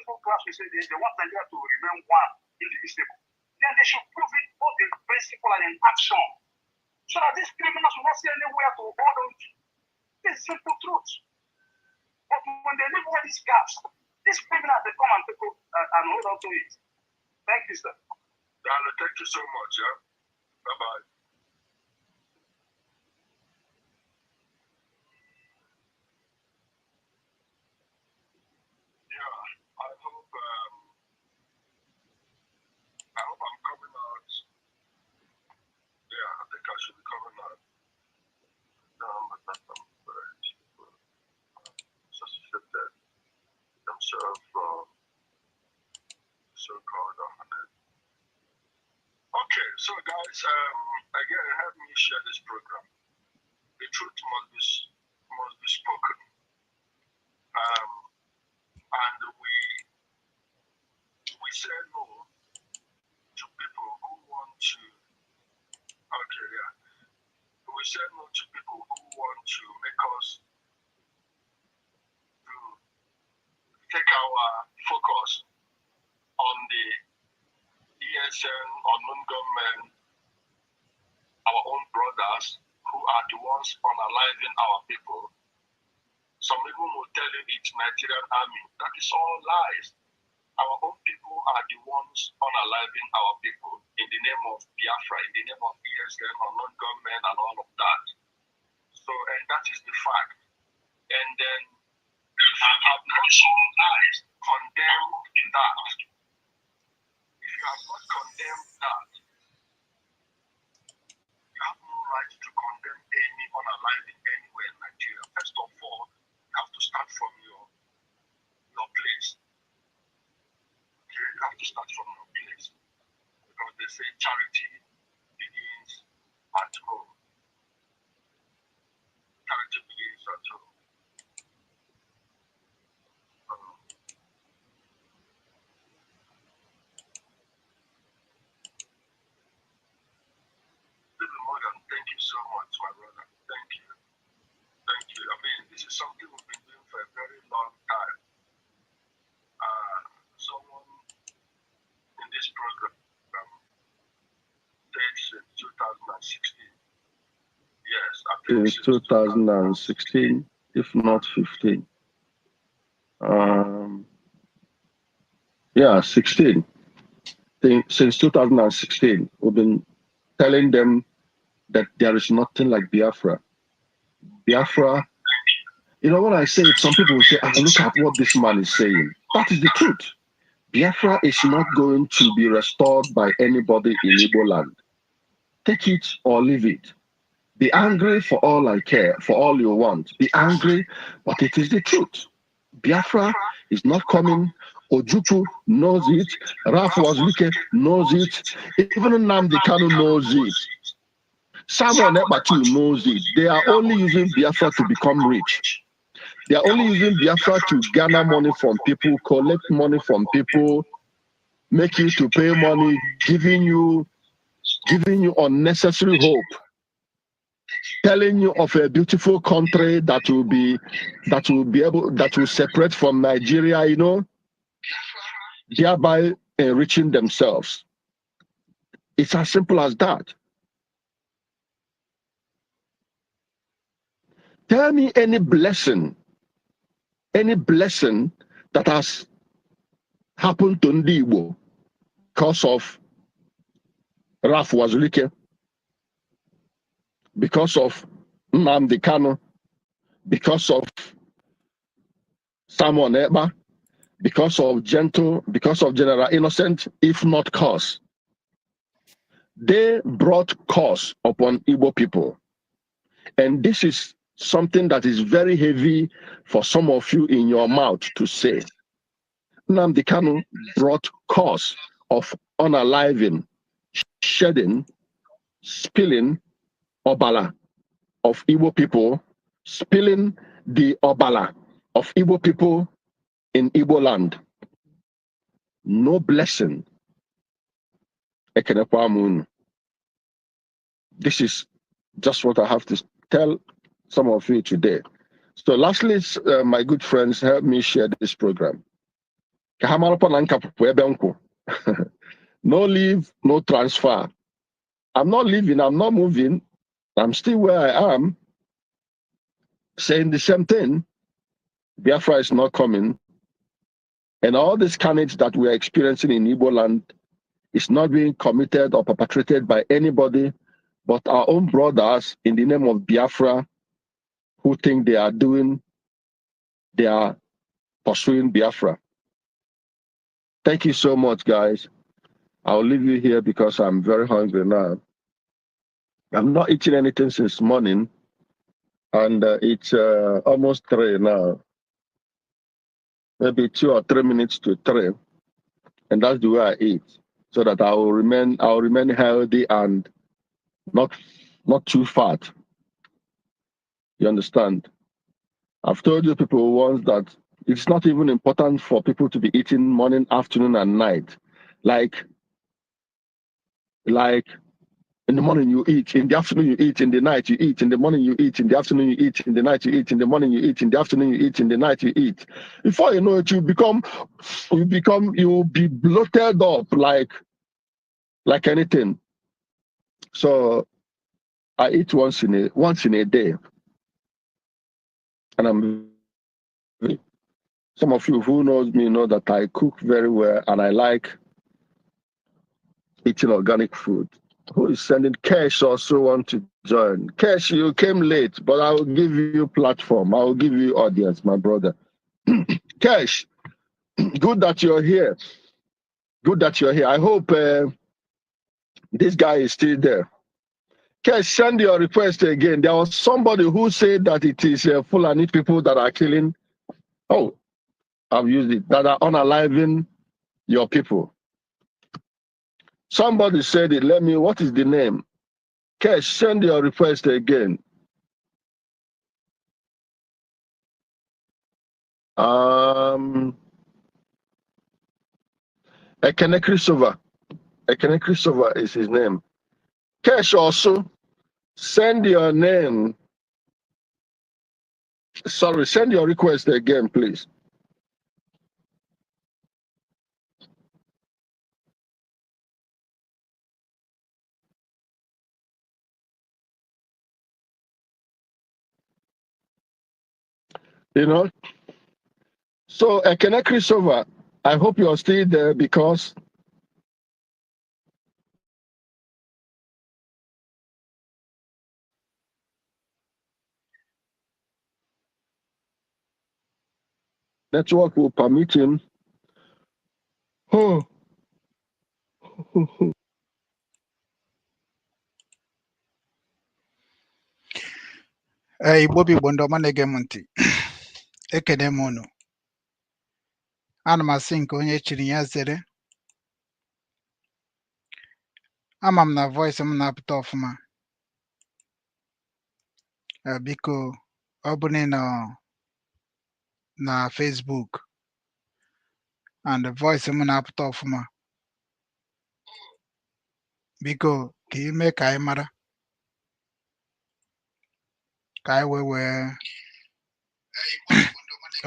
beautiful class. We say they want Nigeria to remain one, indivisible. Then they should prove it both in principle and in action, so that these criminals will not see anywhere to hold on to. This is simple truth. But when they leave all these gaps, these criminals, they come and take and hold on to it. Thank you, sir. Dalo, thank you so much. Yeah. Bye bye. Yeah, I hope I'm coming out. Yeah, I think I should be coming out. Associated themselves from so-called Ahmed. Okay, so guys, again, help me share this program. The truth must be spoken, and we say no to people who want to. Okay, yeah, we say no to people who want to make us to take our focus on the ESN or non-government, our own brothers who are the ones unaliving our people. Some people will tell you it's Nigerian army. That is all lies. Our own people are the ones unaliving our people in the name of Biafra, in the name of ESN or non-government and all of that. So, and that is the fact. And then, if you have not lies, condemned that. If you have not condemned that, you have no right to condemn any unaliving anywhere in Nigeria. First of all, you have to start from your place. Okay, you have to start from your place because they say charity begins at home. Charity begins at home. David Morgan, thank you so much, my brother. Thank you. Thank you. I mean, this is something we've been doing for a very long time. Someone in this program said since 2016. Yes, I think Since 2016, if not 15. Yeah, 16. Think since 2016, we've been telling them that there is nothing like Biafra. Biafra, you know, when I say it, some people will say, ah, look at what this man is saying. That is the truth. Biafra is not going to be restored by anybody in Igbo land. Take it or leave it. Be angry for all I care, for all you want. Be angry, but it is the truth. Biafra is not coming. Ojukwu knows it. Ralph Uwazuruike knows it. Even Nnamdi Kanu knows it. Simon Ekpa too knows it. They are only using Biafra to become rich. They are only using Biafra to garner money from people, collect money from people, make you to pay money, giving you unnecessary hope, telling you of a beautiful country that will be able that will separate from Nigeria, thereby enriching themselves. It's as simple as that. Tell me any blessing that has happened to Ndi Igbo because of Ralph Uwazuruike, because of Nnamdi Kanu, because of Simon Ekpa, because of Gentle, because of General Innocent, if not curse. They brought curse upon Igbo people. And this is something that is very heavy for some of you in your mouth to say. Nnamdi Kanu brought curse of unaliving, shedding, spilling ọbara of Igbo people, spilling the ọbara of Igbo people in Igbo land. No blessing. Ekenekwa m unu. This is just what I have to tell some of you today. So lastly, my good friends, help me share this program. Ka ha marakwa na nka pụpụ ebe m kwụ. No leave, no transfer. I'm not leaving, I'm not moving. I'm still where I am, saying the same thing. Biafra is not coming. And all this carnage that we are experiencing in Igbo land is not being committed or perpetrated by anybody but our own brothers in the name of Biafra who think they are pursuing Biafra. Thank you so much, guys. I'll leave you here because I'm very hungry now. I'm not eating anything since morning, and it's almost 3 now. Maybe 2 or 3 minutes to 3, and that's the way I eat, so that I will remain healthy and not too fat. You understand? I've told you people once that it's not even important for people to be eating morning, afternoon, and night. Like in the morning you eat, in the afternoon you eat, in the night you eat, in the morning you eat, in the afternoon you eat, in the night you eat, in the morning you eat, in the afternoon you eat, in the night you eat. Before you know it, you will be bloated up like anything. So I eat once in a day. And some of you who knows me know that I cook very well and I like eating organic food. Who is sending Cash also want to join? Cash, you came late, but I will give you platform. I will give you audience, my brother. Cash, good that you're here. Good that you're here. I hope this guy is still there. Cash, send your request again. There was somebody who said that it is Fulani people that are killing. Oh, I've used it. That are unaliving your people. Somebody said it. Let me, what is the name? Cash, send your request again. Ekene Christopher. Ekene Christopher is his name. Cash, also send your name. Sorry, send your request again, please. You know? So, Ekene Christopher, I hope you're still there because network will permit him. Oh. Ee, Igbo bụ Igbo, ndị ọma na-ege m ntị, ekene m unu. Ana m asị nke onye chiri ya zere. Ama m na voice m na-apụta ọfụma. Ee, biko, ọ bụ na ị nọ na Facebook and the voice m na-apụta ọfụma, biko ka ime ka anyị mara ka anyị wee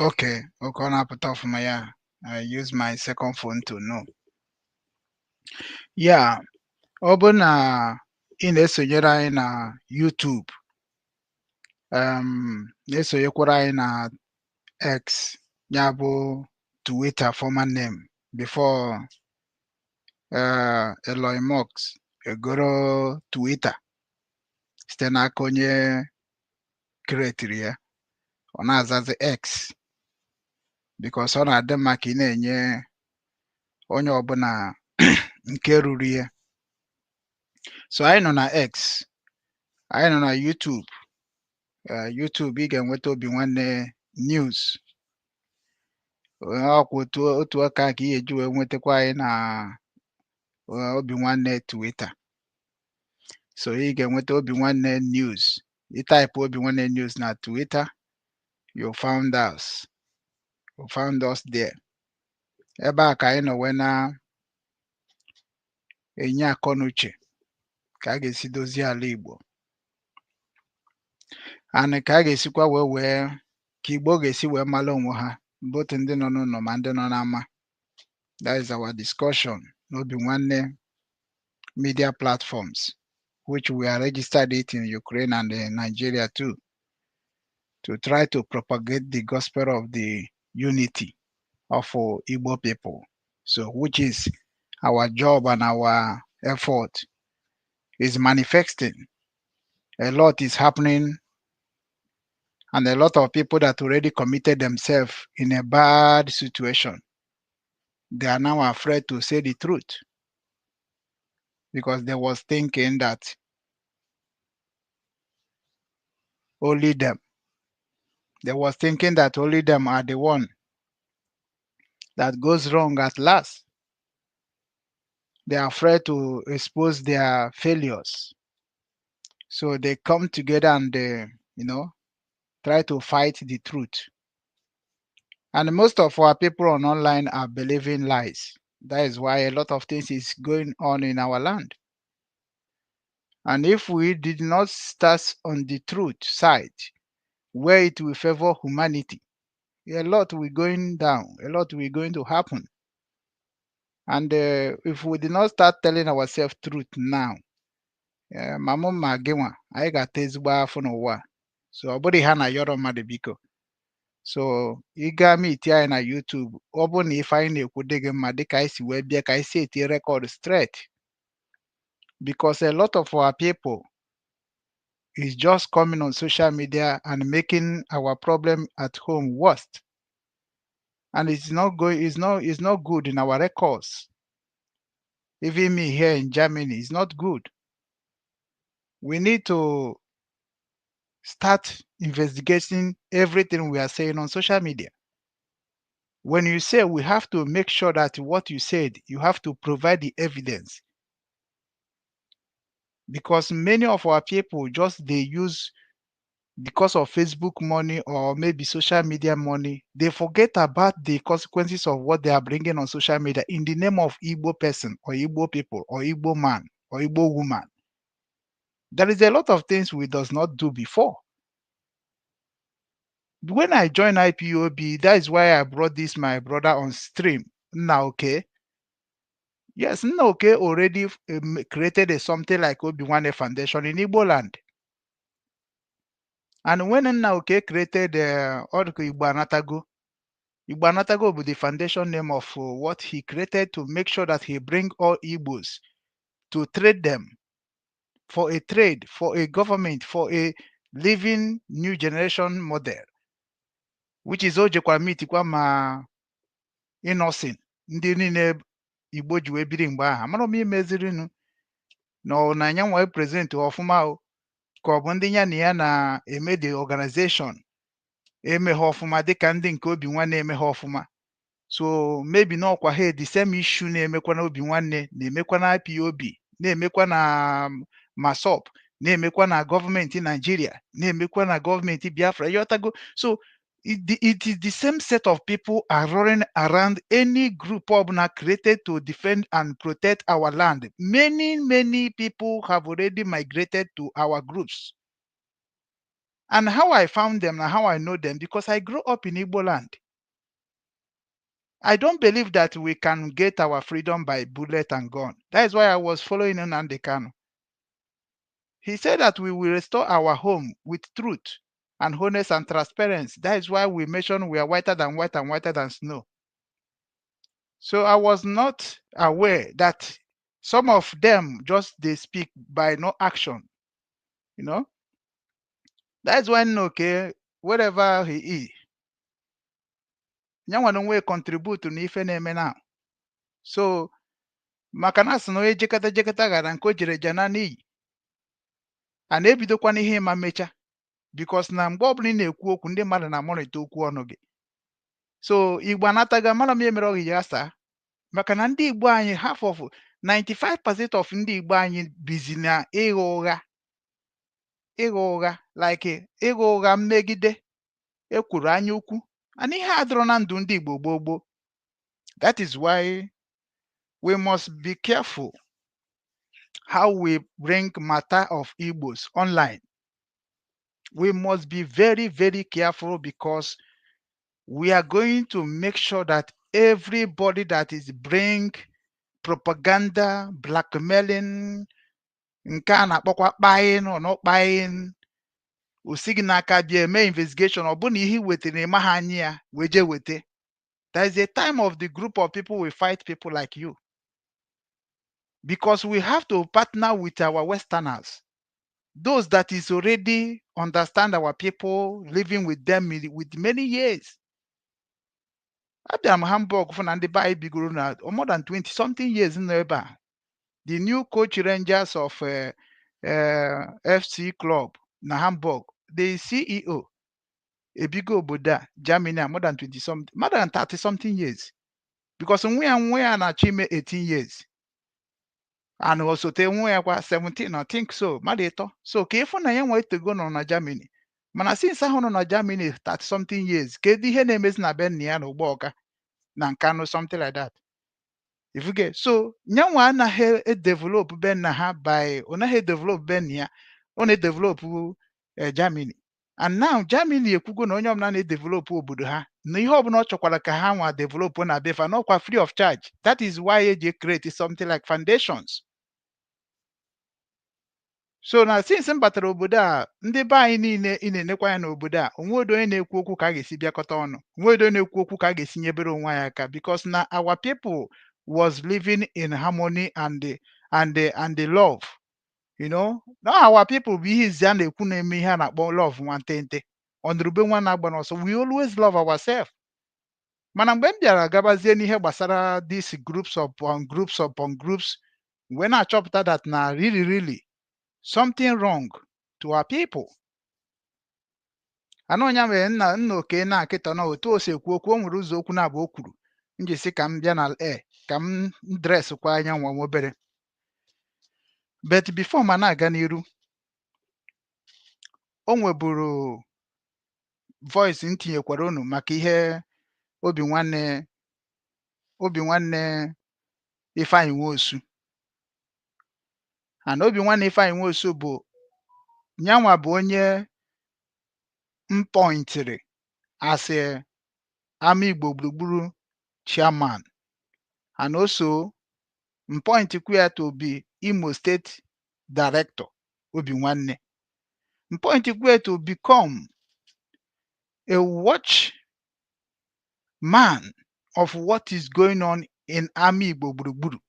okay, ọ na-apụta ọfụma ya. I use my second phone to know ya. Ọ bụ na ị na-esonyere anyị na YouTube, na-esonyekwara anyị na X, ya bụ Twitter former name before Elon Musk egoro Twitter site n'aka onye createri ya, ọ na-azazi X because ọ na-adị mma ka ị na-enye onye ọbụla nke ruru ya. So anyị nọ na X, anyị nọ na YouTube. YouTube ị ga-enweta Obi Nwanne News. Ọkwa otu aka ka ị ga-eji wee nwetakwa anyị na Obi Nwanne Twitter. So ị ga-enweta Obi Nwanne News. Ị type Obi Nwanne News na Twitter, you found us, you found us there. Ebe a ka anyị nọ wee na-enye akọ na uche ka a ga-esi dozie ala Igbo and ka a ga-esikwa wee ka Igbo ga-esi wee mara onwe ha, both ndị nọ n'ụlọ ma ndị nọ n'ama. That is our discussion. N'Obi Nwanne media platforms, which we are registered it in Ukraine and in Nigeria too, to try to propagate the gospel of the unity of Igbo people. So, which is our job and our effort is manifesting. A lot is happening, and a lot of people that already committed themselves in a bad situation, they are now afraid to say the truth because they was thinking that only them. They was thinking that only them are the one that goes wrong at last. They are afraid to expose their failures. So they come together and they try to fight the truth. And most of our people on online are believing lies. That is why a lot of things is going on in our land. And if we did not start on the truth side, where it will favor humanity, a lot will going down, a lot will going to happen. And if we did not start telling ourselves truth now, ma mụ ma gị nwa, anyị ga-ata ezigbo afọ n'ụwa a. So ọ bụrụ ihe a na-ayọrọ mmadụ, biko. So ị gaa meet anyị na YouTube, ọ bụrụ na ife anyị na-ekwu dị gị mma, dịka anyị si wee bịa ka anyị si eti record straight, because a lot of our people is just coming on social media and making our problem at home worst, and it's not good in our records. Even me here in Germany, it's not good. We need to start investigating everything we are saying on social media. When you say, we have to make sure that what you said, you have to provide the evidence, because many of our people just they use, because of Facebook money or maybe social media money, they forget about the consequences of what they are bringing on social media in the name of Igbo person or Igbo people or Igbo man or Igbo woman. There is a lot of things we does not do before. When I joined IPOB, that is why I brought this my brother on stream. Now, okay. Yes, Nnaoke already created a something like Obi-Wan Foundation in Igbo land. And when Nnaoke created Odiko Igbo Anatago, Igbo Anatago bụ the foundation name of what he created to make sure that he bring all Igbos to trade them for a trade, for a government, for a living new generation model, which is o jekwara meetikwa ma Innocent, ndị niile Igbo ji wee biri mgbe ahụ. Amara m imezirinu na ọ na ya nwa present ọfụma o, ka ọ bụ ndị ya na ya na-eme the organization emeghe ọfụma, dịka ndị nke Obi Nwanne emeghe ọfụma. So maybe na ọkwa ha the same issue na-emekwa na Obi Nwanne, na-emekwa na IPOB, na-emekwa na MASSOB, na-emekwa na gọọmenti Naijiria, na-emekwa na gọọmenti Biafra, ịghọtago? So it is the same set of people are running around any group ọbụla created to defend and protect our land. Many, many people have already migrated to our groups. And how I found them and how I know them, because I grew up in Igbo land. I don't believe that we can get our freedom by bullet and gun. That is why I was following Nnamdi Kanu. He said that we will restore our home with truth and honest and transparency. That is why we mention we are whiter than white and whiter than snow. So I was not aware that some of them just they speak by no action. That's when, okay, wherever he is, nyanwa na onwe contribute n'ife na-eme now. So maka na asị na onye jekọta jekọta gara nke o jere jana n'iyi, a na-ebidokwa n'ihe ma mecha, because na mgbe ọbụla ị na-ekwu okwu, ndị mmadụ na-amonitor okwu ọnụ gị. So Igbo anataga, mara m ihe mere ọ ga-eji asa, maka na ndị Igbo anyị, half of 95% of ndị Igbo anyị bizi na ịgha ụgha, ịgha ụgha, like ịgha ụgha mmegide ekwuru anya ukwu, and ihe a dịrọ na ndụ ndị Igbo gboo gboo. That is why we must be careful how we bring matter of Igbos online. We must be very, very careful because we are going to make sure that Everybody that is bring propaganda, blackmailing, nke a na-akpọkwa kpain or not kpain, o si gị n'aka bịa eme investigation, ọ bụ na ihe i wetara ịma ha anya ya wee jee wete. There is a time of the group of people will fight people like you because we have to partner with our Westerners, those that is already understand our people, living with them with many years. Abịara m Hamburg fụ na ndị be anyị bigoro na more than 20 something years nọ ebe a. The new coach Rangers of FC club na Hamburg, the CEO ebigo obodo a, Germany a, more than 20 something, more than 30 something years, because nwa ya na-achọ ime 18 years and osote nwa ya kwa 17, I think so, mmadụ ịtọ. So ka ịfụ na ya nwa etego nọ na Germany, mana since ahụ nọ na Germany 30 something years, kedu ihe na-emezi na be nna ya na Ụgbọọka na Nkanu, something like that? Ifuge so nyanwa anaghị edevelop be nna ha by ọ naghị edevelop be nna ya, ọ na-edevelop Germany. And now Germany ekwugo na onye ọbụla na-edevelop obodo ha na ihe ọbụla ọ chọkwara ka ha nwa develop na befa n'ọkwa free of charge. That is why eji create something like foundations. So na since m batara obodo a, ndị be anyị niile ị na-enekwa anya n'obodo a, onwedo onye na-ekwu okwu ka a ga-esi bịakọta ọnụ, onwedo onye na-ekwu okwu ka a ga-esi nyebere onwe anyị aka, because na our people was living in harmony and the love. Na our people bụ ihe izizi a na-ekwu na-eme ihe a na-akpọ love, nwantịntị ọnụrụbe nwa na-agba n'ọsọ. We always love ourselves. Mana mgbe m bịara gabazie n'ihe gbasara these groups upon groups upon groups, wee na-achọpụta that na really, really something wrong to our people. Anụ ọnya mere nna nna oke na akịta na otu o si ekwu okwu, o nwere ụzọ okwu na-abụ o kwuru m ji sị ka m bịa na air ka m dresskwa anya nwa m obere. But before ma na-aga n'iru, o nweburu voice m tinyekwara unu maka ihe obi nwanne Ifeanyị Nwosu. And obi nwanne Ifeanyị Nwosu bụ nyanwa bụ onye m pointịrị as a Ama Igbo Gburugburu chairman, and also m pointkwu ya to be Imo State Director. Obi nwanne m pointkwu ya to become a watch man of what is going on in Ama Igbo Gburugburu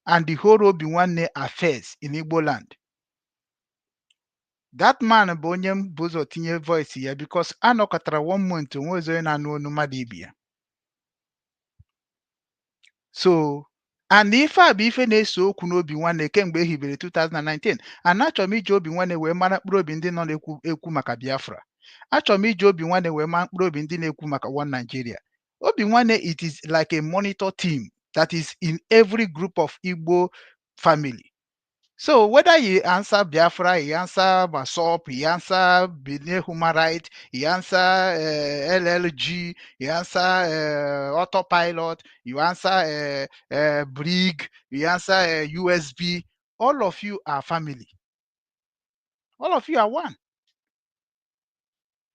and the whole Obi Nwanne affairs in Igbo land. That man bụ onye m bụ ụzọ tinye voice ya because anọkọtara one month onwezi onye na-anụ onu mmadụ ibe ya. So and ife a bụ ife na-ese okwu n'Obi Nwanne kemgbe e hibere 2019. And achọrọ m iji Obi Nwanne wee mara mkpụrụ obi ndị nọ na-ekwu ekwu maka Biafra. Achọrọ m iji Obi Nwanne wee mara mkpụrụ obi ndị na-ekwu maka One Nigeria. Obi Nwanne, it is like a monitor team that is in every group of Igbo family. So whether you answer Biafra, you answer MASSOB, you answer Benin Human Rights, you answer LLG, you answer Autopilot, you answer Brig, you answer USB, all of you are family. All of you are one.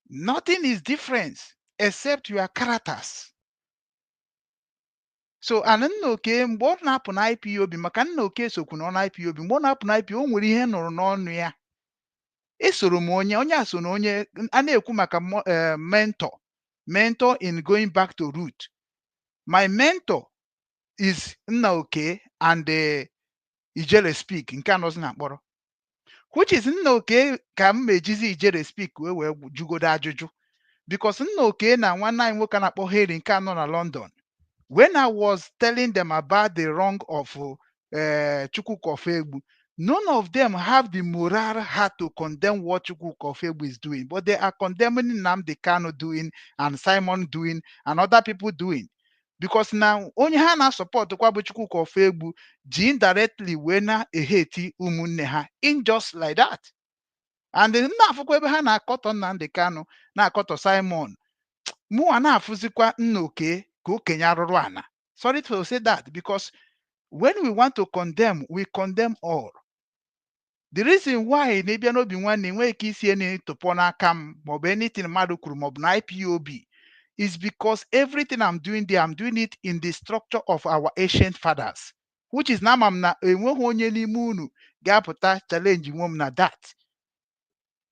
Nothing is different except your characters. So and nna oke mgbe ọ na-apụ na IPOB, maka nna oke sokwu na ọ na IPOB, mgbe ọ na-apụ na IPOB, o nwere ihe nụrụ n'ọnụ ya. Esoro m onye onye a so na onye a na-ekwu maka mentor, mentor in going back to root. My mentor is nna oke and Ijele Speak nke anọzi na mkpọrọ, which is nna oke ka m mejizi Ijele Speak wee jugodo ajụjụ, because nna oke na nwanne anyị nwoke a na-akpọ Harry nke anọ na London, when I was telling them about the wrong of Chukwuka Ofegbu, none of them have the moral heart to condemn what Chukwuka Ofegbu is doing, but they are condemning Nnamdi Kanu doing and Simon doing and other people doing. Because now onye ha na-support kwa bụ Chukwuka Ofegbu ji indirectly wee na-eheti ụmụnne ha in just like that. And m na-afụkwa ebe ha na-akọtọ Nnamdi Kanu, na-akọtọ Simon, mụnwa na-afụzikwa nna oke ka okenye arụrụ ana. Sorry to say that, because when we want to condemn, we condemn all. The reason why na ịbịa n'Obi Nwanne, enweghị ike isi eni tụpọ n'aka m maọbụ anything mmadụ kwuru maọbụ na IPOB. Is because everything I'm doing there, I'm doing it in the structure of our ancient fathers, which is na ama m na enweghị onye n'ime unu ga-apụta challenge nwe m na that.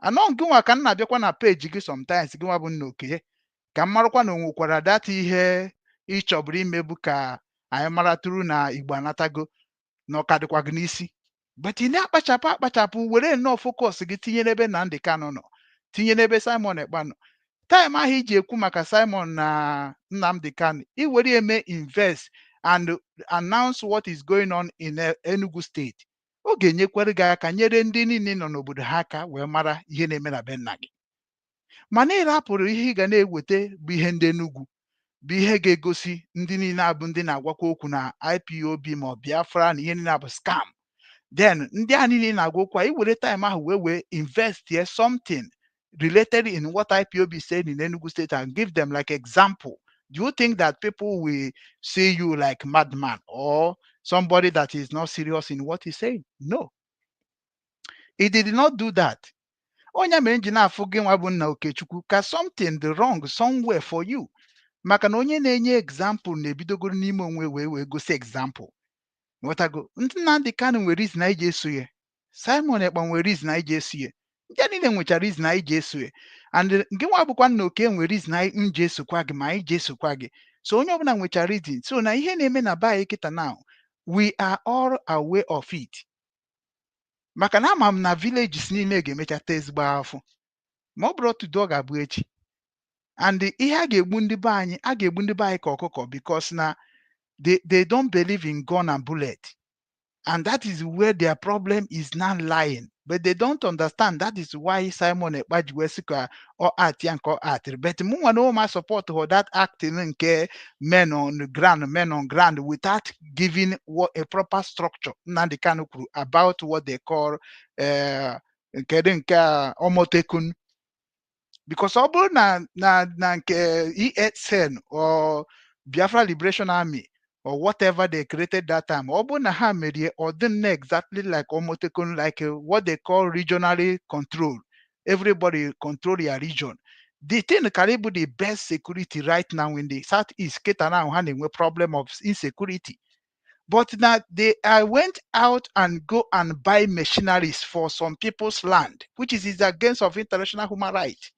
Anọ gị nwa ka m na-abịakwa na page gị sometimes, gị nwa bụ nna okenye, ka m marakwa na o nwekwara that ihe ị chọburu imebu ka anyị maratụrụ na Igbo anatago na ọ ka dịkwa gị n'isi. But ị na-akpachapụ akpachapụ were nnọọ focus gị tinye n'ebe Nnamdi Kanu nọ, tinye n'ebe Simon Ekpa nọ. Time ahụ iji ekwu maka Simon na Nnamdi Kanu, i were eme invest and announce what is going on in Enugu State, ọ ga-enyekwere gị aka, nyere ndị niile nọ n'obodo ha aka wee mara ihe na-eme na be nna gị. Mana ị rapụrụ ihe ị ga na-eweta bụ ihe ndị Enugu, bụ ihe ga-egosi ndị niile abụ ndị na-agwakwa okwu na IPOB ma ọ Biafra na ihe niile abụ scam. Then ndị a niile na-agwa okwu a, i were time ahụ wee invest here something related in what IPOB said in Enugu State and give them like example. Do you think that people will see you like madman or somebody that is not serious in what he's saying? No. He did not do that. Onye mere m ji na-afụ gị nwa bụ nna Okechukwu ka something dị wrong somewhere for you. Maka na onye na-enye example na-ebidogoro n'ime onwe wee gosi example. Nghọtago? Ndị Nnamdi Kanu nwere reason anyị ji eso ya. Simon Ekpa nwere reason anyị ji eso ya. Ndị a niile nwechara reason anyị ji eso ya. And gị nwa bụkwa nna oke nwere reason anyị m ji esokwa gị, ma anyị ji esokwa gị. So onye ọbụla nwechara reason. So na ihe na-eme na be anyị kịta now, we are all aware of it. Maka na ama m na villages niile ga-emecha taa ezigbo afụ. Ma ọ bụrụ today, ọ ga-abụ echi. And ihe a ga-egbu ndị be anyị, a ga-egbu ndị be anyị ka ọkụkọ, because na they don't believe in gun and bullet. And that is where their problem is now lying. But they don't understand. That is why Simon Ekpa ji wee sị ka ọ act ya nke ọ actịrị. But mụ nwa na ụma support for that acting nke men on the ground, men on ground, without giving what a proper structure. Nnamdi Kanu kwuru about what they call nke dị nke a Omotekun. Because ọ bụrụ na nke ESN or Biafra Liberation Army or whatever they created that time, ọ bụrụ na ha merie, ọ dị nnọọ exactly like Omotekun, like what they call regionally control. Everybody control your region. The thing can be the best security right now in the southeast. Kịta now ha na-enwe problem of insecurity. But now they I went out and go and buy machineries for some people's land, which is against of international human rights.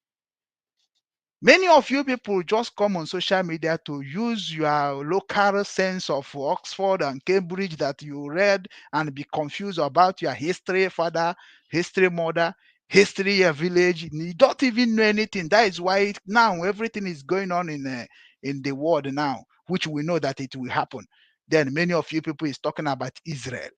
Many of you people just come on social media to use your local sense of Oxford and Cambridge that you read and be confused about your history father, history mother, history your village. You don't even know anything. That is why now everything is going on in the world now, which we know that it will happen. Then many of you people is talking about Israel,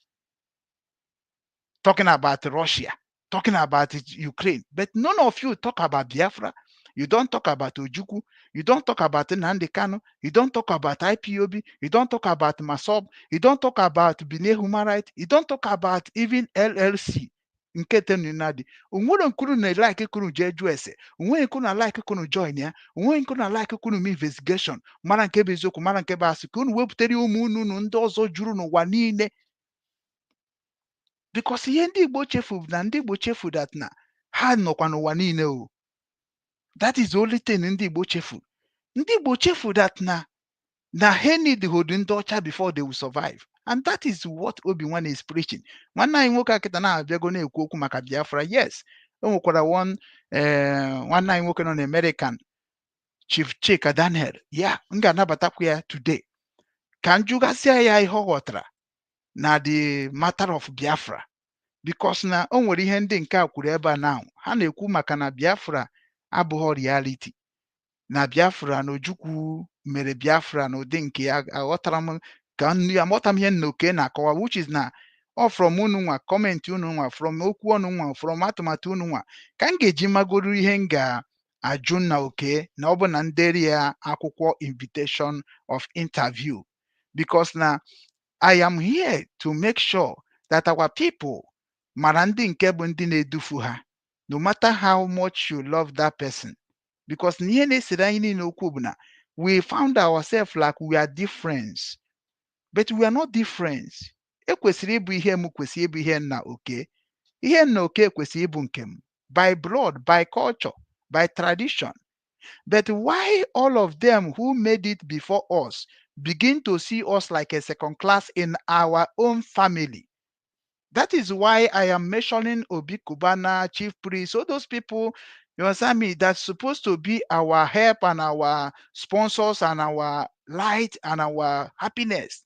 talking about Russia, talking about Ukraine, but none of you talk about Biafra. You don't talk about Ojukwu. You don't talk about Nnamdi Kanu. You don't talk about IPOB. You don't talk about MASSOB. You don't talk about Bilie Human Rights. You don't talk about even LLC. Nke tenunadi onwere nkuru na like kunu jee jụọ ese, onwere nkuru na like kunu join ya, onwere nkuru na like kunu mee investigation, mara nke bụ eziokwu, mara nke bụ asị, ka unu wepụtara ụmụ unu unu ndị ọzọ juru n'ụwa niile. Because ihe ndị Igbo chefu na ndị Igbo chefu that na ha nọkwa n'ụwa niile o. That is the only thing ndị Igbo chefu. Ndị Igbo chefu that na ha need hold ndị ọcha before they will survive. And that is what Obi-Wan is preaching. Nwanne anyị nwoke akịta na-abịago na-ekwu okwu maka Biafra. Yes, o nwekwara one nwanne anyị nwoke nọ na American, Chief Chika Daniel ya, m ga-anabatakwa ya today ka m jụgasịa ya ihe ọ ghọtara na the matter of Biafra, because na o nwere ihe ndị nke a kwuru ebe a now. Ha na-ekwu maka na Biafra abụghị reality, na Biafra na Ojukwu mere Biafra n'ụdị nke ya. Aghọtara m ka aghọta m ihe nna oke na-akọwa, which is na ọ from unu nwa, comment unu nwa, from okwu ọnụ nwa, from atụmatụ unu nwa, ka m ga-eji magoro ihe m ga-ajụ nna oke na ọ bụ na nderi ya akwụkwọ invitation of interview, because na I am here to make sure that our people mara ndị nke bụ ndị na-edufu ha, no matter how much you love that person. Because na ihe na-esere anyị niile okwu bụ na we found ourselves like we are different, but we are not different. Ekwesịrị ịbụ ihe m kwesịrị ịbụ ihe nna oke, ihe nna oke kwesịrị ịbụ nke m, by blood, by culture, by tradition. But why all of them who made it before us begin to see us like a second class in our own family? That is why I am mentioning Obi Cubana, Chief Priest, all those people, you understand me, that's supposed to be our help and our sponsors and our light and our happiness.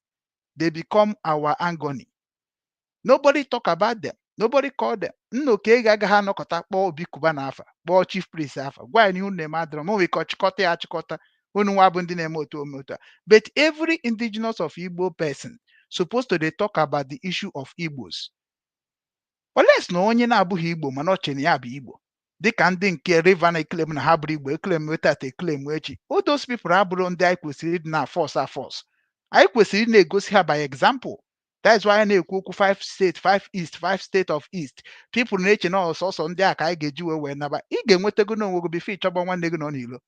They become our agony. Nobody talk about them. Nobody call them. Nnoke ego agaghị anọkọta kpọọ Obi Cubana afa, kpọọ Chief Priest afa, gwa ya na ihe unu na-eme adịrọ ma o nwere ike ọ chịkọta ya achịkọta, unu nwa bụ ndị na-eme otu ome otu a. But every indigenous of Igbo person supposed to dey talk about the issue of Igbos. Unless na onye na-abụghị Igbo mana ọ chere na ya bụ Igbo, dịka ndị nke River na-eclaim na ha bụrụ Igbo, eclaim tata, eclaim echi. All those people abụrụ ndị anyị kwesịrị ịdị na force a force. Anyị kwesịrị ị na-egosi ha by example. That is why anyị na-ekwu okwu five state, five east, five state of east. People na-eche na ọsọsọ ndị a ka anyị ga-eji wee naba. Ị ga-enwetago n'onwe gị before ịchọba nwanne gị nọ n'ilo,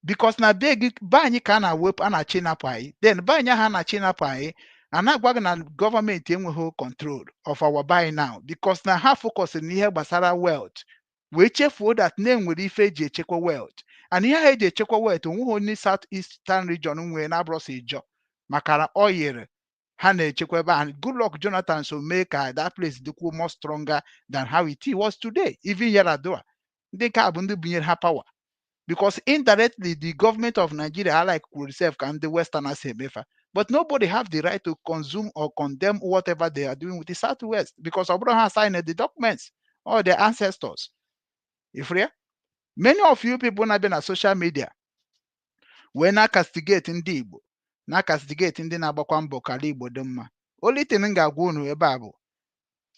because na be gị, be anyị ka a na-awepụ, a na-achọ ịnapụ anyị. Then be anyị ahụ a na-achọ ịnapụ anyị, a na-agwa gị na gọọmenti enweghị control of our buy now, because na ha focus n'ihe gbasara wealth wee chefuo that na enwere ife eji echekwa wealth, and ihe ahụ eji echekwa wealth, onweghị onye South Eastern Region nwee na-abụrọsọ Ijọ, maka na ọ yiri ha na-echekwa ebe ahụ. Goodluck Jonathan so mee ka that place dịkwuo more stronger than how it was today. Even Yar'Adua, ndị nke a bụ ndị bunyere ha power, because indirectly the government of Nigeria like kwuru sef ka ndị Westerners emefa. But nobody have the right to consume or condemn whatever they are doing with the Southwest, because ọ bụrụ ha signed the documents or their ancestors. Ifria many of you people na-abịa na social media wee na-castigate ndị Igbo, na-castigate ndị na-agbakwa mbọ ka ala Igbo dị mma, only thing m ga-agwa unu ebe a bụ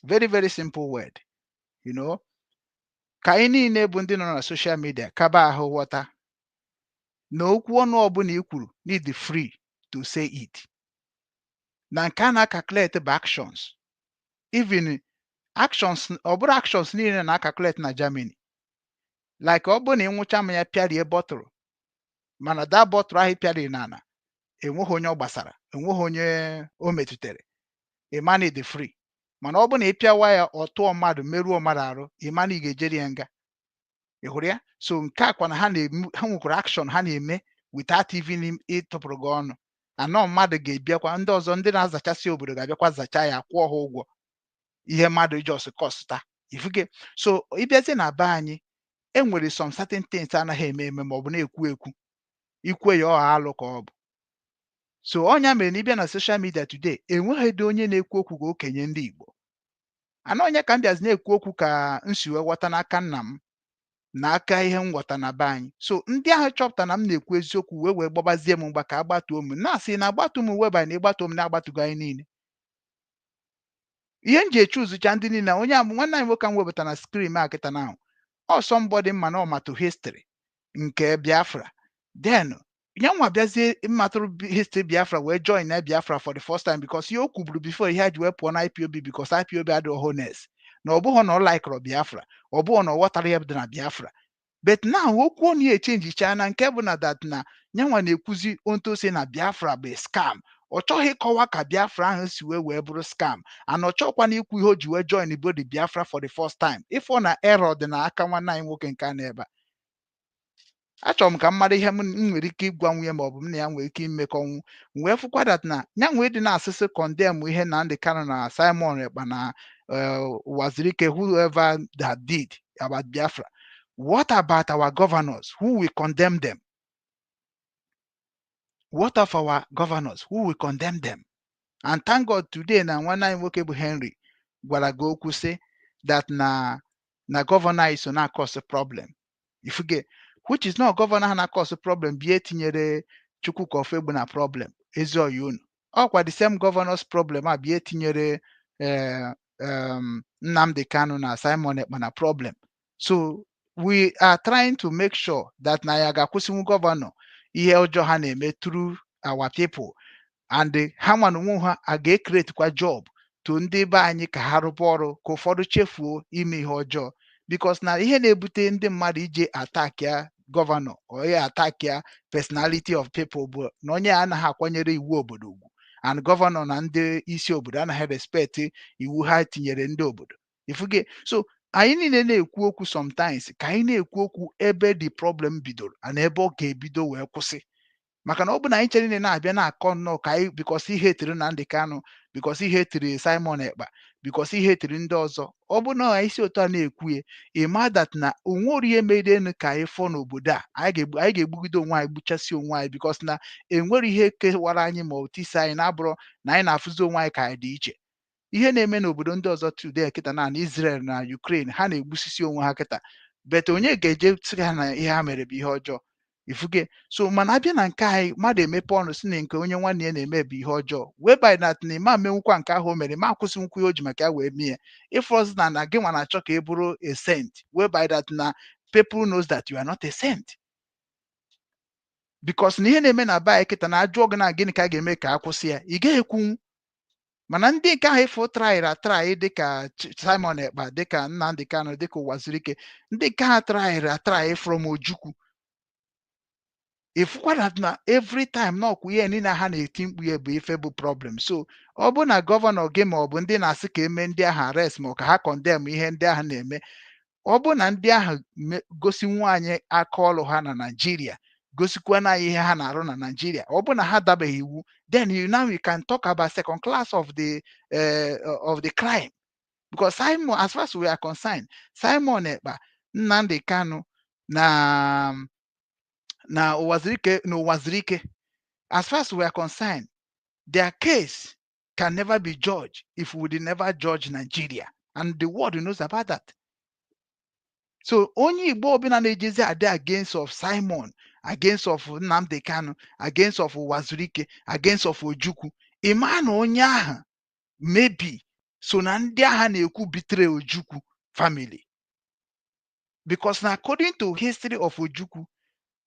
very, very simple word: ka anyị niile bụ ndị nọ na social media kaba ahụ ghọta na okwu ọnụ ọbụla i kwuru need free to say it, na nke a na-calculate bụ actions. Even actions, ọ bụrụ actions niile na-calculate na Germany, like ọ bụrụ na ị nwụcha mmanya, pịarie bọtụlụ, mana that bọtụlụ ahụ ị pịariri n'ala, enweghị onye ọ gbasara, enweghị onye o metụtara, ịma na dị free. Mana ọ bụrụ na ị pịawa ya, ọ tụọ mmadụ, merụọ mmadụ arụ, ịma na ị ga-ejeri ya nga. Ị hụrụ ya? So nke a kwa na ha na-eme, ha nwekwara action ha na-eme without even ịtụpụrụ gị ọnụ. Anọ mmadụ ga-ebiakwa, ndị ọzọ, ndị na-azachasị obodo ga-abịakwa zacha ya, kwụọ ha ụgwọ ihe mmadụ just causeụta ifuge. So ịbịazie na be anyị, e nwere some certain things anaghị eme eme ma ọ bụ na-ekwu ekwu ikwe ya ọ alụ ka ọ bụ. So ọnya mere na ịbịa na social media today, enweghị dị onye na-ekwu okwu ka okenye ndị Igbo ana. Onye ka m bịazi na-ekwu okwu ka m si wee ghọta n'aka nna m na aka ihe m ghọta na be anyị. So ndị ahụ chọpụta na m na-ekwu eziokwu wee gbabazie m mgba ka agbatuo m, na-asị na agbatu m weba na ịgbatuo m na-agbatugo anyị niile. Ihe m ji echuzucha ndị niile, onye a bụ nwanne anyị nwoke m wepụta na screen a kịta na ọ somebody mma na ọmatụ history nke Biafra. Then ya nwa bịazie mmatụrụ history Biafra wee join na Biafra for the first time, because ihe o kwuburu before ihe a ji wee pụọ na IPOB, because IPOB adịghị honest, na ọ bụghị na ọ likeọrọ Biafra, ọ bụghị na ọ ghọtara ihe dị na Biafra. But now okwu ọ na-echangecha na nke bụ na that na nyanwa na-ekwuzi onto si na Biafra bụ scam. Ọ chọghị ịkọwa ka Biafra ahụ si wee bụrụ scam, and ọ chọghịkwa na ikwu ihe o ji wee join body Biafra for the first time. Ịfụ na error dị n'aka nwanne anyị nwoke nke a na ebe a, achọrọ m ka m mara ihe m nwere ike ịgwa nwunye ma ọ bụ m na ya nwere ike imekọnwu. M wee fụkwa that na ya nwee dị na-asịsị condemn ihe Nnamdi Kanu na Simon Ekpa na Wazirike, whoever that did about Biafra. What about our governors? Who will condemn them? What of our governors? Who will condemn them? And thank God today na nwanne anyị nwoke bụ Henry gwara gị okwu sị that na governor anyị so na-cause problem. Ifuge, which is not governor ha na-cause problem bie etinyere Chukwuka Ofegbu na problem ezi oyi unu. Ọkwa the same governors problem a bie etinyere Nnamdi Kanu na Simon Ekpa na problem. So we are trying to make sure that na ya ga-akwụsịnwu governor ihe ọjọọ ha na-eme through our people, and ha nwa na onwe ha a ga-ecreate kwa job to ndị be anyị ka ha rụba ọrụ, ka ụfọdụ chefuo ime ihe ọjọọ, because na ihe na-ebute ndị mmadụ ije attack ya governor or ya attack ya personality of people bụ na onye a anaghị akwanyere iwu obodo ugwu, and governor na ndị isi obodo anaghị respect iwu ha tinyere ndị obodo. Ifuge, so Anyị niile na-ekwu okwu sometimes, ka anyị na-ekwu okwu ebe the problem bidoro and ebe ọ ga-ebido wee kwụsị, maka na ọ bụ na anyị chere niile na-abịa na-akọ nnọọ ka anyị, because ihe etiri Nnamdi Kanu, because ihe etiri Simon Ekpa, because ihe etiri ndị ọzọ, ọ bụ na anyị si otu a na-ekwu ya, ịma that na onwere ihe merenu ka anyị fọ n'obodo a, anyị ga-egbugide onwe anyị, gbuchasị onwe anyị, because na enwere ihe kewara anyị ma ọ tisa anyị na-abụrụ na anyị na-afụzi onwe anyị ka anyị dị iche. Ihe na-eme n'obodo ndị ọzọ today kịta na Israel na Ukraine, ha na-egbusisi onwe ha kịta, but onye ga-eje sị ha na ihe ha mere bụ ihe ọjọọ? Ifuge. So mana abịa na nke anyị, mmadụ emepe ọnụ si na nke onye nwanne ya na-eme bụ ihe ọjọọ, whereby that na ịma menwukwa nke ahụ o mere, ma akwụsịnwukwa ihe o ji maka ya wee mee ya. Ịfọzi na gị nwa na-achọ ka ị bụrụ a saint, whereby that na people knows that you are not a saint, because na ihe na-eme na be anyị kịta na ajụọ gị na gịnị ka a ga-eme ka a kwụsị ya, ị gaghị ekwunwu. Mana ndị nke ahụ ịfụ tryịrị atry, dịka Simon Ekpa, dịka Nnamdi Kanu, dịka Ụwazurike, ndị nke ha tryịrị atry from Ojukwu, ịfụkwa na every time na ọkwa ihe niile ha na-eti mkpu ya bụ ife bụ problem. So ọ bụ na governor gị ma ọ bụ ndị na-asị ka eme ndị ahụ arrest, ma ọ ka ha condemn ihe ndị ahụ na-eme, ọ bụ na ndị ahụ gosi anyị aka ọlụ ha na Naịjirịa, gosikwa na anyị ihe ha na-arụ na Naịjirịa, ọ bụ na ha dabeghị iwu, then you now you can talk about second class of the crime, because Simon, as far as we are concerned, Simon Ekpa, Nnamdi Kanu na Ụwazurike, as far as we are concerned, their case can never be judged if we did never judge Nigeria, and the world knows about that. So onye Igbo ọbụla na-ejezi adị against of Simon, against of Nnamdi Kanu, against of Ụwazurike, against of Ojukwu, ịma na onye ahụ maybe so na ndị agha na-ekwu betray Ojukwu family, because na according to history of Ojukwu,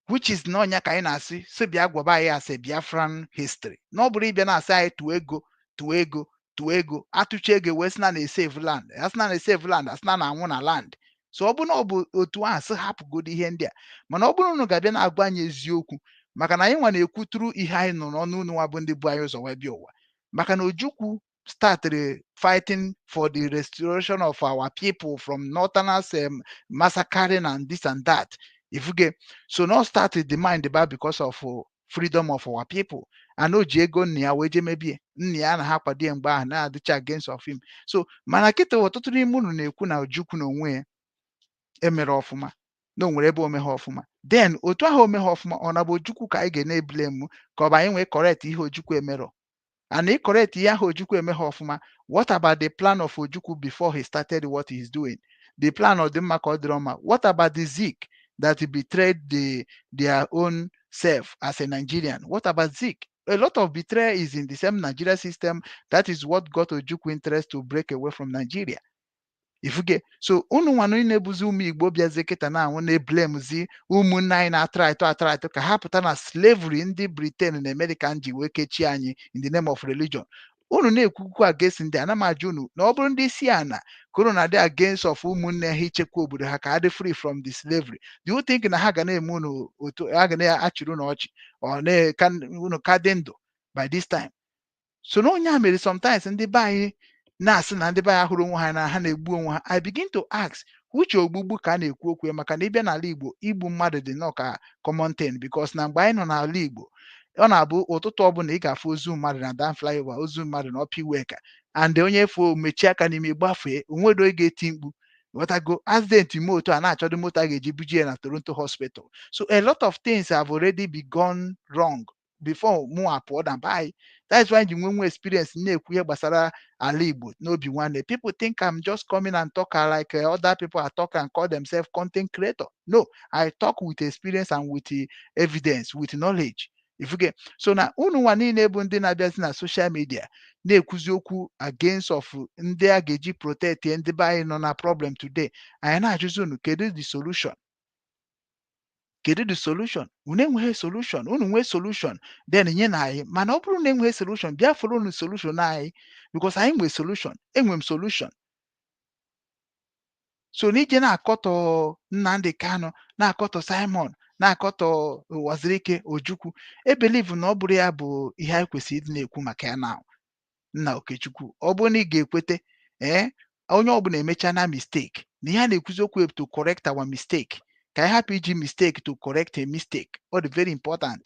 which is na ọnya ka anyị na-asị sị bịa gwaba anyị asị Biafran history, na ọ bụrụ ịbịa na-asị anyị tụọ ego, tụọ ego, tụọ ego, atụcha ego wee sị na na-esave land, asị na na-esave land, asị na na-anwụ na land. So ọ bụ na ọ bụ otu ahụ, sị hapụgodo ihe ndị a. Mana ọ bụrụ na unu ga-abịa na-agwa anyị eziokwu, maka na anyị nwa na-ekwuturu ihe anyị nọ n'ọnụ unu nwa bụ ndị bụ anyị ụzọ wee bịa ụwa, maka na Ojukwu started fighting for the restoration of our people from northerners massacring and this and that. If you get so not started the mind about because of freedom of our people, and o ji ego nna ya wee jee mebie nna ya na ha kwado ya mgbe ahụ na-adịcha against of him. So mana kịta ọtụtụ n'ime unu na-ekwu na Ojukwu na onwe ya emere ọfụma, na o nwere ebe o meghe ọfụma. Then otu ahụ o meghe ọfụma, ọ na bụ Ojukwu ka anyị ga na-eblame, ka ọ bụ anyị nwee correct ihe Ojukwu emerọ and ị correct ihe ahụ Ojukwu emeghe ọfụma? What about the plan of Ojukwu before he started what he's doing? The plan ọ dị mma ka ọ dịrọ mma? What about the Zik that betrayed their own self as a Nigerian? What about Zik? A lot of betrayal is in the same Nigeria system. That is what got Ojukwu interest to break away from Nigeria. Ifuge. So unu nwanụ na-ebuzi ụmụ Igbo bịazie kịta na anwụ na-eblamezi ụmụnne anyị na-atry atry ka ha pụta na slavery ndị Britain na America ji wee kechie anyị in the name of religion. Unu na-ekwukwu against ndị ana m ajụ unu na ọ bụrụ ndị isi ana ka unu na-adị against of ụmụnne ha ichekwa obodo ha ka ha dị free from the slavery, do you think na ha ga na-eme unu otu ha ga na-achịrị unu ọchị, ọ na ka unu ka dị ndụ by this time? So na onye a mere sometimes ndị be anyị na-asị na ndị be anyị hụrụ onwe ha na ha na-egbu onwe ha. I begin to ask which ogbugbu ka a na-ekwu okwu ya, maka na ịbịa n'ala Igbo, igbu mmadụ dị nnọọ ka common thing, because na mgbe anyị nọ n'ala Igbo, ọ na-abụ ụtụtụ ọbụla ị ga-afụ ozu mmadụ na dan flyover, ozu mmadụ na Upper Iweka, and onye fo mechie aka n'ime gbafee, onwedo onye ga-eti mkpu. Ghọtago? Accident moto a na-achọdo moto a ga-eji buje ya na Toronto hospital. So a lot of things have already begun wrong before mụ apụọ na be. That is why ji nwe experience na-ekwu ihe gbasara ala Igbo n'obi nwanne. People think I'm just coming and talk like other people are talking and call themselves content creator. No, I talk with experience and with evidence, with knowledge. If you get so na unu nwa niile bụ ndị na-abịazi na social media na-ekwuzi okwu against of ndị a ga-eji protect ndị be anyị nọ na problem today, anyị na-ajụzi unu, kedu the solution? Kedu the solution? Unu enweghị solution. Unu nwee solution, then nye na anyị. Mana ọ bụrụ na enweghị solution, bịa fọrọ unu solution anyị, because anyị nwee solution, enwe m solution. So n'ije na-akọtọ Nnamdi Kanu, na-akọtọ Simon, na-akọtọ Wazirike, Ojukwu, ebelieve na ọ bụrụ ya bụ ihe anyị kwesịrị ịdị na-ekwu maka ya. Na nna Okechukwu, ọ bụrụ na ị ga-ekwete, ee, Onye ọbụla emecha na mistake, na ihe a na-ekwuzi okwu to correct our mistake, ka anyị hapụ iji mistake to correct a mistake. Ọ dị very important,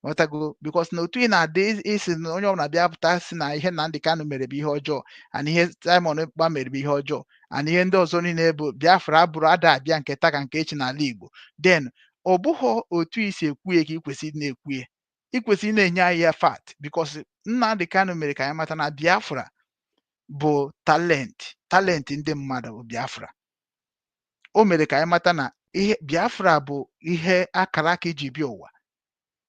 ghọtago? Because na otu ị na-adị isi na onye ọbụla bịa pụta si na ihe Nnamdi Kanu mere bụ ihe ọjọọ, and ihe Simon Ekpa mere bụ ihe ọjọọ, and ihe ndị ọzọ niile bụ Biafra abụrụ ada abịa nke taa ka nke echi n'ala Igbo, then ọ bụghị otu isi ekwu ya ka ị kwesịrị na-ekwu ya. Ị kwesịrị na-enye anyị ya fact, because Nnamdi Kanu mere ka anyị mata na Biafra bụ talent, talent ndị mmadụ bụ Biafra. O mere ka anyị mata na ihe Biafra bụ ihe akara aka iji bịa ụwa.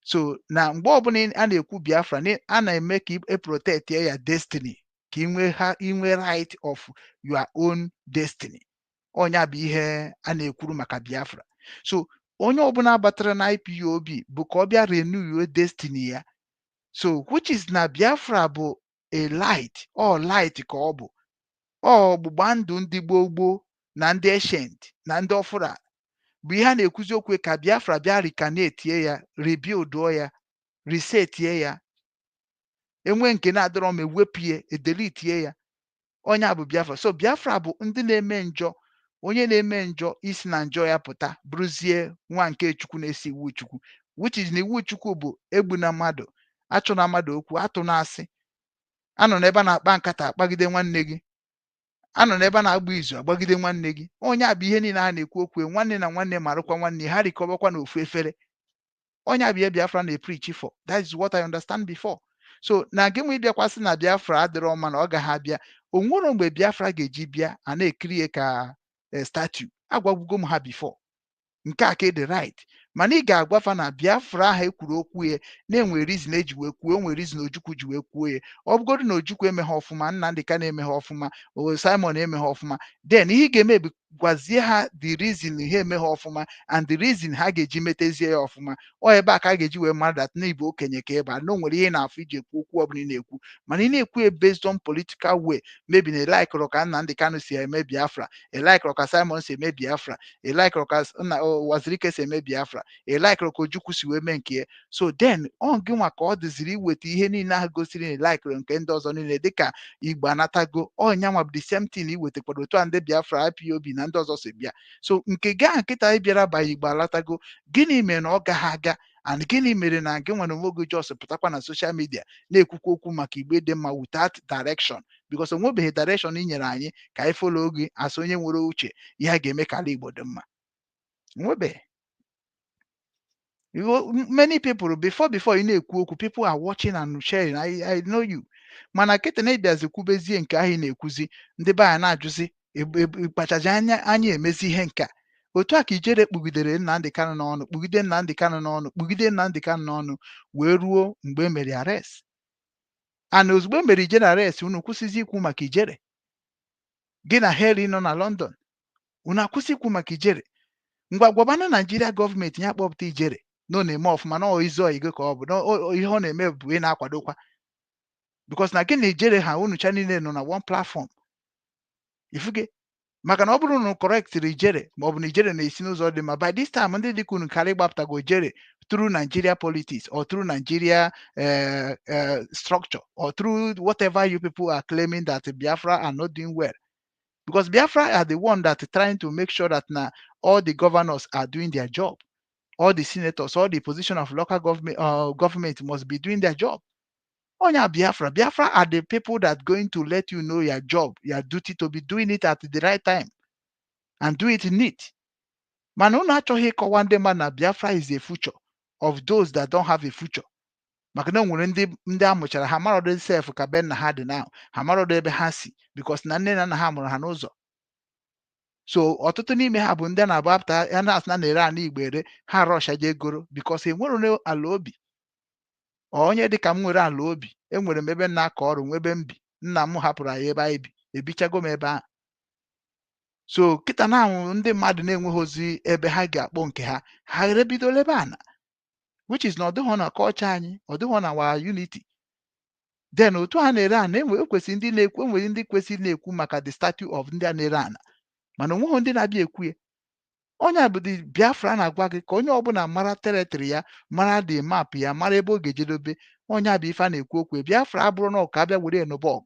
So na mgbe ọbụla a na-ekwu Biafra, a na-eme ka e protect ya destiny, ka ị nwee ha inwe right of your own destiny. Ọnya bụ ihe a na-ekwuru maka Biafra. So onye ọbụla batara na IPOB bụ ka ọ bịa renew your destiny ya. So which is na Biafra bụ a light, ọ light ka ọ bụ, ọ ọgbụgba ndụ ndị gboo gboo na ndị ancient na ndị ọfụra bụ ihe a na-ekwuzi okwu, ka Biafra bịa reincarnate ya, rebuild ya, resetie ya, enwe nke na-adọrọ ma ewepụ ya, edeletie ya. Onye a bụ Biafra. So Biafra bụ ndị na-eme njọ, onye na-eme njọ isi na njọ ya pụta, bụrụzie nwa nke Chukwu, na-esi iwu Chukwu, which is na iwu Chukwu bụ egbu na mmadụ, achụ na mmadụ okwu, atụ na asị, anọ n'ebe a na-akpa nkata akpagide nwanne gị, anọ n'ebe a na-agba izu agbagide nwanne gị. Onye a bụ ihe niile a na-ekwu okwu, nwanne na nwanne marụkwa nwanne ha, rikọbakwa n'ofu efere. Onye a bụ ihe Biafra na-epreach for. That is what I understand before. So na gị nwe ịbịakwasị na Biafra adịrọ mma, na ọ gaghị abịa, o nwere mgbe Biafra ga-eji bịa a na-ekiri ya ka statue. Agwagbugo m ha before nke a ka dị right, mana ị ga-agwafa na Biafra ahụ ekwuru okwu ya na-enwe reason eji wee kwuo, o nwere reason Ojukwu ji wee kwuo ya. Ọ bụgodu na Ojukwu emeghe ọfụma, Nnamdi Kanu emeghe ọfụma, o Simon emeghe ọfụma, then ihe ị ga-eme bụ gwazie ha the reason ha emeghe ọfụma and the reason ha ga-eji metezie ya ọfụma. Ọ ebe a ka a ga-eji wee mara that na ịbụ okenye ka ebe a na o nwere ihe ị na-afụ iji ekwu okwu ọbụla ị na-ekwu. Mana ị na-ekwu ya based on political way, maybe na ịlikụrụ ka Nnamdi Kanu si eme Biafra, ịlikụrụ ka Simon si eme Biafra, ịlikụrụ ka nna Wazirike si eme Biafra, ịlikụrụ ka Ojukwu si wee mee nke ya. So then ọ gị nwa ka ọ dịziri iweta ihe niile ahụ gosiri na ịlikụrụ nke ndị ọzọ niile, dịka Igbo anatago ọnya nwa bụ the same thing iwetakwara otu a ndị Biafra, IPOB na ndị ọzọ si bịa. So nke gị ahụ nkịta ị bịara banye Igbo alatago, gịnị mere na ọ gaghị aga? And gịnị mere na gị nwere onwe gị just pụtakwa na social media na-ekwukwa okwu maka Igbe dị mma without direction? Because o nwebeghị direction ị nyere anyị ka anyị follow gị as onye nwere uche ihe a ga-eme ka ala Igbo dị mma. Nwebeghị. Many people before ị na-ekwu okwu, people are watching and sharing. I know you, mana kịta na ịbịazi kwubezie nke ahụ ị na-ekwuzi, ndị be anyị na-ajụzi ịkpachaji anya anya emezi ihe nke a. Otu a ka ijere kpugidere Nnamdi Kanu n'ọnụ, kpugide Nnamdi Kanu n'ọnụ, kpugide Nnamdi Kanu n'ọnụ, wee ruo mgbe e mere arrest. And ozugbo e mere ijere arrest, unu kwụsịzi ikwu maka ijere. Gị na Henry nọ na London, unu akwụsị ikwu maka ijere. Ngwa, gwabana Naijiria gọọmenti ya kpọpụta ijere na ọ na-eme ọfụma, na ọ izu oyigo ka ọ bụ na ihe ọ na-eme bụ ị na-akwadokwa, because na gị na ijere ha unu cha niile nọ na one platform ifuge. Maka na ọ bụrụ na unu correctịrị ijere, ma ọ bụ na ijere na-esi n'ụzọ dị mma, by this time ndị dịka unu karị gbapụtago ijere through Nigeria politics or through Nigeria structure or through whatever you people are claiming that Biafra are not doing well, because Biafra are the one that are trying to make sure that now all the governors are doing their job, all the senators, all the position of local government must be doing their job. Onya Biafra, Biafra are the people that going to let you know your job, your duty to be doing it at the right time and do it neat. Mana unu achọghị ịkọwa ndị mmadụ na Biafra is a future of those that don't have a future. Maka na o nwere ndị a mụchara ha marọdụ sef ka be nna ha dị now, ha marọdụ ebe ha si, because na nne na nna ha mụrụ ha n'ụzọ. So ọtụtụ n'ime ha bụ ndị a na-abụ apụta ya na-asị na na-ere ana Igbo ere, ha rọsha jee goro, because enwere ala obi. Ọ onye dịka m nwere ala obi, enwere m ebe m na-akọ ọrụ, nwe ebe m bi, nna m hapụrụ anyị ebe anyị bi, ebichago m ebe ahụ. So kịta na ndị mmadụ na-enweghị ozi ebe ha ga-akpọ nke ha, ha ebidola ebe ana, which is na ọ dịghọ na culture anyị, ọ dịghọ na our unity. Then otu a na-ere ana, enwe ekwesịrị ndị na-ekwu, enwere ndị kwesịrị na-ekwu maka the statue of ndị a na-ere ana, mana onweghị ndị na-abịa ekwu ya. Onye a bụ the Biafra na-agwa gị ka onye ọbụla mara territory ya, mara the map ya, mara ebe ọ ga-ejedobe. Onye a bụ ife a na-ekwu okwu. Biafra abụrụ na ọka abịa were enubọg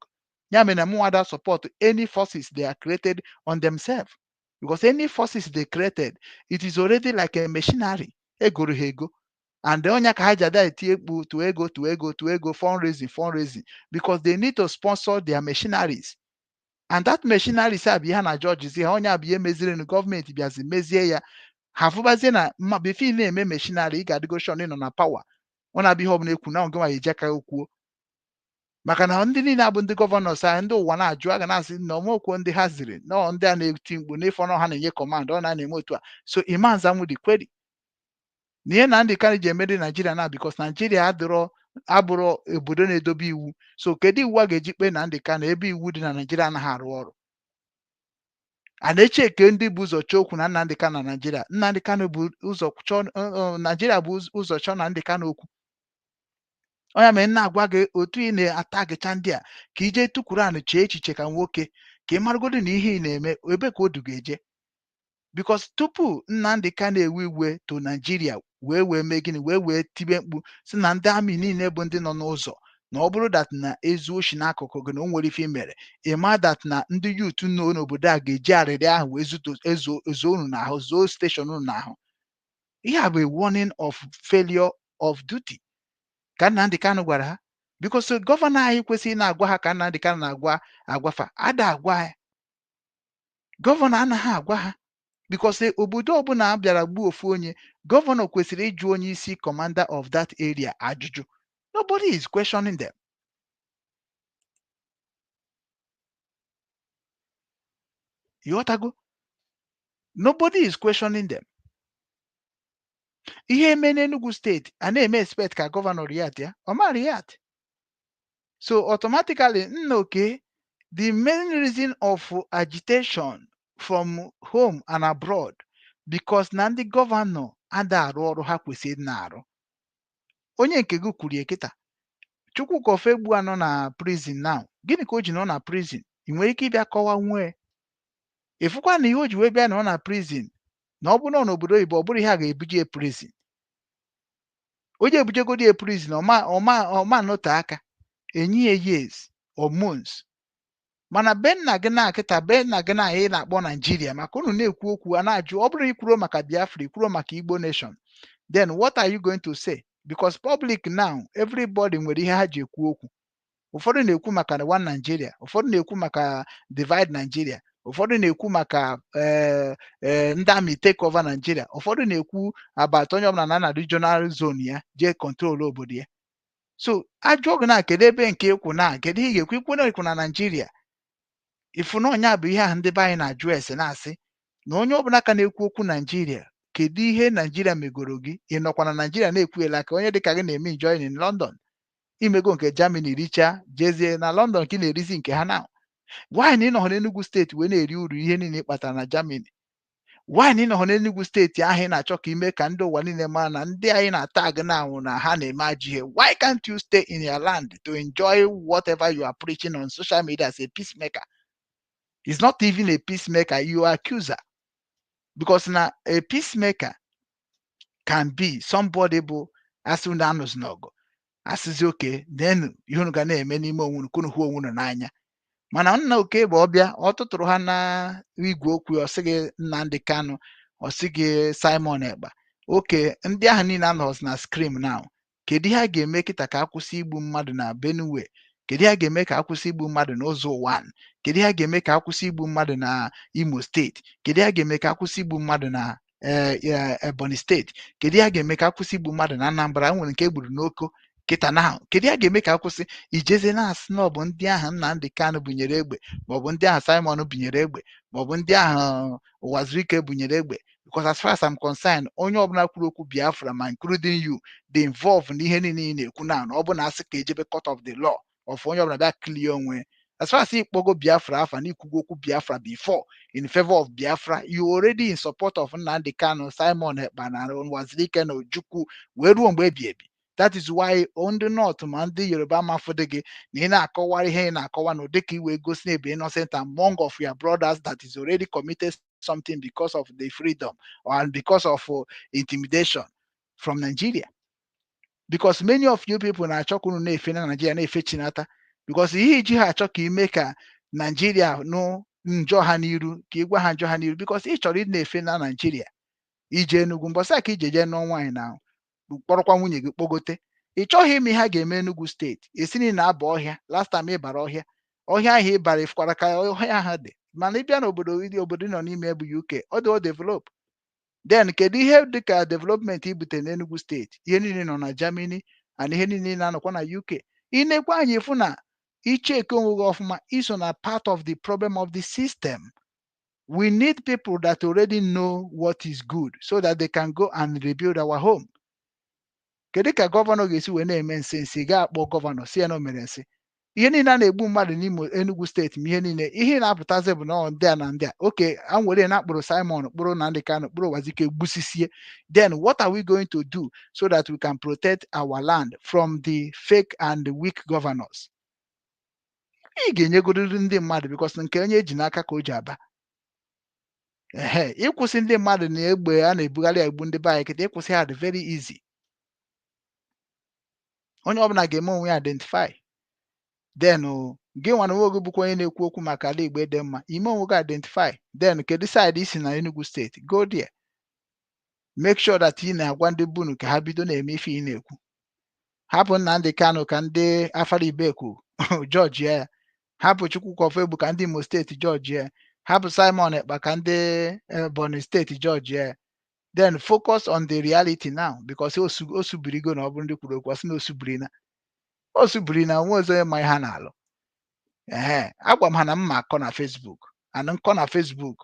ya. Ya mere na mụnwa da support any forces they are created on themselves, because any forces they created, it is already like a machinery egoro ha ego, and onye ka ha ji ada eti ekpu tụọ ego, tụọ ego, tụọ ego, fundraising, fundraising, because they need to sponsor their machineries. And that machineries a bụ ihe na judges ha, onye abụ ihe meziri gọọmenti bịazi mezie ya, ha fụbazie na mma. Before ị na-eme machinery, ị ga-adịgo sure nọ na power. Ọ na-abụ ihe ọbụla ekwu na ngị eji aka kwuo, maka na ndị niile abụ ndị governors anyị, ndị ụwa na-ajụ, a ga na-asị na ọmokwu ndị ha ziri nọọ, ndị a na-eti mkpu n'ịfọ nọ ha na-enye command, ọ na-eme otu a. So imanzanwu the query na ihe Nnamdi Kanu ji emeri Naijiria na because Naijiria adịrọ abụrụ obodo na-edobe iwu. So kedu iwu a ga-eji kpee Nnamdi Kanu ebe iwu dị na Naijiria anaghị arụ ọrụ? A na-eche eke ndị bụ ụzọ chọọ okwu na Nnamdi Kanu na Naijiria. Nnamdi Kanu bụ ụzọ chọọ Naijiria bụ ụzọ chọọ Nnamdi Kanu okwu. Onye mere na-agwa gị otu ị na-atagịcha ndị a ka ije tukwuru anụ chee echiche ka nwoke, ka ị maragodo na ihe ị na-eme ebe ka o duga eje, because tupu Nnamdi Kanu ewe iwe to Naijiria wee mee gịnị, wee tibe mkpu si na ndị army niile bụ ndị nọ n'ụzọ, na ọ bụrụ that na ezu oshi n'akụkụ gị na o nwere ife i mere, ịma that na ndị youth nọ n'obodo a ga-eji arịrị ahụ wee zuto ezo ezo unu n'ahụ, zoo station unu n'ahụ. Ihe a bụ a warning of failure of duty ka Nnamdi Kanu gwara ha, because governor anyị kwesịrị na-agwa ha ka Nnamdi Kanu na-agwa agwafa ada agwa ya. Governor anaghị agwa ha, because obodo ọbụla bịara gbuo ofu onye, governor kwesịrị ịjụ onye isi commander of that area ajụjụ. Nobody is questioning them. Ịghọtago? Nobody is questioning them. Ihe eme n'Enugu Steeti, a na-eme expect ka governor react ya, ọ ma react. So automatically, nna, oke the main reason of agitation from home and abroad, because na ndị governor ada arụ ọrụ ha kwesịrị na-arụ. Onye nke gị kwuru ya kịta, Chukwuka Ofegbu anọ na prison now. Gịnị ka o ji nọ na prison? Ị nwere ike ịbịa kọwa nwee ịfụkwa na ihe o ji wee bịa nọ na prison, na ọ bụrụ na n'obodo oyibo, ọ bụrụ ihe a ga-ebuje ya prison, onye ebujegodi ya prison, ọma note aka enye ya years or months. Mana be nna gị na kịta, be nna gị na ị na-akpọ Naijiria, maka unu na-ekwu okwu a na-ajụ, ọ bụrụ ikwuro maka Biafra, ikwuro maka Igbo nation, then what are you going to say? Because public now, everybody nwere ihe ha ji ekwu okwu. Ụfọdụ na-ekwu maka one Nigeria, ụfọdụ na-ekwu maka divide Nigeria, ụfọdụ na-ekwu maka ndị army take over Nigeria, ụfọdụ na-ekwu about onye ọbụla na na regional zone ya jee control obodo ya. So ajụọ gị na kedu ebe nke ịkwụ, na kedu ihe ị ga-ekwu? Ikwu na ikwu na Nigeria, ifu na ọnya bụ ihe ahụ ndị be anyị na-ajụ ese, na-asị na onye ọbụla ka na-ekwu okwu Naijiria, kedu ihe Naijiria megoro gị? Ị nọkwa na Naijiria na-ekwuela ka onye dịka gị na-eme enjoy in London, imego nke Germany richaa, jezie na London ka ị na-erizi nke ha. Na why na ị nọghọ n'Enugu Steeti wee na-eri uru ihe niile ị kpatara na Germany? Why na ị nọghọ n'Enugu Steeti ahụ ị na-achọ ka ime ka ndị ụwa niile mara na ndị anyị na-ata agụ na anwụ na ha na-eme ajọ ihe? Why can't you stay in your land to enjoy whatever you are preaching on social media as a peacemaker? It's not even a peacemaker, you are accuser, because na a peacemaker can be somebody bụ asị unu anụzi n'ọgụ, asịzi oke nenu ihe unu ga na-eme n'ime onwe unu ka unu hụ onwe unu n'anya. Mana nna, oke bụ ọbịa ọ tụtụrụ ha na igwe okwu, ọ sị gị Nnamdi Kanu, ọ sị gị Simon Ekpa, oke ndị ahụ niile anọghịzi na screen now. Kedu ihe a ga-eme kịta ka akwụsị igbu mmadụ na Benue? Kedu ihe a ga-eme ka akwụsị igbu mmadụ n'ụzọ ụwa? Kedu ihe a ga-eme ka akwụsị igbu mmadụ na Imo Steeti? Kedu ihe a ga-eme ka akwụsị igbu mmadụ na Ebonyi Steeti? Kedu ihe a ga-eme ka akwụsị igbu mmadụ na Anambra? Nwere nke egburu n'Oko kịta na. Kedu ihe a ga-eme ka akwụsị? Ijeze na-asị na ọ bụ ndị ahụ Nnamdi Kanu bunyere egbe, maọbụ ndị ahụ Simon bunyere egbe, maọbụ ndị ahụ Uwazuruike bunyere egbe, because as far as I'm concerned, onye ọbụla kwuru okwu Biafra, ma including you, dị involved n'ihe niile ị na-ekwu na ọ bụ na asị ka ejebe court of the law of onye ọbụla bịa clear onwe. As far as ịkpọgo Biafra afa na ikwugo okwu Biafra before in favor of Biafra, you already in support of Nnamdi Kanu, Simon Ekpa na Uwazuruike na Ojukwu wee ruo mgbe ebi ebi. That is why ndị North ma ndị Yoruba mafụdị gị na ị na-akọwa ihe ị na-akọwa na ụdị ka i wee gosi na ebe innocent among of your brothers that is already committed something because of the freedom and because of intimidation from Nigeria, because many of you people na-achọ ka unu na-efe na Nigeria na-efe chinata. Because ihe iji ha achọ ka ime ka Nigeria nụ njọ ha n'iru, ka ị gwa ha njọ ha n'iru, because ị chọrọ ị na-efe na Nigeria ije Enugu mbọsị a ka ije jee nụọ nwaanyị na kpọrọkwa nwunye gị kpogote. Ị chọghị ime ihe a ga-eme Enugu Steeti esi na ị na-aba ọhịa. Last time ị bara ọhịa, ọhịa ahụ ị bara ịfụkwara ka ọhịa ahụ dị. Mana ị bịa n'obodo, obodo ị nọ n'ime bụ UK, ọ dị o develop. Then kedu ihe dịka development i butere n'Enugu Steeti? Ihe niile nọ na Germany and ihe niile na-anọkwa na UK. Ị nekwa anya ịfụ na icheke onwe gị ọfụma, iso na part of the problem of the system. We need people that already know what is good so that they can go and rebuild our home. Kedu ka governor ga-esi wee na-eme nsị nsị ga-akpọ governor si ya na o mere nsị? Ihe niile a na-egbu mmadụ n'Imo, Enugu Steeti, ma ihe niile ihe na-apụtazi bụ na ọ ndị a na ndị a oke a nwere na akpụrụ Simon, kpụrụ Nnamdi Kanu, kpụrụ Wazike, gbusisie. Then what are we going to do so that we can protect our land from the fake and the weak governors? Ị ga-enyegoriri ndị mmadụ, because nke onye eji n'aka ka o ji aba. Ehe, ịkwụsị ndị mmadụ na egbe a na-ebugharị egbu ndị be anyị kịta, ịkwụsị ha dị very easy. Onye ọbụla ga-eme onwe ya identify. Then gị nwa na onwe gị bụkwa onye na-ekwu okwu maka ala Igbo dị mma, ime onwe gị identify. Then kedu side isi na Enugu Steeti? Go there, make sure that ị na-agwa ndị bunu ka ha bido na-eme ife ị na-ekwu. Hapụ Nnamdi Kanu ka ndị Afara Ibeku jọji ya, hapụ Chukwuka Egbu ka ndị Imo Steeti jọji ya, hapụ Simon Ekpa ka ndị Ebonyi Steeti jọji ya. Then focus on the reality now, because o subirigo na ọ bụrụ ndị kwuru okwu, ọ sị na o subiri na o subiri na onwe ọzọ onye ma ihe ha na-alụ. Ehe, agwa m ha na m ma akọ na Facebook and nkọ na Facebook,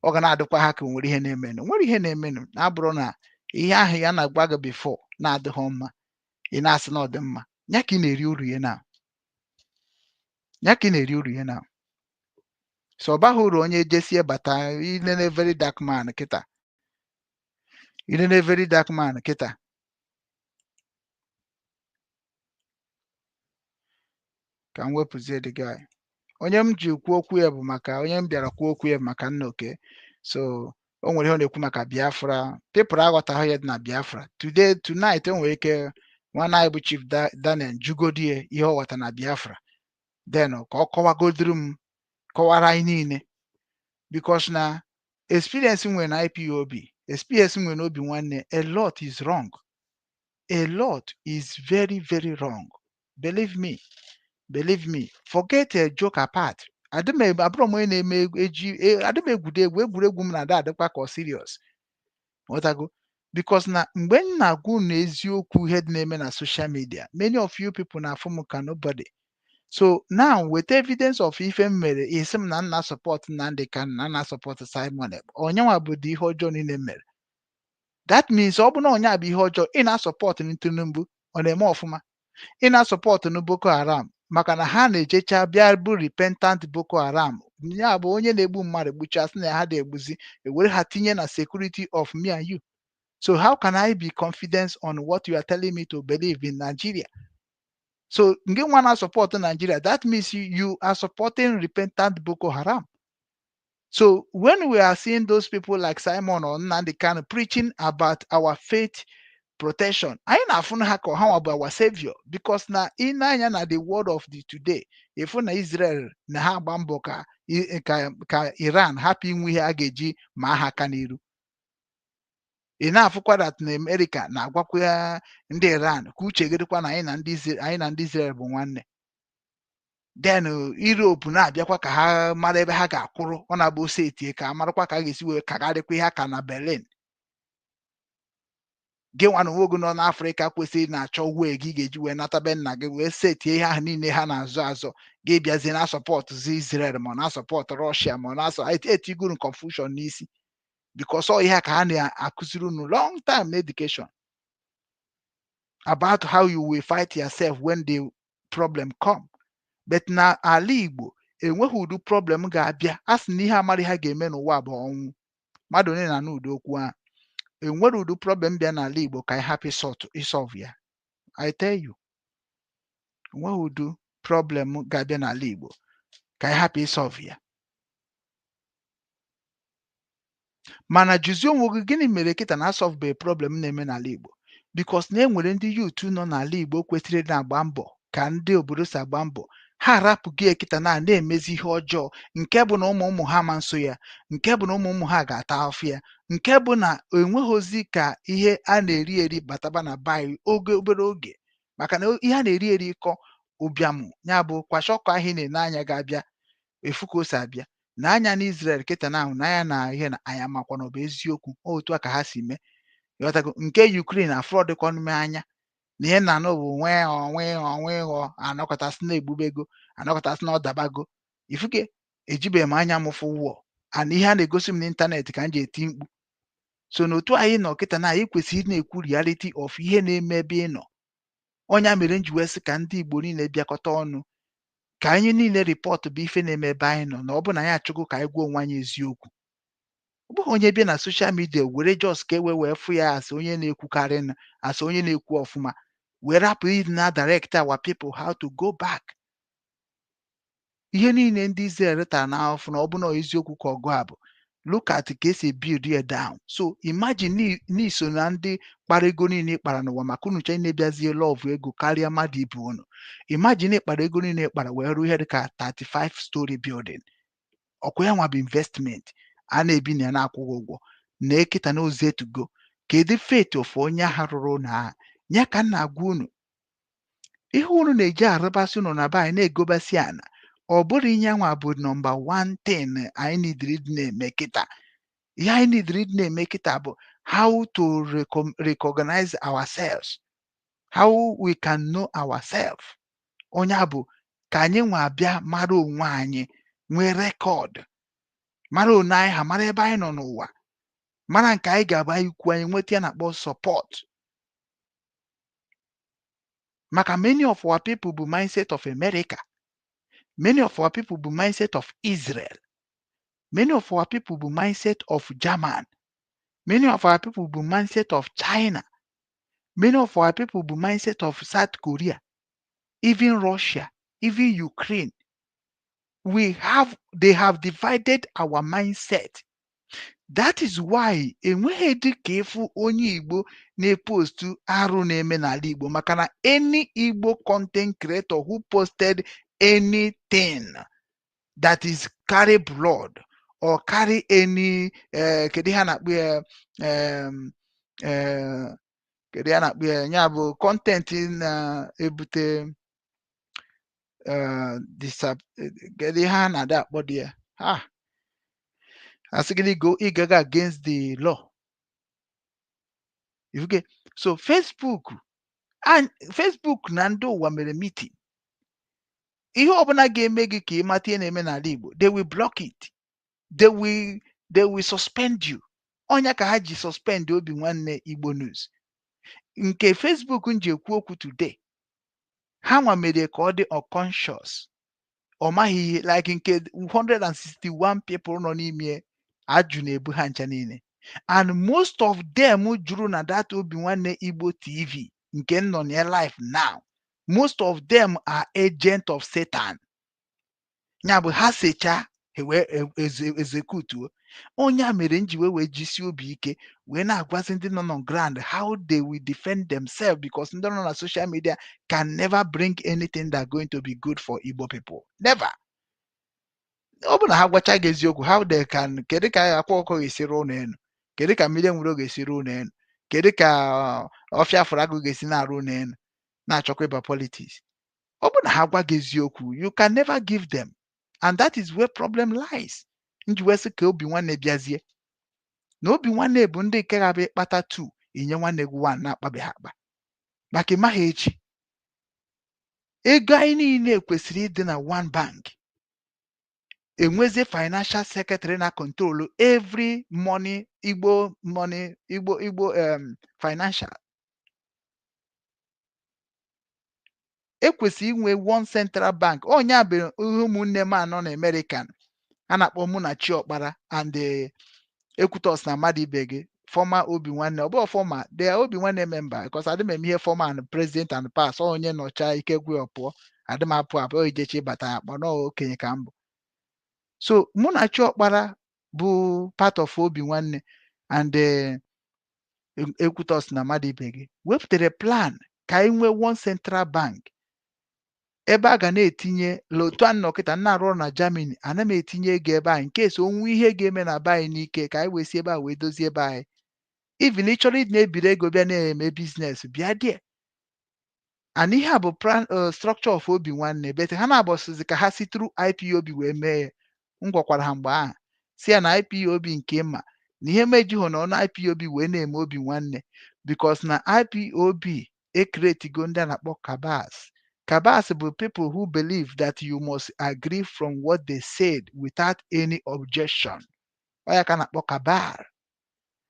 ọ ga na-adịkwa ha ka o nwere ihe na-emenụ, nwere ihe na-emenụ. Na-abụrụ na ihe ahụ ya na-agwa gị before na-adịghị mma, ị na-asị na ọ dị mma, ya ka ị na-eri uru ya na ya ka ị na-eri uru ya na. So ọ baghị uru onye jesie bata ilele Very Dark Man kịta, ilele Very Dark Man kịta. Ka m wepụzie the guy. Onye m ji kwuo okwu ya bụ maka onye m bịara kwuo okwu ya bụ maka Nnoke. So o nwere ihe ọ na-ekwu maka Biafra. People aghọtaghị ihe dị na Biafra today, tonight. O nwere ike nwanne anyị bụ Chief Daniel jugodie ihe ọ ghọta na Biafra, then ka ọ kọwagodiri m, kọwara anyị niile, because na experience nwere na IPOB, experience nwere n'obi nwanne, a lot is wrong, a lot is very very wrong. Believe me, believe me, forget a joke apart. Adị m abụrụ m onye na-eme eji adị m egwude egwu, egwuregwu m na-ada adịkwa ka ọ serious, ghọtago? Because na mgbe m na-agwa unu eziokwu ihe dị na-eme na social media, many of you people na-afụ m ka nobody. So now weta evidence of ife m mere, isi m na nna support Nnamdi Kanu, na nna support Simon Ekpa. Onyenwa bụ dị ihe ọjọọ niile m mere. That means ọ bụ na onye a bụ ihe ọjọọ ị na-support Tinubu, ọ na-eme ọfụma, ị na-support Boko Haram, maka na ha na-ejecha bịa bụ repentant Boko Haram, ya bụ onye na-egbu mmadụ gbuchaa sị na ha na-egbuzi, ewere ha tinye na security of me and you. So how can I be confident on what you are telling me to believe in Nigeria? So nke nwa na support Nigeria, that means you are supporting repentant Boko Haram. So when we are seeing those people like Simon or Nnamdi Kanu preaching about our faith protection, anyị na-afụ ha ka ha nwa bụ our savior, because na ị na-anya na the world of the today, ịfụ na Israel na ha agba mbọ ka Iran hapụ inwe ihe a ga-eji ma ha aka n'iru. Ị na-afụkwa that na America na-agwakwa ndị Iran ka uche gị dịkwa na anyị na ndị Israel bụ nwanne. Then Europe na-abịakwa ka ha mara ebe ha ga-akwụrụ, ọ na-abụ ose etie ka a marakwa ka a ga-esi wee kagharịkwa ihe aka na Berlin. Gị nwa na onwe gị nọ n'Afrịka kwesịrị na-achọ wee gị ga-eji wee nata be nna gị wee setie ihe ahụ niile ha na-azọ azọ, gị bịazie na sọpọtụzi Israel ma ọ na-support Russia ma ọ na-asọ etiguru confusion n'isi, because ọ ihe a ka ha na-akụziri unu long time na education about how you will fight yourself when the problem come. But na ala Igbo enweghị ụdị problem ga-abịa, a sị na ihe amara ha ga-eme n'ụwa bụ ọnwụ mmadụ onye na-anụ ụdị okwu ahụ. Enwere ụdị problem bịa n'ala Igbo ka anyị hapụ ịsolve ya. I tell you, enweghị ụdị problem ga-abịa n'ala Igbo ka anyị hapụ ịsolve ya. Mana jụzie onwe gị, gịnị mere kịta na asolve problem na-eme n'ala Igbo? Because na enwere ndị youth nọ n'ala Igbo kwesịrị ịdị na-agba mbọ ka ndị obodo si agba mbọ. Ha arapụgo ya kịta na na-emezi ihe ọjọọ, nke bụ na ụmụ ụmụ ha ma nso ya, nke bụ na ụmụ ụmụ ha ga-ata afụ ya, nke bụ na enweghịzi ka ihe a na-eri eri bataba na be anyị oge obere oge, maka na ihe a na-eri eri kọ ụbịam ya bụ kwashiorkor ahụ ị na-ene anya ga-abịa efu ka o si abịa na anya na Israel kịta na ahụ na anya na ihe na anya makwa na ọ bụ eziokwu otu a ka ha si mee. Ịghọtago? Nke Ukraine afọdụkwanụ m anya na ihe na anụ bụ nwee onwe onwe ghọ anọkọtasị na-egbubego, anọkọtasị na ọdabago ifuke. Ejibeghị m anya m fụ wụọ and ihe a na-egosi m n'ịntanetị ka m ji eti mkpu. So n'otu anyị nọ kịta na anyị kwesịrị ị na-ekwu reality of ihe na-eme ebe ị nọ. Ọnya mere m ji wee sị ka ndị Igbo niile bịakọta ọnụ, ka anyị niile report bụ ife na-eme ebe anyị nọ, na ọ bụ na anyị achọgo ka anyị gwa onwe anyị eziokwu. Ọ bụghị onye bịa na social media were just ka e wee wee fụ ya asị onye na-ekwukarị na asị onye na-ekwu ọfụma, wee rapụ ịdị na direct our people how to go back. Ihe niile ndị Israel tara n'ahụhụ na ọ bụ na eziokwu ka ọgụ a bụ, look at ka esi build ya down. So imagine n'iso na ndị kpara ego niile ị kpara n'ụwa, maka unu che na-ebiazie love ego karịa mmadụ ibe unu. Imagine ịkpara ego niile ị kpara wee rụọ ihe dịka 35 story building. Ọkwa ya nwa bụ investment a na-ebi na ya na-akwụghị ụgwọ na ekịta na ozetugo. Kedu fate of onye ahụ rụrụ ụlọ ahụ? Ya ka m na-agwa unu, ihe unu na-eji arụbasị ụlọ na be anyị na-egobasị ana, ọ bụrụ ihe nwa bụ number one thing anyị nidiri ịdị na-eme kịta. Ihe anyị nidiri ịdị na-eme kịta bụ how to recognize ourselves, how we can know ourselves. Onye a bụ ka anyị nwa bịa mara onwe anyị, nwee record, mara one anyị ha, mara ebe anyị nọ n'ụwa, mara nke anyị ga-abụ anyị kwu anyị nweta ya na-akpọ support. Maka many of our people bụ mindset of America, many of our people bụ mindset of Israel, many of our people bụ mindset of German, many of our people bụ mindset of China, many of our people bụ mindset of South Korea, even Russia, even Ukraine. We have They have divided our mindset. That is why enweghị dị ka ịfụ onye Igbo na-epostu arụ na-eme n'ala Igbo, maka na any Igbo content creator who posted anything that is carry blood or carry any kedu ihe a na-akpọ ya, kedu ihe a na-akpọ ya, ya bụ content na-ebute kedu ihe a na-adị akpọ dị ya, ha asị gịnị, go ịgaga against the law. You get? So Facebook and Facebook na ndị ụwa mere meeting, ihe ọbụla ga-eme gị ka ị mata ihe na-eme n'ala Igbo, they will block it, they will suspend you. Ọnya ka ha ji suspend Obi Nwanne Igbo News nke Facebook m ji ekwu okwu today. Ha nwa mere ka ọ dị unconscious, ọ maghị ihe, like nke 161 people nọ n'ime ajụ na-ebu ha ncha niile, and most of them juru na that Obi Nwanne Igbo TV nke m nọ na ya live now. Most of them are agent of Satan. Ya bụ ha secha ha wee ezekutuo. Onye a mere m ji wee jisie obi ike wee na-agwazi ndị nọ on ground how they will defend themselves, because ndị nọ na social media can never bring anything that going to be good for Igbo people, never. Ọ bụ na ha gwacha gị eziokwu, how they can, kedu ka akwa ọkụ ga-esi rụọ ụlọ elu? Kedu ka mmiri enwere ga-esi rụọ ụlọ elu? Kedu ka ọfịa fụrụ agụ ga-esi na-arụ ụlọ elu na-achọkwa ịba politics? Ọ bụ na ha gwa gị eziokwu, you can never give them, and that is where problem lies. Nji wee sị ka Obi Nwanne bịazie na Obi Nwanne bụ ndị nke ga-abịa ịkpata 2 inye nwanne gị 1 na-akpabeghị akpa, maka ịmaghị echi. Ego anyị niile kwesịrị ịdị na one bank, enwezie financial secretary na control every money, Igbo money, Igbo financial. Ekwesịrị inwe one central bank. Onye a bụ ihe ụmụnne m anọ na American a na-akpọ Munachi Ọkpara and Ekwutos na mmadụ ibe gị, former Obi Nwanne, ọ bụghị former, they are Obi Nwanne member, because adị m eme ihe former and president and pass. Ọ onye nọcha ike gwe ọ pụọ, adị m apụ apụ, ọ ijechi ịbata ya akpọ na okenye ka m bụ. So Munachi Ọkpara bụ part of Obi Nwanne and Ekwutos na mmadụ ibe gị wepụtara plan ka anyị nwee one central bank. Ebe a ga na-etinye la otu a nọ kịta nna arụ ọrụ na Germany, ana m etinye ego ebe anyị nke so onwe ihe ga-eme na be anyị n'ike ka anyị wee si ebe a wee dozie ebe anyị. Even ị chọrọ ịdị na-ebiri ego bịa na-eme business, bịa die. And ihe a bụ plan, structure of Obi Nwanne, but ha na-abọsịzi ka ha si through IPOB wee mee ya. M gwakwara ha mgbe ahụ si ya na IPOB nke ma na ihe mejighụ na ọnụ IPOB wee na-eme Obi Nwanne, because na IPOB ecreatego ndị a na-akpọ cabals. Cabals bụ people who believe that you must agree from what they said without any objection. Ọ ya ka a na-akpọ cabal.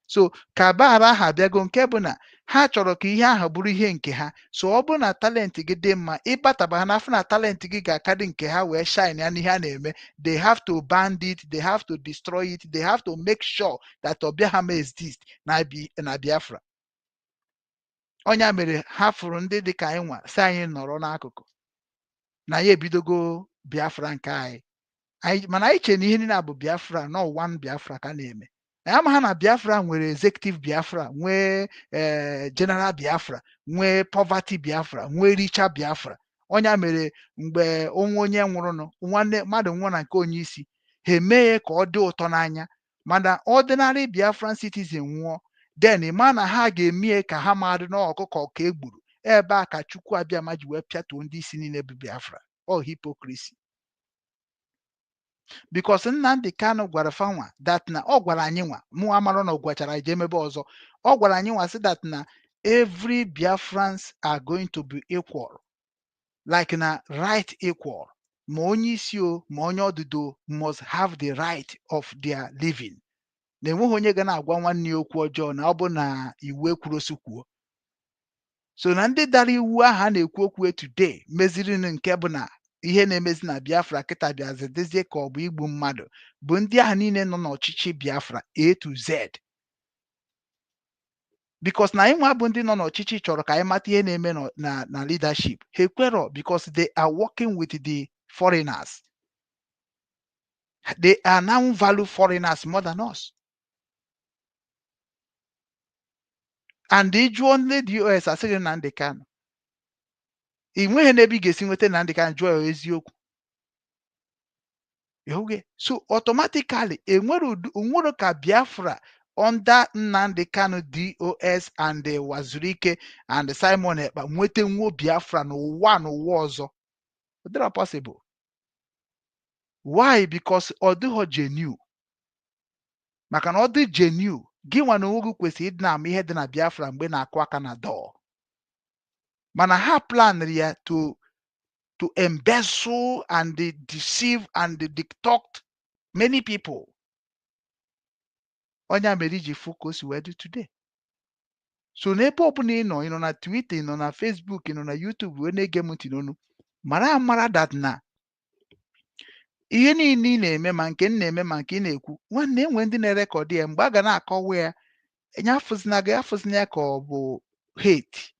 So cabal ahụ abịago nke bụ na ha chọrọ ka ihe ahụ bụrụ ihe nke ha. So ọ bụrụ na talent gị dị mma, ịbataba ha n'afọ na talent gị ga-akadị nke ha wee shine ya n'ihe a na-eme. They have to ban it, they have to destroy it, they have to make sure that ọbịa ha ma exist na Biafra. Ọnya mere ha fụrụ ndị dị ka anyị nwa si anyị nọrọ n'akụkụ na ya ebidogo Biafra nke anyị, mana anyị chere na ihe niile a bụ Biafra, nọ one Biafra ka a na-eme. Anyị ama ha na Biafra nwere executive Biafra, nwee general Biafra, nwee poverty Biafra, nwee richer Biafra. Ọnya mere mgbe onwe onye nwụrụnụ, nwanne mmadụ nwụrụ na nke onye isi ha emee ka ọ dị ụtọ n'anya, mana ordinary Biafran citizen nwụọ, then ịma na ha ga-emie ka ha madụ na ọkụkọ ka e gburu. Ebe a ka Chukwu Abịama ji wee pịatuo ndị isi niile bụ Biafra. Ọ hypocrisy, because Nnamdi Kanu gwara fanwa that na ọ gwara anyị nwa mụ amara na ọ gwachara anyị jee mebe ọzọ. Ọ gwara anyị nwa sị that na every Biafrans are going to be equal, like na right equal, ma onye isi o ma onye ọdụdụ must have the right of their living, na enweghị onye ga na-agwa nwanne ya okwu ọjọọ na ọ bụ na iwu ekwurosi kwuo. So na ndị dara iwu ahụ a na-ekwu okwu today mezirinụ nke bụ na ihe na-emezi na Biafra kịta bịazi dịzie ka ọ bụ igbu mmadụ bụ ndị ahụ niile nọ n'ọchịchị Biafra A to Z, because na anyị nwa bụ ndị nọ n'ọchịchị chọrọ ka anyị mata ihe na-eme na leadership. Ha ekwerọ, because they are working with the foreigners. They are now value foreigners more than us. And ị jụọ ndị DOS, asị gị Nnamdi Kanu. Ị nweghị n'ebe ị ga-esi nweta Nnamdi Kanu, jụọ ya eziokwu. Ịhụghị? So automatically enwere onwere ka Biafra under Nnamdi Kanu, DOS and Wazirike and Simon Ekpa nweta nwuo Biafra n'ụwa n'ụwa ọzọ. Ọ dịrọ possible. Why? Because ọ dịghọ genuine. Maka na ọ dị genuine, gị nwa na onwe gị kwesịrị ịdị na-ama ihe dị na Biafra mgbe na-akụ aka na door. Mana ha planri ya to embezzle and deceive and dictate many people. Onye mere iji fụ ka o si wee dị today. So n'ebe ọbụla ị nọ, ị nọ na Twitter, ị nọ na Facebook, ị nọ na YouTube wee na-ege m ntị n'onu, mara amara that na ihe niile ị na-eme, ma nke m na-eme, ma nke ị na-ekwu, nwanne, enwe ndị na-erecord ya mgbe a ga na-akọwa ya. Enye afụzina gị, afụzina ya ka ọ bụ hate.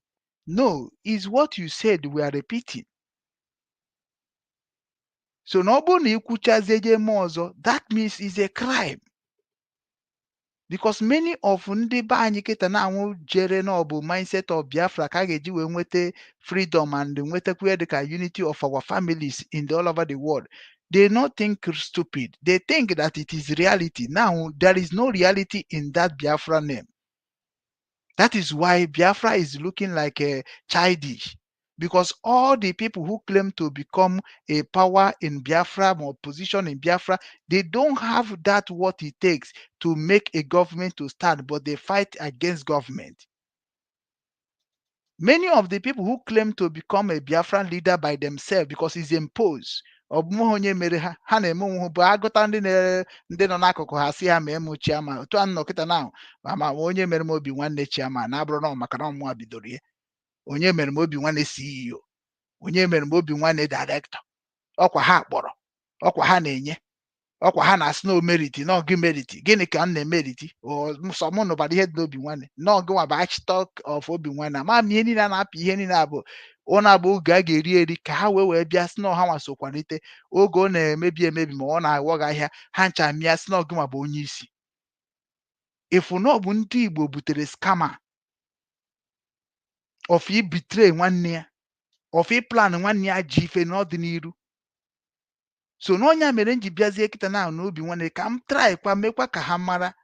No, is what you said we are repeating. So na ọ bụrụ na ị kwuchazie jee mee ọzọ, that means is a crime, because many of ndị be anyị kịta na-anwụ jere na ọ bụ mindset of Biafra ka a ga-eji wee nweta freedom and nwetakwa ya dịka unity of our families in the all over the world. They not think stupid, they think that it is reality. Now there is no reality in that Biafra name. That is why Biafra is looking like a childish, because all the people who claim to become a power in Biafra or position in Biafra, they don't have that what it takes to make a government to stand, but they fight against government. Many of the people who claim to become a Biafran leader by themselves, because it's imposed. Ọ bụ onye mere ha ha na-eme onwe ha bụ agụta ndị ndị nọ n'akụkụ ha si ha mee m chairman. Otu a nọ kịta na ma onye mere m Obi Nwanne chairman na-abụrụ na maka na ọmụwa bidoro ya. Onye mere m Obi Nwanne CEO, onye mere m Obi Nwanne director, ọkwa ha kpọrọ, ọkwa ha na-enye, ọkwa ha na-asị na omeriti na ọgị meriti. Gịnị ka m na-emeriti? Sọ mụ nụbara ihe dị n'Obi Nwanne na ọgị nwa bụ architect of Obi Nwanne. Ama m ihe niile a na-apị, ihe niile a bụ ọ na-abụ oge a ga-eri eri ka ha wee bịa sị na ọha nwa so kwalite. Oge ọ na-emebi emebi ma ọ na-aghọ gị ahịa, ha ncha mịa sị na ọgị nwa bụ onye isi. Ịfụ na ọ bụ ndị Igbo butere scammer of ibetray nwanne ya. Of plan nwanne ya ji ife n'ọdịnihu. So n'ọnya mere m ji bịazie kịta na n'obi nwanne ka m try kwa mekwa ka ha mara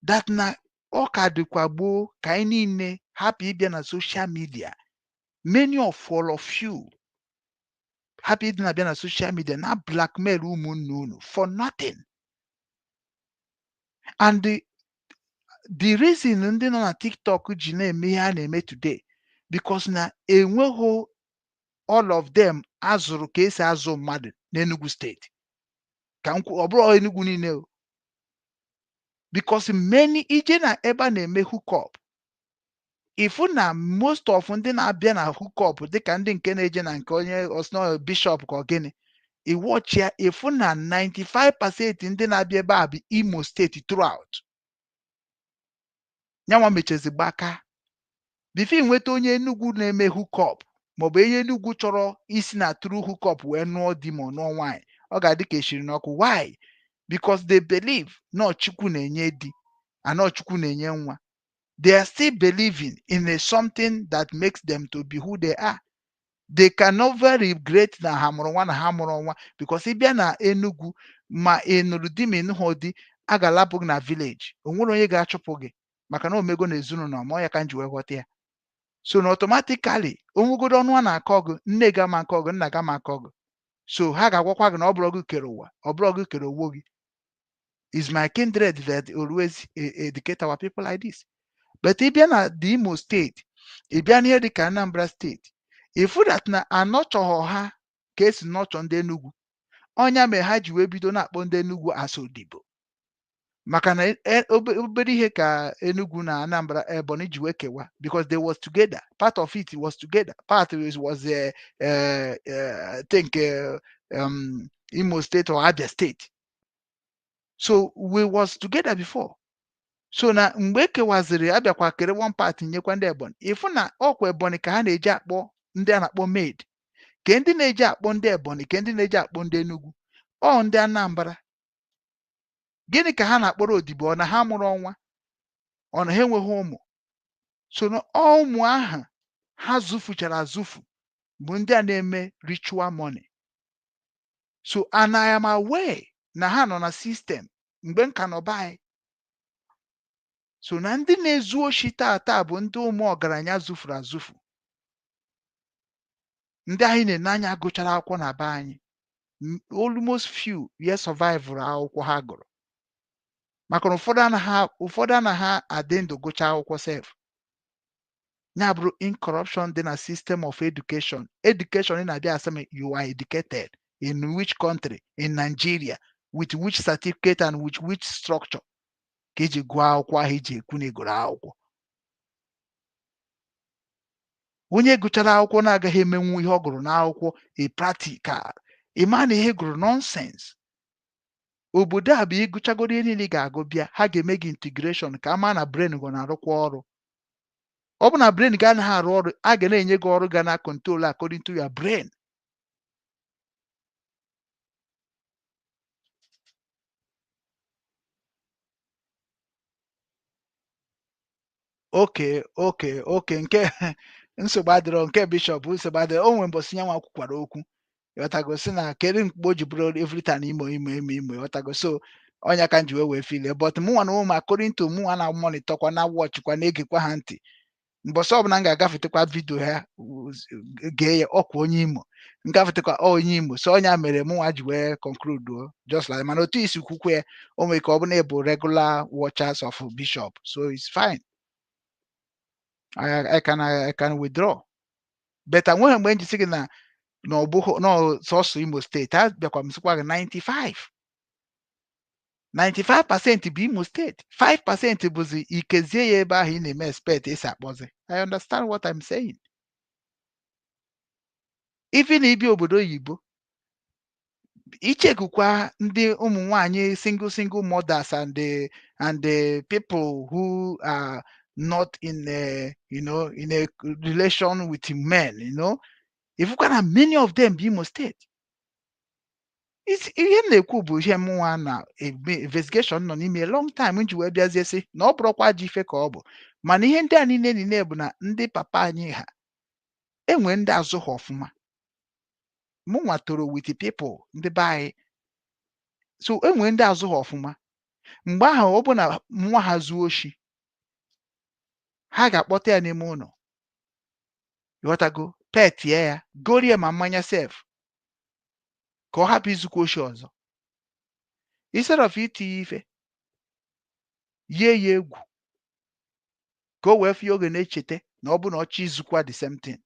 that na ọ ka dịkwa gboo ka anyị niile hapụ ịbịa na social media. Many of all of you hapụ ịdị na-abịa na social media na blackmail ụmụnne unu for nothing. And the reason ndị nọ na TikTok ji na-eme ihe a na-eme today, because na enweghị all of them azụrụ ka esi azụ mmadụ n'Enugu steeti, ka m ọ bụrụ Enugu niile o, because many ije na ebe a na-eme hookup, ifu na most of ndị na-abịa na hookup, dịka ndị nke na-eje na nke onye osno bishọp ka ọ gịnị, iwọchịa, ifu na 95% ndị na-abịa ebe a bụ Imo steeti throughout. Nyanwa mechezi gbaka before nweta onye Enugu na-eme hookup, maọbụ onye Enugu chọrọ isi na through hookup wee nụọ di ma ọ nụọ nwaanyị, ọ ga-adị ka eshiri n'ọkụ. Why? Because they believe na Chukwu na-enye di and na Chukwu na-enye nwa. They are still believing in a something that makes them to be who they are. They can never regret na ha mụrụ nwa na ha mụrụ nwa, because ị bịa na Enugu, ma ị nụrụ di ma ị nụghị di, a ga-alapụ gị na village. O nwere onye ga-achụpụ gị maka na omego na ezinụlọ ma ọ ya ka m ji wee ghọta ya. So na automatically onwegodo ọnụ a na-akọ gị, nne gị ama akọ gị, nna gị ama akọ gị. So ha ga-agwakwa gị na ọ bụrụ gị kere ụwa, ọ bụrụ gị kere onwe gị. Is my kindred that always educate our people like this. But ị bịa na the Imo steeti, ị bịa n'ihe dịka Anambra steeti, ịfụ that na anọchọghọ ha ka esi nọchọ ndị Enugu. Ọnya mere ha ji wee bido na-akpọ ndị Enugu as odibo, maka na obere ihe ka Enugu na Anambra, Ebonyi ji wee kewa, because they was together. Part of it was together, part was think Imo State or Abia State. So we was together before. So na mgbe e kewaziri, abịakwa kere one part nyekwa ndị Ebonyi. Ịfụ na ọkwa Ebonyi ka ha na-eji akpọ ndị a na-akpọ maid, ke ndị na-eji akpọ ndị Ebonyi, ke ndị na-eji akpọ ndị Enugu, ọ ndị Anambra. Gịnị ka ha na-akpọrọ odibo? Ọ na ha mụrụ ọnwa? Ọ na ha enweghị ụmụ? So na ụmụ ahụ ha zụfuchara azụfu bụ ndị a na-eme ritual money. So and I am aware na ha nọ na system mgbe m ka nọ be anyị. So na ndị na-ezu oshi tata bụ ndị ụmụ ọgaranya zụfuru azụfu, ndị anyị na-ene anya gụchara akwụkwọ na be anyị. Almost few ye survive akwụkwọ ha gụrụ, maka na ụfọdụ anaghị adị ndụ gụchaa akwụkwọ sef. Ya bụrụ in corruption dị na system of education. Education ị na-abịa asị m you are educated in which country? In Nigeria, with which certificate and with which structure ka iji gụọ akwụkwọ ahụ iji ekwu na ịgụrụ akwụkwọ? Onye gụchara akwụkwọ na-agaghị emenwu ihe ọ gụrụ n'akwụkwọ a practical, ị ma na ihe gụrụ nonsense. Obodo a bụ ịgụchagoro ihe niile ị ga-agụ bịa, ha ga-eme gị integration ka a maa na brain gị na-arụkwa ọrụ. Ọ bụ na brain gị anaghị arụ ọrụ, a ga na-enye gị ọrụ ga na control according to your brain. Okay, nke nsogbu adịrọ, nke bishọp nsogbu adịrọ. O nwere mbọsị ya nwa kwukwara okwu, ịghọtago, sị na kedu mkpe o ji bụrụ every time Imo, Imo, Imo, Imo, ịghọtago. So ọnya ka m ji wee feel, but mụnwa na ụmụ according to mụnwa na monitorkwa na watchkwa na-egekwa ha ntị, mbọsị ọbụla m ga-agafetekwa video ha gee ya, ọkwa onye Imo ngafetekwa onye Imo. So ọnya mere mụnwa ji wee conclude just like, mana otu isi kwukwe ya, o nwere ka ọ bụ na ịbụ regular watchers of bishop, so it's fine. I can withdraw, but enweghị mgbe m ji sị gị na ọ bụghị na sọsọ Imo steeti. A bịakwa m sịkwa gị 95% bụ Imo steeti, 5% bụzi ikezie ya ebe ahụ ị na-eme expect esi akpọzi. I understand what I'm saying. Even ibi obodo oyibo, ichekukwa ndị ụmụ nwanyị single mothers and the people who are not in a you know in a relation with men, ifụkwa na many of them bụ Imo steeti. Ihe m na-ekwu bụ ihe mụnwa na investigation nọ n'ime long time m ji wee bịazie sị na ọ bụrụkwa ajọ ife ka ọ bụ, mana ihe ndị a niile bụ na ndị papa anyị ha Enwe ndị azụ ha ọfụma. Mụnwa toro with the people ndị be anyị, so enwe ndị azụ ha ọfụma. Mgbe ahụ, ọ bụ na nwa ha zuo oshi, ha ga-akpọta ya n'ime ụlọ, ghọtago, petie ya, gorie ma mmanya sef, ka ọ hapụ izukwa oshi ọzọ. Instead of itinye ife yie ya egwu ka o wee fie oge na-echeta na ọ bụ na ọchọ izukwa the same thing,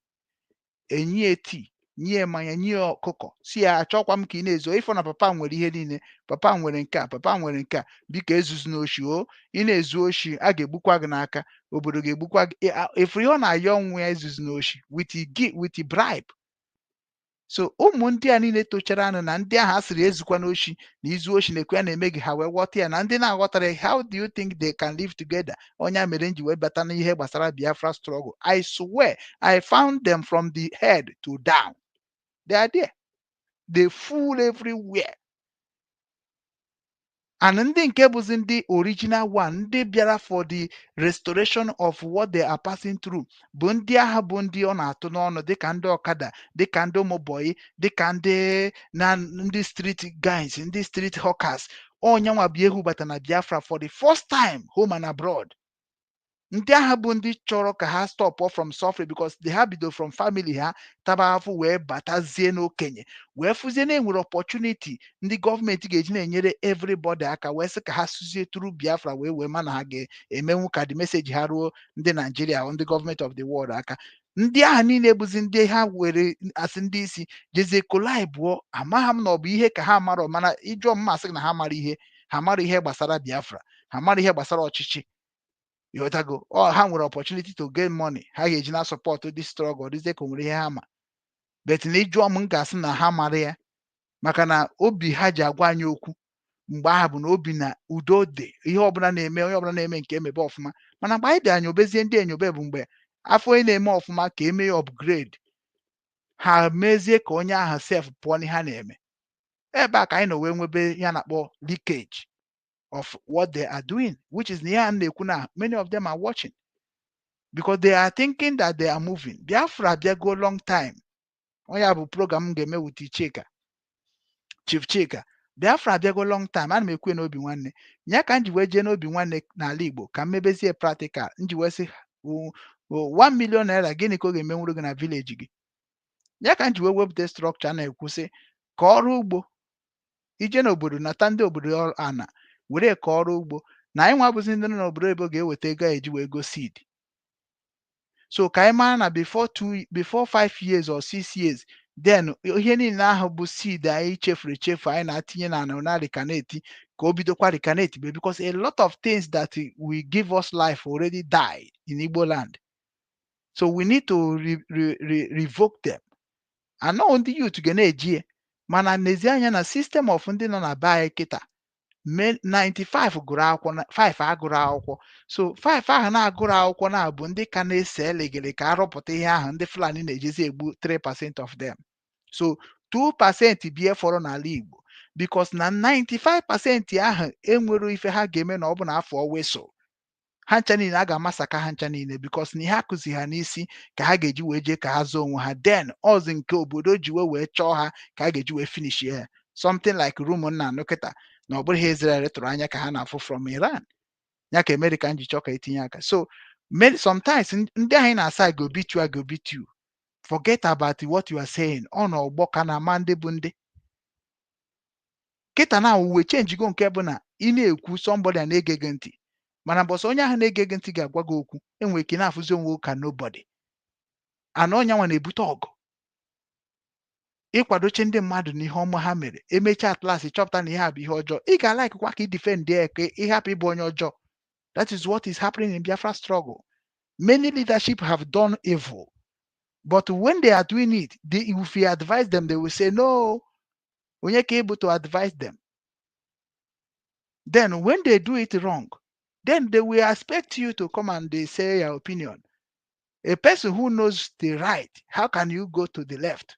enye ya tii, nye ya mmanya, nye ya ọkụkọ, si ya, "Achọkwa m ka ị na-ezo ịfọ na papa m nwere ihe niile, papa m nwere nke a, papa m nwere nke a. Biko ezuzu n'oshi o. Ị na-ezu oshi, a ga-egbukwa gị n'aka, obodo ga-egbukwa gị." Ifuru ihe ọ na-ayọ nwa ya, ezuzu n'oshi, with with bribe. So ụmụ ndị a niile tochara anụ na ndị ahụ a sịrị ezukwa n'oshi na izu oshi na-ekwe ya na-eme gị, ha wee ghọta ya na ndị na-aghọtara ya, how do you think they can live together? Onye a mere m ji wee bata n'ihe gbasara Biafra struggle. I swear I found them from the head to down. They are there, they full everywhere. And ndị nke bụzi ndị original one, ndị bịara for the restoration of what they are passing through, bụ ndị agha, bụ ndị ọ na-atụ n'ọnụ, dịka ndị ọkada, dịka ndị ụmụ bọyị, dịka ndị na ndị street guys, ndị street hawkers. Onyenwa bụ ehu bata na Biafra for the first time, home and abroad. Ndị agha bụ ndị chọrọ ka ha stop from suffering, because they ha bido from family ha taba afụ wee batazie n'okenye, wee fụzie na enwere opportunity ndị gọọmenti ga-eji na-enyere everybody aka, wee sị ka ha sụzie through Biafra wee ma na ha ga-emenwu ka the message ha ruo ndị Naijiria, ndị gọọmenti of the world aka. Ndị agha niile bụzi ndị ha were asị ndị isi jezie kolai bụọ. Amagha m na ọ bụ ihe ka ha marọ, mana ịjụọ m, masị na ha mara ihe, ha mara ihe gbasara Biafra, ha mara ihe gbasara ọchịchị, ịghọtago? Ọ ha nwere opportunity to gain money ha ga-eji na support this struggle, dịzie ka o nwere ihe ha ma. But na ịjụọ m, m ga-asị na ha mara ya, maka na obi ha ji agwa anyị okwu mgbe ahụ bụ na obi na udo dị, ihe ọbụla na-eme, onye ọbụla na-eme nke emebe ọfụma. Mana mgbe anyị bịara nyobezie ndị enyobe, bụ mgbe afọ onye na-eme ọfụma ka eme ya upgrade, ha mezie ka onye ahụ sef pụọ n'ihe ha na-eme. Ebe a ka anyị nọ wee nwebe ya na-akpọ leakage of what they are doing, which is ihe a na-ekwu na many of them are watching because they are thinking that they are moving. Biafra abịago long time. Onye a bụ program m ga-eme with Chika, Chief Chika. Biafra abịago long time. Ana m ekwu ya n'obi nwanne ya ka m ji wee jee n'obi nwanne n'ala Igbo ka m mebezie practical. M ji wee sị, ₦1 million, gịnị ka ọ ga-emenwuru gị na village gị? Ya ka m ji wee wepụta structure a na-ekwu sị ka ọrụ ugbo ije n'obodo nata ndị obodo ana were ka ọrụ ugbo na anyị nwa bụzi ndị nọ n'obodo oyibo ga-eweta ego a eji wee go seed. So ka anyị mara na before two, before 5 years or 6 years, then ihe niile ahụ bụ seed anyị chefuru echefu, anyị na-atinye na ana na reincarnate, ka o bidokwa reincarnate be, because a lot of things that will give us life already died in Igbo land. So we need to re re re revoke them. Anọ ndị youth ga na-eji ya, mana n'ezie anya na system of ndị nọ na be anyị kịta, 95 gụrụ akwụkwọ na 5 agụrụ akwụkwọ. So 5 ahụ na-agụrụ akwụkwọ na-abụ ndị ka na-ese elegele ka arụpụta ihe ahụ ndị Fulani na-ejezi egbu 3% of them. So 2% bie fọrọ n'ala Igbo, because na 95% ahụ enwero ife ha ga-eme na ọ bụ na afọ wesụ ha ncha niile a ga-amasaka ha ncha niile, because na ihe akụzi ha n'isi ka ha ga-eji wee jee ka ha zọọ onwe ha. Then ọzi nke obodo ji wee chọọ ha ka a ga-eji wee finish ya, something like room nna anụ kịta na ọ bụrụ ihe Israel tụrụ anya ka ha na-afụ from Iran, ya ka America ji chọọ ka etinye aka. So many sometimes ndị anyị na-asa go beat you, I go beat you. Forget about what you are saying. Ọ na ọgbọ ka na-ama ndị bụ ndị kịta na uwe chenjigo, nke bụ na ị na-ekwu, somebody a na-ege gị ntị, mana mbọsị onye ahụ na-ege gị ntị ga-agwa gị okwu, enwere ike na-afụzi onwe ka nobody ana. Ọnya nwa na-ebute ọgụ ịkwadoche ndị mmadụ na ihe ọma ha mere, emechaa at last chọpụta na ihe a bụ ihe ọjọọ. Ị ga-alaikwa ka ị defend ya, ka ị hapụ ịbụ onye ọjọọ. That is what is happening in Biafra struggle. Many leadership have done evil, but when they are doing it, if you advise them, they will say no, onye ka able to advise them. Then when they do it wrong, then they will expect you to come and they say your opinion. A person who knows the right, how can you go to the left?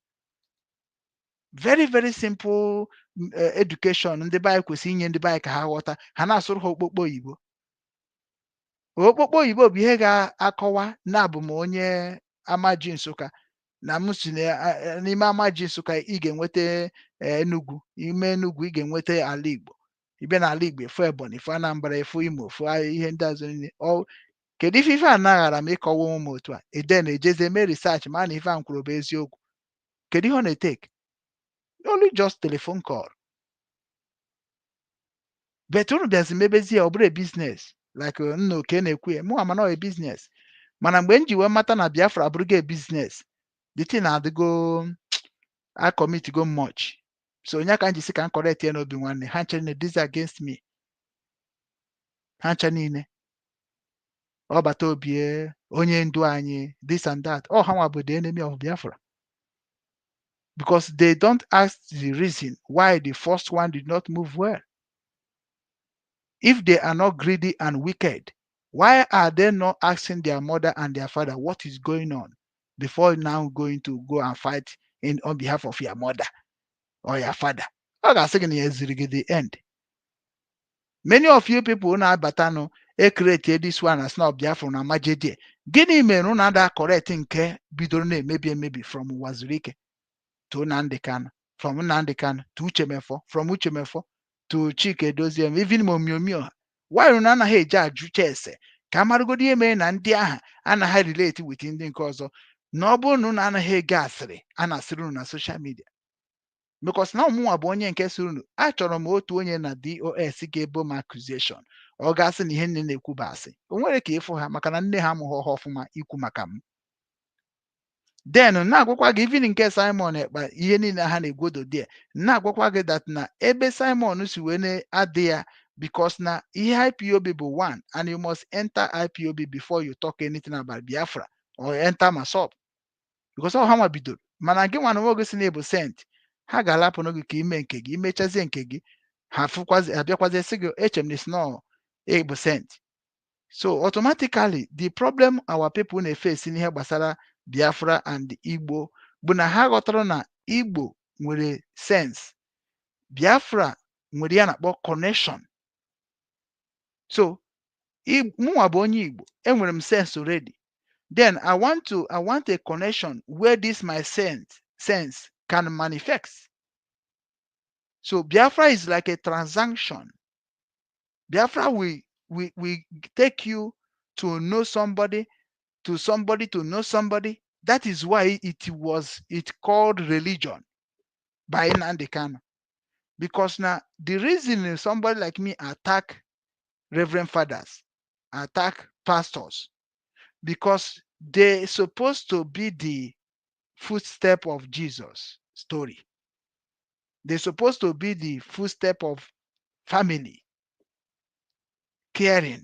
Very, very simple education ndị be anyị kwesịrị inye ndị be anyị ka ha ghọta. Ha na-asụrụ ha okpokpo oyibo. Okpokpo oyibo bụ ihe ga-akọwa na abụ m onye Amaji Nsụka. Na m si n'ime Amaji Nsụka, ị ga-enweta Enugu. Ime Enugu, ị ga-enweta ala Igbo. Ịbịa n'ala Igbo, efu Ebonyi, efu Anambra, efu Imo, efu ihe ndị ọzọ niile. Ọ kedu ife ife a naghara m ịkọwa onwe m otu a eden ejezie mee research ma na ife a m kwuru bụ eziokwu? Kedu ihe ọ na-etake? Only just telephone call. But unu bịazi mebezie, ọ bụrụ a business like nna oke na-ekwu ya, mụ ama na ọ a business. Mana mgbe m ji wee mata na Biafra abụrụgo a business, the thing adịgo, I commit go much. So onye ka m ji sị ka m correct ya n'obi nwanne ha nche niile this against me, ha ncha niile, ọbata obie onye ndu anyị, this and that. Ọ ha nwa bụ the enemy of Biafra, because they don't ask the reason why the first one did not move well. If they are not greedy and wicked, why are they not asking their mother and their father what is going on before now going to go and fight in on behalf of your mother or your father? Ọ ga-asị gị na ya ziri gị the end. Many of you people na-abatanụ ecreate this one as na Biafra na amajedie. Gịnị mere unu ada correct nke bidoro na-emebi emebi from Uwazuruike to Nnamdi Kanu, from Nnamdi Kanu to Uche Mefor, from Uche Mefor to Chike Doziem, even Momiomio? Why unu anaghị eji ajụcha ese ka amarụgodo ihe mere na ndị ahụ anaghị relate with ndị nke ọzọ, na ọ bụrụ na unu anaghị ege asịrị a na-asịrị unu na social media? Because na ọmụnwa bụ onye nke sịrị unu, achọrọ m otu onye na DOS ga-ebo m accusation, ọ ga-asị na ihe nne na-ekwu bụ asị. O nwere ka ịfụ ha, maka na nne ha amụghị ha ọfụma ikwu maka m. Then na-agwakwa gị, even nke Simon Ekpa, ihe niile ha na-egwodo there, na-agwakwa gị that na ebe Simon si wee na-adị ya, because na ihe IPOB bụ one, and you must enter IPOB before you talk anything about Biafra or enter MASSOB, because ọ ha nwa bidoro. Mana gị nwa na onwe gị si na ịbụ saint, ha ga-alapụnụ gị ka ime nke gị, imechazie nke gị, ha fụkwazi abịakwazie sị gị, eche m na isi nọ ịbụ saint. So automatically, the problem our people na-efesi n'ihe gbasara Biafra and Igbo bụ na ha ghọtara na Igbo nwere sense, Biafra nwere ya na-akpọ connection. So mụnwa bụ onye Igbo, enwere m sense already. Then I want a connection where this my sense can manifest. So Biafra is like a transaction. Biafra will take you to know somebody, to somebody, to know somebody. That is why it called religion by Nnamdi Kanu. Because now the reason somebody like me attack reverend fathers, attack pastors, because they supposed to be the footstep of Jesus story. They're supposed to be the footstep of family, caring.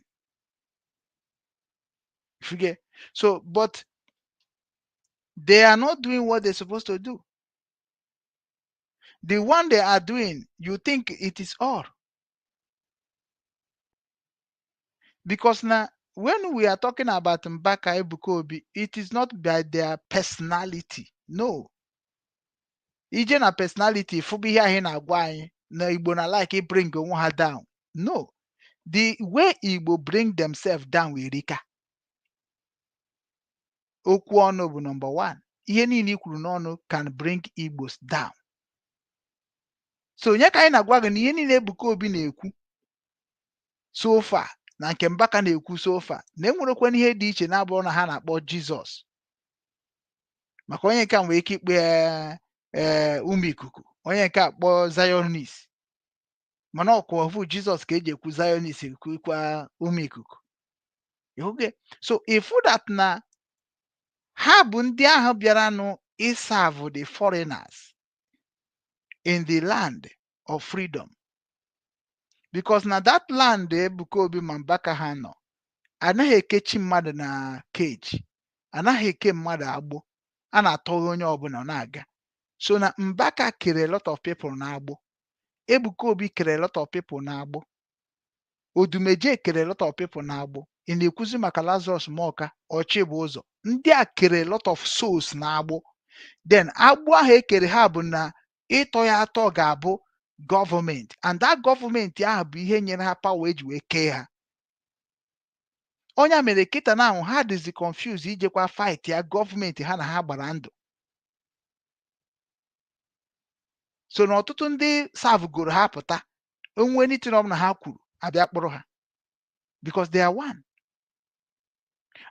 Forget. So, but they are not doing what they're supposed to do. The one they are doing, you think it is all. Because now, when we are talking about Mbaka, Ebuka Obi, it is not by their personality. No. Ije na personality, fụbụ ihe ahụ ị na-agwa anyị na Igbo na like bring onwe ha down. No. The way Igbo bring themselves down erika. Okwu ọnụ bụ number one. Ihe niile i kwuru n'ọnụ can bring Igbos down. So onye ka anyị na-agwa gị na ihe niile Ebuka Obi na-ekwu so far na nke Mbaka na-ekwu so far na enwerekwana ihe dị iche na-abụrụ na ha na-akpọ Jizọs, maka onye nke a nwere ike ikpe ee ụmụ ikuku, onye nke a kpọọ Zionist, mana ọkwa ofu Jizọs ka eji ekwu Zionist, ekwukwa ụmụ ikuku. Ịhụge? So ifu that na ha bụ ndị ahụ bịaranụ ịserve the foreigners in the land of freedom, because na that land Ebuka Obi ma Mbaka ha nọ, anaghị ekechi mmadụ na cage, anaghị eke mmadụ agbụ, a na-atọghe onye ọbụla ọ na-aga. So na Mbaka kere a lot of people na-agbụ, Ebuka Obi kere a lot of people na-agbụ, Odumeje kere a lot of people na-agbụ. Ị na-ekwuzi maka Lazarus Muoka, ọchị bụ ụzọ ndị a kere a lot of souls na-agbụ. Then agbụ ahụ ekere ha bụ na ịtọ ya atọ ga-abụ gọọmenti, and that gọọmenti ahụ bụ ihe nyere ha power eji wee kee ha. Onye mere kịta na ahụ ha dịzi confused ijekwa fight ya gọọmenti ha na ha gbara ndụ. So na ọtụtụ ndị serve-goro ha pụta onwe anything ọbụla ha kwuru, abịa kpụrụ ha because they are one.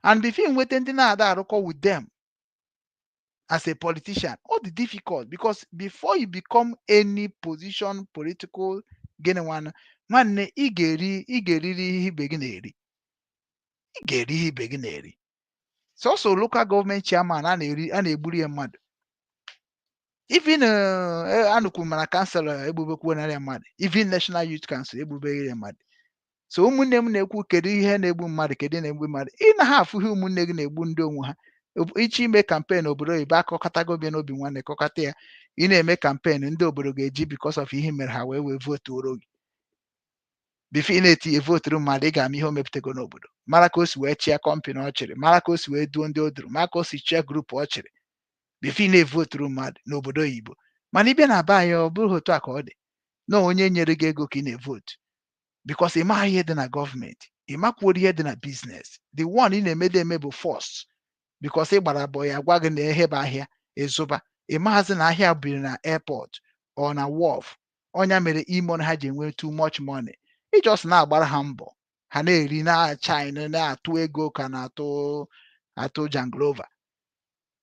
And before nweta ndị na-ada arụkọ with them as a politician, all the difficult, because before you become any position political, gịnị nwanne nwanne, ị ga-eri, ị ga-eriri ihe ibe gị na-eri, ị ga-eri ihe ibe gị na-eri. Sọsọ local government chairman a na-eri, a na-egburu ya mmadụ. Even anụkwu mana councillor egbubekwuo narị mmadụ, even National Youth Council egbubeghị ya mmadụ. So ụmụnne m na-ekwu, kedu ihe na-egbu mmadụ? Kedu ihe na-egbu mmadụ? Ị na ha afụ ihe ụmụnne gị na-egbu ndị onwe ha. Iche ime campaign obodo oyibo, akọkọtago bịa n'obi nwanne, kọkọta ya. Ị na-eme campaign, ndị obodo ga-eji because of ihe mere ha wee votuoro gị. Before ị na-etinye voturu mmadụ, ị ga-ama ihe o mepụtago n'obodo, mara ka o si wee chịa company ọ chịrị, mara ka o si wee duo ndị o duru, mara ka o si chịa group ọ chịrị before ị na-evoturu mmadụ n'obodo oyibo. Mana ịbịa na be anyị, ọ bụghị otu a ka ọ dị na onye nyere gị ego ka ị na-evotu, because ị maghị ihe dị na gọọmenti, ị makwuoro ihe dị na business. The one ị na-emede eme bụ first because ị gbara bọ ya gwa gị na ihe bụ ahịa ịzụba. Ị maghazị na ahịa biri na airport ọ na wharf. Ọnya mere imo ha ji enwe too much money. Ị just na-agbara ha mbọ, ha na-eri na China, na-atụ ego ka na-atụ atụ janglova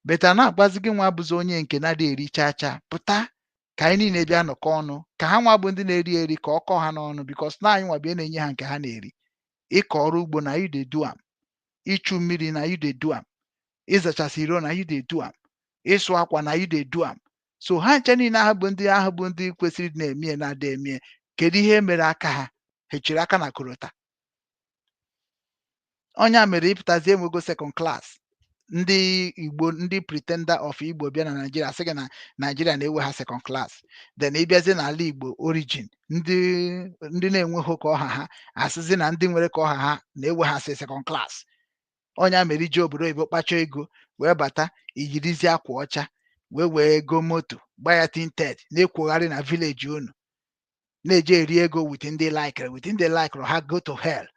beta na-agbazi gị. Nwa bụzi onye nke na-adị eri chaa chaa, pụta ka anyị niile bịa nọkọ ọnụ, ka ha nwa bụ ndị na-eri eri ka ọ kọọ ha n'ọnụ, because na anyị nwa bịa na-enye ha nke ha na-eri. Ịkọ ọrụ ugbo na you dey do am, ịchụ mmiri na you dey do am, ịzachasị iro na you dey do am, ịsụ akwa na you dey do am. So ha nche niile ahụ bụ ndị ahụ bụ ndị kwesịrị ịdị na-eme na-ada eme. Kedu ihe mere aka ha hechiri aka na korota? Ọnya mere ịpụtazi enwego second class ndị Igbo, ndị pretender of Igbo bịa na Naijiria, sị gị na Naijiria na-ewe ha second class. Then ịbịazie n'ala Igbo origin, ndị na-enweghị ka ọha ha asịzi na ndị nwere ka ọha ha na-ewe ha sị second class. Ọnya mere iji obodo oyibo kpacha ego wee bata, iyirizi akwa ọcha wee ego moto gba ya tinted, na-ekwogharị na village unu, na-eje eri ego with ndị likere, with ndị likere ha. Go to hell.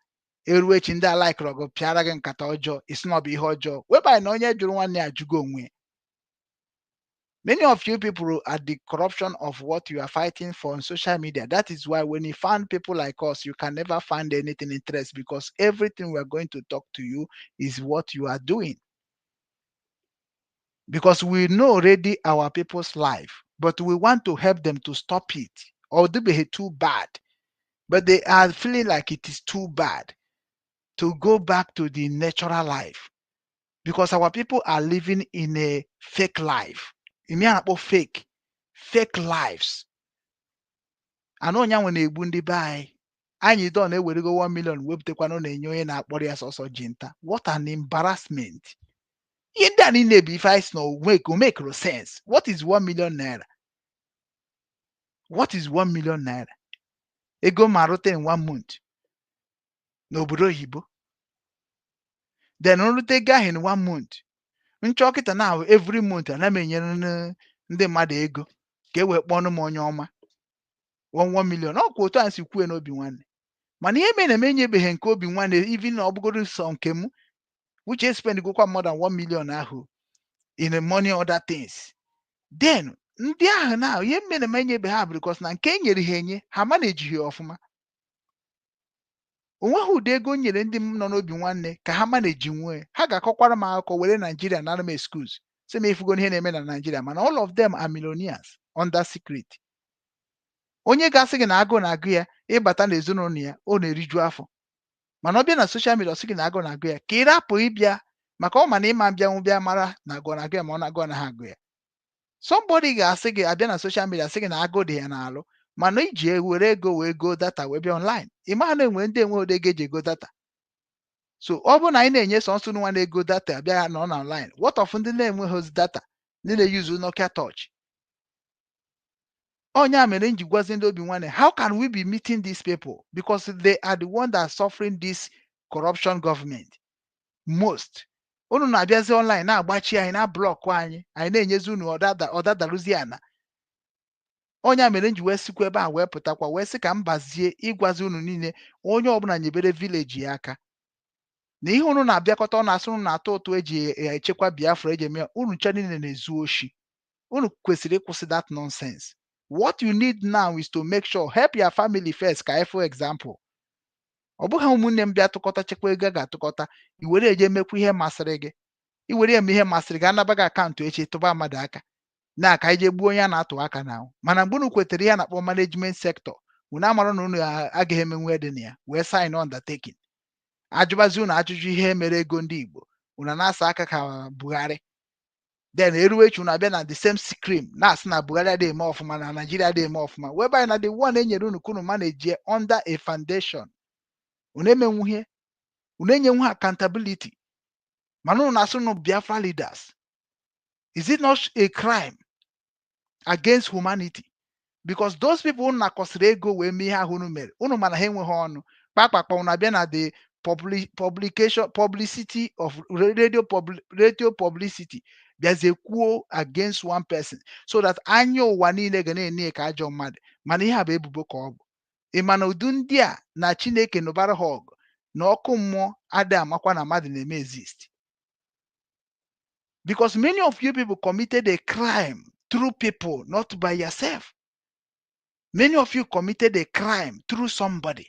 Eruo echi, ndị a likere gị pịara gị nkata ọjọọ, isi na ọ bụ ihe ọjọọ webanye na onye jụrụ nwanne ya ajụgo onwe ya. Many of you people are the corruption of what you are fighting for on social media. That is why when you find people like us, you can never find anything interest, because everything we are going to talk to you is what you are doing. Because we know already our people's life, but we want to help them to stop it. Or do be too bad, but they are feeling like it is too bad to go back to the natural life, because our people are living in a fake life. Ime a na-akpọ fake lives. Anụ ọnya nwe na-egbu ndị be anyị. Anyị don na-ewerego 1 million wepụtakwanụ na-enye onye na-akpọrọ ya sọsọ ji nta. What an embarrassment! Ihe ndị a niile bụ ife anyị si na o make sense. What is 1 million naira? What is 1 million naira? Ego ma rute in one month n'obodo oyibo, then nrute ego ahụ in one month, nchọ kịta na every month ana m enyere ndị mmadụ ego ka e wee kpọọnụ m onye ọma. 1 million, ọkwa otu a si kwuo n'obi nwanne. Mana ihe mere na m enyebeghị nke obi nwanne, even na ọ bụgoro sọ nke m, which spend gokwa more than 1 million ahụ in the money other things. Then ndị ahụ na ihe mere m enyebeghị ha bụ because na nke e nyere ha enye ha manejighị ọfụma. Onweghị ụdị ego m nyere ndị m nọ n'obi nwanne ka ha maneji nwee. Ha ga-akọkwara m akụkọ were Naijiria nara m excuse, sị m ifugo ihe na-eme na Naijiria. Mana all of them are millionaires under secret. Onye ga-asị gị na agụụ na-agụ ya, ịbata n'ezinụlọ ya, ọ na-eriju afọ. Mana ọ bịa na social media, ọ sị gị na agụụ na-agụ ya, ka ị rapụ ịbịa maka ọ ma na ịma bịanwụ bịa mara na agụụ na-agụ ya, ma ọ na-agụ na ha agụ ya. Somebody ga-asị gị abịa na social media, sị gị na agụụ dị ya n'alụ, mana iji were ego wee go data wee bịa online. Ị maha na enwere ndị enweghị ụdị ego eji ego data. So ọ bụrụ na anyị na-enye sọnsọ nwa na-ego data abịa ya nọ na online, what of ndị na-enweghị data, ndị na-eyuzu Nokia Touch? Onye a mere m ji gwazi ndị obi nwanne, how can we be meeting these people? Because they are the one that are suffering this corruption government most. Unu na-abịazi online na-agbachi anyị, na block anyị, anyị na-enyezi unu ọdadaruzi ana. Onye a mere m ji wee sikwa ebe a wee pụtakwa, wee sị ka m bazie ịgwazi unu niile, onye ọbụla nyebere village ya aka na ihe unu na-abịakọta. Ọ na-asị unu na-atụ ụtụ eji echekwa Biafra, eji eme ya. Unu nche niile na-ezu oshi. Unu kwesịrị ịkwụsị that nonsense. What you need now is to make sure help your family first. Ka for example, ọ bụghị ụmụnne m bịa tụkọta chekwa ego a ga-atụkọta, i were eje mekwa ihe masịrị gị, i were eme ihe masịrị gị, anaba gị akaụntụ echi tụba mmadụ aka na ka anyị jee gbuo onye a na-atụ aka na. Mana mgbe unu kwetere ihe a na-akpọ management sector, unu amara na unu agaghị emenwu dị na ya wee sign undertaking. Ajụbazi unu ajụjụ ihe mere ego ndị Igbo, unu na-asa aka ka Buhari. Then eruwe echi, unu abịa na the same screen na-asị na Buhari adịghị eme ọfụma, na Nigeria adịghị eme ọfụma, whereby na the one e nyere unu ka unu manage under a foundation, unu emenwughie, unu enyenwu accountability. Mana unu na-asị unu Biafra leaders. Is it not a crime against humanity? Because those people unu nakọsịrị ego wee mee ihe ahụ unu mere, unu mana ha enweghị ọnụ kpakpakpa. Unu abịa na the publication, publicity of radio, radio publicity, bịazie kwuo against one person so that anya ụwa niile ga na-enye ka ajọ mmadụ. Mana ihe a bụ ebubo ka ọ bụ. Ị ma na udu ndị a na Chineke nụbara ha ọgụ na ọkụ mmụọ adịghị amakwa na mmadụ na-eme exist, because many of you people committed a crime through people, not by yourself. Many of you committed a crime through somebody.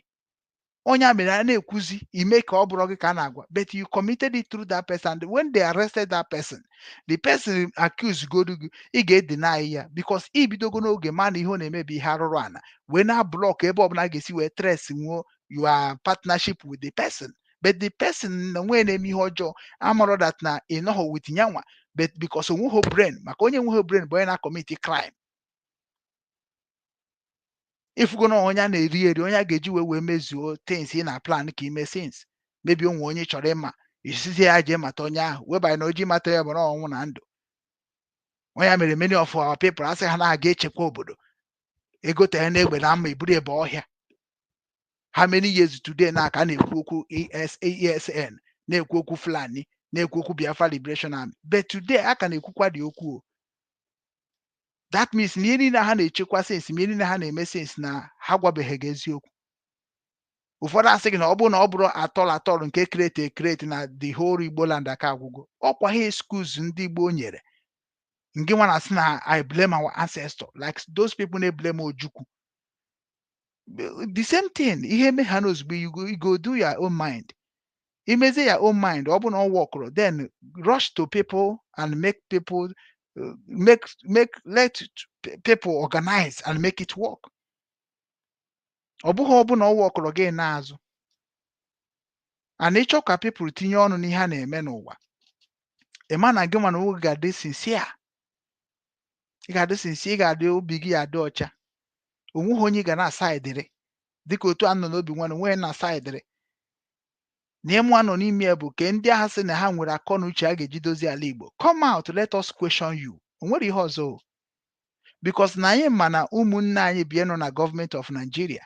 Onye a mere a na-ekwuzi ime ka ọ bụrụ gị ka a na-agwa, but you committed it through that person, and when they arrested that person, the person accused godu gị, ị ga-edeny ya because ibidogo n'oge ma na ihe ọ na-eme bụ ihe arụrụ ana wee na block ebe ọbụla a ga-esi wee trace nwuo your partnership with the person. But the person na onwe na-eme ihe ọjọọ amarọ that na ị nọghọ with nyanwa, but because onweghị brain, maka onye nweghị brain bụ onye na-commit crime. Ifugo na onye a na-eri eri, onye a ga-eji wee mezuo things ị na plan ka ime things. Maybe onwe onye chọrọ ịma isizi ya jee mata onye ahụ, webanye na oji mata ya bụrụ ọnwụ na ndụ. Onye a mere many of our people asị ha na-aga echekwa obodo, egotere n'egbe na mma eburu ebe ọhịa. How many years today na ka a na-ekwu okwu ES, ESN, na-ekwu okwu Fulani, na-ekwu okwu Biafra Liberation Army, but today a ka na-ekwukwa dị okwu o. That means na ihe niile ha na-echekwa since, ma ihe niile ha na-eme since, na ha gwabeghị gị eziokwu. Ụfọdụ asị gị na ọ bụrụ na ọ bụrụ atọl atọl nke create create na the whole Igbo land aka agwụgo. Ọkwa ha excuse ndị Igbo nyere nke nwa na-asị na I blame our ancestor, like those people na-blame Ojukwu. The same thing, ihe eme ha n'ozugbo, you go do your own mind, imezie your own mind, ọ bụ na ọ wọkụrụ, then rush to people and make people make make let people organize and make it work. Ọ bụghị ọ bụ na ọ wọkụrụ gị n'azụ and ịchọ ka people tinye ọnụ n'ihe a na-eme n'ụwa. Ị ma na gị nwa na onwe gị ga-adị sincere, ị ga-adị sincere, ị ga-adị, obi gị adị ọcha. Onweghị onye ị ga na-asaịdịrị dịka otu a nọ n'obi nwa na onwe na-asaịdịrị na ịmụ anọ n'ime ya bụ ke ndị agha sị na ha nwere akọ na uche a ga-eji dozie ala Igbo. Come out, let us question you. O nwere ihe ọzọ o, because na anyị ma na ụmụnne anyị bie nọ na gọọmenti of Nigeria,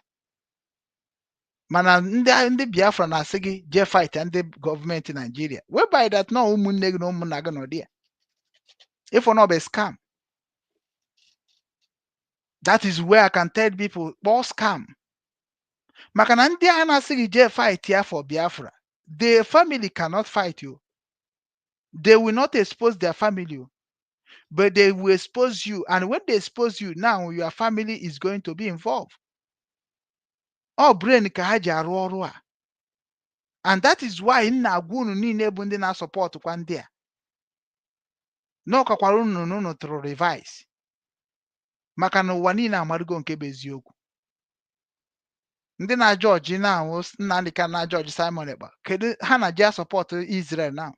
mana ndị Biafra na-asị gị jee fight ndị gọọmenti Nigeria, whereby that na ụmụnne gị na ụmụnna gị nọ there. If not, bụ scam. That is where I can tell people kpọọ scam, maka na ndị agha na-asị gị jee fight ya for Biafra, the family cannot fight you. They will not expose their family o, but they will expose you, and when they expose you, now your family is going to be involved. Ọ brain ka ha ji arụ ọrụ a, and that is why m na-agwa unu niile bụ ndị na-asọpọtụkwa ndị a na ọkakwara unu na unu tụrụ revise, maka na ụwa niile amarugo nke bụ eziokwu. Ndị na-ajọ ọjị na-ahụ Nnamdi Kanu, na-ajọ ọjị Simon Ekpa, kedu ha na ji asọpọtụ Israel now?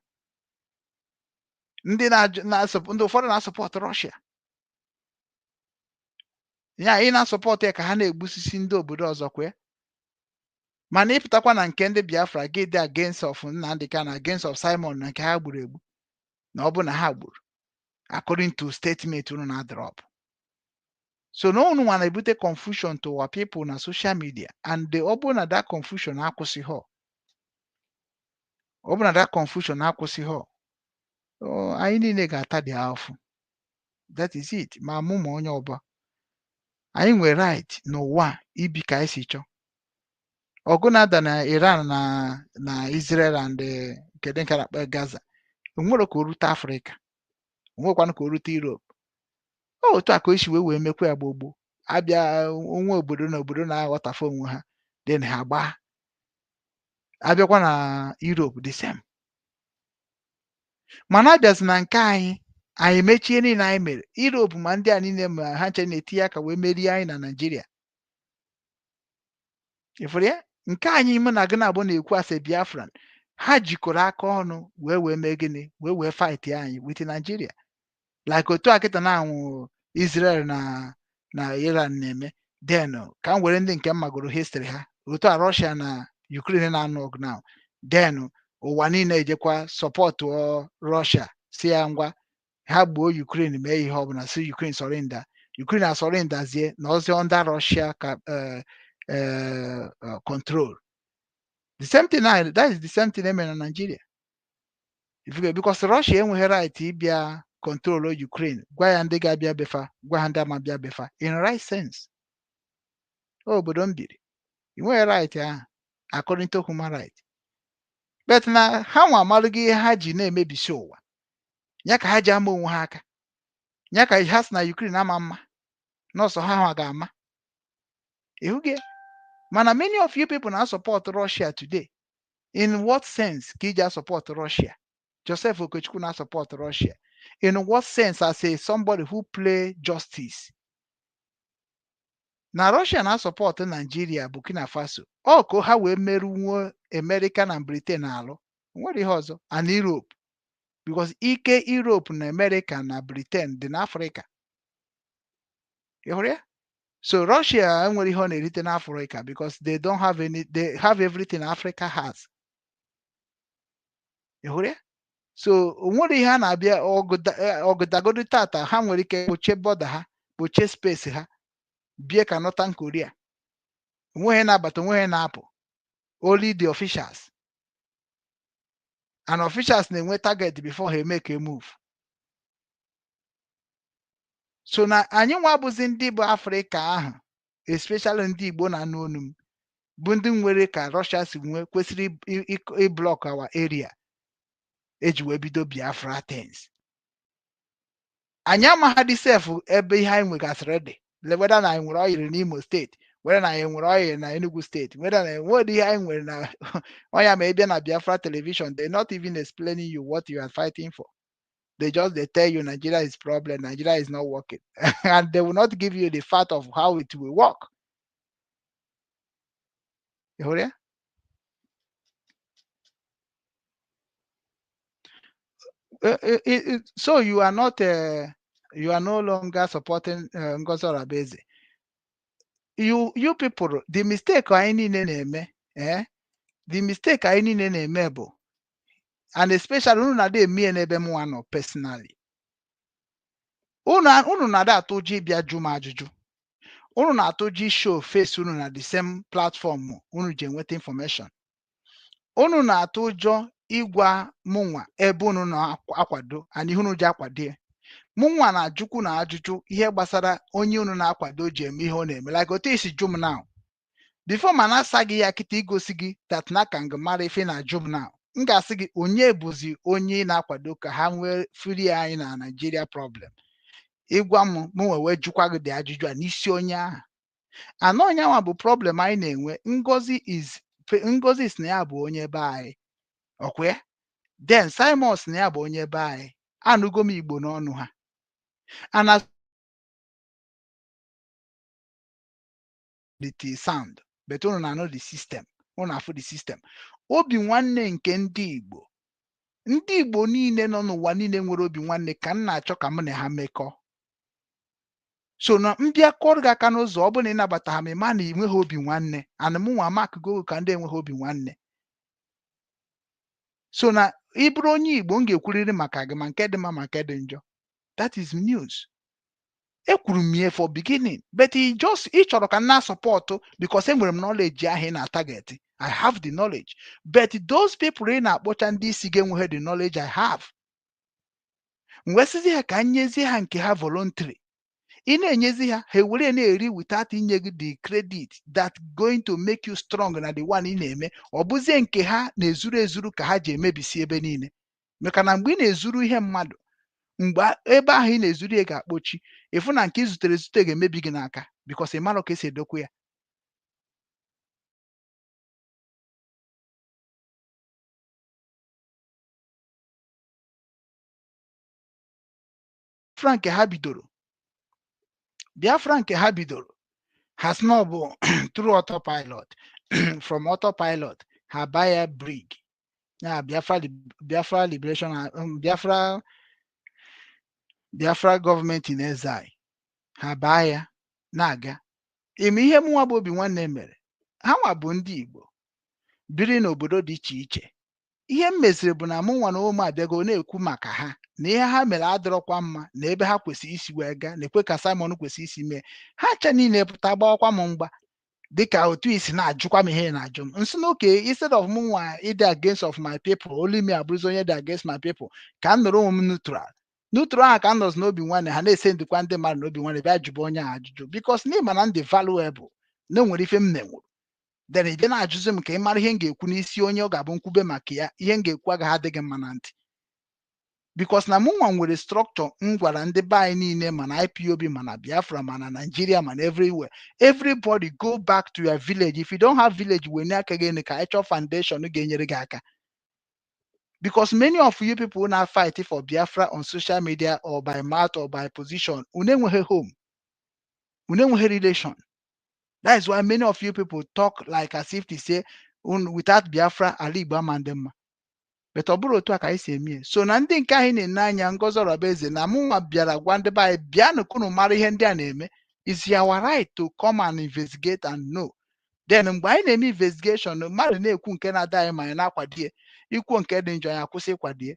Ndị na-asọpụ, ndị ụfọdụ na-asọpọtụ Russia ya, ị na-asọpọtụ ya ka ha na-egbusisi ndị obodo ọzọ kwe. Mana ịpụtakwa na nke ndị Biafra gị dị against of Nnamdi Kanu, against of Simon, na nke ha gburu egbu, na ọ bụ na ha gburu according to statement unu na drop. So na unu nwa na-ebute confusion to our people na social media, and ọ bụrụ na that confusion akwụsịghị, ọ bụrụ na that confusion akwụsịghị, ọ, anyị niile ga-ata dị afụ. That is it. Ma mụ ma onye ọbụla, anyị nwere right n'ụwa a ibi ka anyị si chọọ. Ọgụ na-ada na Iran na Israel and kedu nke a na-akpọ Gaza, onwere ka o rute Afrịka, onwekwanụ ka o rute Europe. Ọ otu a ka o si wee mekwa ya gboo gboo. Abịa onwe obodo na obodo na-aghọtafe onwe ha, then ha gbaa. Abịakwa na Europe, the same. Mana abịazi na nke anyị, anyị mechie niile anyị mere. Europe ma ndị a niile ma ha nche na-etinye aka wee merie anyị na Naịjirịa. Ịfụrụ ya? Nke anyị, mụ na gị na-abụ na-ekwu asị Biafran, ha jikọrọ aka ọnụ wee mee gịnị? Wee fight anyị with Nigeria, like otu a kịta na-anwụ Israel na Iran na-eme. Then ka m were ndị nke m magoro history ha, otu a Russia na Ukraine na-anụ ọgụ now, then ụwa niile ejekwa support Russia, si ya ngwa, ha gbuo Ukraine, mee ihe ọbụla, si Ukraine surrender. Ukraine asurrenderzie na ozi under Russia ka control. The same thing now, that is the same thing eme na Nigeria. If you, because Russia enweghị right ịbịa control Ukraine, gwa ya ndị ga-abịa befa, gwa ha ndị ama bịa befa. In right sense, obodo m biri, ị nweghị right ahụ according to human right. But na ha nwa amalụgo ihe ha ji na-emebisi ụwa ya, ka ha ji ama onwe ha aka ya, ka ha si na Ukraine ama mma nọọsụ ha nwa ga-ama ịhụghị. Mana many of you people na support Russia today. In what sense ka iji support Russia? Joseph Okechukwu na support Russia in what sense, as a somebody who play justice na Russia na support Nigeria, Burkina Faso, ọ ka ha wee merụnwuo America na Britain alụ, nwere ihe ọzọ, and Europe, because ike Europe na America na Britain dị n'Africa. Ị hụrụ ya? So Russia enwere ihe ọ na-erite n'Africa, because they don't have any, they have everything Africa has. Ị hụrụ ya? So o nwere ihe a na-abịa ọgụdagodi tata, ha nwere ike kpochie border ha, kpochie space ha, bie ka Northern Korea. Onweghị na-abata, onweghị na-apụ, only the officials, and officials na-enwe target before ha make a move. So na anyị nwa bụzi ndị bụ Afrịka ahụ, especially ndị Igbo na-anụ onu m, bụ ndị nwere ka Russia si nwee kwesịrị ịblock our area eji wee bido Biafra things. Anyị amaghadị sef ebe ihe anyị nwegasịrị dị, whether na anyị nwere oil n'Imo Steeti, whether na anyị nwere oil na Enugu Steeti, whether na enwere ihe anyị nwere na ọnya. Ma ị bịa na Biafra television, they not even explaining you what you are fighting for. They just, they tell you Nigeria is problem, Nigeria is not working, and they will not give you the fact of how it will work. Ị hụrụ ya? So you are not you are no longer supporting Ngozi Orabueze. You people, the mistake anyị niile na-eme, the mistake anyị niile na-eme bụ, and especially unu na-ada eme ya n'ebe mụnwa nọ personally, unu na-ada atụ ụjọ ịbịa jụ m ajụjụ. Unu na-atụ ụjọ show face unu na the same platform unu ji enweta information. Unu na-atụ ụjọ ịgwa mụnwa ebe unu na-akwado and ihe unu ji akwado ya. Mụnwa na-ajụkwu na ajụjụ ihe gbasara onye unu na-akwado ji eme ihe ọ na-eme, like otu esi jụ m now. Before ma na-asa gị ya kịta, igosi gị that na ka ngị mara ife na-ajụ m now, m ga-asị gị onye bụzi onye ị na-akwado ka ha nwee free anyị na Nigeria problem. Ịgwa m, mụ wee jụkwa gị dị ajụjụ a n'isi onye ahụ anọ. Onye anwa bụ problem anyị na-enwe. Ngozi is Ngozi si na ya bụ onye be anyị, ọkwa ya? Then Simon si na ya bụ onye be anyị. Anụgo m Igbo n'ọnụ ha ana the sound, but unu na-anụ the system, unu afụ the system. Obi nwanne nke ndị Igbo, ndị Igbo niile nọ n'ụwa niile nwere obi nwanne ka m na-achọ ka mụ na ha mekọọ. So na mbịa kọrọ gị aka n'ụzọ, ọ bụrụ na ị nabata ha, ma ị ma na ị nweghị obi nwanne, and mụ nwa amakụgo ka ndị enweghị obi nwanne. So na ị bụrụ onye Igbo, m ga-ekwurịrị maka gị, ma nke dị mma ma nke dị njọ. That is news. Ekwuru m ya for beginning, but ị just ị chọrọ ka m na-asupport because enwere m knowledge ahụ ị na-target. I have the knowledge, but those people ị na-akpọcha ndị isi gị enweghị the knowledge I have. M wee sịzi ha ka m nyezie ha nke ha voluntary. Ị na-enyezi ha, ha ewere na-eri without inye gị the credit that going to make you strong na the one ị na-eme. Ọ bụzie nke ha na-ezuru ezuru ka ha ji emebisi ebe niile, maka na mgbe ị na-ezuru ihe mmadụ, mgbe ebe ahụ ị na-ezuru ya ga-akpọchi, ịfụ na nke ị zutere ezute ga-emebi gị n'aka. because ị marọ ka esi edokwa ya. Biafra nke ha bidoro, Biafra nke ha bidoro, ha sị na ọ bụ through autopilot. From autopilot, ha buy ya brig ya Biafra Liberation, Biafra Government in Exile. Ha baa ya na-aga ime ihe. Mụnwa bụ Obi Nwanne mere ha nwa bụ ndị Igbo biri n'obodo dị iche iche. Ihe m meziri bụ na mụ nwa na ụmụ abịago na-ekwu maka ha na ihe ha mere adịrọkwa mma, na ebe ha kwesịrị isi wee gaa, na-ekwe ka Simon kwesịrị isi mee. Ha ncha niile pụta gbawakwa m mgba, dịka otu isi na-ajụkwa m ihe ị na-ajụ m nsị na oke. Instead of mụ nwa ịdị against of my people, only me abụrụzi onye dị against my people, ka m nọrọ onwe m neutral. Neutral ahụ ka m nọzi n'Obi Nwanne. Ha na-ese ndịkwa ndị mmadụ n'Obi Nwanne bịa jụba onye a ajụjụ, because n'ịma na ndị valuable na o nwere ife m menwuru. Then ị bịa na-ajụzi m ka ị mara ihe m ga-ekwu n'isi onye ọ ga-abụ nkwube maka ya. Ihe m ga-ekwu agaghị adị gị mma na ntị, because na mụ nwa nwere structure m gwara ndị be anyị niile, mana IPOB, mana Biafra, mana Nigeria, mana everywhere, everybody go back to your village. If you don't have village, wenye aka gị elu ka anyị chọọ foundation ga-enyere gị aka, because many of you people na fight for Biafra on social media or by mouth or by position, unu enweghị home, unu enweghị relation. That is why many of you people talk like as if to say unu without Biafra, ala Igbo ama ndị mma. But ọ bụrụ otu a ka anyị si eme ya. So na ndị nke anyị na-ene anya Ngozi Orabueze na mụnwa bịara gwa ndị be anyị, bịanụ ka unu mara ihe ndị a na-eme. Is our right to come and investigate and know. Then mgbe anyị na-eme investigation, mmadụ na-ekwu nke na-ada anyị ma anyị na-akwado ya, ikwu nke dị njọ, anyị akwụsị ịkwado ya.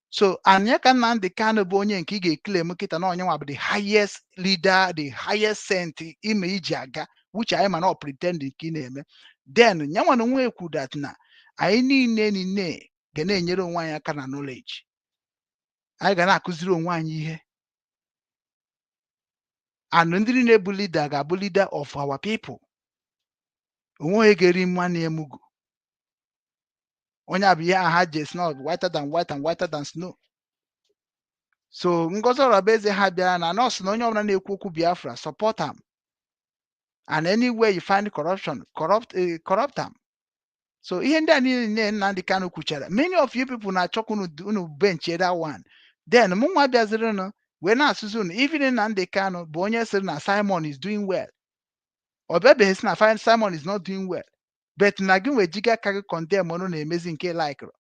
So anyị ka Nnamdi Kanu bụ onye nke ị ga-eclaim kịta na onye nwa bụ the highest leader, the highest saint ime iji aga, which anyị ma na ọ pretend nke ị na-eme. Then nyanwa na onwe ekwu that na anyị niile niile ga na-enyere onwe anyị aka na knowledge. Anyị ga na-akụziri onwe anyị ihe, and ndị niile bụ leader ga-abụ leader of our people. Onwe onye ga-eri nwanne ya mugu. Onye a bụ ihe aha ha ji esi na whiter than white and whiter than snow. So Ngozi Orabueze ha bịara na nọọsụ na onye ọbụla na-ekwu okwu Biafra, support am, and anywhere you find corruption, corrupt, corrupt am. So ihe ndị a niile niile Nnamdi Kanu kwuchara, many of you people na-achọkwa unu bench that one. Then mụ nwa bịazirinụ wee na-asụzi unu, even Nnamdi Kanu bụ onye sịrị na Simon is doing well. Ọ bịabeghị sị na Simon is not doing well, but na gị nwee jiga aka gị condemn ọnụ na-emezi nke likere.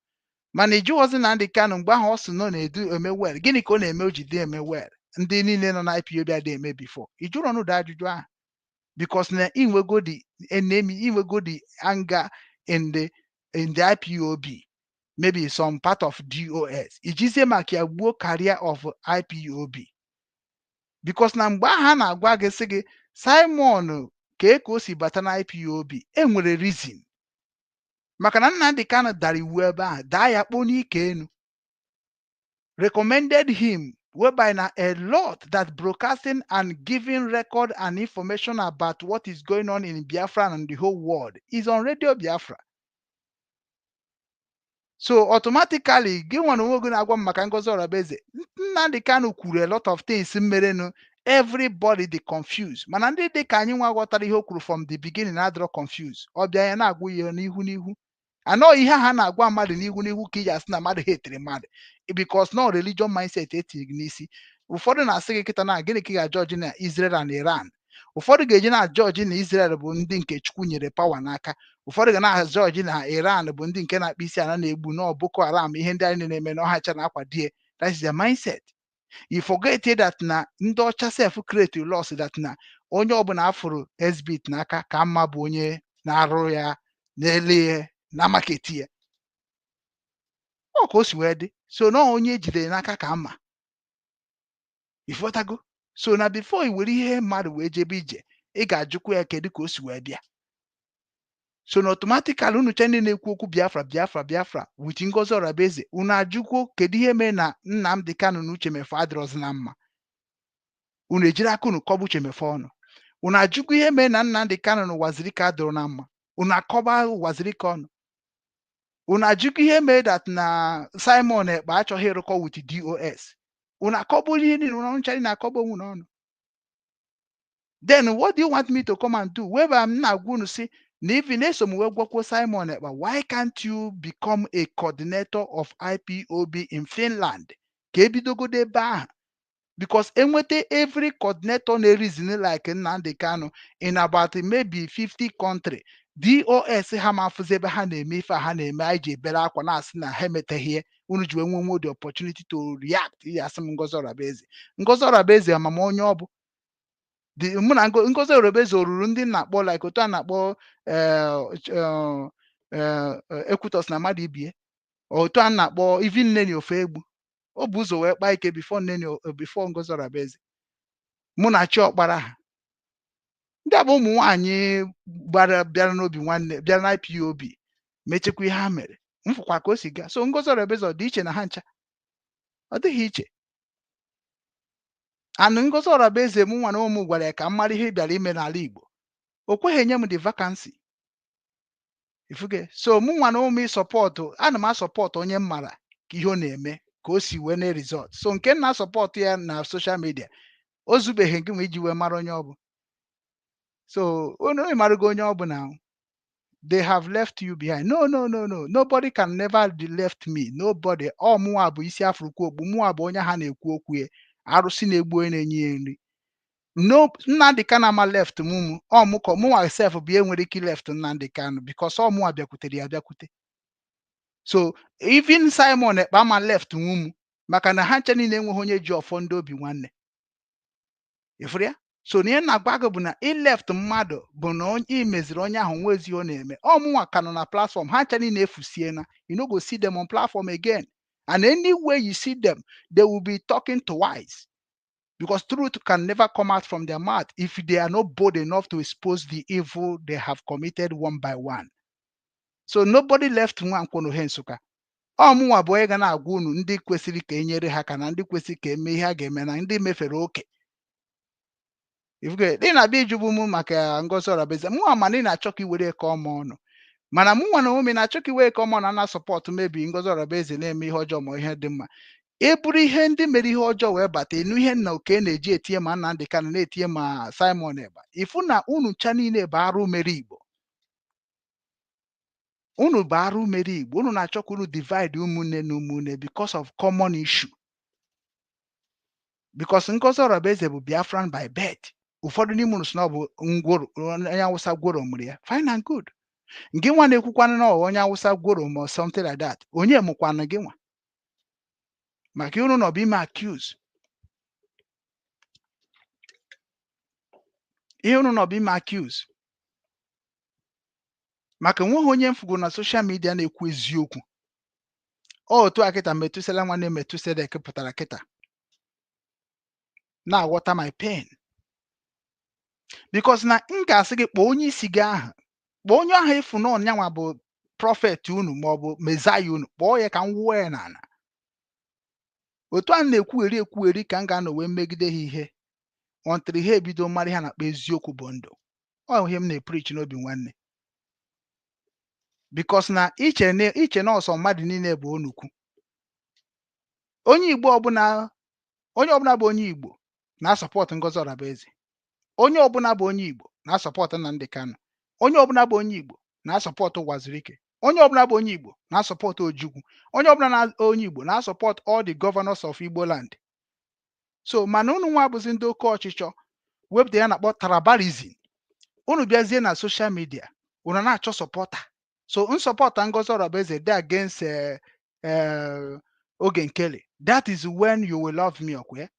Mana ị jụghọzi Nnamdi Kanu mgbe ahụ ọ sị na ọ na-edu eme well, gịnị ka ọ na-eme o ji dị eme well ndị niile nọ na IPOB adịghị eme before? Ị jụrụ ọnụdụ ajụjụ ahụ because na inwego the enemy, inwego the anger in the IPOB, maybe some part of DOS, ijizie maka ya gbuo career of IPOB, because na mgbe ahụ a na-agwa gị sị gị Simon kee ka o si bata na IPOB, enwere reason, maka na Nnamdi Kanu dara iwu ebe ahụ, daa ya kpoo n'ike enu, recommended him, whereby na a lot that broadcasting and giving record and information about what is going on in Biafra and the whole world is on Radio Biafra. So automatically, gị nwa na onwe gị na-agwa m maka Ngozi Orabueze, Nnamdi Kanu kwuru a lot of things merenụ, everybody dị confused. Mana ndị dị ka anyị nwa ghọtara ihe o kwuru from the beginning adịrọ confused. Ọ bịa ya na-agwa ihe n'ihu n'ihu anọ, ihe ha na-agwa mmadụ n'ihu n'ihu ka iji asị na mmadụ hetere mmadụ, because no religion mindset etiri gị n'isi. Ụfọdụ na-asị gị kịta na gịnị ka ị ga-ajọji na Israel and Iran? Ụfọdụ ga-eji na-ajọji na Israel bụ ndị nke Chukwu nyere power n'aka. Ụfọdụ ga na-ajọji na Iran bụ ndị nke na-akpa isi ala na-egbu na Boko Haram, ihe ndị anyị na-eme na ọhacha na-akwadie. That is their mindset. You forget that na ndị ọcha sef create laws that na onye ọbụla afụrụ exhibit n'aka ka mma bụ onye na-arụ ya na-ele ya na market ya. Ọ ka o si wee dị. So na onye ejidere n'aka ka mma ifọtago. So na before i were ihe mmadụ wee jebe ije, ị ga-ajụkwa ya kedu ka o si wee bịa. So na automatically unu che ndị na-ekwu okwu Biafra, Biafra, Biafra with Ngozi Orabueze, unu ajụkwuo kedu ihe mere na Nnamdi Kanu na Uche Mefor adịrọzi na mma. Unu ejiri aka unu kọba Uche Mefor ọnụ. Unu ajụkwa ihe mere na Nnamdi Kanu na Uwazuruike adịrọ na mma, unu akọba Uwazuruike ọnụ. Unu ajụkwa ihe mere that na Simon Ekpa achọghị ịrụkọ with DOS, unu akọba ihe niile. Unu nchara na-akọba onwe unu ọnụ. Then what do you want me to come and do? Webe m na-agwa unu si na even eso m wee gwakwuo Simon Ekpa, why can't you become a coordinator of IPOB in Finland? Ka ebidogodo ebe ahụ, because enweta every coordinator na-reason like Nnamdi Kanu in about maybe 50 country, DOS ha ma afụzi ebe ha na-eme ife a ha na-eme. Anyị ji ebere akwa na-asị na ha emeteghị ihe unu ji wee nwe the opportunity to react. Ihe asị m Ngozi Orabueze, Ngozi Orabueze, amama onye ọ bụ dị mụ na Ngozi Orabueze oruru ndị na-akpọ like otu a na-akpọ Ekwutos na mmadụ ibie, otu a na-akpọ even Nneni Ofe Egbu. O bụ ụzọ wee kpaa ike before Nneni, before Ngozi Orabueze. Mụ na Chiọkpara ha, ndị a bụ ụmụ nwaanyị gbara bịara n'obi nwanne, bịara na IPOB, mechekwa ihe ha mere mfụkwa ka o si gaa. So Ngozi Orabueze ọ dị iche na ha ncha? Ọ dịghị iche. And Ngozi Orabueze, mụ nwa na ụmụ gwara ya ka m mara ihe ị bịara ime n'ala Igbo, o kweghị enye m the vacancy ifuge. So mụ nwa na ụmụ support, ana m asupport onye m mara ka ihe ọ na-eme ka o si wee na result. So nke m na-asupport ya na social media, o zubeghị gị ma iji wee mara onye ọ bụ. So unu ịmarago onye ọ bụ na they have left you behind. No, no, no, no, nobody can never left me, nobody. Ọ mụnwa bụ isi afrụkwu okpu, mụnwa bụ onye ha na-ekwu okwu ya. Arụsị na-egbu onye na-enye ya nri. No, Nnamdi Kanu ama left mụ mụ ọ mụ ka mụnwa sef bụ ihe nwere ike left Nnamdi Kanu, because ọ mụnwa bịakwutere ya bịakwute. So even Simon Ekpa ama left mụ, maka na ha nche niile enweghị onye ji ọfọ ndị obi nwanne ifuru ya. So na ihe na-agwa gị bụ na ị left mmadụ bụ na onye ị meziri onye ahụ nwa ezi ọ na-eme. Ọ mụnwa ka nọ na platform, ha ncha niile efusiena. You no go see them on platform again, and anywhere you see them, they will be talking twice, because truth can never come out from their mouth if they are not bold enough to expose the evil they have committed one by one. So nobody left Nwankwo n'Ohe Nsụka. Ọ mụnwa bụ onye ga na-agwa unu ndị kwesịrị ka e nyere ha aka na ndị kwesịrị ka eme ihe a ga-eme na ndị mefere oke. Ifuge ị na-abịa ịjụbụ m maka Ngozi Orabueze, mụnwa mana ị na-achọ ka i were ka ọma ọnụ, mana mụ nwa na onwe m na-achọ ka iwe ka ọma na na support mebi Ngozi Orabueze na-eme ihe ọjọọ ma ihe dị mma. E buru ihe ndị mere ihe ọjọọ wee bata enu ihe nna oke na-eji etinye ma Nnamdi Kanu na-etinye ma Simon Ekpa, ifu na unu ncha niile bụ arụ mere Igbo. Unu bụ arụ mere Igbo. Unu na-achọ ka unu divide ụmụnne na ụmụnne because of common issue, because Ngozi Orabueze bụ Biafran by birth. Ụfọdụ n'ime unu sị na ọ bụ ngworo, onye Awụsa gworo mụrụ ya. Fine and good. Gị nwa na-ekwukwanụ na ọ onye Awụsa gworo ma something like that, onye mụkwanụ gị nwa maka unu nọ bụ ime accuse ihe unu nọ bụ ime accuse, maka enweghị onye m fugoro na social media na-ekwu eziokwu. Ọ otu a kịta Metusela nwanne Metusedek pụtara kịta na-aghọta my pain, because na m ga-asị gị kpọọ onye isi gị ahụ, kpọọ onye ahụ efu na ọnyanwa bụ prophet unu ma ọ bụ messiah unu, kpọọ ya ka m wụọ ya n'ala. Otu a na-ekwugheri ekwugheri ka m ga-anọ wee megide ha ihe until ha ebido mara ihe a na-akpọ eziokwu bụ ndụ. Ọ ihe m na-epreach n'obi nwanne, because na iche na iche na ọsọ mmadụ niile bụ onukwu. Onye Igbo ọbụla, onye ọbụla bụ onye Igbo na-asupport Ngozi Orabueze, onye ọbụla bụ onye Igbo na-asupport Nnamdi Kanu, onye ọbụla bụ onye Igbo na-asupport Wazirike, onye ọbụla bụ onye Igbo na-asupport Ojukwu, onye ọbụla na onye Igbo na-asupport all the governors of Igbo land. So mana unu nwa bụzi ndị oke ọchịchọ wepụta ya na-akpọ tribalism. Unu bịazie na social media, unu na-achọ supporter. So nsupporter Ngozi Orabueze dị against Oge Nkele, that is when you will love me. Okwe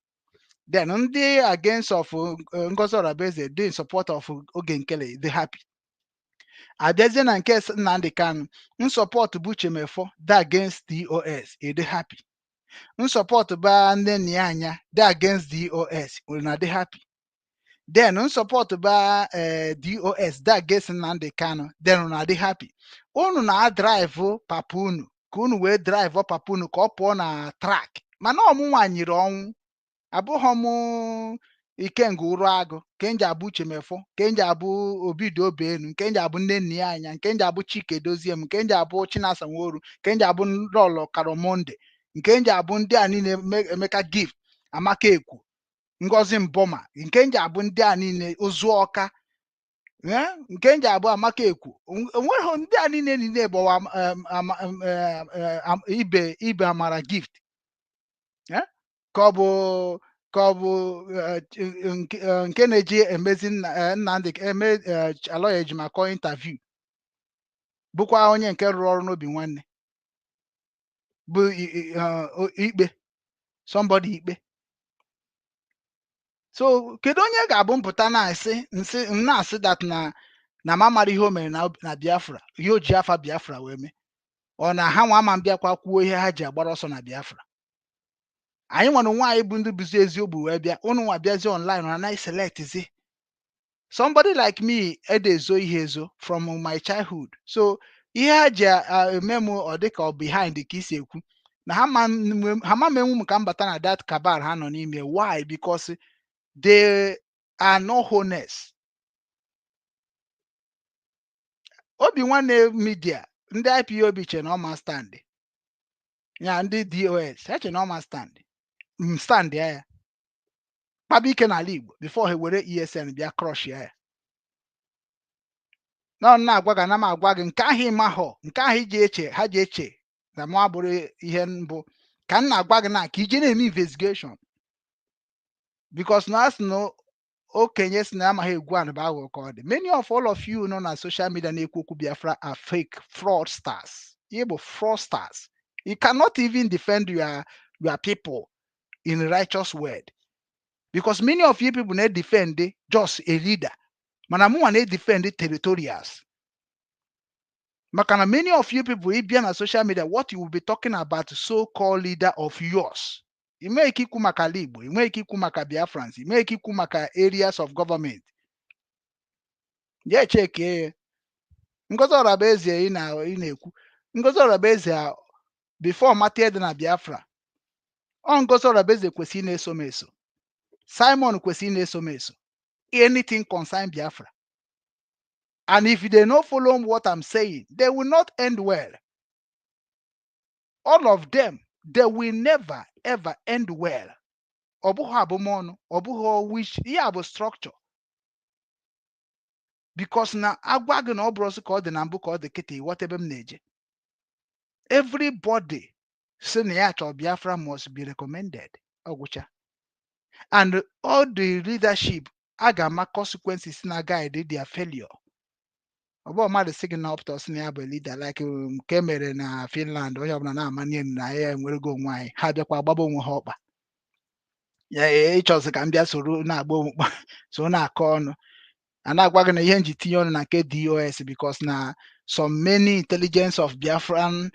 then ndị against of Ngozi Orabueze dị in support of Oge Nkele dị happy. Abịazie na nke Nnamdi Kanu, nsupport bụ Uchemefo dị against DOS, ịdị happy. Nsupport ba nne na ya anya dị against DOS, unu na-adị happy. Then nsupport ba DOS dị against Nnamdi Kanu, then unu na-adị happy. Unu na-adrive papa unu ka unu wee drive papa unu ka ọ pụọ na track. Mana ọmụnwa nyere ọnwụ abụghọ m Ikenga ụrụ agụ nke nji abụ Uchemefo, nke nji abụ Obido Obenu, nke nji abụ nne nna ya anya, nke nji abụ Chike Dozie m, nke nji abụ Chinasa Nworu, nke nji abụ Lọlọ Karomonde, nke nji abụ ndị a niile, Emeka Gift, Amaka Ekwu. Ngozi Mboma nke nji abụ ndị a niile ụzụ ọka, eh, nke nji abụ Amaka Ekwu onweghị ndị a niile bụ ibe ibe Amara Gift, eh, ka ọ bụ nke na-eji emezi Nnamdi eme Aloy Ejimakor interview, bụkwa onye nke rụrụ ọrụ n'obi nwanne bụ ikpe somebody ikpe. So kedu onye ga-abụ mpụta na-asị nsị m na-asị that na m amara ihe o mere na Biafra, ihe o ji afa Biafra wee mee? Ọ na ha nwa ama mbịakwa kwuo ihe ha ji agbara ọsọ na Biafra? Anyị nwere onwe anyị bụ ndị bụzi eziokwu wee bịa. Unu nwa bịazi online na anaghị selectzi somebody like me ede ezo ihe ezo from my childhood. So ihe ha ji eme m, ọ dị ka ọ behind ka isi ekwu na ha ma menwu m ka m bata na that cabal ha nọ n'ime. Why? Because they are not honest. Obi Nwanne Media, ndị IPOB che na ọma stand ya, ndị DOS ha che na ọma stand m stand ya kpaba ike n'ala Igbo before ha were ESN bịa crush ya. Na ọ na-agwa gị, ana m agwa gị nke ahụ ịmahọ, nke ahụ iji eche ha ji eche na mụ abụrụ ihe mbụ ka m na-agwa gị na ka ije na-eme investigation, because na asị na okenye si na amaghị egwu anụ bụ aghụghọ ka ọ dị. Many of all of you nọ na social media na-ekwu okwu Biafra are fake fraudsters. Ihe bụ fraudsters. You cannot even defend your people in righteous word, because many of you people na-defend just a leader, mana mụnwa na-defend territorials, maka na many of you people ịbịa na social media, what you will be talking about, so-called leader of yours, ị nweghị ike ikwu maka ala Igbo, ị nweghị ike ikwu maka Biafrans, ị nweghị ike ikwu maka areas of government. Ya echeke ya Ngozi Orabueze ị na-ekwu Ngozi Orabueze a, before mata dị na Biafra, ọ Ngozi Orabueze kwesịrị ị na-eso m eso, Simon kwesịrị ị na-eso m eso, anything concern Biafra. And if they no follow what I'm saying, they will not end well. All of them, they will never ever end well. Ọ bụghị abụmọnụ, ọ bụghị wish, ihe a bụ structure, because na agwa gị na ọ bụrụ ọsọ ka ọ dị na mbụ ka ọ dị kịta. Ịghọta ebe m na-eje? Everybody si na ya chọrọ Biafra must be recommended. Ọgwụcha. And all the leadership a ga-ama consequences na guide their failure. Ọ bụ mmadụ sị gị na ọpụta sị na ya bụ leader like nke mere na Finland, onye ọbụla na-amanye na ya enwerego onwe anyị, ha bịakwa gbaba onwe ha ọkpa ya. Ịchọzi ka m bịa soro na-agba onwe so na-akọ ọnụ a na-agwa gị na ihe nji tinye ọnụ na nke DOS, because na some many intelligence of Biafran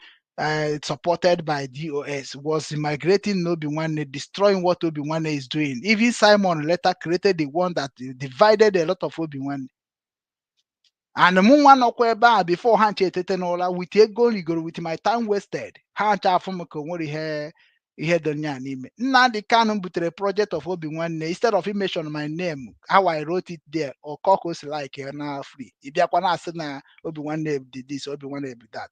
supported by DOS was migrating Obi Nwanne, destroying what Obi Nwanne is doing. Even Simon later created the one that divided a lot of Obi Nwanne. And mụ nwa nọkwa ebe a before ha nche etete n'ụra with ego rigoro, with my time wasted, ha nche afụ m ka o nwere ihe dị nya n'ime. Nnamdi Kanu butere project of Obi Nwanne. Instead of him mention my name how I wrote it there, or ka o si like ya na free, ị bịakwa na-asị na Obi Nwanne did this, Obi Nwanne did that.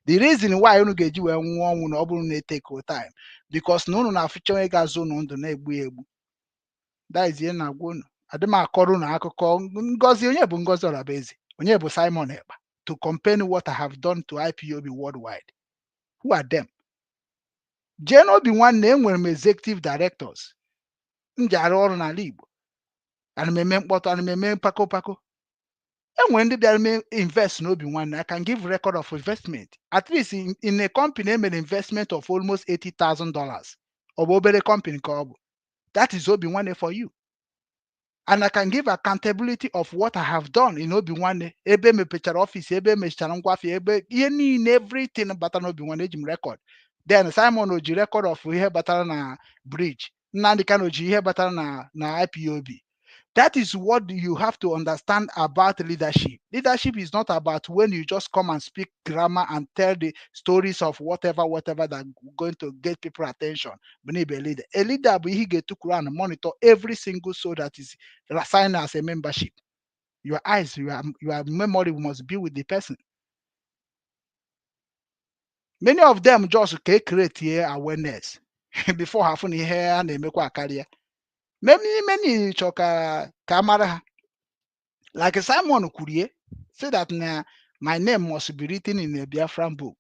The reason why unu ga-eji wee nwụọ ọnwụ na ọ bụrụ na etake time, because na unu na-afụcha onye ga-azụ unu ndụ na-egbu ya egbu. That is ihe na-agwa unu. Adị m akọrọ unu akụkọ Ngozi. Onye bụ Ngozi Orabueze? Onye bụ Simon Ekpa to compare what I have done to IPOB worldwide? Who are them? Jee n'Obi Nwanne, enwere m executive directors m ji arụ ọrụ n'ala Igbo. Ana m eme mkpọtụ? Ana m eme mpako pako? Enwere ndị bịara mee invest n'Obi Nwanne. I can give record of investment. At least in a company emere investment of almost $80,000. Ọ bụ obere company ka ọ bụ? That is Obi Nwanne for you. And I can give accountability of what I have done in Obi Nwanne, ebe emepechara office, ebe emechara ngwafịa, ebe ihe niile, everything batara n'Obi Nwanne, eji m record. Then Simon o ji record of ihe batara na bridge? Nnamdi Kanu ji ihe batara na IPOB? That is what you have to understand about leadership. Leadership is not about when you just come and speak grammar and tell the stories of whatever, whatever that going to get people attention. But a leader. A leader bụ ihe ga-etukwuru and monitor every single soul that is assigned as a membership. Your eyes, your memory must be with the person. Many of them just ka create awareness before ha fụ na ihe a na-emekwa akarịa. Many many chọ ka a mara ha, like Simon kwurie, say that na my name must be written in a Biafran book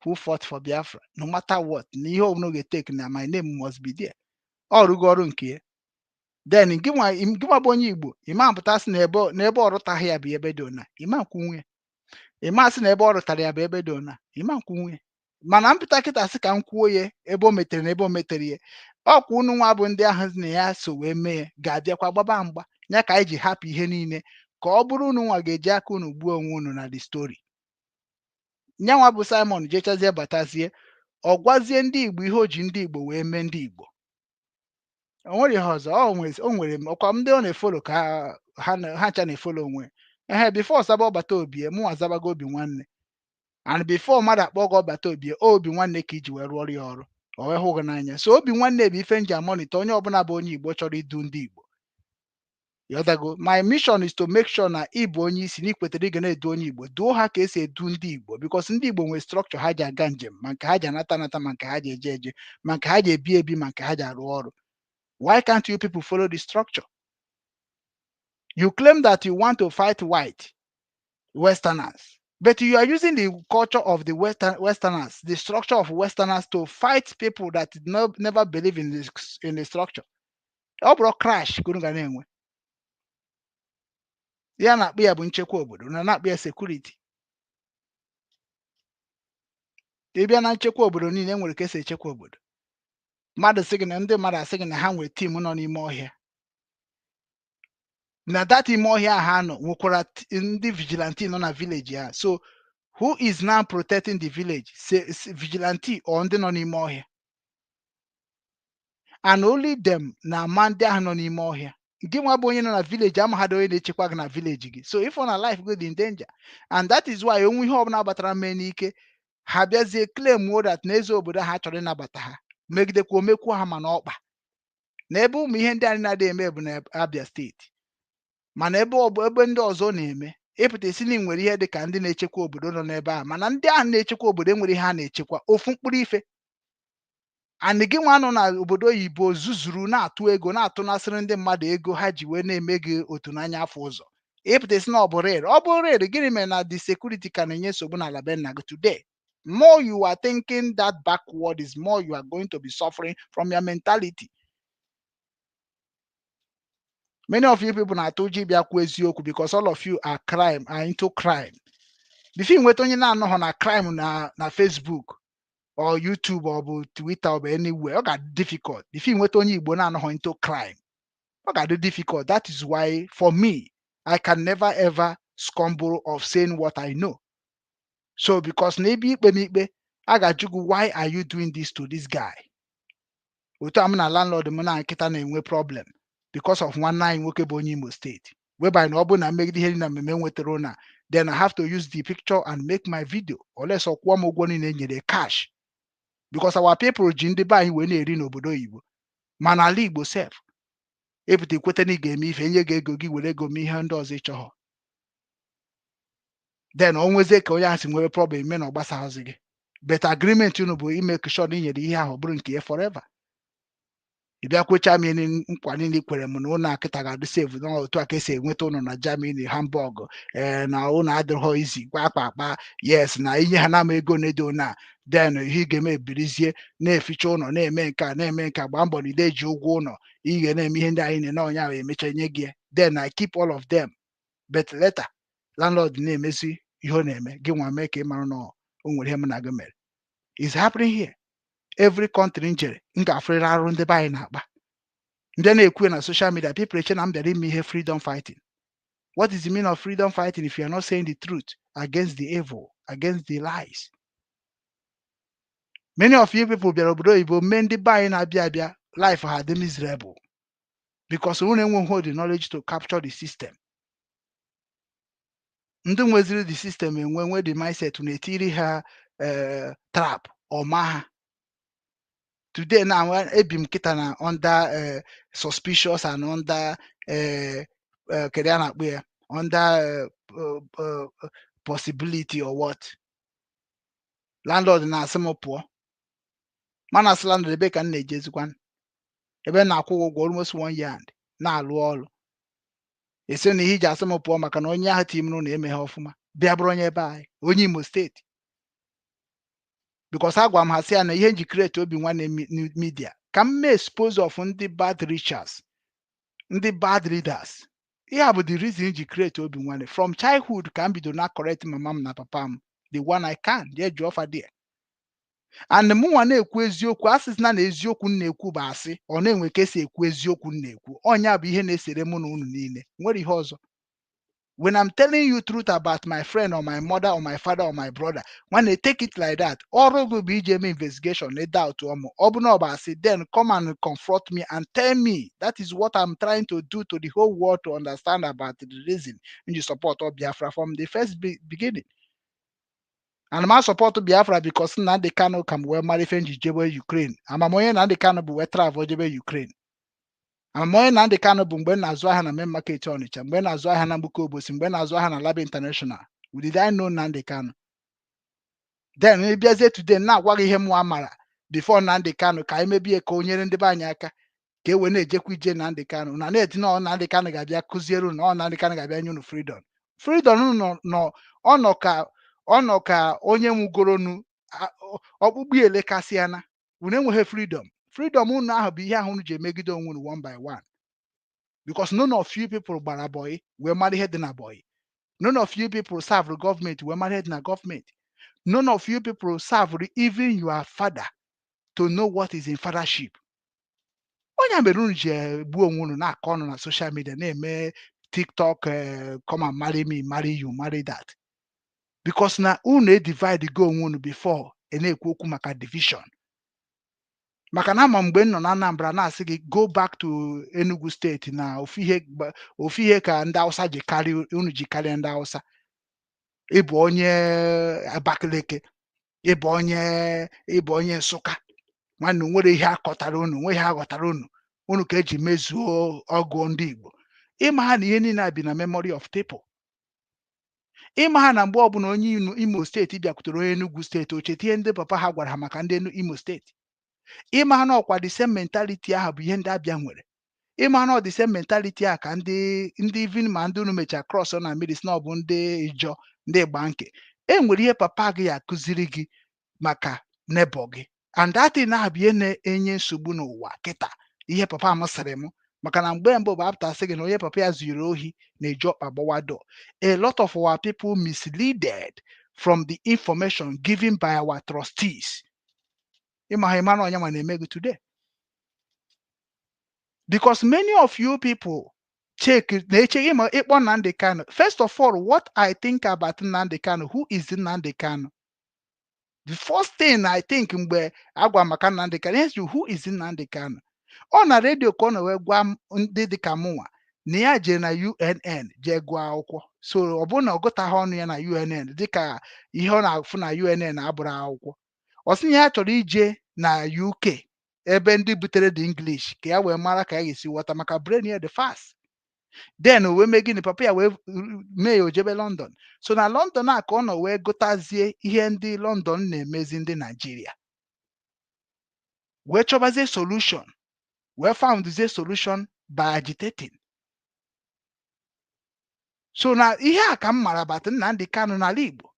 who fought for Biafra, no matter what, na ihe ọbụla ga-etake, na my name must be there. Ọ rụgo ọrụ nke ya. Then gị nwa bụ onye Igbo, ịma pụta sị na ebe ọ rụtaghị ya bụ ebe dị ona, ịma nkwunwu ya. Ịma sị na ebe ọ rụtara ya bụ ebe dị ona, ịma nkwunwu ya. Mana mpụta kịta sị ka m kwuo ya, ebe o metere na ebe o metere ya, ọkwa unu nwa bụ ndị ahụ na ya so wee mee ya ga-abịakwa gbaba mgba ya. Ka anyị ji hapụ ihe niile ka ọ bụrụ unu nwa ga-eji aka unu gbuo onwe unu na the story. Nyanwa bụ Simon jechazie, batazie, ọ gwazie ndị Igbo ihe o ji ndị Igbo wee mee ndị Igbo. O nwere ihe ọzọ o nwere ọkwa ndị ọ na-efollow ka ha ncha na-efollow onwe ehe. Before zaba ọbata obi, mụnwa zabago obi nwanne, and before mmadụ akpọ gị ọbata obi, obi nwanne ka iji wee rụọrọ ya ọrụ, o wee hụ gị n'anya. So obi nwanne bụ ife nji amonitor onye ọbụla bụ onye Igbo chọrọ idu ndị Igbo. Yọtago? My mission is to make sure na ị bụ onye isi na ikwetere ị ga na-edu onye Igbo, duo ha ka esi edu ndị Igbo, because ndị Igbo nwere structure ha ji aga njem, ma nke ha ji anata anata, ma nke ha ji eje eje, ma nke ha ji ebi ebi, ma nke ha ji arụ ọrụ. Why can't you people follow the structure? You claim that you want to fight white Westerners, but you are using the culture of the Westerners, the structure of Westerners, to fight people that did not, never believe in the structure. Ọ bụrụ crash ka unu ga na-enwe ya, na-akpụ ya bụ nchekwa obodo, na na-akpụ ya security. Ị bịa na nchekwa obodo niile, enwere ka esi echekwa obodo. Mmadụ sị gị na ndị mmadụ asị gị na ha nwere team nọ n'ime ọhịa, na that ime ọhịa ha nọ nwekwara ndị vigilante nọ na village ha. So who is now protecting the village? Say, vigilante or ndị nọ n'ime ọhịa? And only them na-ama ndị ahụ nọ n'ime ọhịa. Gị nwa bụ onye nọ na village amaghadị onye na-echekwa gị na village gị. So if na life go dị in danger, and that is why onwe ihe ọbụla gbatara mee n'ike, ha bịazie claim that na eze obodo ha chọrọ ịnabata ha, megidekwa omekwuo ha. Mana ọkpa na ebe ụmụ ihe ndị anyị na-adịghị eme bụ na Abia Steeti, mana ebe ọ bụ ebe ndị ọzọ na-eme, ịpụta esi na nwere ihe dị ka ndị na-echekwa obodo nọ n'ebe ahụ, mana ndị ahụ na-echekwa obodo enwere ihe ha na-echekwa, ofu mkpụrụ ife. And gị nwa nọ n'obodo oyibo zuzuru na-atụ ego, na-atụnasịrị ndị mmadụ ego ha ji wee na-eme gị otu n'anya afọ ụzọ, ịpụta esi na ọ bụ real. Ọ bụ real, gịnị mere na the security ka na-enye nsogbu n'ala be nna gị today? More you are thinking that backward is more you are going to be suffering from your mentality. Many of you people na-atụ ụjọ ịbịa kwuo eziokwu because all of you are into crime. Before nweta onye na-anọghọ na crime na Facebook or YouTube or bụ Twitter or bụ anywhere, ọ ga-adị difficult. Before nweta onye Igbo na-anọghọ into crime, ọ ga-adị difficult. That is why for me, I can never ever stumble of saying what I know. So because na ebe ikpe m ikpe, a ga-ajụ gị, "Why are you doing this to this guy?" Otu a m na landlord m na nkịta na-enwe problem because of nwanne anyị nwoke bụ onye Imo Steeti, whereby na ọ bụrụ na mmegide ihe dị na mmemme nwetara na, then I have to use the picture and make my video unless ọ kwụọ m ụgwọ niile e nyere cash, because our people ji ndị be anyị wee na-eri n'obodo oyibo. Mana ala Igbo sef, ịpụta ikweta na ị ga-eme ife, enye gị ego gị, were ego mee ihe ndị ọzọ ị chọghọ. Then o nwezie ka onye ahụ si nwere problem ime na ọ gbasaghịzị gị, but agreement unu bụ ime sure na i nyere ihe ahụ ọ bụrụ nke ya forever. Ị bịa kwechaa m ihe nkwa niile i kwere m na ụlọ akịta ga-adị safe, na otu a ka esi enweta ụlọ na Germany, Hamburg, ee, na ụlọ adịghị izi gwa akpa akpa. Yes, na inye ha nama ego na-edo na then ihe ị ga-eme, ebirizie na-eficha ụlọ, na-eme nke a, na-eme nke a, gbaa mbọ na ide ji ụgwọ ụlọ, ị ga na-eme ihe ndị anyị na-ene onye ahụ emecha nye gị ya. Then I keep all of them, but later landlord na-emezi ihe ọ na-eme, gị nwa mee ka ị mara na o nwere ihe mụ na gị mere. Is happening here. Every country m jere, m ga-afụrịrị arụ ndị be anyị na-akpa. Ndị na-ekwu na social media, people eche na m bịara ime ihe freedom fighting. What is the meaning of freedom fighting if you are not saying the truth against the evil, against the lies? Many of you people bịara obodo oyibo mee ndị be anyị na-abịa abịa life ha dị miserable because unu enweghị the knowledge to capture the system. Ndị nweziri the system enwe nwe the mindset na-etiri ha trap ọma ha. Today now, ebi m kịta na under suspicious and under kedu a na-akpọ ya, under possibility or what. Landlord na-asị m pụọ, mana asị landlord, ebe ka m na-ejezikwan? Ebe m na-akwụ gị ụgwọ almost one year and na-alụ ọrụ, esi na ihe iji asị m pụọ maka na onye ahụ tim na emeghe ọfụma, bịa bụrụ onye ebe anyị, onye Imo Steeti, because agwa m ha sị ya na ihe nji create Obi Nwanne Media ka m mee expose of ndị bad richers, ndị bad leaders. Ihe a bụ the reason ji create Obi Nwanne. From childhood ka m bidoro na correct mama m na papa m, the one I can jee jụọ fa there, and mụnwa na-ekwu eziokwu. Asị na eziokwu m na-ekwu bụ asị, ọ na-enwe ka esi ekwu eziokwu m na-ekwu. Ọnya bụ ihe na-esere mụ na unu niile, nwere ihe ọzọ. When I'm telling you truth about my friend or my mother or my father or my brother, when they take it like that, ọrụ gị bụ ije eme investigation na doubt ọmụ. Ọ bụ na ọ bụ asị, then come and confront me and tell me. That is what I'm trying to do to the whole world to understand about the reason you support Biafra from the first beginning. And ma support Biafra because Nnamdi Kanu ka m wee mara ife nji jebe Ukraine. Amam onye Nnamdi Kanu bụ wee travel jebe Ukraine. Amam onye Nnamdi Kanu bụ mgbe m na-azụ ahịa na main market Onitsha, mgbe m na-azụ ahịa na Mgbuka Obosi, mgbe m na-azụ ahịa na Laba International. Did I know Nnamdi Kanu? Then ị bịazie today na-agwa gị ihe mụa mara before Nnamdi Kanu, ka anyị mebie ka o nyere ndị be anyị aka ka e wee na-ejekwa ije Nnamdi Kanu na na-eti na ọ Nnamdi Kanu ga-abịa kụziere unu na ọ Nnamdi Kanu ga-abịa nye unu freedom. Freedom unu nọ nọ ọ nọ ka ọ nọ ka onye nwugoronu ọkpụkpụ ya elekasịana. Unu enweghị freedom. Freedom unu ahụ bụ ihe ahụ unu ji emegide onwe unu one by one, because none of you people gbara boy wee mara ihe dị na boy. None of you people serve gọọmenti wee mara ihe dị na gọọmenti. None of you people serve even your father to know what is in fathership. Onye mere unu ji egbu onwe unu na-akọ ọnụ na social media, na-eme TikTok, come and marry me, marry you, marry that, because na unu e divide go onwe unu before e na-ekwu okwu maka division. Maka na ama mgbe m nọ na Anambra na-asị gị go back to Enugu Steeti na ofu ihe ofu ihe ka ndị Hausa ji karịa unu, ji karịa ndị Hausa. Ịbụ onye Abakaliki, ịbụ onye Nsụka, nwanne, nwere ihe akọtara unu, nwe ihe aghọtara unu, unu ka eji mezuo ọgụ ndị Igbo. Ịma ha na ihe niile a bi na memory of people. Ịma ha na mgbe ọbụla onye Imo Steeti bịakwutere onye Enugu Steeti, o cheta ihe ndị papa ha gwara ha maka ndị Imo Steeti. Ịma ha na ọkwa the same mentality ahụ bụ ihe ndị Abịa nwere. Ịma ha na ọ the same mentality a ka ndị even ma ndị unu mechaa cross na mmiri si na ọ bụ ndị Ijọ, ndị Igbanke. E nwere ihe papa gị akụziri gị maka neighbor gị, and that thing ahụ bụ ihe na-enye nsogbu n'ụwa kịta. Ihe papa m sịrị m, maka na mgbe mbụ bụ apụta sị gị na onye papa ya zuru ohi na-eji ọkpa gbawa door. A lot of our people misleaded from the information given by our trustees. Ịma ha, ịma na onye nwa na-eme gị today, because many of you people check na-eche ịma ịkpọ Nnamdi Kanu. First of all, what I think about Nnamdi Kanu, who is Nnamdi Kanu? The first thing I think mgbe agwa maka Nnamdi Kanu is, who is Nnamdi Kanu? Ọ na redio ka ọ na wee gwa m ndị dịka mụnwa na ya jee na UNN jee gụọ akwụkwọ. So ọ bụrụ na ọ gụtaghị ọnụ ya na UNN, dịka ihe ọ na-afụ na UNN abụrụ akwụkwọ, ọ sị na ya chọrọ ije na UK, ebe ndị butere the English, ka ya wee mara ka ya ga-esi ghọta, maka brain ya dị fast. Then o wee mee gịnị? Papa ya wee mee ya o jebe London. So na London a ka ọ nọ wee gụtazie ihe ndị London na-emezi ndị Naijiria, wee chọbazie solution, wee foundzie solution by agitating. So na ihe a ka m mara about Nnamdi Kanu n'ala Igbo.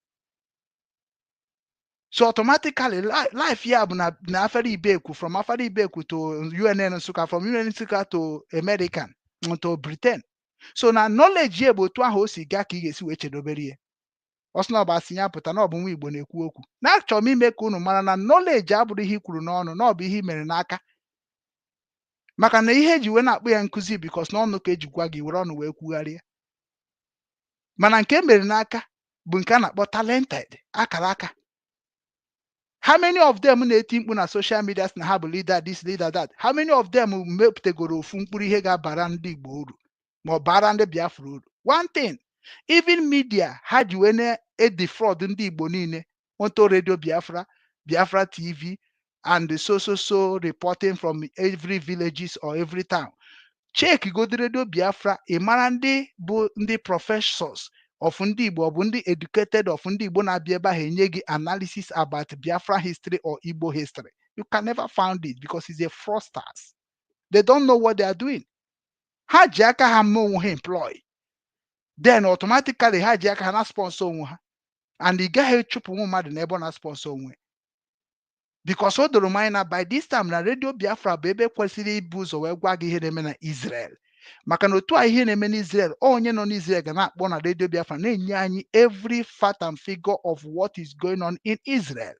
So automatically life ya bụ na Afara Ibeku, from Afara Ibeku to UNN Nsukka, from UNN Nsukka to American, to Britain. So na knowledge ya bụ otu ahụ o si gaa ka ị ga-esi wee chedobere ya. Ọ sị na ọ bụ asị ya pụta na ọ bụ nwa Igbo na-ekwu okwu na achọrọ m ime ka unu mara na knowledge abụrụ ihe i kwuru n'ọnụ, na ọ bụ ihe i mere n'aka. Maka na ihe eji wee na-akpụ ya nkụzi, because n'ọnụ ka eji gwa gị, were ọnụ wee kwugharịa, mana nke e mere n'aka bụ nke a na-akpọ talented, akara aka. How many of them na-eti mkpu na social media sị na ha bụ leader this, leader that? How many of them mepụtagoro ofu mkpụrụ ihe ga-abara ndị Igbo uru ma ọ bara ndị Biafra uru? One thing, even media ha ji wee na-edefraud ndị Igbo niile onto Radio Biafra, Biafra TV and so so so reporting from every villages or every town. Check go Radio Biafra, ị mara ndị bụ ndị professors of ndị Igbo, ọ bụ ndị educated of ndị Igbo na-abịa ebe ahụ enye gị analysis about Biafra history or Igbo history. You can never find it because it's a fraudsters. They don't know what they are doing. Ha ji aka ha mee onwe ha employ, then automatically ha ji aka ha na sponsor onwe ha, and ị gaghị echụpụ nwa mmadụ n'ebe ọ na sponsor onwe, because o doro m anya na by this time na Radio Biafra bụ ebe kwesịrị ibu ụzọ wee gwa gị ihe na-eme na Israel, maka na otu a ihe na-eme n'Israel, onye nọ n'Israel ga na-akpọ na Radio Biafra na-enye anyị every fact and figure of what is going on in Israel.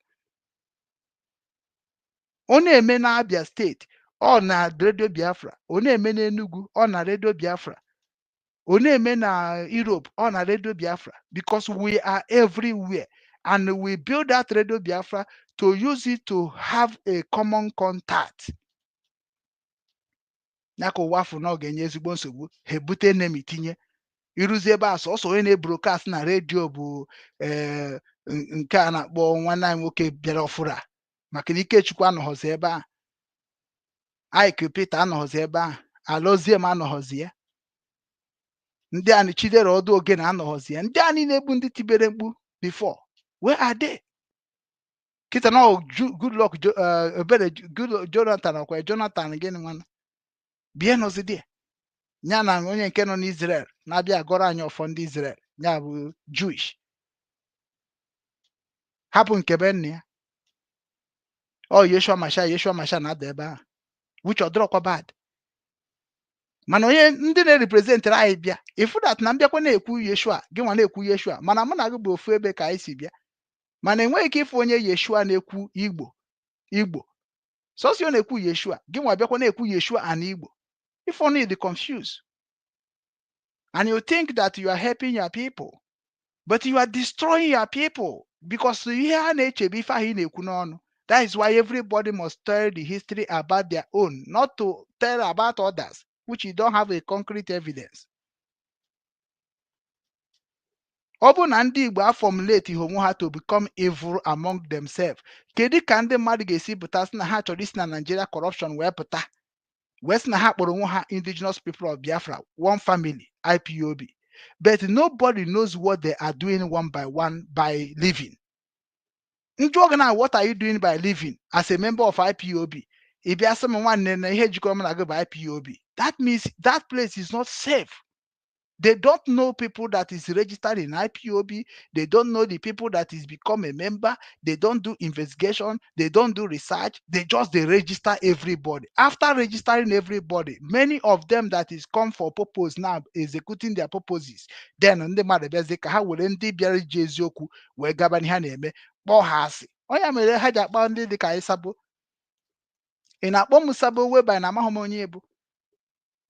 Ọ na-eme na Abia Steeti, ọ na Radio Biafra. Ọ na-eme n'Enugu, ọ na Radio Biafra. Ọ na-eme na Europe, ọ na Radio Biafra, because we are everywhere and we build that Radio Biafra to use it to have a common contact. Ya ka ụwa afọ na ọ ga-enye ezigbo nsogbu. Ha ebute enemy tinye ịrụzi ebe a, sọsọ onye na-e broadcast na redio bụ ee nke a na-akpọ nwanne anyị nwoke bịara ọfụrụ a, maka na Ikechukwu anọghọzi ebe a, Ike Peter anọghọzi ebe a, Aloziem anọghọzi ya, ndị a Chidera ọdụ ogene anọghọzi ya. Ndị a niile bụ ndị tibere mkpu before, where are they? Kịta na Goodluck Ebere Goodluck Jonathan, ọkwa Jonathan gịnị nwana bie nọzi dị ya na onye nke nọ n'Israel na-abịa agọrọ anyị ọfọ ndị Israel, ya bụ Jewish, hapụ nke be nna ya. Ọ Yeshua Mashiach, Yeshua Mashiach na-ada ebe ahụ, which ọ dịrọkwa bad, mana onye ndị na-representịrị anyị bịa ifu that na mbịakwa na-ekwu Yeshua, gị nwa na-ekwu Yeshua, mana mụ na gị bụ ofu ebe ka anyị si bịa, mana enweghị ike ịfụ onye Yeshua na-ekwu Igbo. Igbo sọsọ ọ na-ekwu Yeshua, gị nwa bịakwa na-ekwu Yeshua and Igbo. If only dey confused and you think that you are helping your people, but you are destroying your people, because ihe ha na-echebe ife ahụ ị na-ekwu n'ọnụ. That is why everybody must tell the history about their own, not to tell about others which you don't have a concrete evidence. Ọ bụrụ na ndị Igbo a-formulate onwe ha to become evil among themselves, kedu ka ndị mmadụ ga-esi pụta sị na ha chọrọ isi na Nigeria corruption wee pụta, wee sị na ha kpọrọ onwe ha Indigenous People of Biafra, one family, IPOB, but nobody knows what they are doing one by one by living? Njụọ gị na, what are you doing by living as a member of IPOB? Ị bịa sị m, nwanne, na ihe jikọrọ m na gị bụ IPOB. That means that place is not safe. They don't know people that is registered in IPOB. They don't know the people that is become a member. They don't do investigation. They don't do research. They just they register everybody. After registering everybody, many of them that is come for purpose now executing their purposes. Then ndị mmadụ bịazie ka ha were ndị bịara iji eziokwu wee gaba n'ihe ha na-eme, kpọọ ha asị. Onye mere ha ji akpọ ndị dị ka anyị sabo. Ị na-akpọ m sabo whereby na amaghị m onye bụ.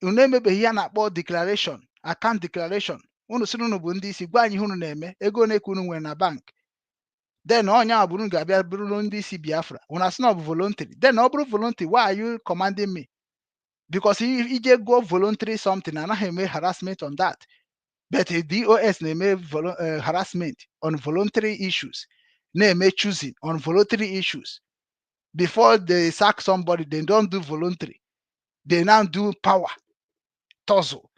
Unu emebeghị ihe a na-akpọ declaration, account declaration. Unu sịrị unu bụ ndị isi, gwa anyị ihe unu na-eme, ego ole ka unu nwere na bank. Then onye a bụrụ ga-abịa bụrụ ndị isi Biafra, unu asị na ọ bụ voluntary. Then ọ bụrụ voluntary, why are you commanding me? Because ije gụọ voluntary something, anaghị eme harassment on that, but DOS na-eme harassment on voluntary issues, na-eme choosing on voluntary issues. Before they sack somebody, they don't do voluntary, they now do power tussle.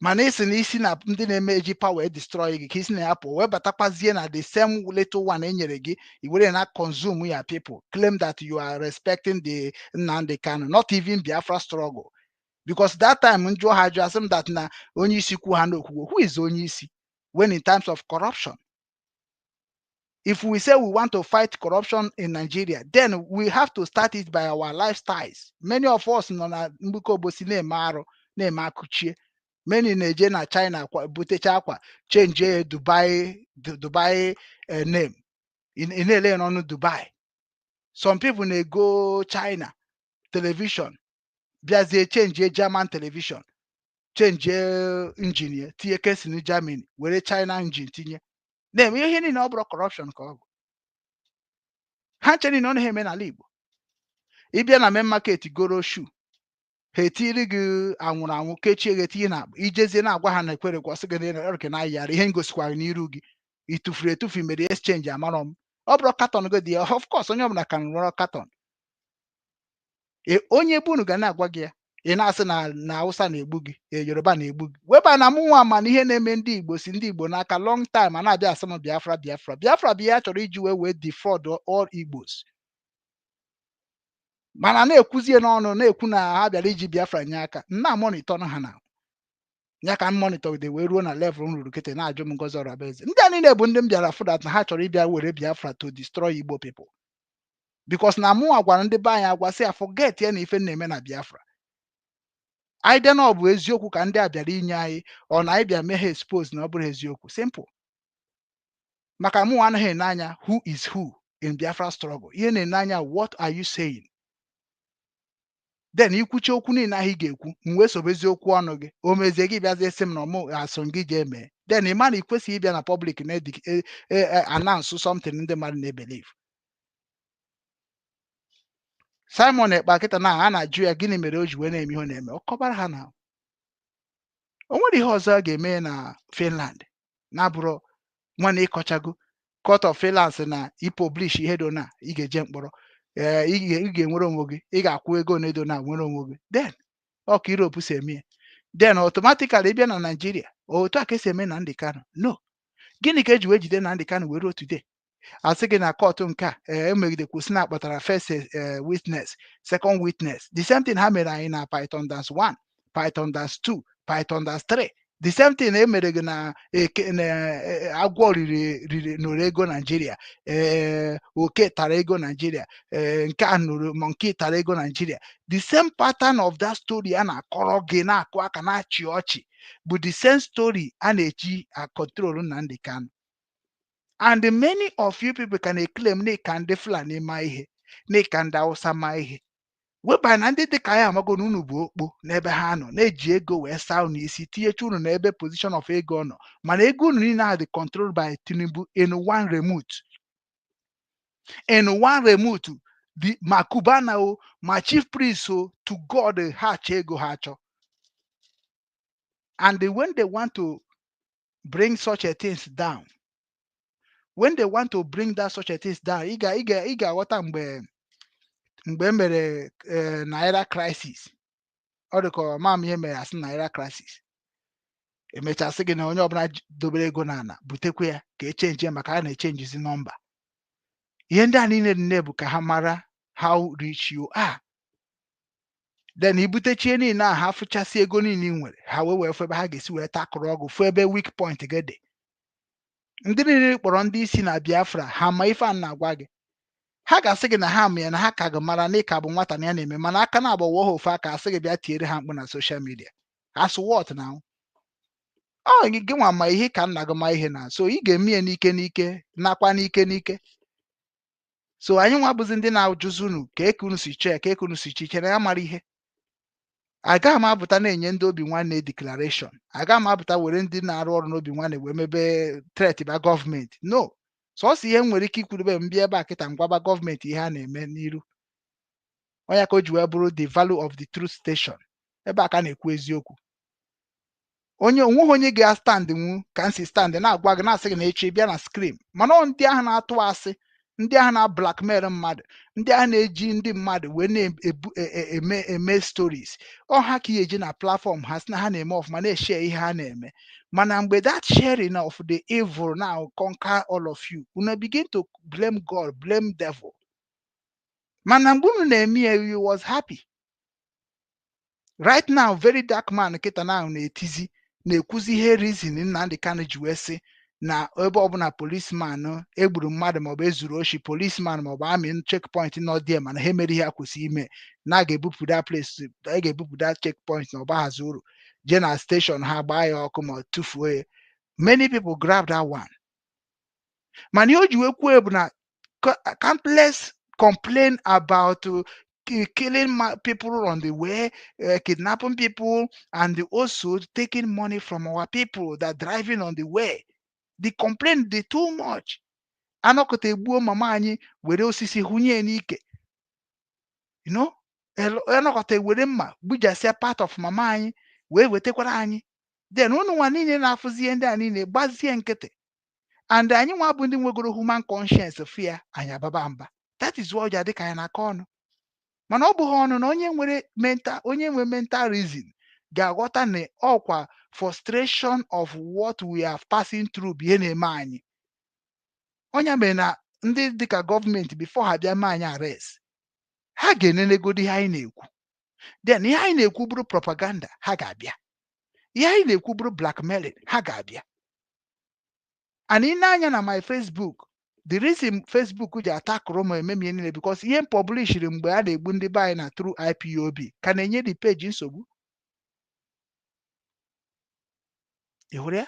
Mana isi na isi na ndị na-eme eji power destroy gị ka isi na ya pụọ wee batakwazie na the same little one e nyere gị, i were na consume your people, claim that you are respecting the Nnamdi Kanu, not even Biafra struggle. Because that time njụọ ha jụọ, asị m that na onye isi kwu ha n'okwukwe. Who is onye isi when in times of corruption? If we say we want to fight corruption in Nigeria, then we have to start it by our lifestyles. Many of us nọ na mgbuke obosi na-eme arụ, na-eme akụchie. Many na-eje na China kwa butecha akwa, change Dubai, Dubai name, ị na-ele ya n'ọnụ Dubai. Some people na-ego China television, bịazie change German television, change engine ya, tinye kesin Germany, were China engine tinye, na-eme ihe niile. Ọ bụrụ corruption ka ọ bụ, ha nche niile ọ naghị eme n'ala Igbo. Ịbịa na main market goro shoe, ha etiri gị anwụrụ anwụ, kechie gị, etinye na akpa, ijezie na-agwa ha na ekwere kwasị gị na ọrịa na ayara ihe ngosikwara n'iru gị, itufuru etufu, mere exchange, amarọ m. Ọ bụrụ carton gị dị ya, of course onye ọbụla ka rụrọ carton. Onye bụ unu ga na-agwa gị ya, ị na-asị na Hausa na-egbu gị, Yoruba na-egbu gị, weba na mụ nwa ma na ihe na-eme ndị Igbo si ndị Igbo n'aka long time. A na-abịa asị m Biafra, Biafra, Biafra bụ ihe a chọrọ iji wee defraud all Igbos. Mana na-ekwuzie n'ọnụ na-ekwu na ha bịara iji Biafra nye aka nna monitor ha na ya ka m monitor de wee ruo na level m ruru kịta na-ajụ m. Ngozi Orabueze, ndị a niile bụ ndị m bịara fụ that na ha chọrọ ịbịa were Biafra to destroy Igbo people, because na mụnwa gwara ndị be anyị agwa sị ya forget ya na ife na-eme na Biafra anyị dị na ọ bụ eziokwu ka ndị a bịara inye anyị, ọ na anyị bịa mee ha expose na ọ bụrụ eziokwu. Simple, maka mụnwa anaghị ene anya who is who in Biafra struggle. Ihe na-ene anya, what are you saying? Then ikwuchi okwu niile ahụ ị ga-ekwu, m wee sobezi okwu ọnụ gị, o mezie gị bịazie sị m na ọmụ asụ gị jee mee. Then ị ma na ị kwesịghị ịbịa na public na announce something ndị mmadụ na-ebelieve. Simon Ekpa kịta na a na-ajụ ya gịnị mere o ji wee na-eme ihe ọ na-eme, ọ kọbara ha na o nwere ihe ọzọ a ga-eme na Finland na-abụrụ nwana ịkọchago Court of Finland sị na ipublish ihe do na ị ga-eje mkpọrọ, ee, ị ga-enwere onwe gị, ị ga-akwụ ego na edo na nwere onwe gị. Then ọ ka Europe si eme ya, then automatically ịbịa na Nigeria, otu a ka esi eme Nnamdi Kanu. No, gịnị ka eji wee jide Nnamdi Kanu wee ruo today? Asị gị na court nke a emegidekwu si na akpọtara first witness, second witness. The same thing ha mere anyị na Python Dance 1, Python Dance 2, Python Dance 3. The same thing e mere gị na eke na agwọ riri riri nụrụ ego Naijiria, ee, oke tara ego Naijiria, ee, nke a nụrụ monkey tara ego Naijiria. The same pattern of that story a na-akọrọ gị, na-akụ aka, na-achị ọchị, bụ the same story a na-eji a control Nnamdi Kanu. And many of you people can claim na ka ndị Fulani ma ihe, na ka ndị Hausa ma ihe, weba na ndị dịka ya amago na unu bụ okpo n'ebe ha nọ, na-eji ego wee saa unu isi, tinyecha unu n'ebe position of ego nọ. Mana ego unu niile ahụ dị controlled by Tinubu in one remote, in one remote. The ma Cubana o, ma chief priest o, to God, ha achọ ego ha achọ. And when they want to bring such a things down, when they want to bring that such a things down, ị ga-aghọta mgbe e mere naira crisis. Ọ dị ka ọ ma m ihe mere asị naira crisis, emechasị gị na onye ọbụla dobere ego n'ala butekwa ya ka echange ya, maka a na-echangezi nọmba. Ihe ndị a niile dị nne bụ ka ha mara how rich you are. Then ibutechie niile a, ha fụchasị ego niile ị nwere, ha wee fụ ebe ha ga-esi wee takụrụ ọgụ, fụ ebe weak point gị dị. Ndị niile kpọrọ ndị isi na Biafra, ha ma ife a na-agwa gị. Ha ga-asị gị na ha ma ya, na ha ka gị mara na ị ka bụ nwata na ya na-eme, mana aka na-agbawa ha ofe aka, asị gị bịa tiere ha mkpu na social media. As what now? Ọ gị nwa ma ihe ka nna gị ma ihe na so ị ga-eme ya n'ike n'ike, nakwa n'ike n'ike. So anyị nwa bụzi ndị na-ajụzi unu ka eke unu si chee, ka eke unu si chi chere ya mara ihe. Agaghị m apụta na-enye ndị obi nwanne declaration. Agaghị m apụta were ndị na-arụ ọrụ n'obi nwanne wee mebe threat ba gọọmenti. No, sọsọ ihe m nwere ike ikwurube m bịa ebe a kịta ngwaba gọọmenti ihe a na-eme n'iru onye ka o ji wee bụrụ the value of the truth station. Ebe a ka a na-ekwu eziokwu. Onye onweghị onye ga-stand nwu ka m si stand na-agwa gị, na-asị gị na echi bịa na screen. Mana ọ ndị ahụ na-atụ asị, ndị ahụ na-blackmail mmadụ, ndị ahụ na-eji ndị mmadụ wee na-ebu eme stories, ọ ha ka ihe eji na platform ha sị na ha na-eme ọfụma, na-eshare ihe ha na-eme. Mana mgbe that sharing of the evil now conquer all of you, unu begin to blame God, blame devil. Mana mgbe unu na-eme ya, you was happy. Right now, very dark man kịta now na-etizi, na-ekwuzi ihe reason Nnamdi Kanu ji wee sị na ebe ọbụla policeman egburu mmadụ maọbụ ezuru oshi, policeman maọbụ army checkpoint nọ there, mana ha emere ihe ha kwesịrị ime, na a ga-ebupụ that place, a ga-ebupụ that checkpoint na ọgbaghazi uru jee na station ha gbaa ya ọkụ ma tụfuo ya. Many people grab that one. Mana ihe o ji wee kwuo bụ na countless complain about killing people on the way, kidnapping people, and also taking money from our people that driving on the way. The complaint dị too much. Anọkọta egbuo mama anyị, were osisi hụnye ya n'ike, anọkọta ewere mma gbujasịa part of mama anyị wee wetakwara anyị. Then unu nwa niile na-afụzi ihe ndị a niile gbazie nkịtị. And anyị nwa bụ ndị nwegoro human conscience fụ ya, anyị ababa mba. That is why o ji adị ka anyị na-akọ ọnụ, mana ọ bụghị ọnụ na onye nwere mental, onye nwe mental reason ga-aghọta na ọkwa frustration of what we are passing through bụ ihe na-eme anyị. Onye mere na ndị dịka gọọmenti, before ha bịa mee anyị arrest, Ha ga-enenegodi ihe anyị na-ekwu. Then ihe anyị na-ekwu bụrụ propaganda, ha ga-abịa. Ihe anyị na-ekwu bụrụ blackmailing, ha ga-abịa. And ị na-anya na my Facebook, the reason Facebook ji atakụrụ m eme m ihe niile, because ihe m publishiri mgbe a na-egbu ndị be anyị na through IPOB ka na-enye the page nsogbu. Ị hụrụ ya?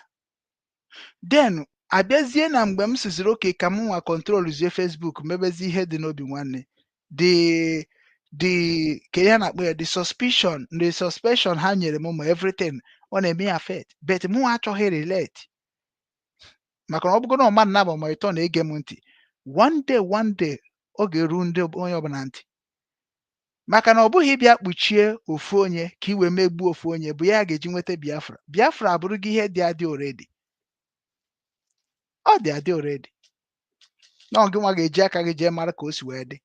Then abịazie na mgbe m siziri oke ka m nwa controlzie Facebook, mebezi ihe dị n'obi nwanne, the ka ihe a na-akpọ ya, the suspicion ha nyere m ma everything ọ na-eme ya affect, but mụ achọghị relate, maka na ọ bụgo na mmadụ na-aba ma ịtọ na-ege m ntị, one day, one day ọ ga-eru ndị onye ọbụla ntị, maka na ọ bụghị ịbịa kpuchie ofu onye ka i wee megbuo ofu onye bụ ya ga-eji nweta Biafra. Biafra abụrụ gị ihe dị adị already, ọ dị adị already, na ọ gị nwa ga-eji aka gị jee mara ka o si wee dị,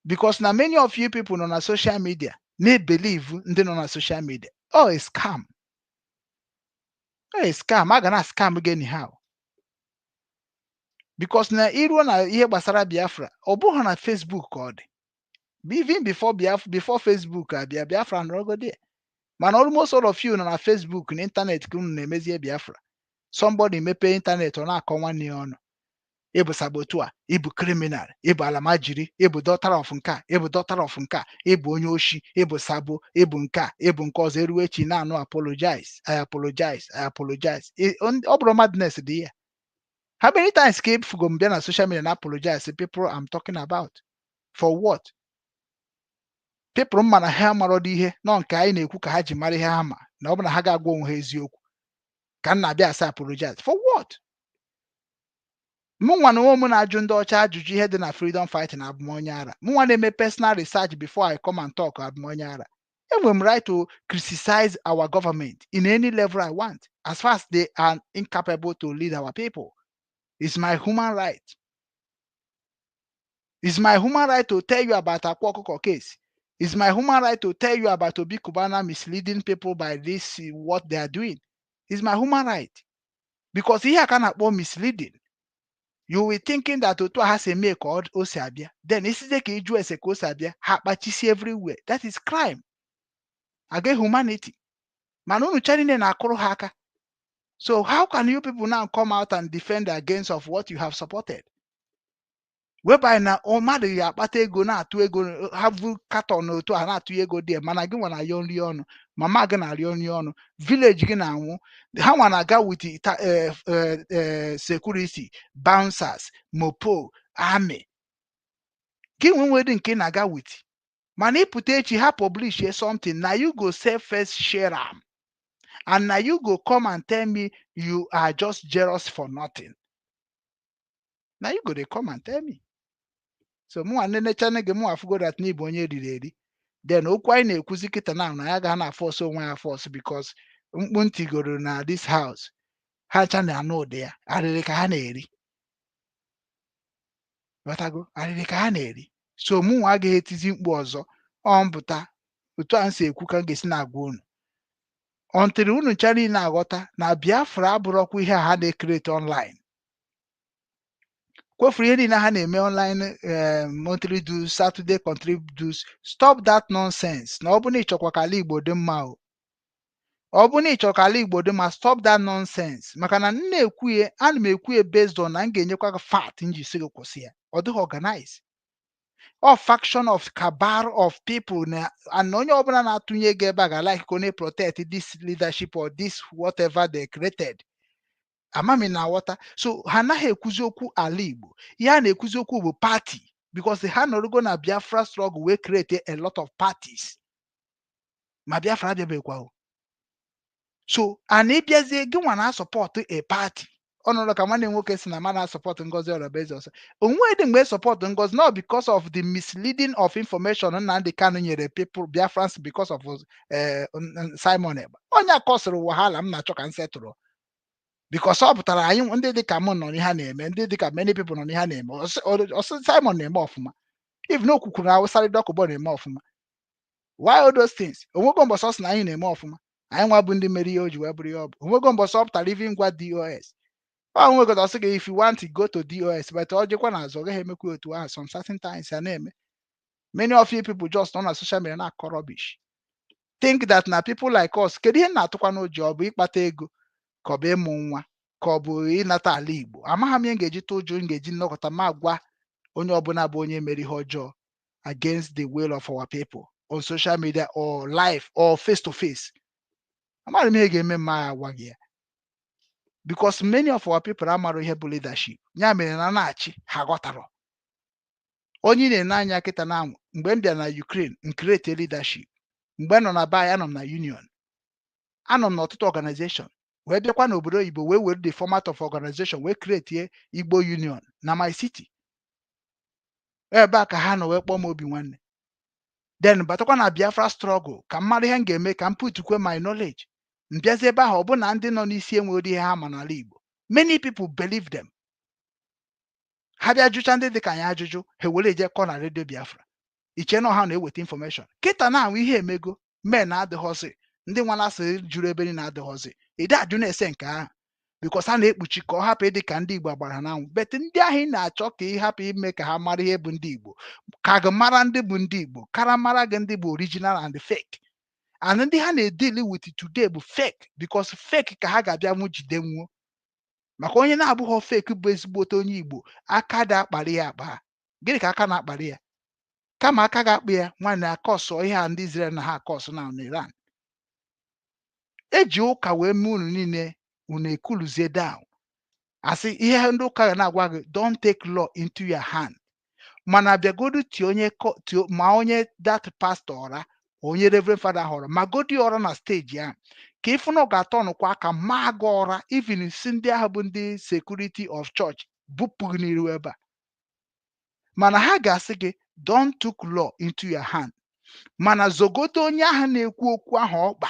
because na many of you people nọ na social media na-ebelieve ndị nọ na social media. Oh, a scam, oh, a scam. A ga na scam gị anyhow, because na iruo na ihe gbasara Biafra, ọ bụghị na Facebook ka ọ dị. Even before Biafra, before Facebook abịa, Biafra nọrọgodi there. Mana almost all of you nọ na Facebook na internet ka unu na-emezie Biafra. Somebody mepee internet, ọ na-akọ nwanne ya ọnụ, ịbụ saboteur, ịbụ criminal, ịbụ alamajiri, ịbụ daughter of nke a, ịbụ daughter of nke a, ịbụ onye oshi, ịbụ sabo, ịbụ nke a, ịbụ nke ọzọ. Eruo echi na-anụ, "Apologize, I apologize, I apologize." Ọ bụrụ madness dị ya. How many times ka efugo m bịa na social media na apologize people I'm talking about? For what? People mma na ha amarọdị ihe nọ nke anyị na-ekwu ka ha ji mara ihe ha ma na ọ bụ na ha ga-agwa onwe ha eziokwu ka m na-abịa asa apologize for what? Mụ nwa na onwe m na-ajụ ndị ọcha ajụjụ ihe dị na freedom fighting, abụm onye ara? Mụ nwa na-eme personal research before I come and talk, abụm onye ara? Enwere m right to criticize our government in any level I want, as far as they are incapable to lead our people. It's my human right. It's my human right to tell you about Akwa Okuko case. It's my human right to tell you about Obi Cubana misleading people by this what they are doing. It's my human right. Because ihe a ka na-akpọ misleading. You will thinking that otu a ha si eme ka o si abịa. Then isizie ka ịjụ ese ka o si abịa, ha kpachisi everywhere. That is crime against humanity. Mana unu cha niile na-akụrụ ha aka. So how can you people now come out and defend against of what you have supported? Whereby na ọ mmadụ ya akpata ego na-atụ ego, ha vu carton otu a na-atụ ego dị, mana gị nwa na-ayọ nri ọnụ, mama gị na-arịọ nri ọnụ, village gị na-anwụ, ha nwa na-aga with security, bouncers, mopo, army. Gị nwe nwere nke ị na-aga with, mana ịpụta echi ha publish something, na you go sell first, share am, and na you go come and tell me you are just jealous for nothing. Na you go dey come and tell me. So mụnwa nenechana gị, mụnwa afụgo that na ịbụ onye eriri eri. Then okwu anyị na-ekwuzi kịta na na ya ga na force onwe ya force, because mkpu ntị goro na this house, ha ncha na-anụ ụdị ya. Arịrị ka ha na-eri, ghọtago? Arịrị ka ha na-eri. So mụnwa agaghị etizi mkpu ọzọ. Ọ mpụta otu a m si ekwu ka m ga-esi na-agwa unu until unu ncha niile aghọta na Biafra abụrọkwa ihe a ha na-ecreate online. Kwefuru ihe niile ha na-eme online, monthly dues, Saturday contribute dues. Stop that nonsense. Na ọ bụ na ịchọkwa ka ala Igbo dị mma o, ọ bụ na ịchọ ka ala Igbo dị mma, stop that nonsense, maka na m na-ekwu ya, ana m ekwu ya based on na m ga-enyekwa gị fact m ji sị gị kwụsị ya. Ọ dịghị organize, ọ faction of cabal of people na and onye ọbụla na-atụnye ego ebe a ga-like ka onye protect this leadership or this whatever they created. Amami na aghọta. So ha anaghị ekwuzi okwu ala Igbo. Ihe a na-ekwuzi okwu bụ party, because ha nọrọgo na Biafra struggle wee create a lot of parties, ma Biafra abịabekwa o. So and ịbịazie, gị nwa na-asupport a party, ọnọdụ ka nwanne m nwoke si na ma na-asupport Ngozi Orabueze ọsọ onwe dị mgbe support Ngozi, not because of the misleading of information Nnamdi Kanu nyere people Biafrans because of Simon Ekpa, onye akọsịrị wahala m na-achọ ka m setụrụ, because ọ pụtara anyị ndị dịka m nọ n'ihe a na-eme, ndị dịka many people nọ n'ihe a na-eme. Ọsị Simon na-eme ọfụma, if na okwukwuru na Awụsa Dokubo na-eme ọfụma. Why all those things? Onwego mbọsị ọ sị na anyị na-eme ọfụma, anyị nwa bụ ndị mere ihe o ji wee bụrụ ihe ọ bụ. Onwego mbọsị ọ pụtara even ngwa DOS. Ọ nwekọta ọsị gị, "If you want to go to DOS," but ọ jekwa n'azụ, ọ gaghị emekwa otu ahụ. Some certain times ya na-eme. Many of you people just nọ na social media na-akọ rubbish, think that na people like us. Kedu ihe m na-atụkwa n'ụjọ? Ọ bụ ịkpata ego, ka ọ bụ ịmụ nwa, ka ọ bụ ịnata ala Igbo? Amaghị m ihe m ga-eji tụ ụjọ. M ga-eji nnọkọta ma gwa onye ọbụla bụ onye mere ihe ọjọọ against the will of our people on social media or live or face to face. Amaghị m ihe ga-eme mma ya agwa gị ya, because many of our people amara ihe bụ leadership. Ya mere na na-achị ha ghọtara onye ị na-ene anya kịta na mgbe m bịara na Ukraine m create leadership. Mgbe m nọ na be anyị, anọ m na union, anọ m n'ọtụtụ organization, wee bịakwa n'obodo oyibo, wee were the format of organization wee create Igbo Union na my city. Ebe a ka ha nọ wee kpọọ m obi nwanne. Then batakwa na Biafra struggle ka m mara ihe m ga-eme, ka m putukwe my knowledge. M bịazi ebe ahụ, ọ bụ na ndị nọ n'isi enweghị ihe ha ma n'ala Igbo. Many people believe them. Ha bịa jụcha ndị dị ka anyị ajụjụ, ha were eje kọ na redio Biafra. Iche na ọha na-eweta information. Kịta na ahụ ihe emego men adịghọzi, ndị nwa na-asị juru ebe niile adịghọzi. Ide ajụ na-ese nke ahụ because a na-ekpuchi ka ọ hapụ ịdị ka ndị Igbo gbara ha n'anwụ. But ndị ahụ ị na-achọ ka ị hapụ ime ka ha mara ihe bụ ndị Igbo, ka gị mara ndị bụ ndị Igbo, kara mara gị ndị bụ original and fake, and ndị ha na-edeal with today bụ fake, because fake ka ha ga-abịa nwụ jide nwuo. Maka onye na-abụghọ fake bụ ezigbote onye Igbo, aka dị akparị ya akpa. Gịnị ka aka na-akparị ya? Kama aka ga-akpụ ya nwanne akọsọ ihe a ndị Israel na ha akọsọ na Iran eji ụka wee mee unu niile, unu ekuluzie down. Asị ihe ndị ụka ga na-agwa gị, "Don't take law into your hand." Mana bịagodu tie onye tie ma onye that pastor ọra, onye reverend father họrọ ma godi ọra na stage ahụ, ka ịfụ na ọ ga-atọ nụkwa aka maa gị ọra. Even si ndị ahụ bụ ndị security of church bupụ gị n'iru ebe a. Mana ha ga-asị gị, "Don't took law into your hand." Mana zogodo onye ahụ na-ekwu okwu ahụ ọkpa,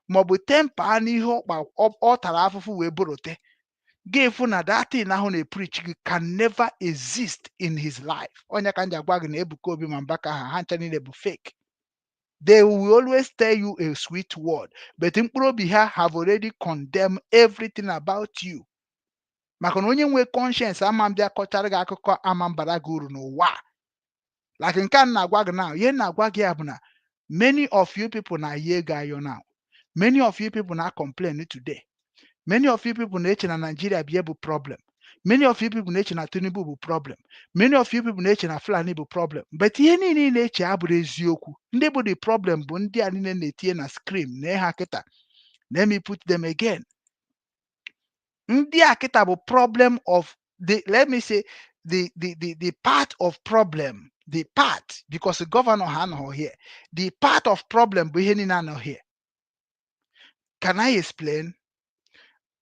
maọbụ temper n'ihe ọkpa ọ tara afụfụ wee bụrụte gị, fụ na that thing ahụ na-epreach gị can never exist in his life. Onye ka m ji agwa gị na Ebuka Obi ma Mbaka ha ncha niile bụ fake. They will always tell you a sweet word, but mkpụrụ obi ha have already condemned everything about you. Maka na onye nwe conscience ama mbịa kọchara gị akụkọ ama mbara gị uru n'ụwa a. Like nke a m na-agwa gị now, ihe m na-agwa gị ya bụ na many of you people na-ayi ego ayọ now. Many of you people na complain today. Many of you people na-eche na Nigeria bụ ihe bụ problem. Many of you people na-eche na Tinubu bụ problem. Many of you people na-eche na Fulani bụ problem. But ihe niile ị na-eche abụrụ eziokwu. Ndị bụ the problem bụ ndị a niile na-etinye na screen na ha kịta. Let me put them again. Ndị a kịta bụ problem of the, let me say, the part of problem, the part, because the governor ha anọghị here. The part of problem bụ ihe niile anọ here. Can I explain?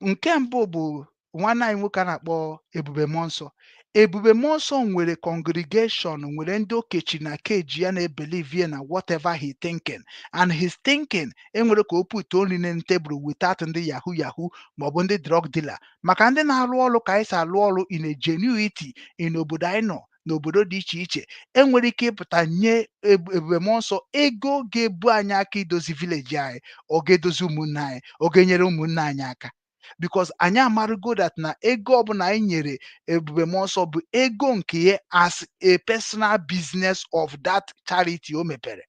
Nke mbụ bụ nwanne anyị nwoke a na-akpọ Ebube Mmụọ Nsọ. Ebube Mmụọ Nsọ nwere congregation, nwere ndị okechi na keji ya na-ebelieve na whatever he thinking and his thinking enwere ka o put only na tebụl without ndị yahoo yahoo maọbụ ndị drug dealer, maka ndị na-alụ ọrụ ka anyị si alụ ọrụ in a genuity in obodo anyị nọ n'obodo dị iche iche. Enwere ike ịpụta nye Ebube Mmụọ Nsọ ego ga-ebu anyị aka idozi village anyị, ọ ga-edozi ụmụnne anyị, ọ ga-enyere ụmụnne anyị aka, because anyị amarugo that na ego ọbụla anyị nyere Ebube Mmụọ Nsọ bụ ego nke ya as a personal business of that charity o mepere.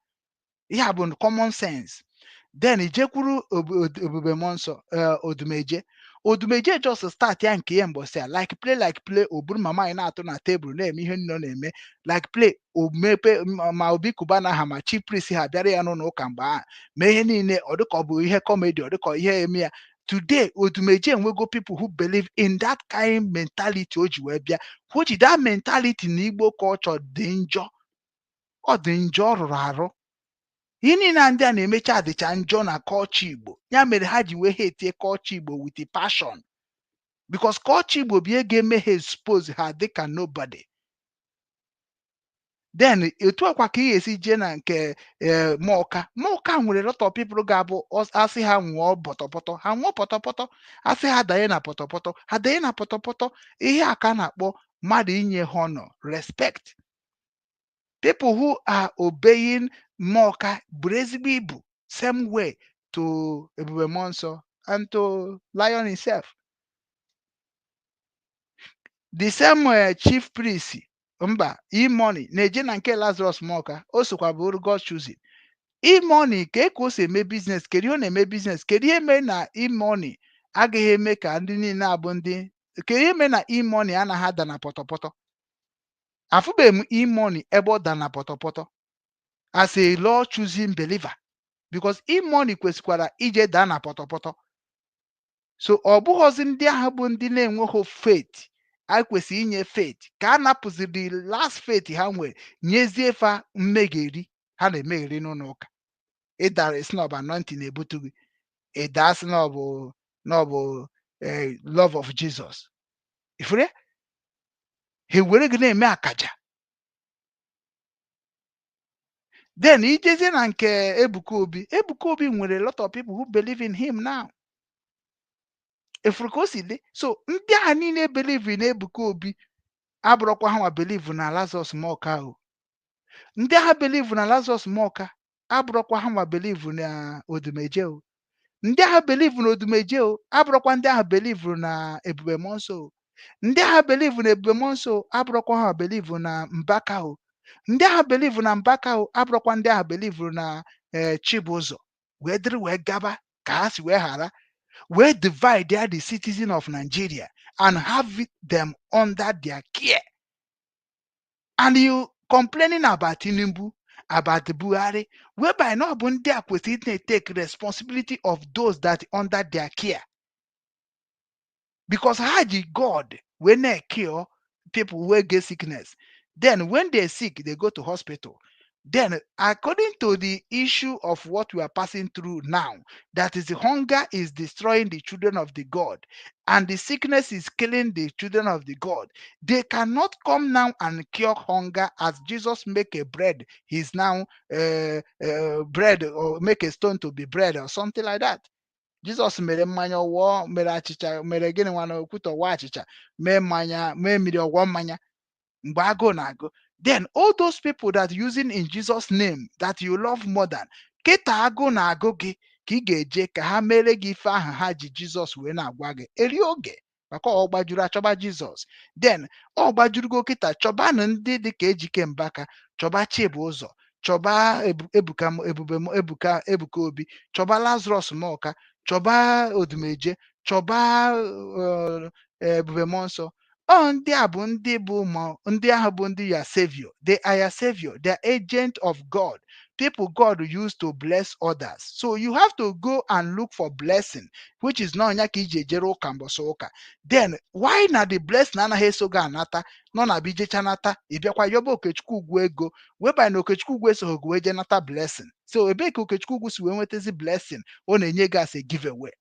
Ihe a bụ common sense. Then ijekwuru Ebube Mmụọ Nsọ, Odumeje. Odumeje just start ya nke ya mbọsị a, like play, like play. O buru mama anyị na-atụ na tebụl na-eme ihe nọ na-eme like play. O mepe ma Obi Kubana ha ma chief priest ha bịara ya n'ụlọ ụka mgbe ahụ mee ihe niile, ọ dịka ọ bụ ihe comedy, ọ dịka ihe eme ya. Today Odumeje enwego people who believe in that kind mentality o ji wee bịa, which that mentality na Igbo culture dị njọ. Ọ dị njọ, ọ rụrụ arụ. Ihe niile a ndị a na-emecha dịcha njọ na culture Igbo. Ya mere ha ji wee hate culture Igbo with a passion, because culture Igbo bụ ihe ga-eme ha expose ha dịka nobody. Then etu akwa ka ị ga-esi jee na nke Mọka. Mọka nwere lot of people ga-abụ asị ha nwụọ pọtọpọtọ, ha nwụọ pọtọpọtọ. Asị ha danye na pọtọpọtọ, ha danye na pọtọpọtọ. Ihe a ka a na-akpọ mmadụ inye honor, respect. People who are obeying Mọka buru ezigbo ibu, same way to Ebube Mmụọ Nsọ and to Lion himself. The same chief priest, mba, E-Money na-eje na nke Lazarus Muoka, o sokwa bụrụ God choosing. E-Money ka o si eme business? Kedu ihe ọ na-eme business? Kedu ihe mere na E-Money agaghị eme ka ndị niile abụ ndị? Kedu ihe mere na E-Money anaghị ada na pọtọpọtọ? Afụbeghị m E-Money ebe ọ da na pọtọpọtọ as a law choosing believer, because E-Money kwesịkwara ije daa na pọtọpọtọ. So ọ bụghọzi ndị ahụ bụ ndị na-enweghị faith a kwesịrị inye faith, ka a napụziri the last faith ha nwere, nyezie fa mmegheri ha na-emegheri n'ụlọ ụka. Ịdara, esi na ọ bụ anointing na-ebutu gị. Ịda, sị na ọ bụ love of Jesus. Ifure ha ewere gị na-eme akaja. Then ijezie na nke Ebuka Obi. Ebuka Obi nwere a lot of people who believe in him now. Efuru ka o si dị. So ndị ahụ niile believe na Ebuka Obi abụrụkwa ha nwa believe na Lazarus Muoka o. Ndị agha believe na Lazarus Muoka abụrụkwa ha nwa believe na Odumeje o. Ndị agha believe na Odumeje o abụrụkwa ndị agha believe na Ebube Mmụọ Nsọ o. Ndị agha believe na Ebube Mmụọ Nsọ abụrụkwa ha believe na Mbaka o. Ndị agha believe na Mbaka o abụrụkwa ndị agha believe na Chibụzọ. Wee dịrị wee gaba ka ha si wee ghara wee divide ya, the citizen of Nigeria, and have them under their care. And you complaining about Tinubu, about Buhari, whereby na ọ bụ ndị a kwesịrị na-take responsibility of those that under their care, because ha ji God wee na-cure people wey get sickness. Then when they sick, they go to hospital. Then according to the issue of what we are passing through now, that is, the hunger is destroying the children of the God and the sickness is killing the children of the God, they cannot come now and cure hunger as Jesus make a bread. He's now bread, or make a stone to be bread or something like that. Jesus mere mmanya ọwụọ, mere achịcha, mere gịnị nwa na okwute ọwa achịcha, mee mmanya, mee mmiri ọwụọ mmanya mgbe agụụ na-agụ. Then all those people that using in Jesus' name that you love more than kịta, agụụ na-agụ gị ka ị ga-eje ka ha mere gị ife ahụ ha ji Jizọs wee na-agwa gị eri oge, maka ọ gbajuru achọba Jizọs. Then ọ gbajurugo kịta, chọbanụ ndị dịka Ejike Mbaka, chọba Chibụzọ, chọba Ebuka, Ebube, Ebuka, Ebuka Obi, chọba Lazarus Muoka, chọba Odumeje, chọba Ebube Mmụọ Nsọ. Ọ ndị a bụ ndị bụ ma ndị ahụ bụ ndị ya savior. They are your savior. They are agent of God, people God used to bless others. So you have to go and look for blessing, which is not anya ka iji ejere ụka mbọsị ụka. Then why na the blessing anaghị eso gị anata nọ na bijecha nata, ị bịakwa yọba Okechukwu ugwu ego, whereby na Okechukwu ugwu esoghị gị wee jee nata blessing? So ebee ka Okechukwu ugwu si wee nwetazi blessing ọ na-enye gị as a giveaway?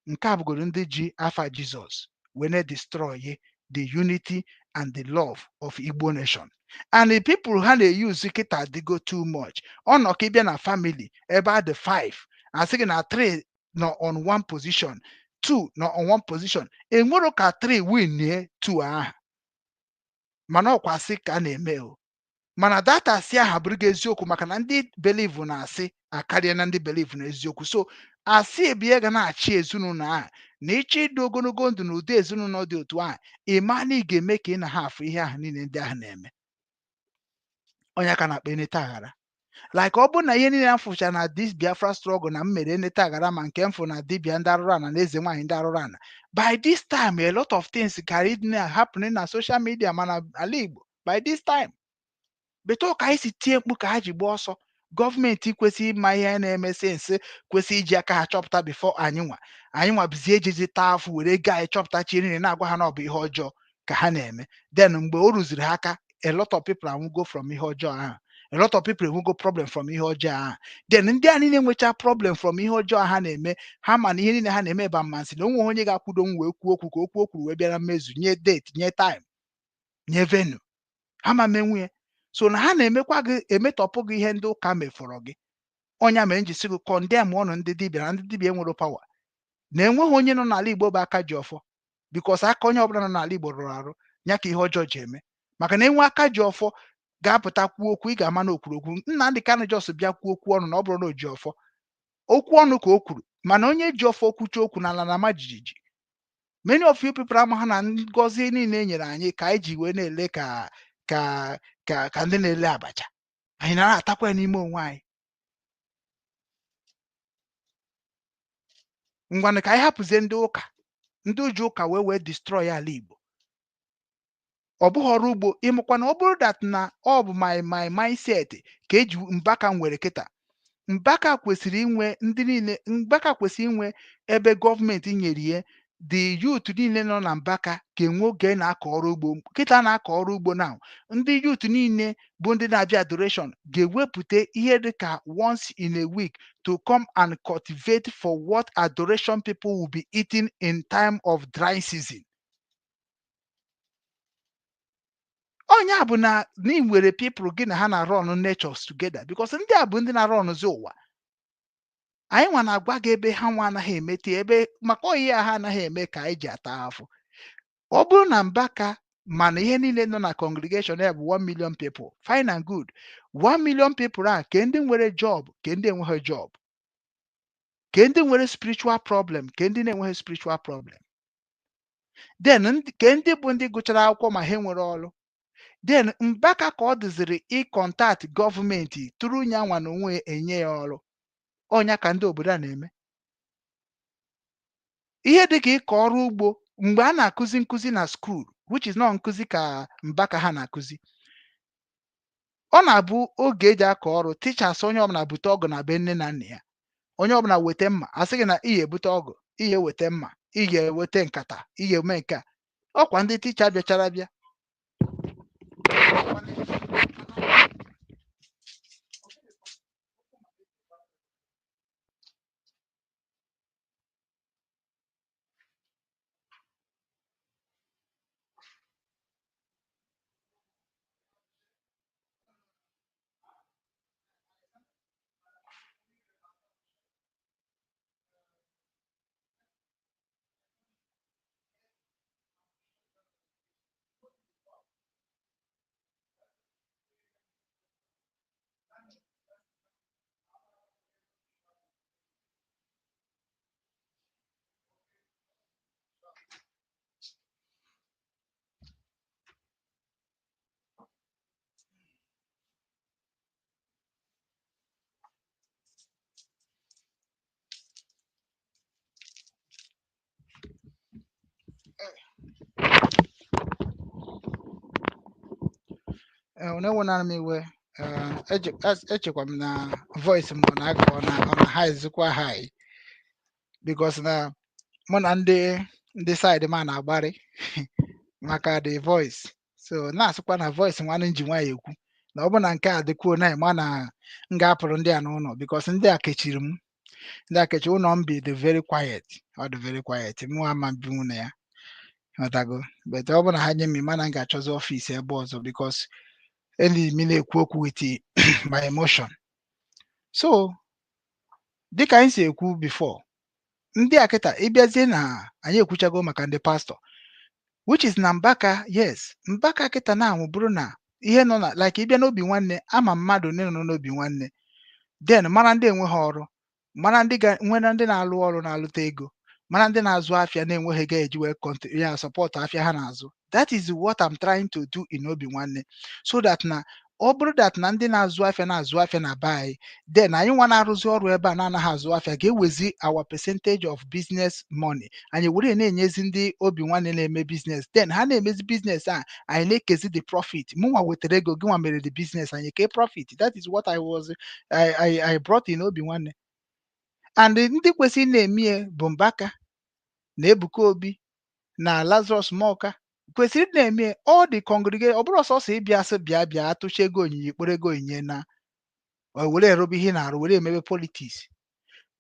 Nke a bụgoro ndị ji afa Jizọs wee na-destroy the unity and the love of Igbo nation and the people. Ha na-use kịta adịgo too much. Ọ nọ ka ịbịa na family ebe a dị 5, asị gị na 3 nọ on one position, 2 nọ on one position, enwero ka 3 win 2 ahụ. Mana ọkwa asị ka a na-eme o, mana data asị ahụ abụrụ gị eziokwu, maka na ndị believe na asị akarịa na ndị believe na eziokwu. So asị ebie ga na-achị ezinụlọ ahụ na ịchọ ịdị ogologo ndụ na ụdị ezinụlọ dị otu ahụ, ị ma na ị ga-eme ka ị na ha afụ ihe ahụ niile ndị ahụ na-eme. Onye aka na-akpa eneta aghara, like ọ bụrụ na ihe niile m fụcha na this Biafra struggle na m mere eneta aghara, ma nke m fụ na dibịa ndị arụrụ ana na eze nwaanyị ndị arụrụ ana, by this time a lot of things karị na happening na social media, mana ala Igbo by this time beto ka anyị si tie mkpu ka ha ji gba ọsọ. Gọọmenti kwesịrị ịma ihe na-eme sense, kwesịrị iji aka ha chọpụta before anyị nwa. Anyị nwa bụzi ejiji taa afụ were ego anyị chọpụta chi niile na-agwa ha na ọ bụ ihe ọjọọ ka ha na-eme. Then mgbe o ruziri ha aka, a lot of people anwụgo from ihe ọjọọ ahụ, a lot of people enwego problem from ihe ọjọọ ahụ. Then ndị a niile nwecha problem from ihe ọjọọ ha na-eme, ha ma na ihe niile ha na-eme ba mmasị na onwe onye ga-akwudo m wee kwuo okwu ka okwu o kwuru wee bịa na mmezu, nye date, nye time, nye venue, ha ma menwu. So na ha na-emekwa gị emetọpụ gị ihe ndị ụka mefọrọ gị. Ọnya mere m ji sị gị condemn ọnụ ndị dibịa na ndị dibịa enwere power, na enweghị onye nọ n'ala Igbo bụ aka ji ọfọ, because aka onye ọbụla nọ n'ala Igbo rụrụ arụ ya ka ihe ọjọọ ji eme. Maka na enwe aka ji ọfọ ga-apụta kwuo okwu, ị ga-ama na okwuru okwu. Nnamdị Kanụ just bịa kwuo okwu ọnụ na ọ bụrụ na o ji ọfọ, okwu ọnụ ka o kwuru. Mana onye ji ọfọ kwuchie okwu n'ala na ama jijiji. Many of you people amaghị na ngọzi niile e nyere anyị ka anyị ji wee na-ele ka ndị na-ele abacha. Anyị na-atakwa ya n'ime onwe anyị. Ngwanụ, ka anyị hapụzie ndị ụka, ndị ji ụka wee destroy ala Igbo. Ọ bụghị ọrụ ugbo. Ịmụkwa na ọ bụrụ that na ọ bụ my mindset ka eji Mbaka nwere kịta. Mbaka kwesịrị inwe ndị niile, Mbaka kwesịrị inwe ebe gọọmenti nyere ya. The youth niile nọ na Mbaka ga-enwe oge na-akọ ọrụ ugbo. Kịta na-akọ ọrụ ugbo now, ndị youth niile bụ ndị na-abịa adoration ga-ewepụta ihe dịka once in a week to come and cultivate for what adoration people will be eating in time of dry season. Onye a bụ na ị nwere people gị na ha na-run natures together, because ndị a bụ ndị na-rọnụzi ụwa anyị. Nwa na-agwa gị ebe ha nwa anaghị emete ebe maka oyi ya, ha anaghị eme ka anyị ji ata afụ. Ọ bụrụ na Mbaka mana ihe niile nọ na congregation ya bụ 1 million people, fine and good. 1 million people a, ke ndị nwere job, ke ndị enweghị job, ke ndị nwere spiritual problem, ke ndị na-enweghị spiritual problem, then ke ndị bụ ndị gụchara akwụkwọ ma ha enwere ọrụ. Then Mbaka ka ọ dịziri ịcontact gọọmenti tụrụ ya nwa na onwe ya enye ya ọrụ. Ọnya ka ndị obodo a na-eme ihe dịka ịkọ ọrụ ugbo mgbe a na-akụzi nkụzi na school, which is not nkụzi ka Mbaka ha na-akụzi. Ọ na-abụ oge eji akọ ọrụ, teachers, onye ọbụla bute ọgụ na be nne na nna ya, onye ọbụla weta mma. Asị gị na ị ga-ebute ọgụ, ị ga-eweta mma, ị ga-eweta nkata, ị ga-eme nke a. Ọkwa ndị teacher bịachara bịa. Unu enwenara m iwe. Echekwa m na voice m ọ na-aga, ọ na high zikwa high, because na mụ na ndị side m a na-agbarị maka the voice. So na-asịkwa na voice nwanne m ji nwayọ ekwu na ọ bụ na nke a dịkwuo na ịma na m ga-apụrụ ndị a n'ụlọ, because ndị a kechiri m, ndị a kechiri ụlọ m bi dị very quiet. Ọ dị very quiet, mụ ama mbinwu na ya, ghọtago? But ọ bụ na ha nye m, mana m ga-achọzi office ebe ọzọ, because enyi m na-ekwu okwu with my emotion. So dịka anyị si ekwu before, ndị a kịta ịbịazie na anyị ekwuchago maka ndị pastọ, which is na Mbaka. Yes, Mbaka kịta na-anwụ bụrụ na ihe nọ na like ịbịa n'obi nwanne, ama mmadụ ndị nọ n'obi nwanne, then mara ndị enweghị ọrụ, mara ndị ga nwere, ndị na-alụ ọrụ na-alụta ego, mara ndị na-azụ afịa na-enweghị ego eji wee ya support afịa ha na-azụ. That is what I'm trying to do in obi nwanne, so that na ọ bụrụ that na ndị na-azụ afịa na-azụ afịa na be anyị, then anyị nwa na-arụzi ọrụ ebe a na-anaghị azụ afịa ga-ewezi our percentage of business money, anyị were na-enyezi ndị obi nwanne na-eme business. Then ha na-emezi business a, anyị na-ekezi the profit. Mụnwa wetara ego, gị nwa mere the business, anyị kee profit. That is what I was I brought in obi nwanne. And ndị kwesịrị na-eme ya bụ Mbaka na Ebuka Obi na Lazarus Moka kwesịrị ịdị na-eme ya. All the congregation, ọ bụrụ sọsọ ịbịa sị bịa bịa atụcha ego onyinye, kpọrọ ego onyinye na o were erobe ihe ị na-arụ, were emebe politics.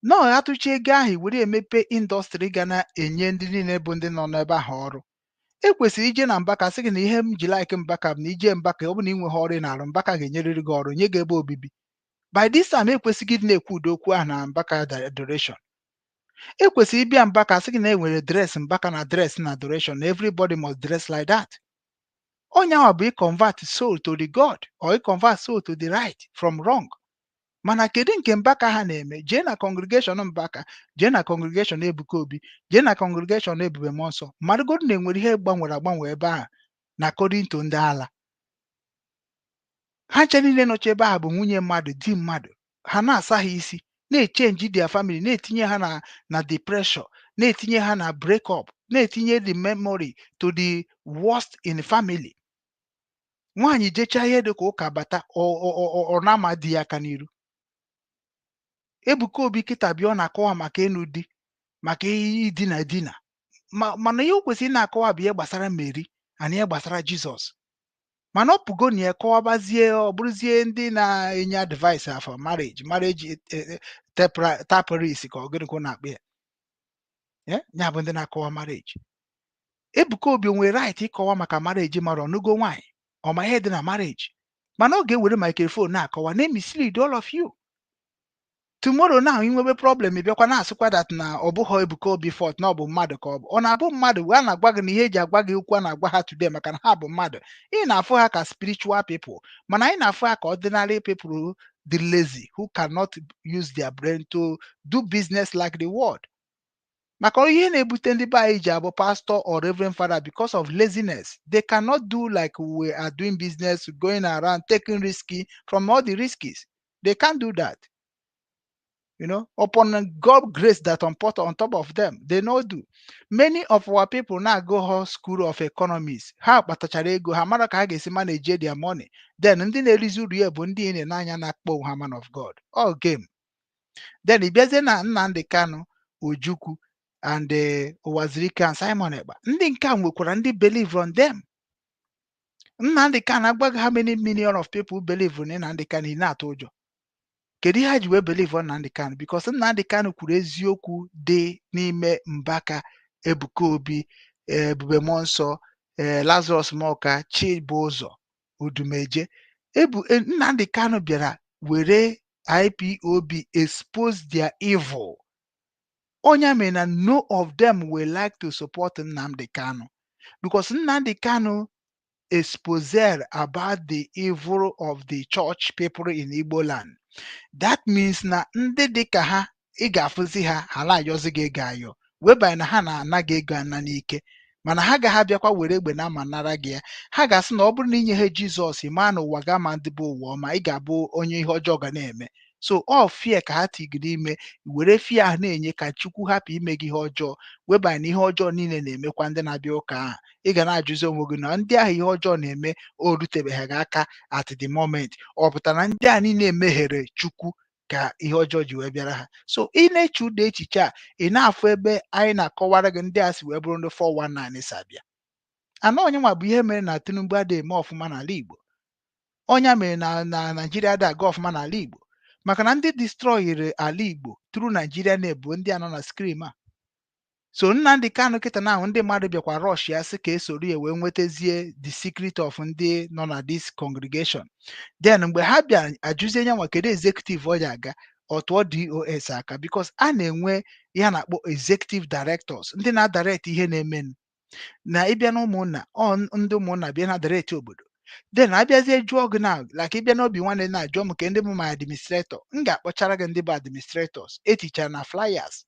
No, atụcha ego ahụ, were emepe industry ga na-enye ndị niile bụ ndị nọ n'ebe ahụ ọrụ. E kwesịrị ije na Mbaka sị gị na ihe m ji like Mbaka bụ na ije Mbaka, ọ bụ na ị nweghị ọrụ ị na-arụ, Mbaka ga-enyerịrị gị ọrụ, nye gị ebe obibi. By this time ekwesịghị ịdị na-ekwu ụdị okwu ahụ na Mbaka adoration. Ekwesịrị ịbịa Mbaka sị gị na e nwere dress Mbaka na dress na adoration, na everybody must dress like that. Onye ahụ bụ convert soul to the God or convert soul to the right from wrong. Mana kedu nke Mbaka ha na-eme? Jee na congregation Mbaka, jee na congregation Ebuka Obi, jee na congregation Ebube Mmụọ Nsọ, mmadụgodu na-enwere ihe gbanwere agbanwe ebe ahụ. Na according to ndị ala ha nche niile nọcha ebe ahụ bụ nwunye mmadụ, di mmadụ, ha na-asa ha isi, na-echange their family, na-etinye ha na depression, na-etinye ha na break up, na-etinye the memory to the worst in family. Nwaanyị jechaa ihe dị ka ụka bata, ọ na-ama di ya aka n'iru. Ebuka Obi kịta bịa, ọ na-akọwa maka ịnụ di, maka idina dina, ma mana ihe o kwesịrị na-akọwa bụ ihe gbasara Mary and ihe gbasara Jizọs. Mana ọ pụgo na ya kọwabazie, ọ bụrụzie ndị na-enye advice for marriage taperis ka ọ gịnị ka ọ na-akpọ ya. Ya bụ ndị na-akọwa marriage. Ebuka Obi o nwere right ịkọwa maka marriage? Mara ọnụgo nwaanyị, ọ ma ihe dị na marriage? Mana ọ ga-ewere microphone na-akọwa, na-emislead all of you. Tomorrow now, inwebe problem, ị bịakwa na-asịkwa that na ọ bụghị Ebuka Obi fault, na ọ bụ mmadụ ka ọ bụ. Ọ na-abụ mmadụ a na-agwa gị na ihe eji agwa gị okwu a na-agwa ha today, maka na ha bụ mmadụ. Ị na-afụ ha ka spiritual people, mana anyị na-afụ ha ka ordinary people dị lazy who cannot use their brain to do business like the world. Maka ihe na-ebute ndị be anyị ji abụ pastor or reverend father, because of laziness, they cannot do like we are doing business, going around taking risky from all the riskies. They can't do that upon God grace that on top of them, they no do. Many of our people now go ho school of economics, ha kpatachara ego, ha mara ka ha ga-esi manage their money. Then ndị na-erizi uru ya bụ ndị ị na-anya na-akpọ ha man of God, all game. Then ị bịazie na Nnamdi Kanu, Ojukwu and Uwazuruike and Simon Ekpa, ndị nke a nwekwara ndị believe on them. Nnamdi Kanu agbaghị how many million of people believe in Nnamdi Kanu. Ị na-atụ ụjọ, kedu ihe ha ji wee believe on Nnamdi Kanu? Because Nnamdi Kanu kwuru eziokwu dị n'ime Mbaka, Ebuka Obi, Ebube Mmụọ Nsọ, Lazarus Muoka, Chibụzọ Udumeje. Ebu Nnamdi Kanu bịara were IPOB expose their evil. Onye mere na no of them will like to support Nnamdi Kanu, because Nnamdi Kanu exposed about the evil of the church people in Igbo land. That means na ndị dịka ha, ị ga-afụzi ha, ha na-ayọzi gị ego ayọ, webanye na ha na-ana gị ego ana n'ike, mana ha gaghị abịakwa were egbe na ama nara gị ya. Ha ga-asị na ọ bụrụ na inye ha Jizọs, ị maa na ụwa ga-ama ndị bụ ụwa ọma, ị ga-abụ onye ihe ọjọọ ga na-eme. So ọ fear ka ha tigiri ime, were fear ahụ na-enye ka Chukwu hapụ ime gị ihe ọjọọ, webanye na ihe ọjọọ niile na-emekwa ndị na-abịa ụka ahụ. Ị ga na-ajụzi onwe gị na ndị ahụ ihe ọjọọ na-eme o rutebeghị gị aka at the moment, ọ pụtara na ndị a niile emeghere Chukwu ka ihe ọjọọ ji wee bịara ha? So ị na-eche ụdị echiche a, ị na-afụ ebe anyị na-akọwara gị ndị a si wee bụrụ ndị 419 si abịa anọ. Onye nwa bụ ihe mere na Tinubu adịghị eme ọfụma n'ala Igbo. Ọnya mere na Naijiria adịghị aga ọfụma n'ala Igbo, maka na ndị destroyiri ala Igbo through Naijiria na-ebu ndị a nọ na screen a. So Nnamdi Kanu kịta na ahụ ndị mmadụ bịakwa rush ya, sị ka esoro ya wee nwetazie the secret of ndị nọ na this congregation. Then mgbe ha bịa ajụzie ya nwa kedu executive ọ ya aga, ọ tụọ DOS aka, because a na-enwe ihe a na-akpọ executive directors, ndị na-adirect ihe na-emenụ. Na ịbịa na ụmụnna, ọ ndị ụmụnna bịa na direct obodo. Then abịazie jụọ gị na like ịbịa n'obi nwanne na-ajụọ m ka ndị bụ my administrator, m ga-akpọchara gị ndị bụ administrators etichara na flyers.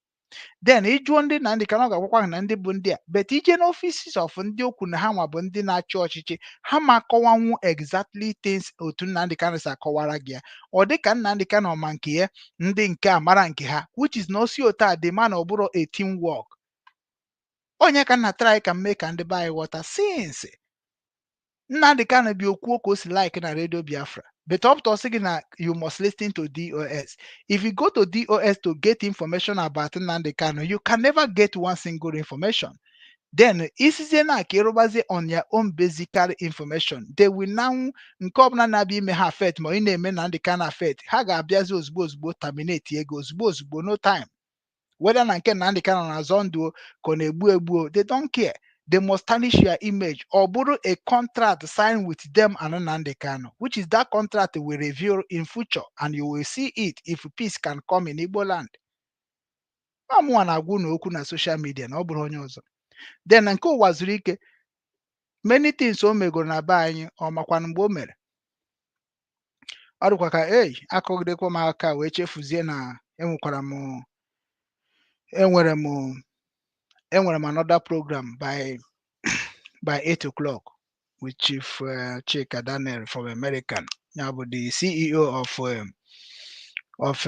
Then ị jụọ ndị na ndị ka na ọ ga-agwakwa gị na ndị bụ ndị a. But ije n'offices of ndị okwu na ha nwa bụ ndị na-achị ọchịchị, ha ma akọwanwu exactly things otu Nnamdi Kanu si akọwara gị ya. Ọ dị ka Nnamdi Kanu ọma nke ya, ndị nke a mara nke ha, which is na osi otu a dị ma na ọ bụrụ a team work. Onye ka nna try ka m mee ka ndị be anyị ghọta, since Nnamdi Kanu bi okwuo ka o si like na Radio Biafra, but up to sị gị na you must listen to DOS. If you go to DOS to get information about Nnamdi Kanu, you can never get one single information. Then isizie na ka ịrụbazie on your own basic information, they will now nke ọbụla na-abịa ime ha affect, ma ị na-eme Nnamdi Kanu affect, ha ga-abịazi ozugbo ozugbo terminate ego ozugbo ozugbo, no time. Whether na nke Nnamdi Kanu na-azọ ndụ o, ka ọ na-egbu egbu o, they don't care. They must tarnish your image. Ọ bụrụ a contract signed with them and Nnamdi Kanu, which is that contract will reveal in future and you will see it if peace can come in Igbo land. Ọ mụnwa na-agwa unu okwu na social media na ọ bụrụ onye ọzọ. Then na nke ụwa zuru ike, many things o megoro na be anyị, ọ makwanụ mgbe o mere. Ọ dịkwa ka ei akọgidekwa m aka wee chefuzie na enwekwara m enwere m another program by 8 o'clock with Chief Chika Daniel from American, ya bụ the CEO of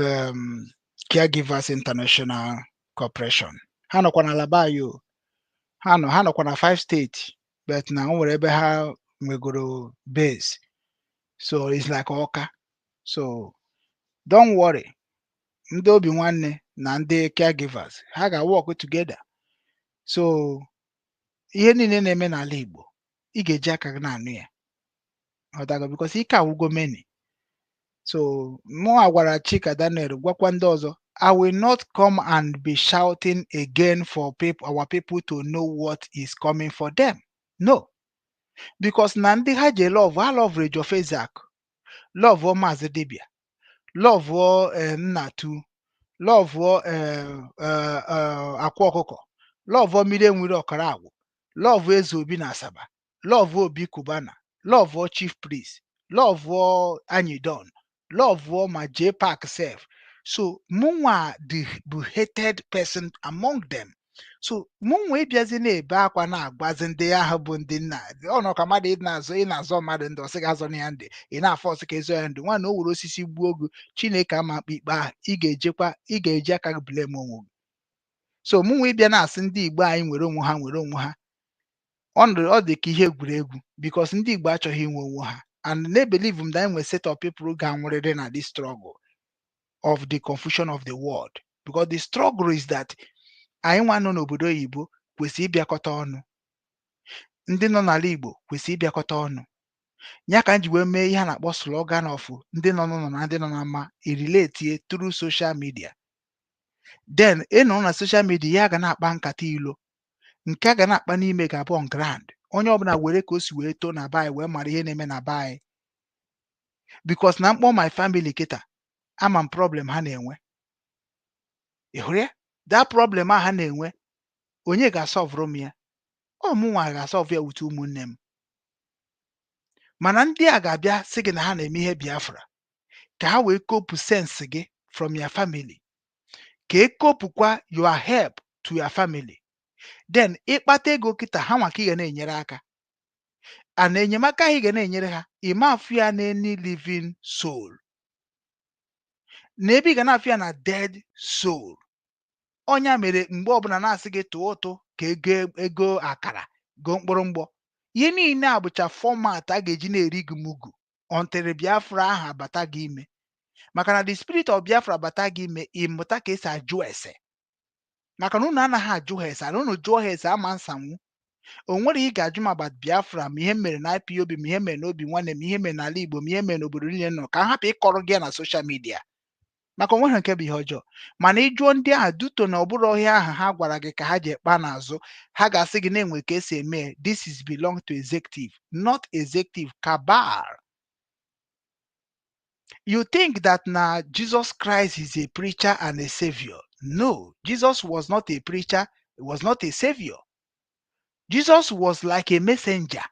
Caregivers International Corporation. Ha nọkwa na Alaba yo, ha nọkwa na five states, but na o nwere ebe ha nwegoro base, so it's like Ọka. So don't worry, ndị obi nwanne na ndị caregivers ha ga-work together. So ihe niile na-eme n'ala Igbo, ị ga-eji aka gị na-anụ ya, ọdago, because ike agwụgo many. So mụ gwara Chika Daniel, gwakwa ndị ọzọ, I will not come and be shouting again for people, our people, to know what is coming for them. No, because na ndị ha ji love ha, love Rejo Ezak, love Maazị Dibia, love Nnatu, love Akwa Ọkụkọ, love Mmiri Enwere Ọkara Agwụ, love Eze Obi na Asaba, love Obi Kubana, love Chief Priest, love Anyidon, love ma J Park sef. So mụnwa the bụ hated person among them. So mụnwa ịbịazi na-ebe akwa na-agwazi ndị ahụ bụ ndị nna ọ nọ ka mmadụ ị na-azọ, ị na-azọ mmadụ ndụ, ọsị ga-azọ na ya ndị ị na-afọ ọsị ka ịzọ ya ndụ. Nwa na o were osisi gbuo ogu, Chineke ama akpa ikpe ahụ. Ị ga-ejekwa, ị ga-eji aka gị blame onwe gị. So mụnwa ịbịa na-asị ndị Igbo anyị nwere onwe ha, nwere onwe ha, ọ dị ka ihe egwuregwu, because ndị Igbo achọghị inwe onwe ha, and na-ebelieve m that anyị nwere set of people ga-anwụrịrị na this struggle of the confusion of the world, because the struggle is that anyị nwa nọ n'obodo oyibo kwesịrị ịbịakọta ọnụ, ndị nọ n'ala Igbo kwesịrị ịbịakọta ọnụ. Ya ka m ji wee mee ihe a na-akpọ slogan of ndị nọ n'ụlọ na ndị nọ n'ama irelate through social media. Then ị nọ na social media ya ga na-akpa nkata ilo nke a ga na-akpa n'ime ga-abụ on ground. Onye ọbụla were ka o si wee too na be anyị wee mara ihe na-eme na be anyị, because na mkpọ my family kịta, ama m problem ha na-enwe. Ị hụrụ ya, that problem a ha na-enwe, onye ga-asolverụ m ya? Ọ mụnwa ga-asolve ya wute ụmụnne m. Mana ndị a ga-abịa sị gị na ha na-eme ihe Biafra ka ha wee kopụ sense gị from your family, ka ekopụkwa your help to your family. Then ịkpata ego kịta, ha nwa ka ị ga na-enyere aka, and enyemaka ahụ ị ga na-enyere ha, ịma afụ ya na any living soul, na ebe ị ga na-afụ ya na dead soul. Ọnya mere mgbe ọbụla na-asị gị tụọ ụtụ ka ego ego akara goo mkpụrụ mgbọ, ihe niile a bụcha format a ga-eji na-eri gị mugu until Biafra ahụ abata gị ime, maka na the spirit of Biafra bata gị ime, ịmụta ka esi ajụ ese, maka na unu anaghị ajụ ha ese, na unu jụọ ha ese ama nsanwu. O nwere ihe ị ga-ajụ m about Biafra, ma ihe mere na IPOB, ma ihe mere n'obi nwanne m, ihe mere n'ala Igbo, ma ihe mere n'obodo niile nọ, ka m hapụ ịkọrọ gị ya na social media, maka onweghị nke bụ ihe ọjọọ. Mana ị jụọ ndị ahụ duto na ọbụrụ ọhịa ahụ ha gwara gị ka ha ji ekpa n'azụ, ha ga-asị gị na-enwe ka esi eme ya. This is belong to executive, not executive cabal. You think that na Jesus Christ is a preacher and a savior. No, Jesus was not a preacher, he was not a savior. Jesus was like a messenger.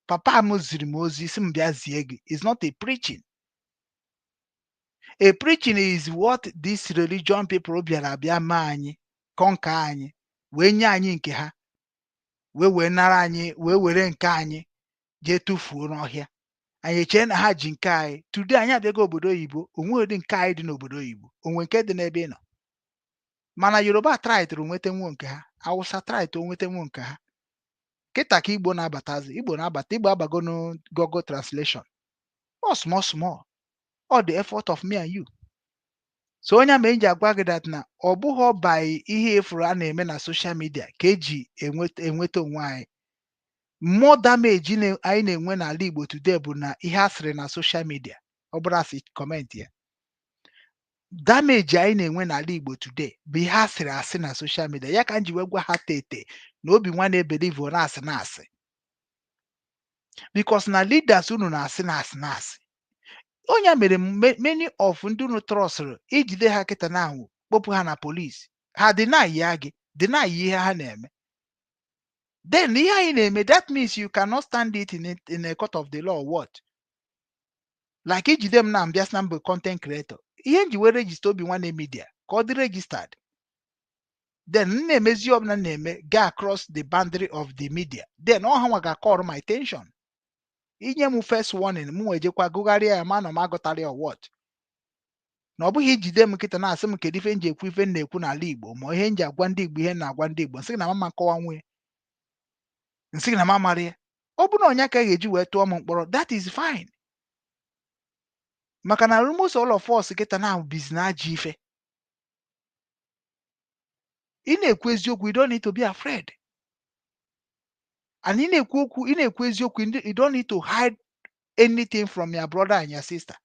Papa m ziri m ozi si m bịa zie gị. It's not a preaching. A preaching is what this religion people bịara bịa mee anyị, conquer anyị, wee nye anyị nke ha, wee nara anyị, wee were nke anyị jee tụfuo n'ọhịa. Anyị echee na ha ji nke anyị. Today anyị abịago obodo oyibo, onwe ụdị nke anyị dị n'obodo oyibo, onwe nke dị n'ebe ị nọ. Mana Yoruba trytụrụ nweta nwo nke ha, Hausa trytụ nweta nwo nke ha. Kịta ka Igbo na-abatazi, Igbo na-abata, Igbo abago no Google Translation. Ọ small small, all the effort of me and you. So onye ma eji agwa gị that na ọ bụghị by ihe efuru a na-eme na social media ka eji enweta onwe anyị. More damage anyị na-enwe n'ala Igbo today bụ na ihe a sịrị na social media. Ọ bụrụ asị, comment ya. Damage anyị na-enwe n'ala Igbo today bụ ihe a sịrị asị na social media. Ya ka m ji wee gwa ha tete na obi nwa na-ebelieve na-asị na-asị, because na leaders unu na-asị na-asị na-asị. Onye mere many of ndị unu trustụrụ, ijide ha kịta na ahụ, kpọpụ ha na police, ha deny ya gị, deny ihe ha na-eme. Then ihe anyị na-eme, that means you cannot stand it in a court of the law or what? Like ijide m na mbịa sị na m bụ content creator, ihe m ji wee register Obi Nwanne Media ka ọ dị registered, then m na-emezi ọbụla m na-eme ga across the boundary of the media, then ọ ha nwa ga-call my attention, inye m first warning. M wee jekwa gụgharịa ya, ma na m agụtara ya or what. Na ọ bụghị ijide m nkịta na-asị m kedu ife m ji ekwu ife m na-ekwu n'ala Igbo, ma ihe m ji agwa ndị Igbo ihe m na-agwa ndị Igbo. Nsị gị na mama nkọwa nwee, nsị gị na m amara ya. Ọ bụrụ na onye ka ga-eji wee tụọ m mkpọrọ, that is fine, maka na almost all of us kịta na bizi na ajọ ife. Ị na-ekwu eziokwu, you don't need to be afraid. And ị na-ekwu okwu, ị na-ekwu eziokwu, you don't need to hide anything from your brother and your sister.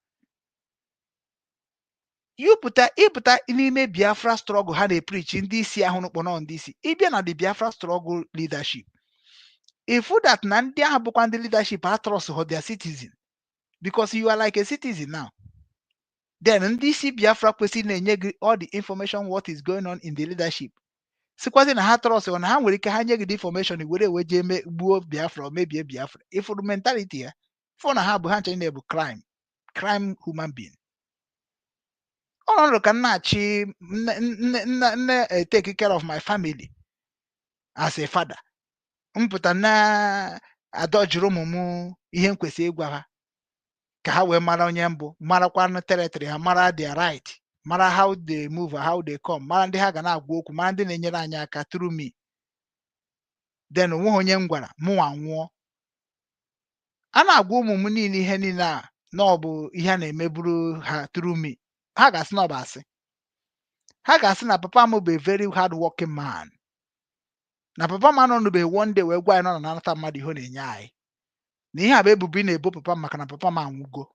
Ịpụta, ịpụta n'ime Biafra struggle ha na-epreach, ndị isi ahụ nụkpọ nọ ndị isi ịbịa na the Biafra struggle leadership, ifu that na ndị ahụ bụkwa ndị leadership ha trust their citizen, because you are like a citizen now. Then ndị isi Biafra kwesịrị na-enye gị all the information, what is going on in the leadership, sikwazi na ha trust na ha nwere ike ha nye gị the information were wee jee gbuo Biafra o mebie Biafra. Ifuru mentality ya, fụ na ha bụ ha nche na-ebu crime human being. Ọnọdụ ka m na-achị nne nne nne nne take care of my family as a father, m pụta na adọjiri ụmụ m ihe m kwesịrị ịgwa ha ka ha wee mara onye mbụ, marakwanụ territory ha, mara their right, mara how they move, how they come, mara ndị ha ga na-agwa okwu, mara ndị na-enyere anyị aka through me. Then onweghị onye m gwara mụnwa nwụọ. A na-agwa ụmụ m niile ihe niile a na ọ bụ ihe a na-emeburu ha through me, ha ga-asị na ọ bụ asị. Ha ga-asị na papa m bụ a very hard working man, na papa m anọnụbeghị one day wee gwa anyị na ọ na-anata mmadụ ihe ọ na-enye anyị, na ihe a bụ ebubo ị na-ebo papa m maka na papa m anwụgo.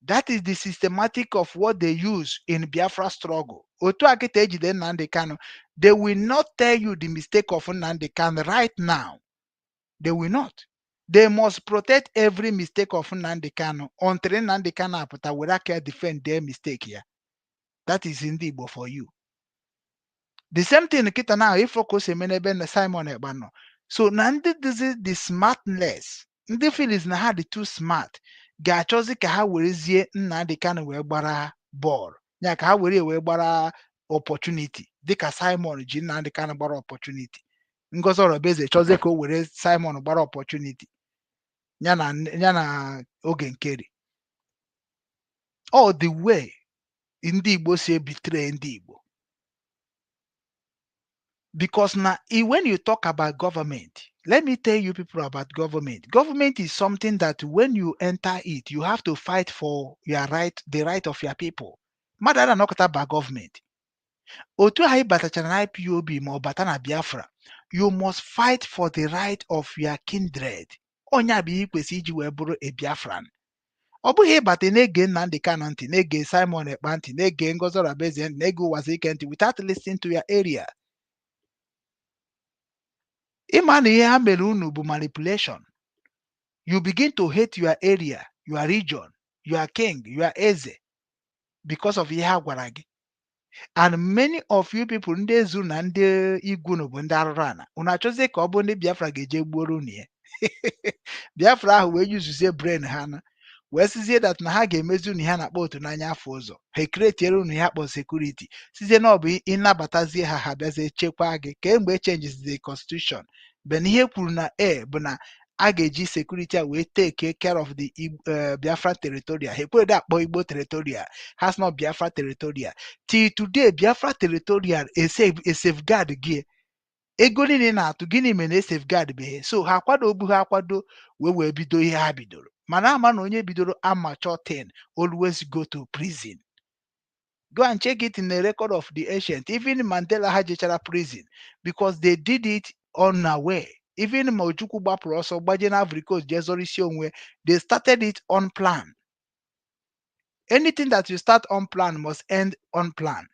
That is the systematic of what they use in Biafra struggle. Otu a kịta ejide Nnamdi Kanu, they will not tell you the mistake of Nnamdi Kanu right now. They will not. They must protect every mistake of Nnamdi Kanu until Nnamdi Kanu apụta were aka ya defend their mistake ya. That is ndị Igbo for you. The same thing kịta na ifo ka o si eme n'ebe na Simon Ekpa nọ. So na ndị dịzi the smartness, ndị feelings na ha dị too smart, ga-achọzi ka ha werezie Nnamdi Kanu wee gbara bọọlụ ya, ka ha were wee gbara opportunity, dịka Simon ji Nnamdi Kanu gbara opportunity. Ngozi Orabueze chọzie ka o were Simon gbara opportunity ya na Oge Nkeri. All the way ndị Igbo si ebetray ndị Igbo, because na when you talk about government, let me tell you people about government. Government is something that when you enter it, you have to fight for your right, the right of your people. Mmadụ a na-anọkọta ba gọọmenti otu anyị batachara na IPOB ma ọ bata na Biafra, you must fight for the right of your kindred. Onye a bụ ihe ị kwesịrị iji wee bụrụ a Biafran. Ọ bụghị ịbata na-ege Nnamdi Kanu ntị, na-ege Simon Ekpa ntị, na-ege Ngozi Orabueze ntị, na-ege Uwazuruike ntị without listening to your area. Ịma na ihe ha mere unu bụ manipulation. You begin to hate your area, your region, your king, your eze, because of ihe ha gwara gị. And many of you people, ndị ezu na ndị igwu bụ ndị arụrụ ana, unu achọzie ka ọ bụ ndị Biafra ga-eje gbuoro unu ya. Biafra ahụ wee yuzuzie brain ha na wee sizie that na ha ga-emezi unu ihe a na-akpọ otu n'anya afọ ụzọ ha, ecreatiere unu ihe akpọ security, sizie na ọ bụ ịnabatazie ha, ha bịazie chekwaa gị. Kemgbe changes the constitution ben, ihe kwuru na e bụ na a ga-eji security a wee take care of the Biafra territorial. Ha ekweredo akpọ Igbo territorial, has not Biafra territorial till today. Biafra territorial a safeguard gị ego niile ị na-atụ. Gịnị mere na safeguard beghị? So ha akwado bu ha akwado wee bido ihe ha bidoro, mana ama na onye bidoro amateur thing always go to prison. Go and check it in the record of the ancient. Even Mandela ha jechara prison because they did it unaware. Even ma Ojukwu gbapụrụ ọsọ gbaje na Ivory Coast jee zọrọ isi onwe, they started it on plan. Anything that you start on plan must end on plan.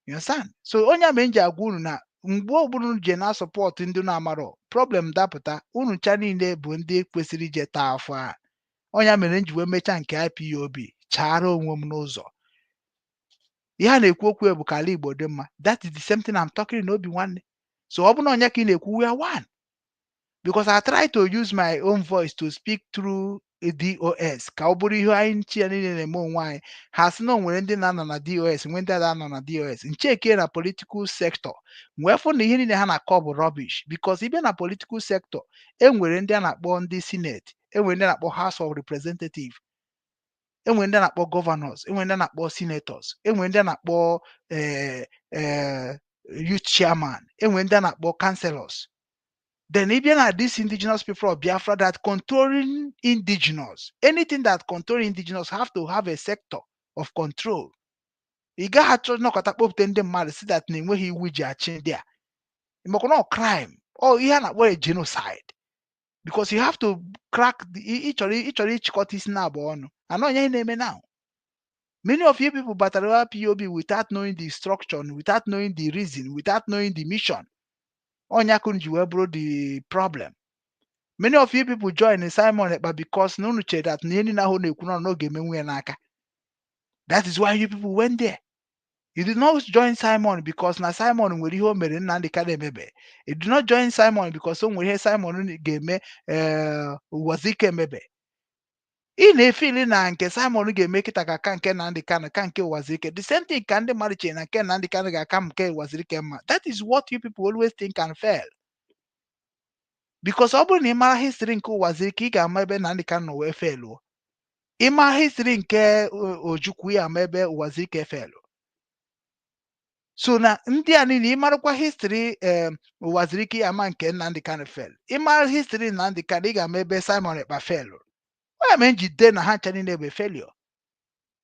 You understand? So onye mere m ji agwa unu na mgbe ọbụla unu je na support ndị na-amarọ, problem dapụta, unu ncha niile bụ ndị kwesịrị ije taa afọ a. Onye mere m ji wee mechaa nke IPOB chaara onwe m n'ụzọ. Ihe a na-ekwu okwu bụ ka ala Igbo dị mma. That is the same thing I'm talking n'obi nwanne. So ọ bụrụ na onye ka ị na-ekwu, we are one, because I try to use my own voice to speak through. DOS ka ọ bụrụ ihe anyị nchi ya niile na-eme onwe anyị. Ha sị na o nwere ndị na-anọ na DOS, nwee ndị na-anọ na DOS ncheke na political sector, wee fụ na ihe niile ha na-akọ bụ rubbish, because ịbịa na political sector, e nwere ndị a na-akpọ ndị Senate, e nwere ndị a na-akpọ House of Representative, e nwere ndị a na-akpọ governors, e nwere ndị a na-akpọ senators, e nwere ndị a na-akpọ youth chairman, e nwere ndị a na-akpọ councillors. Then ịbịa na this Indigenous People of Biafra that controlling indigenous, anything that control indigenous have to have a sector of control. Ị gaghị achọ nnọkọta kpọpụta ndị mmadụ si that na enweghị iwu ji achị ndị a, maka na ọ crime, ọ ihe a na-akpọ a genocide, because you have to crack ị chọrọ ịchịkọta isi na abụọ ọnụ anọ onye ihe na-eme now. Many of you people batara IPOB without knowing the structure, without knowing the reason, without knowing the mission. Ọnya ka unu ji wee bụrụ the problem. Many of you people join Simon Ekpa because na unu chere that na ihe niile ahụ na-ekwu na n'oge emenwu ya n'aka. That is why you people went there. You did not join Simon because na Simon nwere ihe o mere Nnamdi Kanu emebe. You did not join Simon because o nwere ihe Simon ga-eme Uwazike emebe. Ị na-efili na nke Simon ga-eme kịta ka aka nke Nnamdi Kanu ka nke Uwazike. The same thing ka ndị mmadụ chere na nke Nnamdi Kanu ga-aka nke Uwazike mma. That is what you people always think and fail, because ọ bụrụ na ị mara history nke Uwazike, ị ga-ama ebe Nnamdi Kanu nọ wee feluo. Ị mara history nke Ojukwu, ya ama ebe Uwazike felụ. So na ndị a niile, ị marakwa history Uwazurike, ya ama nke Nnamdi Kanu fel. Ị mara history Nnamdi Kanu, ị ga-ama ebe Simon Ekpa felụ. Onye mere njide na ha ncha niile bụ failure.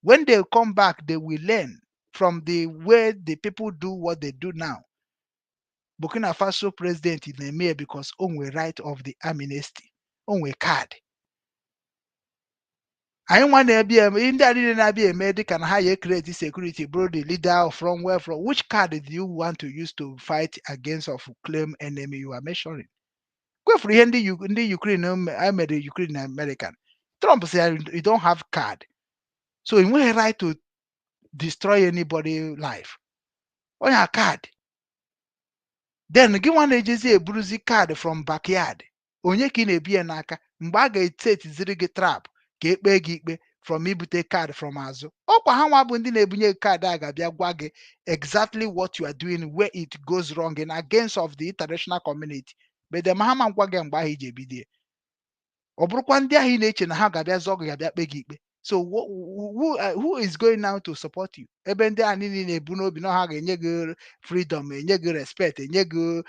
When they come back, they will learn from the way the people do what they do now. Burkina Faso president na-eme ya because o nwere right of the amnesty, o nwere card. Anyị nwa na-ebịa eme ndị a niile na-abịa eme dịka na ha ya create security, bụrụ the leader of from where, from which card do you want to use to fight against of claim enemy you are measuring? Kwefuru ihe ndị ndị Ukraine mere Ukraine na American. Trump sị you don't have card, so ị nweghị right to destroy anybody life. Onye a card, then gị nwa na-ejezi eburuzi card from backyard, onye ka ị na-ebu ya n'aka mgbe a ga-esetiziri gị trap ka ekpee gị ikpe from ibute card from azụ? Ọkwa ha nwa bụ ndị na-ebunye gị card a ga-abịa gwa gị exactly what you are doing, where it goes wrong in against of the international community. But them ha ma ngwa gị mgbe ahụ iji ebido ya. Ọ bụrụkwa ndị ahụ ị na-eche na ha ga-abịa zọọ gị ga-abịa kpee gị ikpe. So who is going now to support you, ebe ndị a niile na-ebu n'obi na ha ga-enye gị freedom, enye gị respect, enye gị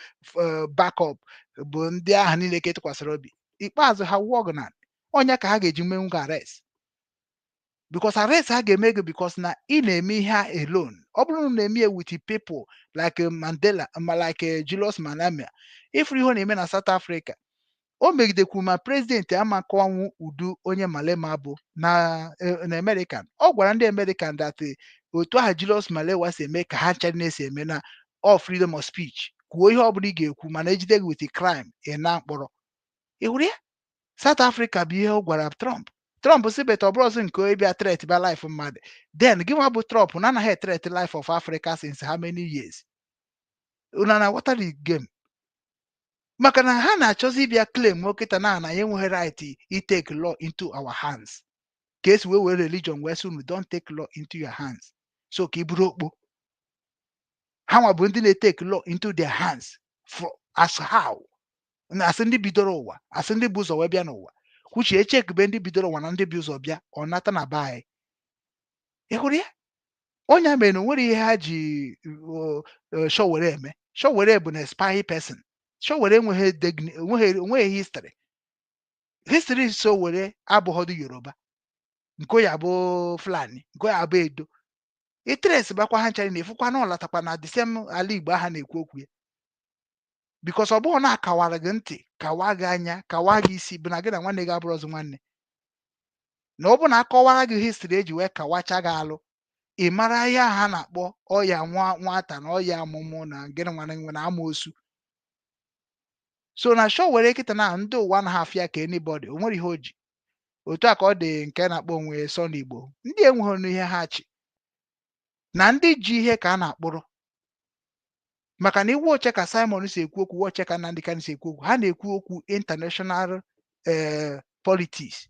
backup, bụ ndị ahụ niile ka ịtụkwasịrị obi, ikpeazụ ha wụọ gị na onye ka ha ga-eji menwu gị arrest? Because arrest ha ga-eme gị because na ị na-eme ihe a alone. Ọ bụrụ na ị na-eme ya with people like Mandela, ma like Julius Malema, ifuru ihe ọ na-eme na South Africa, o megidekwu ma president ama akọwanwu udu onye Malema bụ na American. Ọ gwara ndị American that otu ahụ Julius Malema si eme ka ha ncha na-esi eme na all freedom of speech, kwuo ihe ọbụla ị ga-ekwu, mana ejide gị with crime, ị na mkpọrọ. Ị hụrụ ya? South Africa bụ ihe ọ gwara Trump. Trump si better ọ bụrụ ọzọ nke ịbịa threat ba life mmadụ. Then gị nwa bụ Trump na anaghị threat life of Africa since how many years? Unu na-aghọta the game? Maka na ha na-achọzi ịbịa claim kịta na ya enweghị right i take law into our hands, ka esi wee were religion wee sị unu don't take law into your hands. So ka ị bụrụ okpo ha nwa bụ ndị na-etake law into their hands for as how na asị ndị bidoro ụwa, asị ndị bụ ụzọ wee bịa n'ụwa kwuchie echekube ndị bidoro ụwa na ndị bụ ụzọ bịa ọ nata na be anyị. Ị hụrụ ya? Onye a mere na o nwere ihe ha ji Sowore eme. Sowore bụ na spy person. Sowore enweghị enweghị history. History Sowore abụghọdụ Yoruba, nke ya bụ Fulani, nke ya bụ Edo. Itres bakwa ha nchara na-efukwa na ọlatakwa na the same ala Igbo aha na-ekwu okwu ya, because ọ bụghị na akawara gị ntị, kawa gị anya, kawa gị isi, bụ na gị na nwanne gị abụrụ ọzọ nwanne. Na ọ bụ na akọwara gị history eji wee kawacha gị alụ, ị mara ihe a ha na-akpọ ọya nwa nwata na ọya amụmụ na gịnị nwanne nwe na amoosu. So na Sowore kịta na ndị ụwa anaghị afịa ka anybody o nwere ihe o ji otu a ka ọ dị nke na-akpọ onwe Sunday Igbo. Ndị enweghị n'ihe ha chi na ndị ji ihe ka a na-akpụrụ, maka na iwu oche ka Simon si ekwu okwu, oche ka Nnamdi Kanu si ekwu okwu, ha na-ekwu okwu international politics.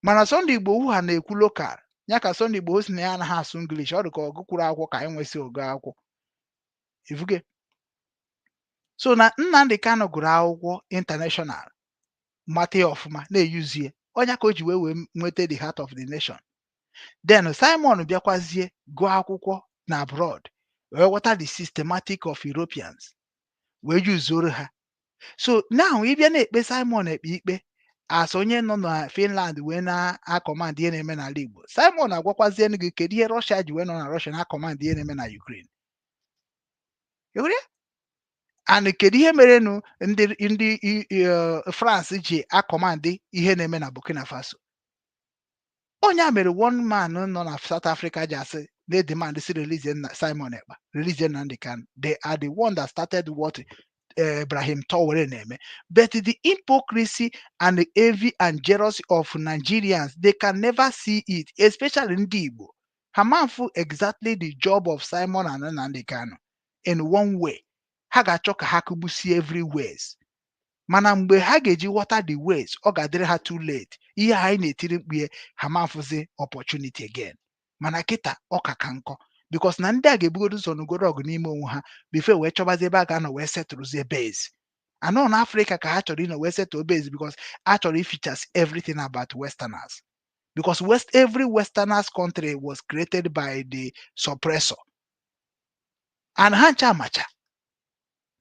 Mana Sunday Igboho ha na-ekwu local ya ka Sunday Igboho si na ya anaghị asụ English. Ọ dị ka ọgụ kwuru akwụkwọ ka anyị nwesị ogo akwụkwọ ifuge. So na Nnamdi Kanu gụrụ akwụkwọ international, mata ya ọfụma, na-eyuzie ọnya ka o ji wee nweta the heart of the nation. Then Simon bịakwazie gụọ akwụkwọ na abroad, wee ghọta the systematic of Europeans, wee yuzuoro ha. So now ịbịa na-ekpe Simon ekpe ikpe as onye nọ na Finland wee na-acommand ihe na-eme n'ala Igbo, Simon agwakwazienu gị kedu ihe Russia ji wee nọ na Russia na-acommand ihe na-eme na Ukraine. Ị hụrụ ya? And kedu ihe merenụ ndị France ji acommand ihe na-eme na Burkina Faso? Onye a mere one man nọ na South Africa ji asị na demand si release Simon Ekpa, release Nnamdi Kanu. They are the one that started what Ibrahim Traore na-eme. But the hypocrisy and the envy and jealousy of Nigerians, they can never see it, especially ndị Igbo. Ha manfu exactly the job of Simon and Nnamdi Kanu in one way. Ha ga-achọ ka ha kụgbusie every ways, mana mgbe ha ga-eji ghọta the ways, ọ ga-adịrị ha too late. Ihe anyị na-etiri mkpu ya, ha manfụzi opportunity again. Mana kịta ọ ka nkọ, because na ndị a ga-ebugodo ụzọ n'ugoro ọgụ n'ime onwe ha before wee chọbazie ebe a ga-anọ wee setụrụzie base. Anọ na Afrịka ka ha chọrọ ịnọ wee settle base, because a chọrọ ifichas everything about Westerners, because West, every Westerners country was created by the suppressor, and ha ncha amacha.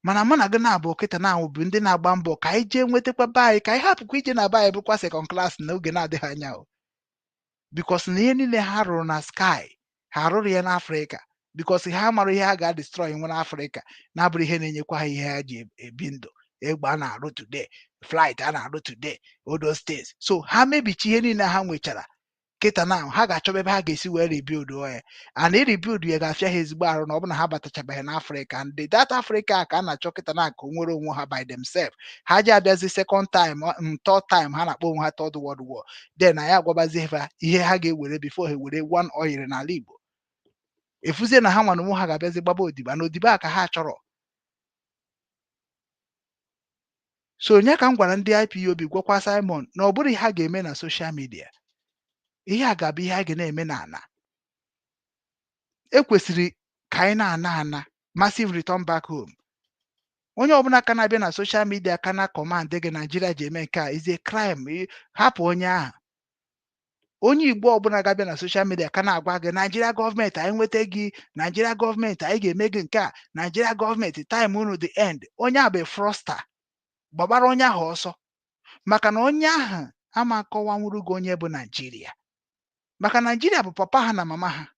Mana mụ na gị na-abụ kịta na bụ ndị na-agba mbọ ka anyị jee nwetakwa be anyị, ka anyị hapụkwa ije na be anyị bụkwa second class n'oge na-adịghị anya o, because na ihe niile ha rụrụ na sky, ha rụrụ ya n'Afrịka, because ha mara ihe ha ga-destroy nwe n'Afrịka na-abụrụ ihe na-enyekwa ha ihe ha ji ebi ndụ. Egbe a na-arụ today, flight a na-arụ today, all those things. So ha mebichi ihe niile ha nwechara kịta na ha ga-achọba ebe ha ga-esi wee rebuild ya, and rebuild ya ga-afịa ha ezigbo arụ na ọ bụ na ha batachabeghị n'Afrịka. And that Africa ka a na-achọ kịta na ka o nwere onwe ha by themselves. Ha ji abịazi second time, third time, ha na-akpọ onwe ha Third World War. Then na ya agwabazi ha ihe ha ga-ewere before ha ewere one oil n'ala Igbo. Efuzie na ha nwa na onwe ha ga-abịazi gbaba odibo na odibo a ka ha chọrọ. So onye ka m gwara ndị IPOB, gwakwa Simon na ọ bụrụ ihe ha ga-eme na social media, ihe a ga-abụ ihe a ga na-eme n'ala. Ekwesịrị ka anyị na-ana ana massive return back home. Onye ọbụla ka na-abịa na social media ka na command gị Naijiria ji eme nke a is a crime. Hapụ onye ahụ. Onye Igbo ọbụla ga-abịa na social media ka na-agwa gị Naijiria gọọmenti anyị nweta gị, Naijiria gọọmenti anyị ga-eme gị nke a, Naijiria gọọmenti time unu the end, onye a bụ fraudster. Gbabara onye ahụ ọsọ, maka na onye ahụ ama akọwanwuru gị onye bụ Naijiria, maka Naijiria bụ papa ha na mama ha,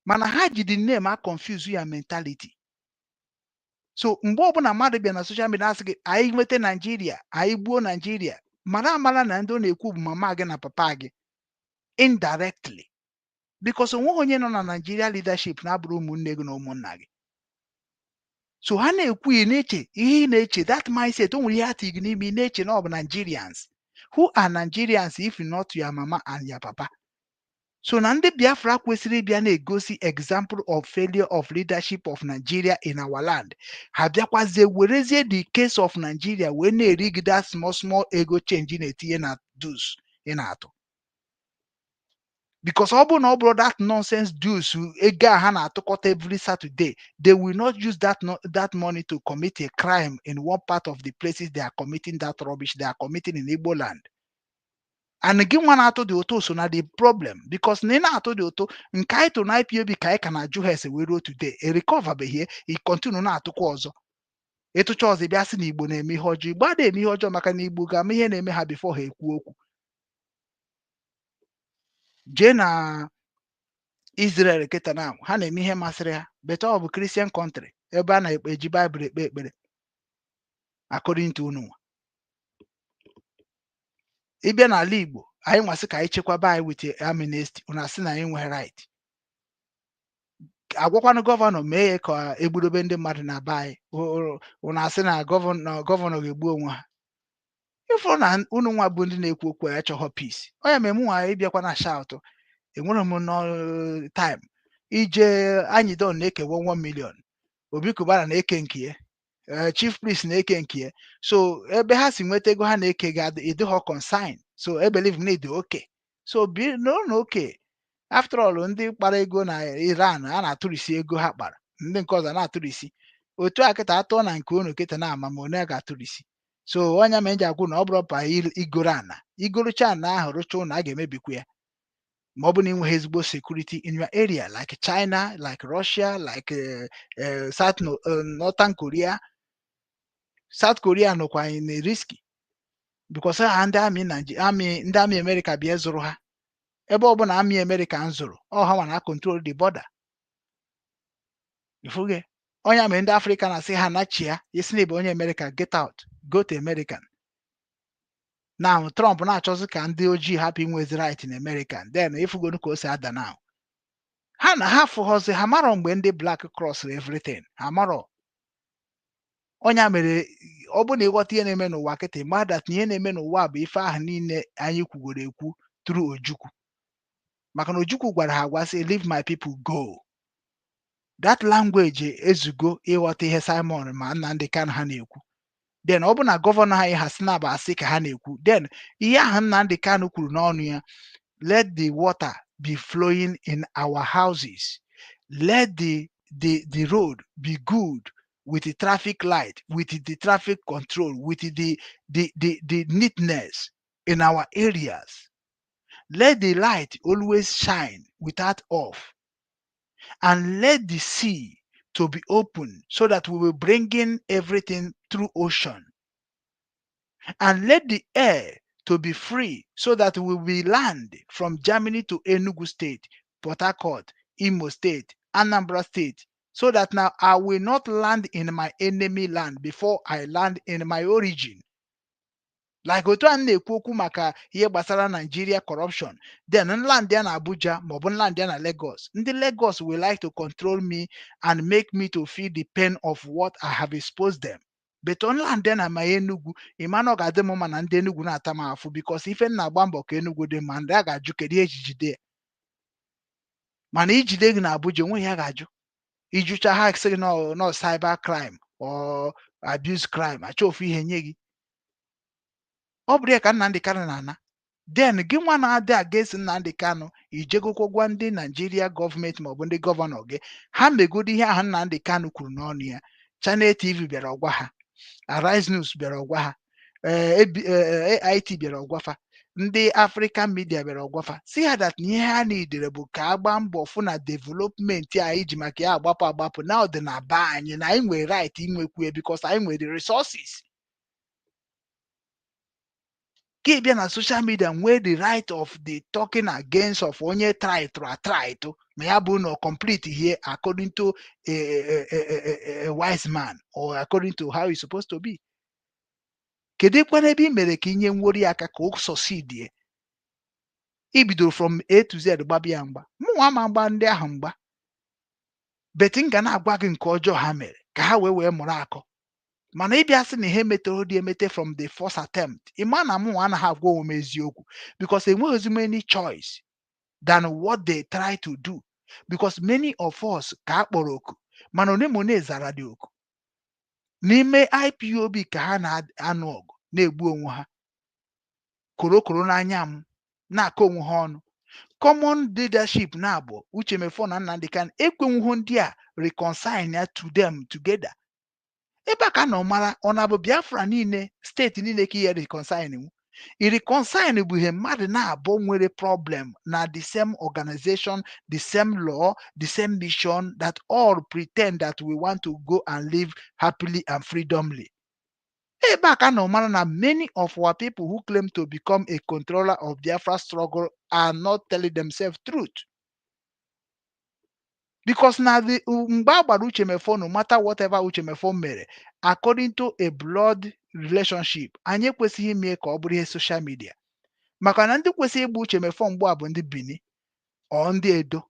mana ha ji the name a confuse ya mentality. So mgbe ọbụla mmadụ bịa na social media asị gị anyị nweta Naijiria, anyị gbuo Naijiria, mara amara na ndị ọ na-ekwu bụ mama gị na papa gị indirectly, because onweghị onye nọ na Nigeria leadership na-abụrụ ụmụnne gị na ụmụnna gị. So ha na-ekwu, ị na-eche ihe ị na-eche. That mindset o nwere ihe ha tiri gị n'ime, ị na-eche na ọ bụ Nigerians. Who are Nigerians if not your mama and your papa? So na ndị Biafra kwesịrị ịbịa na-egosi example of failure of leadership of Nigeria in our land, ha bịakwazie werezie the case of Nigeria wee na-erigide small small ego change na-etinye na dues ị na-atụ, because ọ bụrụ na ọ bụrụ that nonsense dues, ego a ha na-atụkọta every Saturday, they will not use that, no, that money to commit a crime in one part of the places they are committing that rubbish they are committing in Igbo land. And gị nwa na-atụ dị ụtụ so na the problem, because na ị na-atụ dị ụtụ nke anyị tụrụ na IPOB ka anyị ka na-ajụ ha ese wee ruo today, e recoverbeghị. Ị continue na-atụkwa ọzọ, ịtụcha ọzọ, bịa sị na Igbo na-eme ihe ọjọọ. Igbo adịghị eme ihe ọjọọ, maka na Igbo ga-ama ihe na-eme ha before ha ekwu okwu. Jee na Israel kịta na ha na-eme ihe masịrị ha, but ọ bụ Christian country ebe a na-eji Baịbụl ekpe ekpere according to unu nwa. Ịbịa n'ala Igbo anyị nwasị ka anyị chekwaba anyị with amnesty, unu asị na anyị nwere right. Agwakwanụ governor mee ya ka egbudobe ndị mmadụ na be anyị, unu asị na governor ga-egbu onwe ha. Ịfụrụ na unu nwa bụ ndị na-ekwu okwu ya chọghọ peace. Ọ ya mere mụ nwa ịbịakwa na shout, enwere m no time ije. Anyị don na-ekewa 1 million, Obi Cubana na-eke nke ya, Chief Priest na-eke nke ya. So ebe ha si nweta ego ha na-eke ga ịdịghọ concern. So I believe na ịdị oke. So bi no na oke. After all, ndị kpara ego na Iran a na-atụrisi ego ha kpara, ndị nke ọzọ na-atụrisi otu a kịta atụọ na nke unu kịta na ama ma one ga-atụrisi. So onye ma eji agwụ na ọ bụrụ pa igoro ana, igorocha ana ahụ, rụcha ụlọ, a ga-emebikwa ya ma ọ bụ na ị nweghị ezigbo security in your area, like China, like Russia, like South no, Northern Korea. South Korea nọkwa na risky because ha ndị amị Naiji, ndị amị America bịa zụrụ ha. Ebe ọbụla amị America n zụrụ ọ, ha nwa na control the border. Ifuge onye amị ndị Afrịka na-asị ha nachia isi na ịbụ onye America, get out, go to American. Now Trump na-achọzi ka ndị ojii hapụ inwezi right in America. Then ifugonu ka o si ada now. Ha na ha fụghọzi, ha marọ mgbe ndị black cross everything, ha marọ. Onye a mere ọ bụ na ịghọta ihe na-eme n'ụwa kịta, ma that na ihe na-eme n'ụwa bụ ife ahụ niile anyị kwugoro ekwu through Ojukwu, maka na Ojukwu gwara ha agwa sị, "Leave my people go." That language ezugo ịghọta ihe Simon ma Nnamdi Kanu ha na-ekwu. Then ọ bụ na governor anyị ha si na bụ asị ka ha na-ekwu. Then ihe ahụ Nnamdi Kanu kwuru n'ọnụ ya, "Let the water be flowing in our houses, let the road be good with the traffic light, with the traffic control, with the neatness in our areas, let the light always shine without off, and let the sea to be open so that we will bring in everything through ocean, and let the air to be free so that we will land from Germany to Enugu State, Port Harcourt, Imo State, Anambra State, so that now I will not land in my enemy land before I land in my origin." Like otu a m na-ekwu okwu maka ihe gbasara Nigeria corruption, then nland ya na Abuja maọbụ nland ya na Lagos, ndị Lagos will like to control me and make me to feel the pain of what I have exposed them. But nland ya na ma Enugu, ịma na ọ ga-adị m mma na ndị Enugu na-ata m afụ, because ife m na-agba mbọ ka Enugu dị mma, ndị a ga-ajụ kedu ihe eji jide ya. Mana ijide gị na Abuja, onweghị ya ga-ajụ. Ijucha ha, sị gị nọ cyber crime or abuse crime, achọ ofu ihe nye gị. Ọ bụrụ ya ka Nnamdi Kanu na-ana. Then gị nwa na-adị against Nnamdi Kanu, ijegokwa gwa ndị Naijiria gọọmenti maọbụ ndị governor gị ha megodo ihe ahụ Nnamdi Kanu kwuru n'ọnụ ya. Channel TV bịara ọgwa ha, Arise News bịara ọgwa ha, AIT bịara ọgwafa, ndị African media bịara ọgwafa, si ha that na ihe ha nidere bụ ka a gbaa mbọ fụ na development anyị ji maka ya agbapụ agbapụ na ọdịnaba anyị, na anyị nwere right inwekwu ya because anyị nwere resources. Ka ị bịa na social media nwee the right of the talking against of onye try to try to ma ya bụ na complete here according to a wise man or according to how it's supposed to be. Kedu ekwana ebe ị mere ka inye nwori aka ka o succeed? I bidoro from A to Z gbabịa mgba. Mụnwa ama mgba ndị ahụ mgba, but m ga na-agwa gị nke ọjọọ ha mere ka ha wee mụrụ akọ. Mana ịbịa sị na ihe metere dị emete from the first attempt, ịma na mụnwa anaghị agwa onwe m eziokwu, because enweghịzi m any choice than what they try to do, because many of us ka a kpọrọ oku, mana one ma one zara dị oku n'ime IPOB ka ha na-anụ ọgụ, na-egbu onwe ha korokoro n'anya m, na-akọ onwe ha ọnụ. Common leadership na-abụ Uche Mefor na Nnamdi Kanu ekwenwughị ndị a reconcile ya to them together. Ebe a ka nọ mara ọ na-abụ Biafra niile, steeti niile ka ihe reconcile nwu. I reconcile bụ ihe mmadụ na-abụ nwere problem na the same organization, the same law, the same mission, that all pretend that we want to go and live happily and freedomly. Ebe a ka nọ mara na many of our people who claim to become a controller of Biafra struggle are not telling themselves truth, because na the mgbe a gbara Uche Mefor, no matter whatever Uche Mefor mere according to a blood relationship, anyị ekwesịghị ime ka ọ bụrụ ihe social media, maka na ndị kwesịrị ịgba Uche Mefor mgbe a bụ ndị Benin ọ ndị Edo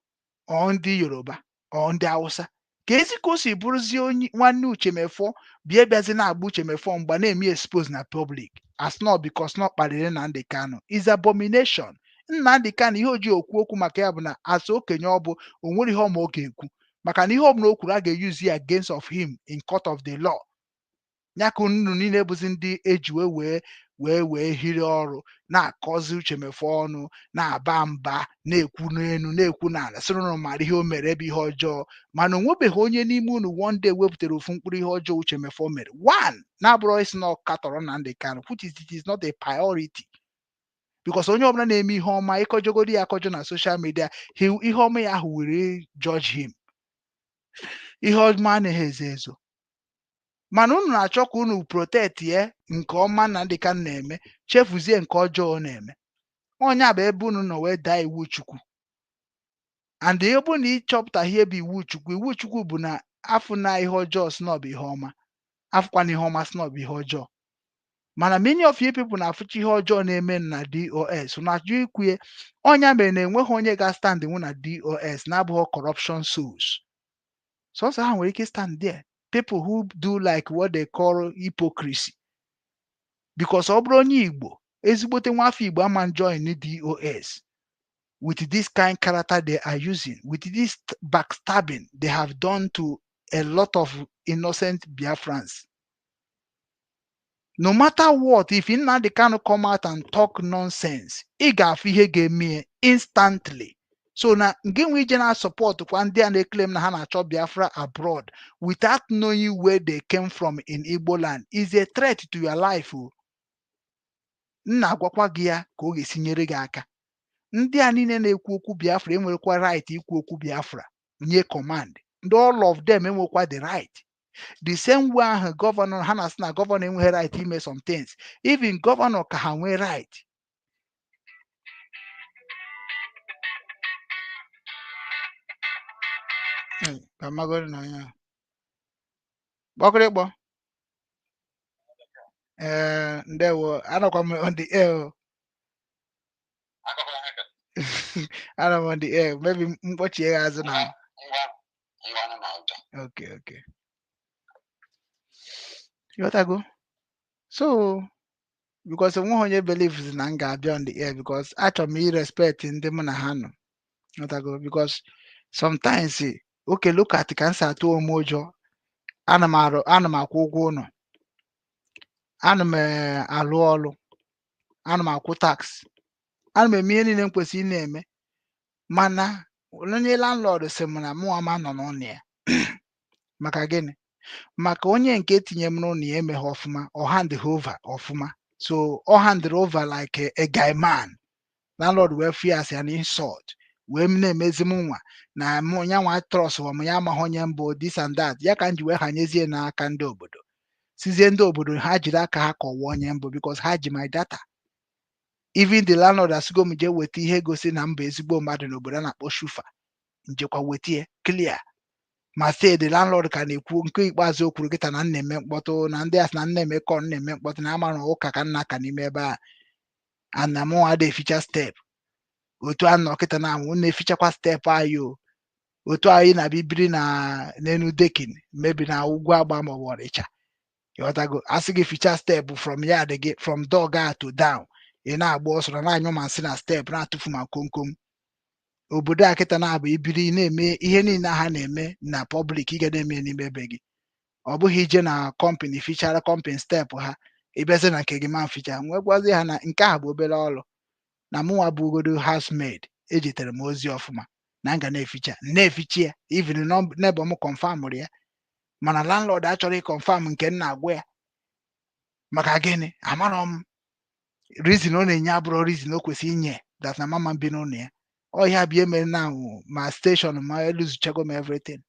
ọ ndị Yoruba ọ ndị Hausa. Ka ezi ka o si bụrụzie onye nwanne Uche Mefor bịa bịazi na-agba Uche Mefor mgba, na-eme expose na public as not because na ọ kparịrị Nnamdi Kanu is abomination. Nnamdi Kanu, ihe o ji okwu okwu maka ya bụ na asa okenye ọ bụ, o nwere ihe ọma ọ ga-ekwu, maka na ihe ọbụla o kwuru, a ga-use ya against of him in court of the law. Ya ka unu niile bụzi ndị eji wee hiri ọrụ na-akọzi Uche Mefor ọnụ, na-aba mba, na-ekwu n'elu, na-ekwu n'ala, sịrị unu mara ihe o mere ebe ihe ọjọọ, mana o nwebeghị onye n'ime unu one day wepụtara ofu mkpụrụ ihe ọjọọ Uche Mefor mere one na-abụrụ isi na ọ katọrọ Nnamdi Kanu, which is, it is not a priority, because onye ọbụla na-eme ihe ọma, ịkọjọgodi ya akọjọ na social media, ihe ọma ya ahụ were judge him. Ihe ọma anaghị ezo ezo, mana unu na-achọ ka unu protect ya nke ọma Nnamdi Kanu na-eme, chefuzie nke ọjọọ ọ na-eme. Onye bụ ebe unu nọ wee daa iwu Chukwu. And ọ bụrụ na ịchọpụta ihe bụ iwu Chukwu, iwu Chukwu bụ na afụ na ihe ọjọọ si na ọ bụ ihe ọma, afụkwana ihe ọma si na ọ bụ ihe ọjọọ. Mana many of you people na-afụcha ihe ọjọọ na-eme na DOS na-achọ ikwue. Ọnya mere na enweghị onye ga-stand nwu na DOS na-abụghị corruption souls. Sọsọ ha nwere ike stand there, people who do like what they call hypocrisy, because ọ bụrụ onye Igbo, ezigbote nwafọ Igbo, ama join DOS with this kind character they are using, with this backstabbing they have done to a lot of innocent Biafrans. No matter what, if Nnamdi Kanu come out and talk nonsense, ị ga-afụ ihe ga-eme ya instantly. So na nke nwe ije na support kwa ndị a na-eclaim na ha na-achọ Biafra abroad without knowing where they came from in Igbo land is a threat to your life o. M na-agwakwa gị ya ka ọ ga-esi nyere gị aka. Ndị a niile na-ekwu okwu Biafra enwerekwa right ikwu okwu Biafra nye command. Ndị all of them enwekwa the right. The same way ahụ governor ha na-asị na governor enweghị right ime some things, even governor ka ha nwee right. Ka magoro na ya gbakọrọ. Ee, ndewo, anọkwa m on the air o. Anọ m on the air, maybe mkpọchie ya azụ na. Okay, ịghọtago? So because onweghị onye believes na m ga-abịa on the air, because achọrọ m irespect ndị mụ na ha nọ, ịghọtago? Because sometimes, okay, look at ka m si atụ onwe m ụjọ. Ana m arụ, ana m akwụ ụgwọ ụlọ, ana m alụ ọrụ, ana m akwụ tax, ana m eme ihe niile m kwesịrị ị na-eme, mana onye landlord sị m na mụ ama nọ n'ụlọ ya. Maka gịnị? Maka onye nke tinye m n'ụlọ ya emeghe ọfụma, ọ hand over ọfụma. So ọ hand over like a guy man. Landlord wee fụ ya as an insult, wee m na-emezi m nwa na mụ ya nwa trust m ya, amaghị onye mbụ, this and that. Ya ka m ji wee hanyezie n'aka ndị obodo, sizie ndị obodo ha jiri aka ha kọwaa onye mbụ, because ha ji my data. Even the landlord asịgo m jee weta ihe gosi na m bụ ezigbo mmadụ n'obodo a na-akpọ Schufa, njekwa weta ya clear. Ma say the landlord ka na-ekwu nke ikpeazụ o kwuru kịta na m na-eme mkpọtụ, na ndị asị na m na-eme kọn, na-eme mkpọtụ, na ama na ụka ka nna aka n'ime ebe a, and na mụ ada eficha step otu a nọ kịta na anwụ na-efichakwa step anyị o. Otu anyị na-abịa biri na n'elu decking, mebi na ugwu agba maọbụ Ọnịcha, ịghọtago? Asị gị ficha step from yard gị, from door ga to down, ị na-agba ọsọ na na-anyụ ma nsị na step, na-atụfu ma komkom. Obodo a kịta na-abụ ibiri na-eme ihe niile ha na-eme na public, ị ga na-eme n'ime ebe gị. Ọ bụghị ije na company fichara company step ha, ịbịazie na nke gị ma mficha. Nwee gwazie ha na nke a bụ obere ọrụ, na mụnwa bụ ugodo housemaid ejitere m ozi ọfụma na m ga na-eficha, na-eficha ya. Even neighbor m confirm ya, mana landlord achọrọ ịconfirm nke m na-agwa ya. Maka gịnị? Amarọ m reason ọ na-enye, abụrọ reason o kwesịrị inye that na mama m bi n'ụlọ ya. Ọ ihe bụ ihe mere na ma station ma eluzuchago m everything.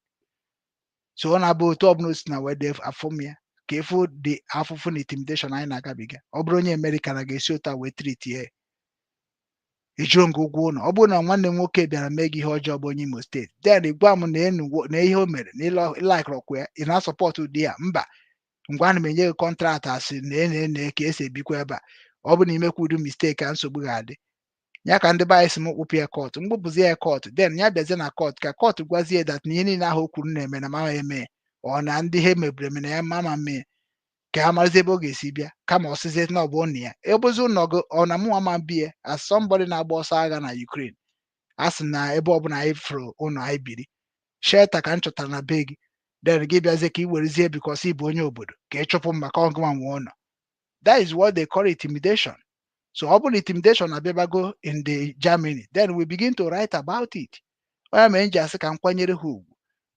So ọ na-abụ otu ọbụla o si na wee dị afọ m ya ka efu dị afụfụ na intimidation anyị na-agabiga. Ọ bụrụ onye Amerịka na ga-esi otu a wee treat ya, ejiro ngị ụgwọ ụlọ. Ọ bụrụ na nwanne m nwoke bịara mee gị ihe ọjọọ, bụ onye Imo State, then gwa m na enu na ihe o mere na ịlikerọkwa ya, ị na-asupport ụdị ya. Mba, ngwa, ana m enye gị contract, asị na ene ka esi ebikwa ebe a. Ọ bụ na imekwa ụdị mistake a, nsogbu ga-adị. Ya ka ndị be anyị si m kpụpụ ya court, mkpụpụzi ya court, then ya bịazie na court ka court gwazie that na ihe niile ahụ o kwuru na-eme na mama eme, ọ na ndị ha mebiri eme na ya mama mee, ka ha marazie ebe ọ ga-esi bịa. Kama ọsịzie na ọ bụ ụnụ ya ebozi ụlọ gị, ọ na mụnwa ma bie as somebody na-agba ọsọ agha na Ukraine. A sị na ebe ọbụla anyị fụrụ ụlọ anyị biri, shelter ka m chọtara na be gị. Then gị bịazie ka ị werezie because ị bụ onye obodo ka ị chụpụ m maka ọgụnwa nwe ụlọ. That is what they call intimidation. So ọ bụrụ intimidation abịabago in the Germany, then we begin to write about it. Onye mere m ji asị ka m kwanyere ha ugwu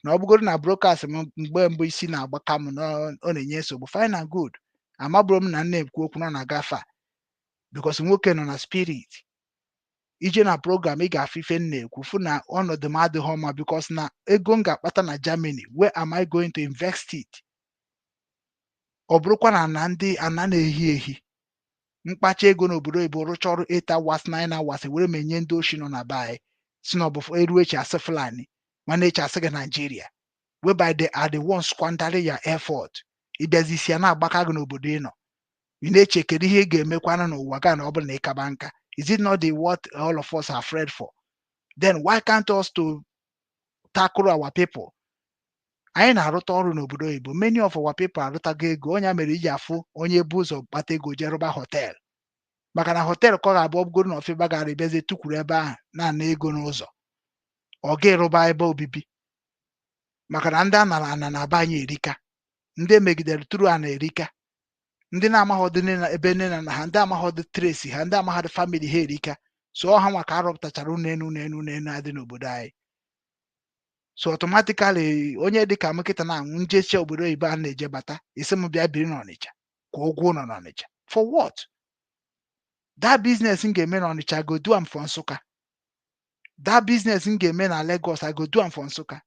na ọ bụgoro na broadcast m mgbe mbụ isi na-agbaka m na ọ na-enye nsogbu. Fine and good, amabụrụ m na nna ekwu okwu nọ na-agafe a because nwoke nọ na spirit ije na program. Ị ga-afụ ife m na-ekwu, fụ na ọnọdụ m adịghị mma because na ego m ga-akpata na Germany, where am I going to invest it? Ọ bụrụkwa na ana ndị ana na-ehi ehi mkpacha ego n'obodo oyibo, rụcha ọrụ 8 hours, 9 hours, were m enye ndị oshi nọ na be anyị, si na ọ bụ eru echi asị Fulani, mana echi asị gị Nigeria, whereby they are the ones squandering your effort. Ịbịazi isi ya na-agbaka gị n'obodo ị nọ, ị na-eche kedu ihe ị ga-emekwanụ n'ụwa ga na ọ bụrụ na ị kaba nka. Is it not the what all of us are afraid for? Then why can't us to tackle our people? Anyị na-arụta ọrụ n'obodo oyibo. Many of our people arụtago ego. Onye mere iji afụ onye bu ụzọ kpata ego jee rụba hotel, maka na hotel ka ọ ga-abụ ọ bụgoro na ọfịba gara ebiazie tukwuru ebe ahụ na-ana ego n'ụzọ, ọ ga-erụba ebe obibi, maka na ndị a nara ana na be anyị erika, ndị emegidere tụrụ ana erika, ndị na-amaghọdị nne na ebe nne na nna ha, ndị amaghọdị trace ha, ndị amaghọdị family ha erika. So ọ ha nwa ka arọpụtachara ụlọ enu ụlọ enu ụlọ enu adị n'obodo anyị. So automatically, onye dịka m kịta na njechi obodo oyibo a na-eje bata, isi m bịa biri n'Ọnịcha, kwụọ ụgwọ ụlọ n'Ọnịcha, for what? That business m ga-eme n'Ọnịcha, go do am for Nsụka. That business m ga-eme na Lagos, I go do am for Nsụka.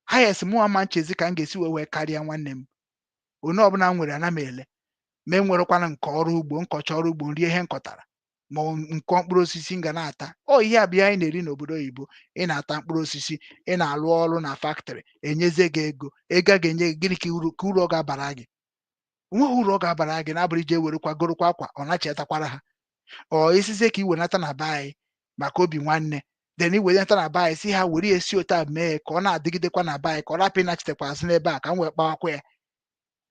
Highest mụ ama nchezi ka m ga-esi wee karịa nwanne m. Onye ọbụla m nwere ana m ele ma enwerekwana nke ọrụ ugbo, nkọcha ọrụ ugbo, nri ihe nkọtara ma ọ nkọ mkpụrụ osisi m ga na-ata. Ọ ihe a bụ ihe anyị na-eri n'obodo oyibo. Ị na-ata mkpụrụ osisi, ị na-alụ ọrụ na factory, enyezie gị ego. Ego a ga-enye gị gịnị? Ka uru ọ ga-abara gị? Onweghị uru ọ ga-abara gị na-abụrụ ije werekwa gorokwa akwa ọ nachetakwara ha. Ọ isizie ka i wenata na be anyị maka obi nwanne, then i wenata na be anyị, si ha were ya esi otu a mee ka ọ na-adịgidekwa na be anyị, ka ọ rapụ ịnachitekwa azụ n'ebe a ka m wee kpawakwa ya.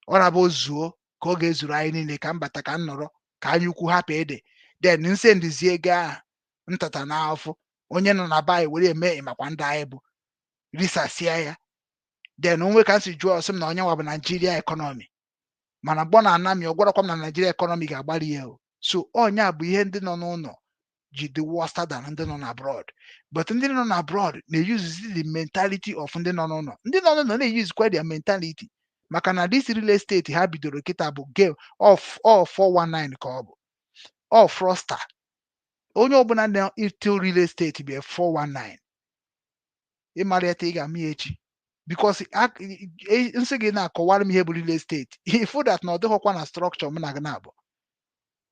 Ọ na-abụ zuo ka ọ ga-ezuru anyị niile, ka m bata ka m nọrọ ka anyị ukwu hapụ ịdị. Then nse ndizie ego ahụ ntata n'afọ onye nọ na be anyị were eme ịmakwa ndị anyị bụ risasịa ya. Then onwe ka m si jụọ, ọsị m na onye nwa bụ Nigeria economy, mana mgbọ na anami ọ gwarakwa m na Nigeria economy ga-agbali ya o. So ọnya bụ ihe ndị nọ n'ụlọ ji dị worse than ndị nọ na abroad, but ndị nọ na abroad na-eyuzizi the mentality of ndị nọ n'ụlọ. Ndị nọ n'ụlọ na-eyuzikwa their mentality, maka na this real estate ha bidoro kịta bụ game of all 419 ka ọ bụ all fraudster. Onye ọbụla na-ete real estate bụ 419. Ịmara ya ị ga-ama ya echi, because nsị gị na-akọwara m ihe bụ real estate, ifu that na ọ dịghọkwa na structure m na gị na-abụ,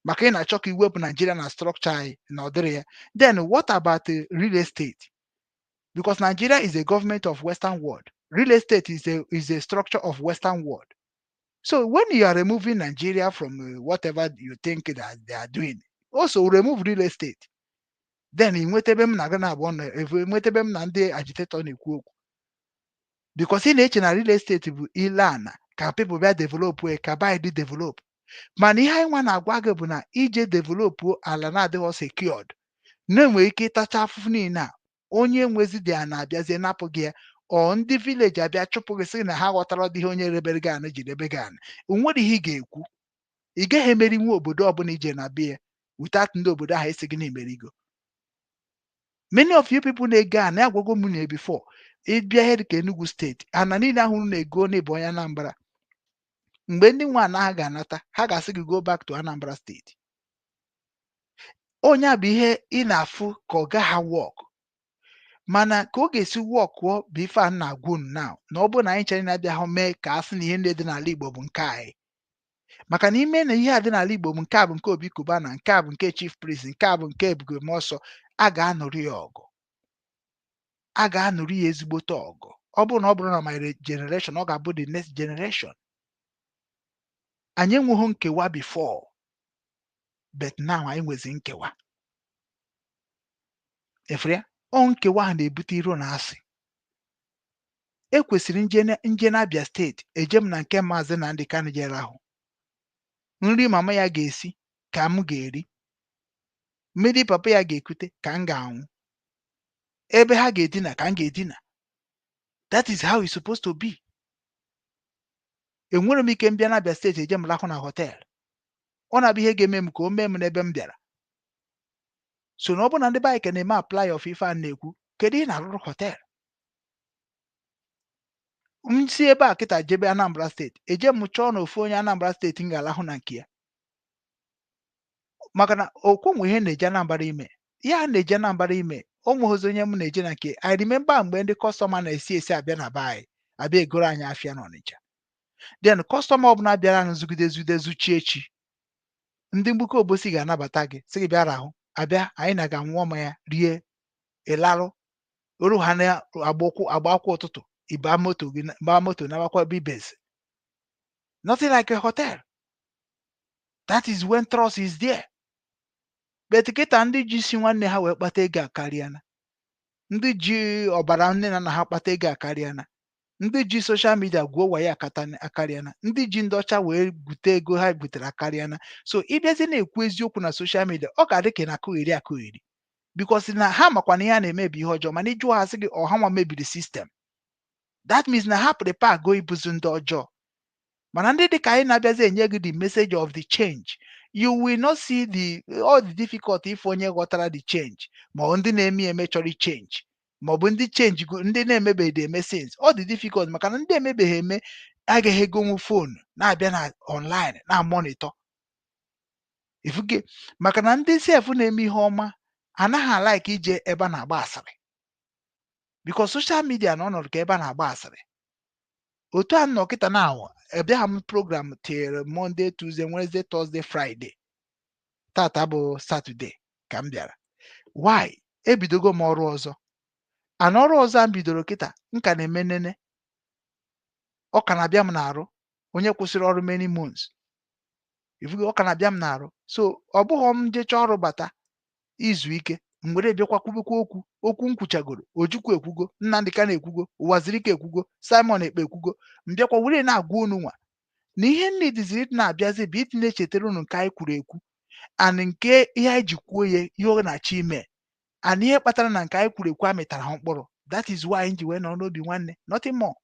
maka ị na-achọ ka iwepụ Nigeria na structure anyị na ọ dịrị ya. Then what about the real estate? Because Nigeria is a government of Western world. Real estate is a structure of Western world. So when you are removing Nigeria from whatever you think that they are doing, also remove real estate. Then ị nweta ebe m na gị na-abụọ nọ, nweta ebe m na ndị agitator na-ekwu okwu, because ị na-eche na real estate bụ ile ana ka people bịa develop, ka buy dị develop. Mana ihe anyị nwa na-agwa gị bụ na ije develop ala na-adịghị secured, na-enwere ike ịtacha afụfụ niile a, onye nwezi dị ana abịazie napụ gị ya, ọ ndị village abịa chụpụ gị, sị na ha ghọtara ọdị ihe onye rebere gị ana ji rebe gị ana. O nwere ihe ị ga-ekwu? Ị gaghị emeri nwa obodo ọbụla ije na be ya without ndị obodo ahụ esi gị na emerigo. Many of you people na-ego ana, agwago m na before, ịbịa ihe dịka Enugu Steeti, ana niile ahụ unu na-ego n'ịbụ onye Anambra, mgbe ndị nwe ana ha ga-anata, ha ga-asị gị go back to Anambra Steeti. Onye a bụ ihe ị na-afụ ka ọ gaghị work, mana ka ọ ga-esi workụọ bụ ife a na-agwa unu now, na ọ bụrụ na anyị chere na-abịa hụ mee ka a sị na ihe ndị dị n'ala Igbo bụ nke anyị, maka na ime na ihe a dị n'ala Igbo bụ nke a bụ nke Obi Cubana, nke a bụ nke Chief Priest, nke a bụ nke Ebube Muonso, a ga-anụrụ ya ọgụ, a ga-anụrụ ya ezigbote ọgụ. Ọ bụrụ na my generation, ọ ga-abụ the next generation. Anyị enweghị nkewa before, but now anyị nwezi nkewa. Efere ya ọ nkewa ahụ na-ebute iro na asị. Ekwesịrị nje n'Abia Steeti, eje m na nke Maazị Nnamdi Kanu jere ahụ nri mama ya ga-esi ka m ga-eri, mmiri papa ya ga-ekute ka m ga-anwụ, ebe ha ga-edina ka m ga-edina. That is how it's supposed to be. Enwere m ike mbịa n'Abia Steeti, eje m lahụ na hotel. Ọ na-abụ ihe ga-eme m ka o mee m n'ebe m bịara. So na ọ bụ na ndị be anyị ka na-eme apply of ife a na-ekwu, kedu ihe na-arụrụ hotel? M si ebe a kịta jebe Anambra Steeti, eje m chọọ na ofu onye Anambra Steeti m ga-alahụ na nke ya, maka na okwu nwe ihe na-eje Anambra ime ya a na-eje Anambra ime. O nweghịzi onye m na-eje na nke. I remember mgbe ndị customer na-esi esi abịa na be anyị, abịa egoro anyị afịa n'Ọnịcha. Then customer ọbụla bịara nzugide zude zuchie echi, ndị mgbuke Obosi ga-anabata gị, sị gị bịa rahụ. Abịa, anyị na ga-anwụọ mmanya, rie, ịlarụ oru ha na-agba ụkwụ agba akwụ ụtụtụ, ịba moto gị, gbaa moto nabakwa bibez. Nothing like a hotel. That is when trust is there. But kịta, ndị ji isi nwanne ha wee kpata ego akarịana, ndị ji ọbara nne na nna ha kpata ego akarịana, ndị ji social media gwuo wayo akata akarịana, ndị ji ndị ọcha wee bute ego ha butere akarịana. So ịbịazi na-ekwu eziokwu na social media, ọ ga-adị ka ị na-akụgheri akụgheri, because na ha makwa na ihe a na-eme bụ ihe ọjọọ. Mana ịjụọ ha, sị gị ọha nwa mebiri system. That means na ha prepare go ibuzu ndị ọjọọ. Mana ndị dị ka anyị na-abịazi enye gị the message of the change, you will not see the all the difficult if onye ghọtara the change, ma ọ ndị na-eme eme chọrọ change, ma ọ bụ ndị change ndị na-emebeghị eme since. Ọ dị difficult maka na ndị emebeghị eme agaghị egonwu phone na-abịa na online na monitor ifuge, maka na ndị sef na-eme ihe ọma anaghị a-like ije ebe a na-agba asịrị, because social media na ọnọdụ ka ebe a na-agba asịrị. Otu a nọ kịta na abịaghị m program till Monday, Tuesday, Wednesday, Thursday, Friday. Tata bụ Saturday ka m bịara. Why? Ebidogo m ọrụ ọzọ, ana ọrụ ọzọ a m bidoro kịta, m ka na-eme nene, ọ ka na-abịa m n'arụ. Onye kwụsịrị ọrụ many months, ifugo, ọ ka na-abịa m n'arụ. So ọ bụghị m jecha ọrụ bata izu ike, m were bịakwa kwubekwa okwu. Okwu m kwuchagoro, Ojukwu ekwugo, Nnamdị Kanu ekwugo, Ụwazirike ekwugo, Simon Ekpa ekwugo. M bịakwa were na-agwa unu nwa na ihe nne dịziri ịdị na-abịazi bụ ịdị na-echetara unu nke anyị kwuru ekwu, and nke ihe anyị ji kwuo ya, ihe ọ na-achọ ime, and ihe kpatara na nke anyị kwuru ekwu amịtara ha mkpụrụ. That is why anyị ji wee nọrọ n'obi nwanne, nothing more.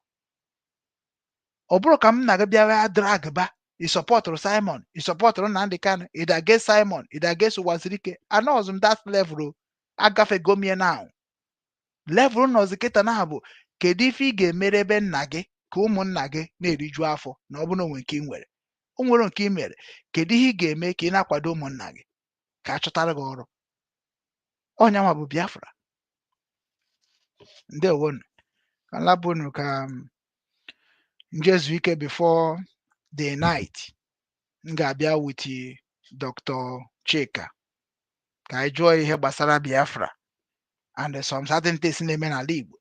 Ọ bụrụ ka m na-aga bịa drag ba, ị supportụrụ Simon, ị supportụrụ Nnamdị Kanu, ị against Simon, ị against Ụwazirike, anọghịzị m that level o. Agafego m ya now. Level nọzi kịta na bụ kedu ife ị ga-emere ebe nna gị ka ụmụnna gị na-eriju afọ, na ọ bụrụ na onwe nke ị nwere, o nwere nke ị mere, kedu ihe ị ga-eme ka ị na-akwado ụmụnna gị, ka a chọtara gị ọrụ? Ọnya nwa bụ Biafra. Ndewonu. Ka m lapụ unu, ka m nje ike before the night. M ga-abịa with Dr. Chika ka anyị jụọ ihe gbasara Biafra and some certain things na-eme n'ala Igbo.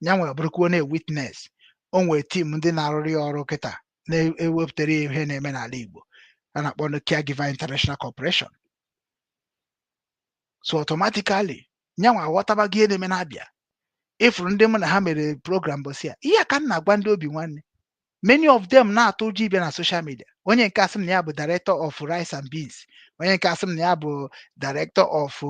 Ya nwere bụrụkwuo na witness, o nwere team ndị na-arụrụ ya ọrụ kịta na-ewepụtara ya ihe na-eme n'ala Igbo a na-akpọ ndị Caregiver International Corporation. So automatically nyanwa aghọtabago ihe na-eme n'Abịa. Ịfụrụ ndị mụ na ha mere program bụsị ya, ihe a ka m na-agwa ndị obi nwanne. Many of them na-atụ ụjọ ịbịa na social media. Onye nke asị m na ya bụ director of rice and beans, onye nke asị m na ya bụ director of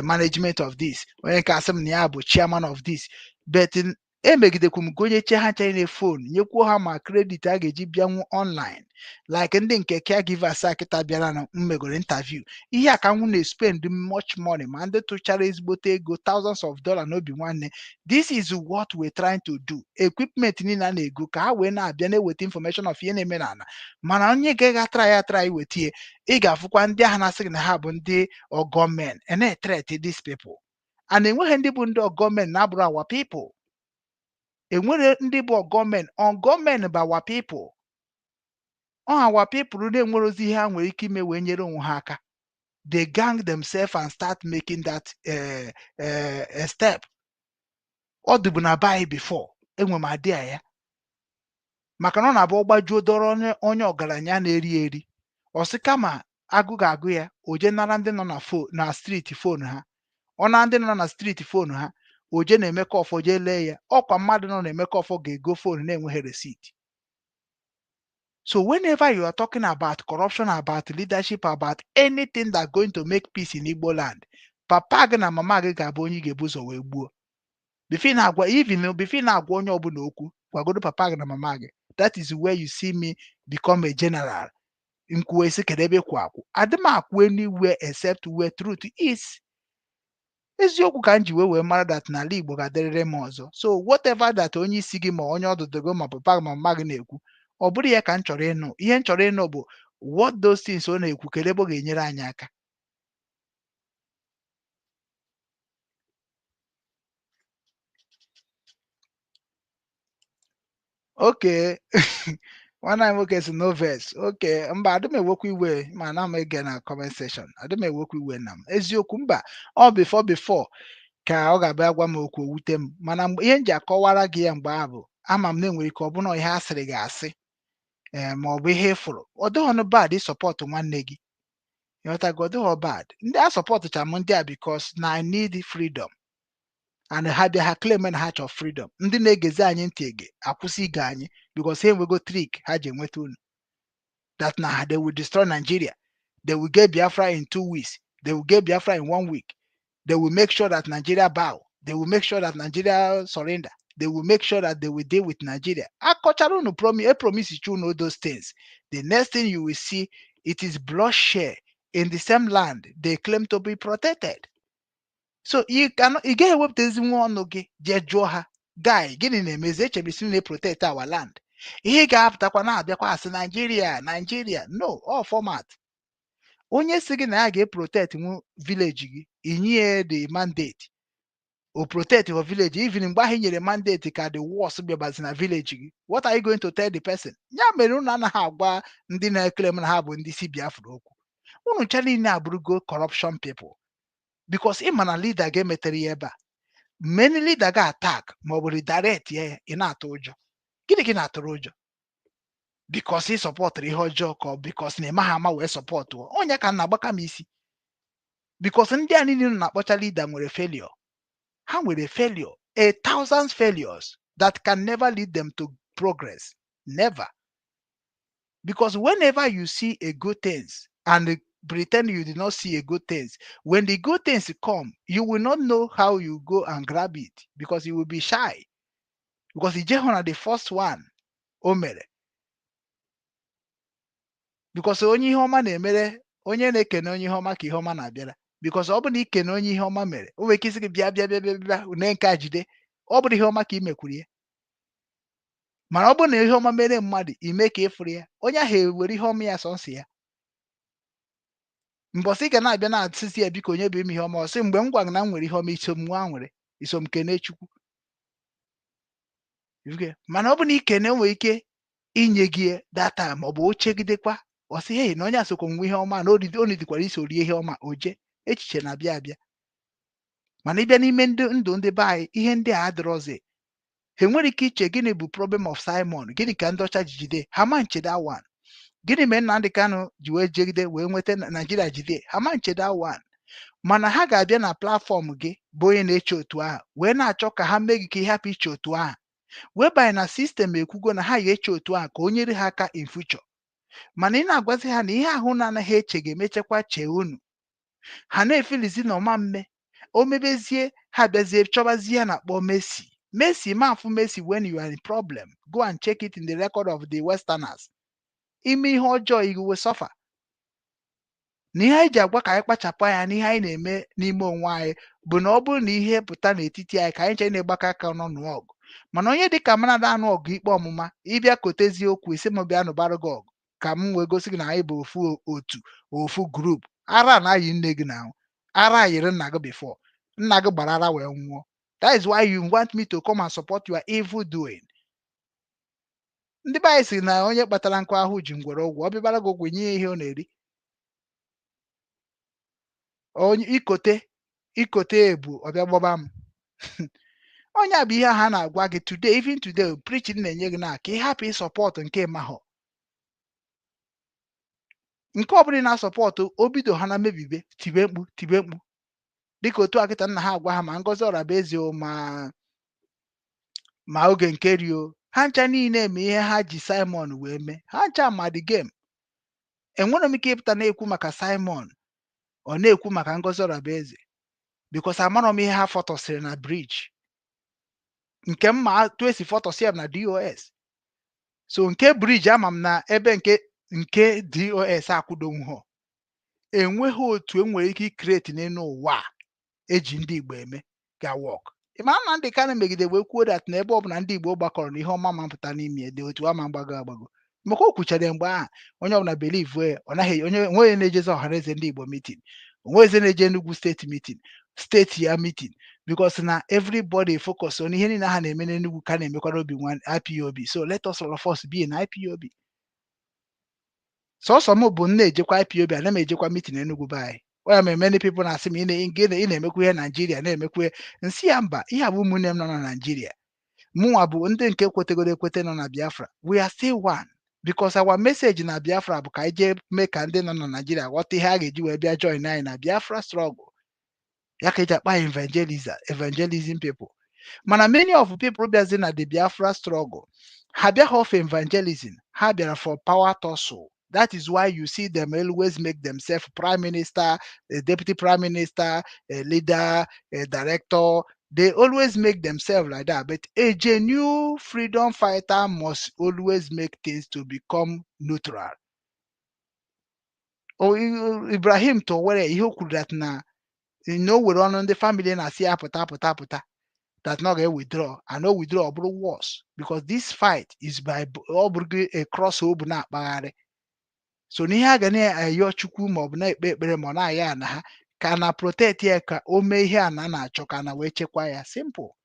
management of this, onye nke asị m na ya bụ chairman of this. But emegidekwu m gonyeche ha ncha na phone, nyekwuo ha ma credit a ga-eji bịanwu online, like ndị nke caregivers a kịta bịara na m megoro interview. Ihe a ka m na-spend much money, ma ndị tụchara ezigbote ego, thousands of dollars n'obi nwanne. This is what we're trying to do. Equipment niile a na-ego ka ha wee na-abịa na-eweta information of ihe na-eme n'ala. Mana onye ga atara ya atara iweta ihe, ị ga-afụkwa ndị ahụ na-asị gị na ha bụ ndị gọọmenti na-threat these people, and enweghị ndị bụ ndị gọọmenti na-abụrụ our people. Enwere ndị bụ gọọmenti on gọọmenti bụ our people. Ọ our people na-enwere ozi ihe ha nwere ike ime wee nyere onwe ha aka. They gang themselves and start making that step. Ọ dịbu na be anyị before. Enwe m idea ya, maka na ọ na-abụ ọgbajuo dọrọ onye ọgaranya na-eri eri, ọ sị kama agụ ga-agụ ya, o jee nara ndị nọ na na street phone ha. Ọ na ndị nọ na street phone ha, o jee na-emeka ọfọ, jee lee ya. Ọkwa mmadụ nọ na-emeka ọfọ ga-ego phone na-enweghị receipt. So whenever you are talking about corruption, about leadership, about anything that going to make peace in Igbo land, papa gị na mama gị ga-abụ onye ị ga-ebu ụzọ wee gbuo. Before ị na-agwa, even before ị na-agwa onye ọbụla okwu, gwagodo papa gị na mama gị. That is where you see me become a general. Nkwuwe sị, kedu ebe kwụ akwụ? Adị m akwụ anywhere except where truth is. Eziokwu ka m ji wee mara that n'ala Igbo ga-adịrịrị m ọzọ. So whatever that onye isi gị ma onye ọdụdụ gị ma papa gị ma mama gị na-ekwu, ọ bụrụ ya ka m chọrọ ịnụ. Ihe m chọrọ ịnụ bụ what those things ọ na-ekwu, kedu ebe ọ ga-enyere anyị aka. Okay, nwanne anyị nwoke si no vex. Okay, mba, adị m ewekwa iwe ma na m ege na comment section. Adị m ewekwa iwe na m eziokwu, mba. Ọ before ka ọ ga-abịa gwa m okwu, o wute m. Mana mgbe ihe m ji akọwara gị ya mgbe ahụ bụ ama m na enwere ike ọ bụna ihe a sịrị gị asị, ee, ma ọ bụ ihe ị fụrụ. Ọ dịghị bad ịsupport nwanne gị, ịghọtago? Ọ dịghị bad. Ndị a supportụcha m ndị a because na I need freedom, and ha bịa, ha claim na ha chọrọ freedom. Ndị na-egezi anyị ntị ege akwụsị ige anyị because ha enwego trick ha ji enweta unu that na they will destroy Nigeria, they will get Biafra in 2 weeks, they will get Biafra in one week, they will make sure that Nigeria bow, they will make sure that Nigeria surrender, they will make sure that they will deal with Nigeria. Akọchara unu promise, promise you know those things. The next thing you will see, it is bloodshed in the same land they claim to be protected. So you cannot, ị gaghị ewepụtazi nwa ọnụ gị jee jụọ ha, guy, gịnị na-emezi? Echebisi na-protect our land. Ihe ga-apụtakwa na-abịakwa asị Nigeria, Nigeria. No, all format. Onye si gị na ya ga-eprotect nwu village gị, inye the mandate, o protect your village. Even mgbe ahụ i nyere mandate ka the worst bịabazi na village gị, what are you going to tell the person? Ya mere unu anaghị agwa ndị na-eclaim na ha bụ ndị si Biafra okwu. Unu ncha niile abụrụgo corruption people, because ị ma na leader ga-emetere ya ebe a. Many leader ga-attack ma ọ bụ redirect ya. Ị na-atụ ụjọ gịnị? Gị na-atụrụ ụjọ because ị supportụrụ ihe ọjọọ, ka ọ because na ị maghị ama wee support onye ka m na-agbaka m isi? Because ndị a niile unu na-akpọcha leader nwere failure. Ha nwere failure, a thousand failures that can never lead them to progress, never. Because whenever you see a good things and pretend you did not see a good things, when the good things come, you will not know how you go and grab it, because you will be shy, because ije na the first one o mere. Because onye ihe ọma na-emere, onye na-ekene onye ihe ọma ka ihe ọma na-abịara. Because ọ bụ na ikene onye ihe ọma mere, o nwere ike isi gị bịa, bịa, bịa, bịa, bịa nee nke a, jide. Ọ bụrụ ihe ọma ka ị mekwuru ya. Mana ọ bụrụ na ihe ọma mere mmadụ, ime ka ịfụrụ ya, onye ahụ ewere ihe ọma ya sọnsọ ya. Mbọsị ị ga na-abịa na-asịsị ya, biko, onye bụ ime ihe ọma? Ọ sị, mgbe m gwara na m nwere ihe ọma, iso m nwa nwere iso m kene Chukwu. Ifuge? Mana ọ bụ na ikene, nwere ike inye gị data ma ọ bụ o chegidekwa, ọ sị, hey, na onye asokwa nwe ihe ọma na o nidikwara iso rie ihe ọma. O jee echiche na-abịa abịa. Mana ịbịa n'ime ndụ ndụ ndị be anyị, ihe ndị a adịrọzi. Ha enwere ike iche gịnị bụ problem of Simon, gịnị ka ndị ọcha ji jide ha, ma nche that one. Gịnị mere Nnamdi Kanu ji wee jegide wee nweta Naijiria jide ha, ma nche that one. Mana ha ga-abịa na platform gị bụ onye na-eche otu ahụ wee na-achọ ka ha mee gị ka ị hapụ iche otu ahụ, wee banye na system ekwugo na ha ga-eche otu ahụ ka o nyere ha aka in future. Mana ị na-agwazi ha na ihe ahụ na-anaghị eche ga-emechakwa chee unu. Ha na-efilizi na ọma mme o mebezie, ha bịazie chọbazie ya na-akpọ Messi, Messi mafụ Messi. When you are in problem, go and check it in the record of the westerners. Ime ihe ọjọọ, you will suffer. Na ihe anyị ji agwa ka anyị kpachapụ anya n'ihe anyị na-eme n'ime onwe anyị bụ na ọ bụrụ na ihe pụta n'etiti anyị, ka anyị chere na-ịgbakọ aka nọ nụọ ọgụ. Mana onye dịka mmadụ anụ ọgụ ikpe ọmụma, ịbịa kotezie okwu isi m bịa nụbarụ gị ọgụ ka m wee gosi gị na anyị bụ ofu otu, ofu group. Ara na-ayị nne gị na ara yiri nna gị before nna gị gbara ara wee nwụọ. That is why you want me to come and support your evil doing. Ndị be anyị sị na onye kpatara nkụ ahụ ji ngwere ụgwọ. Ọ bịabara gị ụgwọ, nye ya ihe ọ na-eri. Onye ikote ikote ebu ọbịa gbọba m. Onye a bụ ihe ha na-agwa gị today. Even today, preaching na-enye gị na ka ị hapụ ịsupport nke mahọ nke ọ bụla ị na-asupport. O bido ha na mebibe, tibe mkpu, tibe mkpu, dịka otu akịta nna ha agwa ha ma Ngozi Ọrabezie o, ma oge nke rio ha ncha niile eme ihe ha ji Simon wee mee. Ha ncha ma the game. Enwere m ike ịpụta na-ekwu maka Simon, ọ na-ekwu maka Ngozi Ọrabeeze, because amarọ m ihe ha fọtọsịrị na bridge. Nke mma etu esi fọtọsịa m na DOS. So nke bridge, ama m na ebe nke DOS akwụdonwuho. Enweghị otu enwere ike icreate n'elu ụwa a eji ndị Igbo eme ga work. Ị mara na Nnamdi Kanu megide wee kwuo that na ebe ọbụla ndị Igbo gbakọrọ na ihe ọma ma mpụta n'ime ya dị otu ama mgbago agbago, maka o kwuchara ya mgbe ahụ, onye ọbụla believe ya. Ọ naghị onye onye na-ejezi Ọhaneze ndị Igbo meeting, onwezi na-eje Enugu State meeting, state ya meeting, because na everybody focus on ihe niile ha na-eme n'Enugu ka na-emekwa n'obi nwa IPOB. So let us, all of us, be in IPOB. Sọsọ m bụ m na-ejekwa IPOB, ana m ejekwa meeting Enugu be anyị. Ọ ya mere many people na-asị m, ị na-emekwa ihe Naijiria na-emekwa ihe. Nsị ya mba, ihe a bụ ụmụnne m nọ na Naijiria, mụnwa bụ ndị nke kwetegoro ekwete nọ na Biafra. We are still one, because our message na Biafra bụ ka anyị jee mee ka ndị nọ na Naijiria ghọta ihe a ga-eji wee bịa join anyị na Biafra struggle. Ya ka eji akpa anyị evangelism people. Mana many of people bịazi na the Biafra struggle, ha bịaghị of evangelism, ha bịara for power tussle. That is why you see them always make themselves prime minister, a deputy prime minister, a leader, a director. They always make themselves like that. But a genuine freedom fighter must always make things to become neutral. O Ibrahim Traore, ihe o kwuru that na o were ọnụ ndị family na-asị ya pụta, pụta, pụta, that na ọ ga-withdraw, and no withdraw, ọ bụrụ worse, because this fight is by ọ bụrụ a cross o bụ na-akpagharị. So n'ihe a ga na-ayọ Chukwu ma ọ bụ na-ekpe ekpere ma ọ na-aya na ha ka na protect ya, ka o mee ihe a na na-achọ ka na wee chekwa ya. Simple.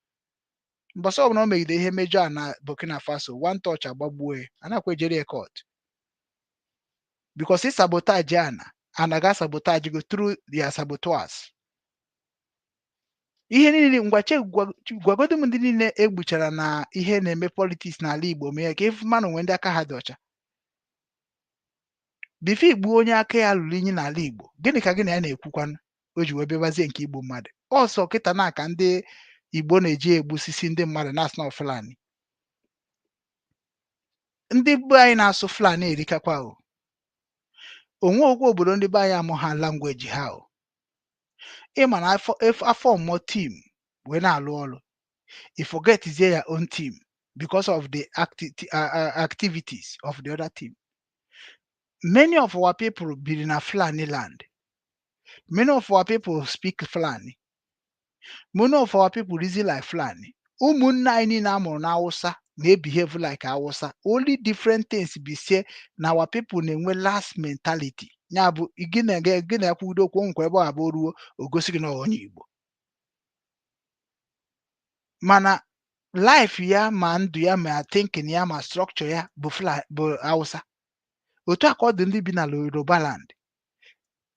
Mbọsị ọbụla o megide ihe mejọ a na Burkina Faso, one touch, agbagbuo ya, anakwa ejere ya court, because ị sabotage ana ana ga sabotage go through their saboteurs. Ihe niile ngwa gwagodu m, ndị niile egbuchara na ihe na-eme politics n'ala Igbo, mee ka ịfụ mmanụ onwe ndị aka ha dị ọcha. Before igbuo onye aka ya lụrụ inyi n'ala Igbo, gịnị ka gị na ya na-ekwukwanụ o ji wee bịabazie nke igbu mmadụ ọsọ kịta na ka ndị Igbo na-eji egbusisi ndị mmadụ na-asị na Fulani? Ndị be anyị na-asụ Fulani erikakwa o onwe okwu obodo ndị be anyị amụ ha language ha o. Ịma na afọ mmụọ team wee na-alụ ọrụ, i forgetzie your own team because of the activities of the other team. Many of our people biri na Fulani land. Many of our people speak Fulani. Many of our people reason like Fulani. Ụmụnne anyị niile amụrụ na Hausa na-ebehave like Hausa. Only different things be say na our people na-enwe last mentality. Ya bụ gị na gị na-ekwudo okwu nkwa ebe ọ abụ ruo o gosi gị na ọ onye Igbo. Mana life ya, ma ndụ ya, ma thinking ya, ma structure ya bụ Fulani, bụ Hausa. Otu a ka ọ dị ndị bi na Yoruba land.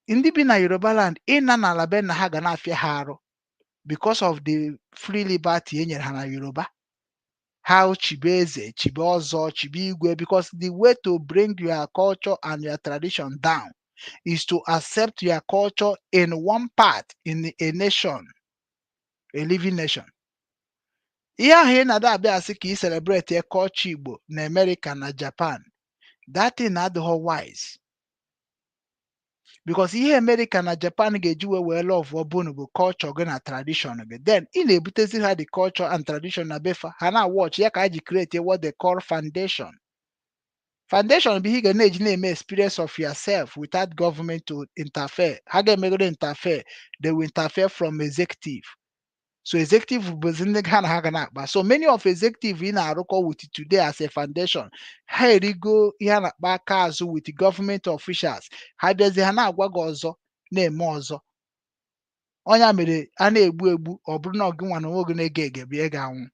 Ndị bi na Yoruba land, ịna n'ala be nna ha ga na-afịa ha arụ because of the free liberty e nyere ha na Yoruba. How chibe eze, chibe ọzọ, chibe igwe, because the way to bring your culture and your tradition down is to accept your culture in one part in a nation, a living nation. Ihe ahụ ị na-ada abịa asị ka ị celebrate culture Igbo na America na Japan, that thing adịghị wise, because ihe America na Japan ga-eji wee love bunu bụ culture gị na tradition gị. Then ị na-ebutezi ha the culture and tradition na befa ha na watch ya ka ha ji create what they call foundation. Foundation bụ ihe ị ga na-eji na-eme experience of yourself without government to interfere. Ha ga-emegoro interfere, they will interfere from executive. So executive bụzi ndị ha na ha ga na-akpa. So many of executive ị na-arụkọ with today as a foundation, ha erigo ihe a na-akpa aka azụ with government officials. Ha bịazie, ha na-agwa gị ọzọ, na-eme ọzọ. Ọnya mere a na-egbu egbu, ọ bụrụ na ọ gị nwa na onwe gị na-ege ege bụ ihe ga-anwụ,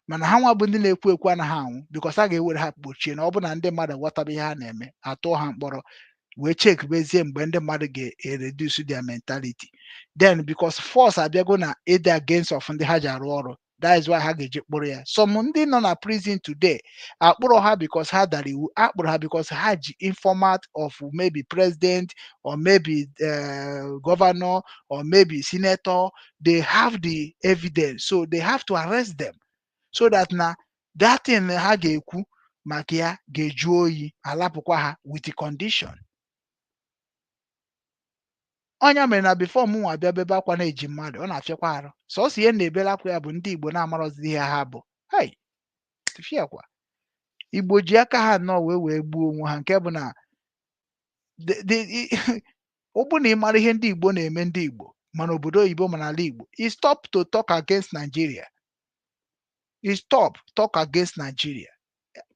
mana ha nwa bụ ndị na-ekwu ekwu anaghị anwụ, because a ga-ewere ha kpochie na ọ bụ na ndị mmadụ ghọtaba ihe ha na-eme, atụọ ha mkpọrọ wee chekibezie mgbe ndị mmadụ ga-ereduce their mentality. Then because force abịago na ịdị against of ndị ha ji arụ ọrụ, that is why ha ga-eji kpụrụ ya. Some ndị nọ na prison today, akpụrụ ha because ha dara iwu, akpụrụ ha because ha ji informant of maybe president or maybe governor or maybe senator. They have the evidence, so they have to arrest them so that na that thing ha ga-ekwu maka ya ga-eju oyi, alapụkwa ha with the condition. Ọnya mere na before mụ nwa bịa bebe akwa na-eji mmadụ, ọ na-afịakwa arụ. Sọsọ ihe m na-ebere akwa ya bụ ndị Igbo na-amarọzi ihe ha bụ. Hai, tụfịakwa, Igbo ji aka ha nnọọ wee gbuo onwe ha, nke bụ na ọ bụ na ị mara ihe ndị Igbo na-eme, ndị Igbo mana obodo oyibo mana ala Igbo, you stop to talk against Nigeria. You stop talk against Nigeria.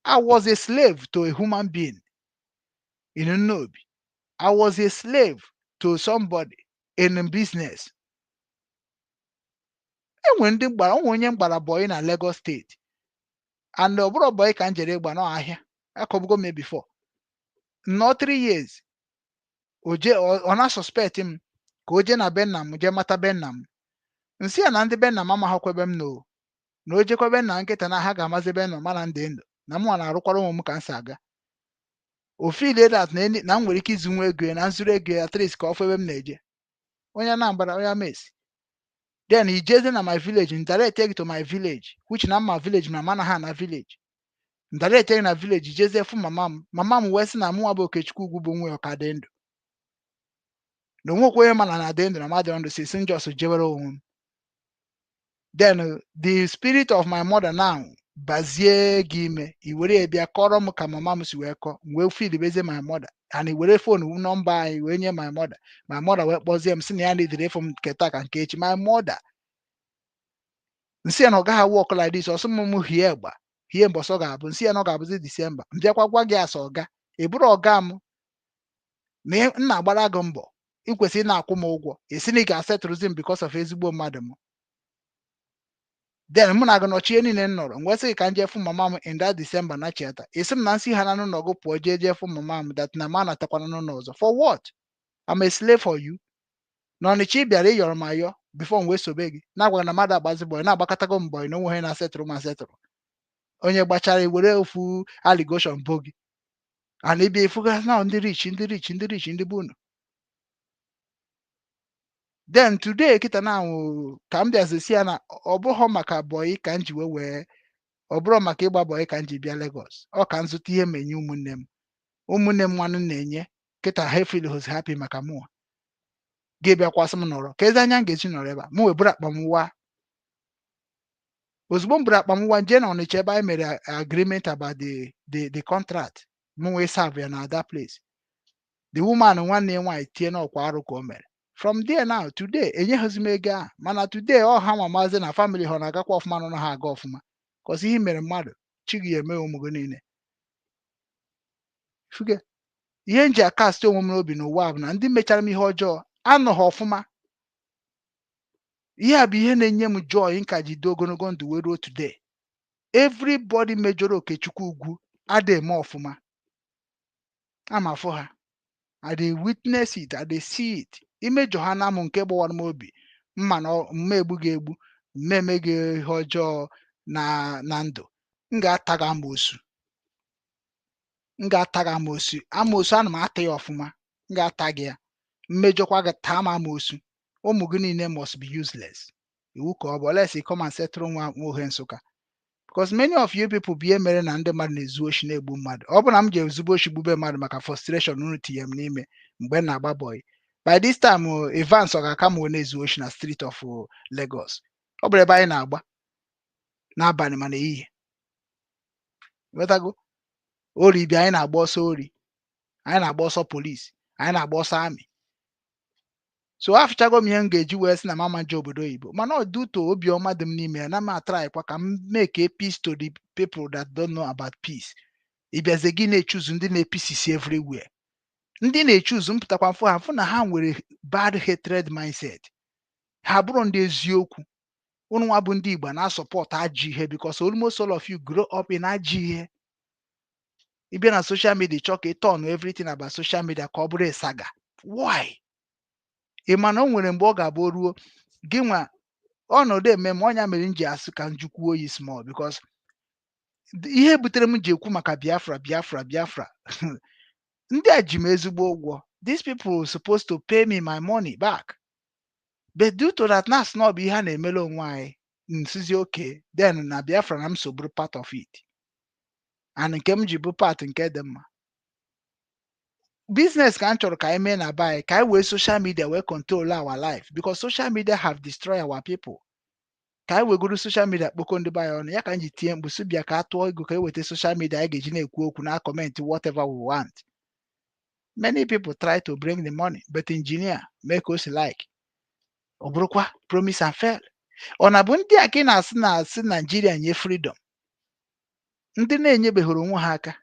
I was a slave to a human being in Nnobi. I was a slave to somebody in business. Enwere ndị mgbara onwe onye mgbara boy na Lagos State, and ọ bụrụ boy ka m jere ịgba n'ahịa, akọbugo m ya before. Nnọọ 3 years, o je ọ na suspect m ka o jee na be nna m, jee mata be nna m. Nsị ya na ndị be nna m amaghọkwa ebe m nọ o. Na o jekwa be nna nkịta na ha ga-amazi ebe m nọ, mana ndị ndụ na mụnwa na-arụkwara ụmụ m ka m si aga. O feel that na m nwere ike izu nwa ego ya, na nzuru ego ya, at least ka ọ fụ ebe m na-eje. Onye Anambra, onye Amesi, then i jeze na my village, m direct gị to my village, which na mma village na mana ha na village, m direct gị na village, jezie fụ mama m. Mama m wee sị na mụnwa bụ Okechukwu Ugwu bụ nwa ya, ọka dị ndụ, na onwekwa onye mana na dị ndụ na mmadụ ndụ si njọs jewere onwe m. Then the spirit of my mother now bazie gị ime, i were ya bịa kọrọ m ka mama m si wee kọọ. M wee feelbezie my mother, and i were phone number anyị wee nye my mother. My mother wee kpọzie m, sị na ya nidiri ịfụ m nke taa ka nke echi. My mother, nsị ya na ọ gaghị work like this. Ọsọ m hie gba hie mbọsọ ga-abụ, nsị ya na ọ ga-abụzi Disemba. M bịakwa gwa gị asa ọga, ị bụrụ ọga m na m na-agbara gị mbọ, ị kwesịrị ị na-akwụ m ụgwọ. Ị sị na ị ga-asetụrụzi m because of ezigbo mmadụ m. Then mụ na gị nọchie niile m nọrọ, m wee sị gị ka m jee fụ mama m in that December na chiata. Ị sị m na nsị ha na n'ụlọ gị pụọ, jee fụ mama m, that na m anatakwana n'ụlọ ọzọ. For what? I'm a slave for you? Na Ọnịcha ị bịara ịyọrọ m ayọ before m wee sobe gị, na-agwa na mmadụ agbazi boy, na-agbakọtago m boy na onwe onye na-asetụrụ m asetụrụ. Onye gbachara were ofu allegation bo gị and ịbịa ifuga na ndị rich, ndị rich, ndị rich, ndị bụ unu. Then today kịta na anwụ ka m bịazi si ya na ọ bụghọ maka boy ka m ji wee ọ bụrụ maka ịgba boy ka m ji bịa Lagos, ọ ka m zụta ihe m enye ụmụnne m. Ụmụnne m nwanne m na-enye kịta ha feel hos happy maka mụnwa. Gị bịakwasị m nọrọ ka ezi anya m ga-esi nọrọ ebe a. M wee buru akpa m waa. Ozugbo m buru akpa m waa jee na Ọnịcha ebe anyị mere agreement about the contract, m wee serve ya na that place. The woman, nwanne ya nwaanyị tie n'ọkwa arụ ka o mere. From there now, today enyeghịzi m ego ahụ, mana today ọ ha nwa maazị na family ha ọ na-agakwa ọfụma nọ na ha aga ọfụma, 'cause ihe mere mmadụ, chi gị eme ụmụ gị niile. Fuge ihe m ji akasti onwe m n'obi n'ụwa bụ na ndị mechara m ihe ọjọọ anọghị ọfụma. Ihe a bụ ihe na-enye m joy nka ji dị ogologo ndụ wee ruo today. Everybody mejọrọ Okechukwu Ugwu ada eme ọfụma. Ama afụ ha, I dey witness it, I dey see it. Imejọ ha na m nke gbawara m obi mma na mma egbu gị egbu, mma eme gị ihe ọjọọ na ndụ, m ga-ata gị amoosu, m ga-ata gị amoosu. Amoosu ana m ata ya ọfụma. M ga-ata gị ya, mmejọkwa gị, taa m amoosu. Ụmụ gị niile must be useless. Iwu ka ọ bụ, unless you come and settle nwa nwoke Nsụka, because many of you people bụ ihe mere na ndị mmadụ na-ezu oshi, na-egbu mmadụ. Ọ bụ na m ji ezugbo oshi gbube mmadụ maka frustration unu tinye m n'ime mgbe m na-agba boy, by this time Evans ọ ga-aka m wee na-ezu oshi na street of Lagos. Ọ bụrụ ebe anyị na-agba n'abalị ma n'ehihie, ghọtago? Ori bịa, anyị na-agba ọsọ ori, anyị na-agba ọsọ polisi, anyị na-agba ọsọ amị. So afụchago m ihe m ga-eji wee sị na mama nje obodo oyibo, mana ọ due to obiọma dị m n'ime ya na m atrykwa ka m make a peace to the people that don't know about peace. Ịbịazie gị na-echuzu ndị na-episisi everywhere, ndị na-echuzu mpụtakwa mfụ ha, mfụ na ha nwere bad hatred mindset. Ha bụrụ ndị eziokwu, unu nwa bụ ndị Igbo na-asupport ajọ ihe, because almost all of you grow up in ajọ ihe. Ịbịa na social media, chọọ ka ị turn everything about social media ka ọ bụrụ a saga. Why? Ị ma na o nwere mgbe ọ ga-abụ o ruo gị nwa ọnọdụ eme m ọnya mere m ji asụ ka m jukwuo oyi small, because ihe butere m ji ekwu maka Biafra, Biafra, Biafra, ndị a ji m ezigbo ụgwọ. These people supposed to pay me my money back, but due to that na asị na ọ bụ ihe a na-emere onwe anyị, nsizi oke then na Biafra na m so bụrụ part of it, and nke m ji bụ part nke dị mma. Business ka m chọrọ ka anyị mee na be anyị, ka anyị wee social media wee control our life, because social media have destroyed our people. Ka anyị wegoro social media kpokọ ndị be anyị ọnụ ya, ka m ji tie mkpu sị bịa ka a tụọ ego ka e weta social media anyị ga-eji na-ekwu okwu na comment whatever we want. Many people try to bring the money, but engineer mee ka o si like, ọ bụrụkwa promise and fail. Ọ na bụ ndị a ka ị na-asị Naijiria nye freedom, ndị na-enyebeghị onwe ha aka.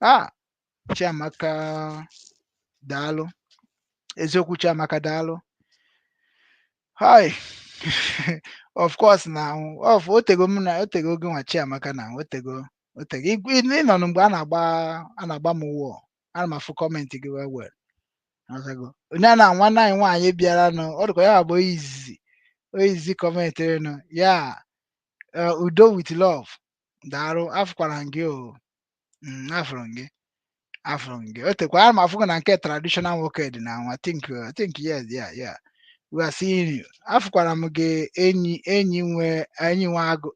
A Chiamaka, daalụ. Eziokwu, Chiamaka, daalụ. Hi, of course na of otego m na otego gị nwa, Chiamaka, na otego otego ị nọ mgbe a na-agba m wụọ. Ana m afụ comment gị well well. Ọzago. Onye a na nwanne anyị nwaanyị bịara nụ, ọ dịka ya bụ onye izizi commentịrị nụ ya, udo with love. Daalụ, afụkwara m gị o. Afụrụ m gị, afụrụ m gị. O tekwa ana m afụ gị na nke traditional nwoke dị na I think yes, yeah, we are seeing you. Afụkwara m gị, enyi nwe agụ.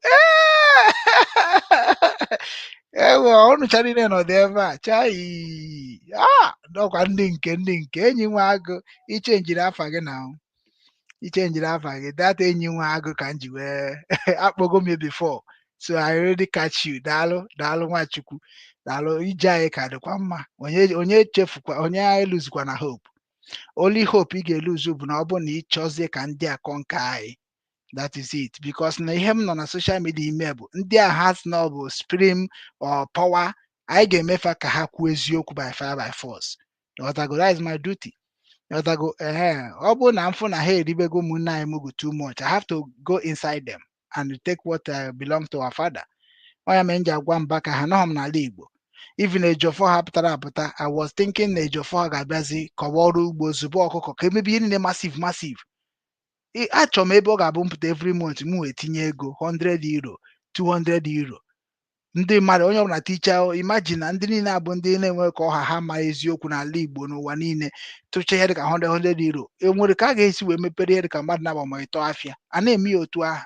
Ewe ọnụ cha niile nọdụ ebe a chai. Ah, dọkwa ndị nke enyi nwe agụ. Ichenjiri afa gị na ichenjiri afa gị data enyi nwe agụ ka m ji wee akpọgo m ya before, so I already catch you. Daalụ, daalụ Nwachukwu, daalụ. Ije anyị ka dịkwa mma. Onye echefukwa onye anyị luzukwa na hope. Only hope ị ga-eluzu bụ na ọ bụ na ị chọzie ka ndị a conquer anyị. That is it, because na ihe m nọ na social media ime bụ ndị a ha sị na ọ bụ supreme or power. Anyị ga-emefa ka ha kwuo eziokwu by fire by force. Ịghọtago? That is my duty. Ịghọtago? Ehe, ọ bụrụ na m fụ na ha eribego ụmụnne anyị mugu too much, I have to go inside them and take what belong to our father. Ọ ya mere m ji agwa mba ka ha nọghọ m n'ala Igbo. Even Ejiofor ha pụtara apụta, I was thinking na Ejiofor ha ga-abịazi kọwa ọrụ ugbo, zụba ọkụkọ, ka emebe ihe niile massive massive. Achọrọ m ebe ọ ga-abụ mpụta every month, m wee tinye ego €100, €200, ndị mmadụ, onye ọbụla ticha. Imagine na ndị niile abụ ndị na-enwe ka ọha ha ma eziokwu n'ala Igbo n'ụwa niile tụcha ihe dịka 100 €100, enwere ka a ga-esi wee mepere ihe dịka mmadụ na-agba ma ịtọ afịa a na-eme ya otu ahụ.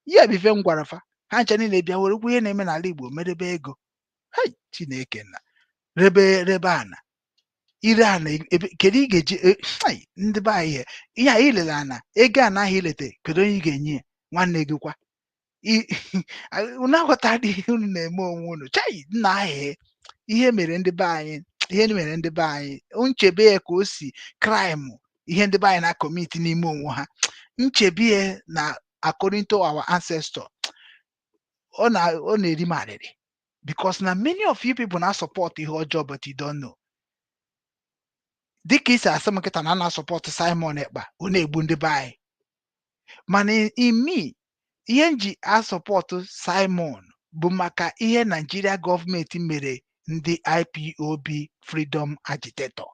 Ihe bụ ife m gwara fa. Ha ncha niile bịa werekwa ihe na-eme n'ala Igbo merebe ego. Hei, Chineke na rebe rebe ana ire ana ebe kedu ị ga-eji ai, ndị be anyị, ihe a ilele ana ego anaghị ilete, kedu onye ị ga-enye ya? Nwanne gị kwa. Unu aghọtara ihe unu na-eme onwe unu. Chai, nna ahịa, ihe mere ndị be anyị, ihe mere ndị be anyị, nchebe ya ka o si crime, ihe ndị be anyị na-acommit n'ime onwe ha, nchebe ya na according to our ancestor, ọ na-eri m arịrị, because na many of you people na support ihe ọjọọ, but you don't know. Dịka isi asị m nkịta na a na-asupport Simon Ekpa, ọ na-egbu ndị be anyị, mana imi ihe m ji asupport Simon bụ maka ihe Nigeria gọọmenti mere ndị IPOB freedom agitator,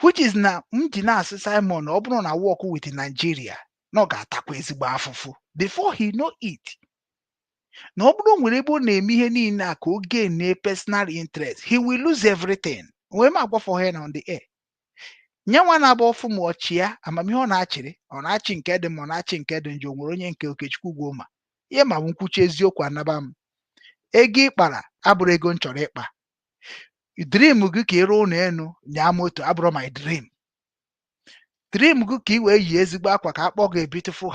which is na m ji na-asị Simon, ọ bụrụ na work with Nigeria, na ọ ga-atakwa ezigbo afụfụ before he know it. Na ọ bụrụ nwere ebe ọ na-eme ihe niile a ka o gain personal interest, he will lose everything. Wee m agwafọ ha on the air, nye nwa na-agba ọfụ ma ọchị ya amamihe ọ na-achịrị, ọ na-achị nke dị mma, ọ na-achị nke dị njọ. O nwere onye nke Okechukwu gwuo ma ihe ma bụ nkwuchi eziokwu anaba m. Ego ịkpara abụrụ ego m chọrọ ịkpa. Dream gị ka ịrụ ụlọ elu, nyaa moto, abụrụ my dream. Dream gị ka ị wee yi ezigbo akwa ka akpọ gị a beautiful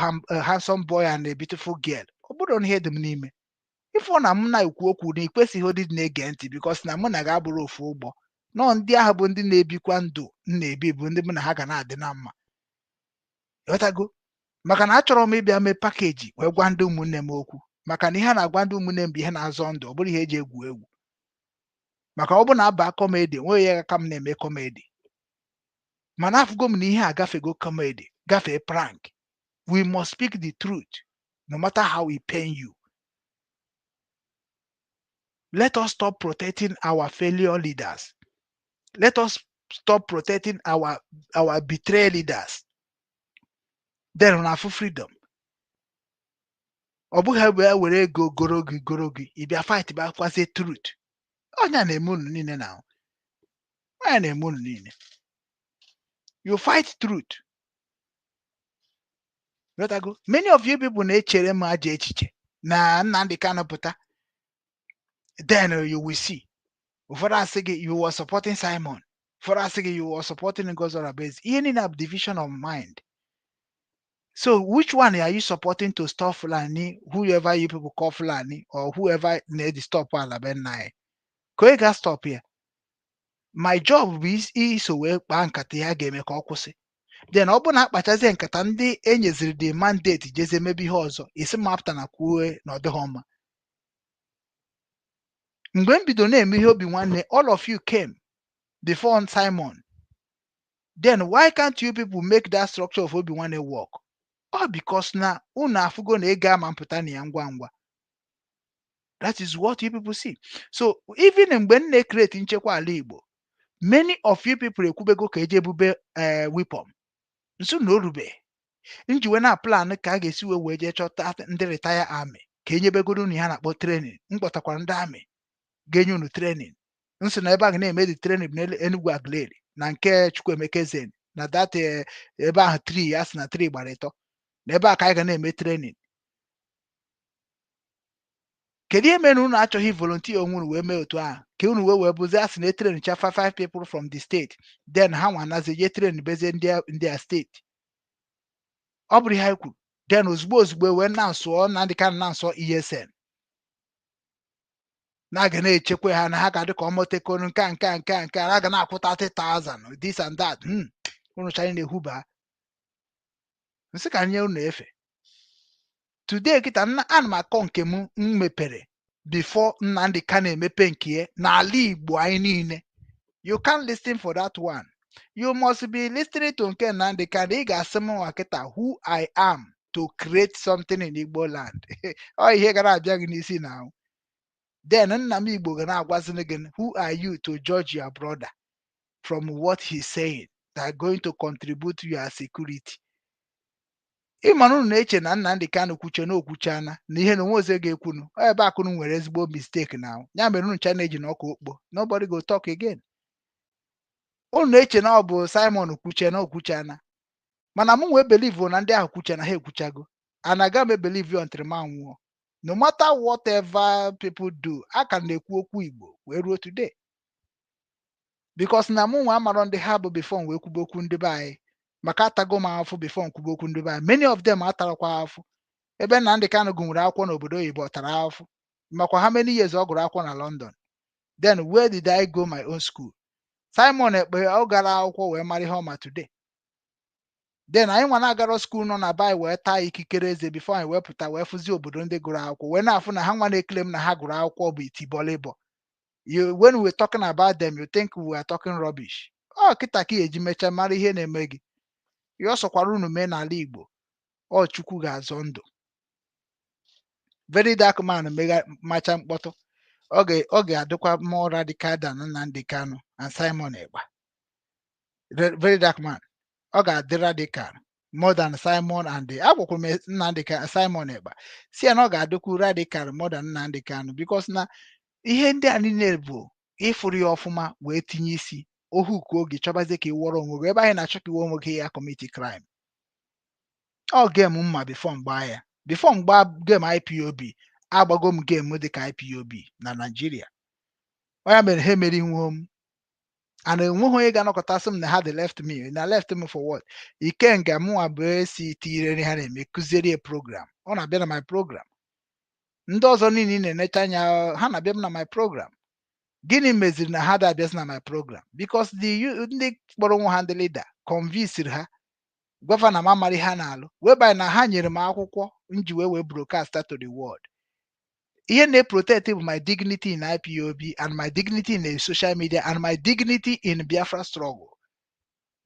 handsome boy and a beautiful girl, ọ bụrụ na ihe dị m n'ime ifụ na m na-ekwu okwu na ikwesịghị ụdị dị na-ege ntị, because na mụ na gị abụrụ ofu ụgbọ. Nọọ ndị ahụ bụ ndị na-ebikwa ndụ m na-ebi, bụ ndị mụ na ha ga na-adị na mma. Ịghọtago? Maka na achọrọ m ịbịa mee package wee gwa ndị ụmụnne m okwu, maka na ihe a na-agwa ndị ụmụnne m bụ ihe na-azọ ndụ, ọ bụrụ ihe eji egwu egwu. Maka ọ bụ na aba comedy, enweghị ya ka m na-eme comedy, mana afụgo m na ihe a gafego comedy, gafee prank. We must speak the truth no matter how e pain you. Let us stop protecting our failure leaders. Let us stop protecting our betrayed leaders. Then na afụ freedom. Ọ bụghị ebe e were ego goro gị goro gị, ị bịa fight bịa kwazie truth. Ọnya na-eme unu niile na ọnya na-eme unu niile. You fight truth. Ghọtago? Many of you people na-echere m ajọ echiche na Nnamdi Kanu pụta. Then you will see ụfọdụ asị gị you were supporting Simon, ụfọdụ asị gị you were supporting Ngozi Orabueze. Ihe niile bụ division of mind. So which one are you supporting to stop Fulani, whoever you people call Fulani or whoever na-edi stop ala be nna anyị ka onye ga stop ya? My job bụ iso wee kpaa nkata ya ga-eme ka ọ kwụsị. Then ọ bụ na akpachazie nkata, ndị enyeziri the mandate jezie mebe ihe ọzọ, isi m apụta na kwue na ọ dịghị mma. Mgbe m bido na-eme ihe obi nwanne, all of you came before Simon. Then why can't you people make that structure of obi nwanne work? All because na unu afụgo na ego ama mpụta na ya ngwa ngwa. That is what you people see. So even mgbe m na-ecreate nchekwa ala Igbo, many of you people ekwubego ka eje ebube weapon nso na orube njiwe na plan ka a ga-esi wee jee chọta ndị retire army ka enyebegoro unu ihe a na-akpọ training. M kpọtakwara ndị army ga-enye unu training. Nso na ebe a ga na-eme the training bụ n'Enugu Aguleri na nke Chukwuemeka Eze na that ebe ahụ tri ya sị na tri gbara ịtọ na ebe a ka anyị ga na-eme training. Kedu ihe mere na unu achọghị volunteer onwe unu wee mee otu ahụ ka unu wee bụzie asị na etrain cha five people from the state, then ha nwa nazi je train bezie ndị a steeti? Ọ bụrụ ihe anyị kwuru, then ozugbo ozugbo wee na-asụọ Nnamdi Kanu, na-asụọ ESN na-aga na-echekwa ha na ha ga-adị ka ọmotekonu nke a nke a nke a nke a, a ga na-akwụ 30,000, this and that. Unu chara na-ehuba nsị ka nye unu efe. Today kịta nna ana m akọ nke m m mepere before Nnamdi Kanu emepe nke ya n'ala Igbo anyị niile. You can't listen for that one. You must be listening to nke Nnamdi Kanu. Ị ga-asị m nwa kịta who I am to create something in Igbo land. Ọ ihe gara abịa gị n'isi na then nna m Igbo ga na-agwazini gị, who are you to judge your brother from what he's saying that going to contribute to your security? Ịma na unu na-eche na Nnamdi Kanu kwuche na okwuchana na ihe na onwe oze ga-ekwunu. Ọ ebe akụnụ nwere ezigbo mistake na ya mere unu cha na-eji n'ọkụ okpo. Nobody go talk again. Unu na-eche na ọ bụ Simon kwuche na okwuchana, mana mụ nwee believe na ndị ahụ kwuche na ha ekwuchago, and aga m ebelieve you until ma nwụọ. No matter whatever people do, a ka na-ekwu okwu Igbo wee ruo today, because na mụ nwa amarọ ndị ha bụ before m wee kwube okwu ndị be anyị, maka atago m afụ before m kwube okwu ndị be anyị. Many of them atarakwa afụ. Ebe Nnamdi Kanu gụnwere akwụkwọ n'obodo oyibo, ọ tara afụ makwa how many years ọ gụrụ akwụkwọ na London. Then where did I go my own school? Simon Ekpe ọ gara akwụkwọ wee mara ihe ọma today. Then anyị nwa na-agara school nọ na be anyị wee taa ikikere eze before anyị wee pụta wee fụzie obodo ndị gụrụ akwụkwọ wee na-afụ na ha nwa na-ekele m na ha gụrụ akwụkwọ bụ itibolịbọ. You, when we were talking about them, you think we are talking rubbish. Ọ kịta ka ị eji mechaa mara ihe na-eme gị. Ihe ọ sọkwara unu mee n'ala Igbo, ọ Chukwu ga-azọ ndụ. Very Dark Man mega macha mkpọtụ, ọ ga-adịkwa more radical than Nnamdi Kanu and Simon Ekpa. Very Dark Man ọ ga-adị radical more than Simon and the agwakwara m Nnamdi Simon Ekpa si ya na ọ ga-adịkwu radical more than Nnamdi Kanu, because na ihe ndị a niile bụ ịfụrụ ya ọfụma wee tinye isi ohu ka oge chọbazie ka ị wọrọ onwe gị ebe anyị na-achọ ka iwe onwe gị ya commit crime. Ọ game mma before mgba ya, before mgba game IPOB, agbago m game dịka IPOB na Naịjirịa. Ọ ya mere ha emeri nwe m and enweghị onye ga-anọkọtasị m na ha dị left me na left me for what. Ikenga mụnwa bụ esi tinyere ha na-eme kụziere ya program, ọ na-abịa na my program. Ndị ọzọ niile ị na-enecha anya ha na-abịa m na my program. Gịnị meziri na ha da abịazi na my program? Because the ndị kpọrọ onwe ha ndị leader convinced ha gwafa na m amara ihe ha na-alụ, whereby na ha nyere m akwụkwọ m ji wee broadcast to the world. Ihe na-protect bụ my dignity in IPOB and my dignity in the social media and my dignity in Biafra struggle.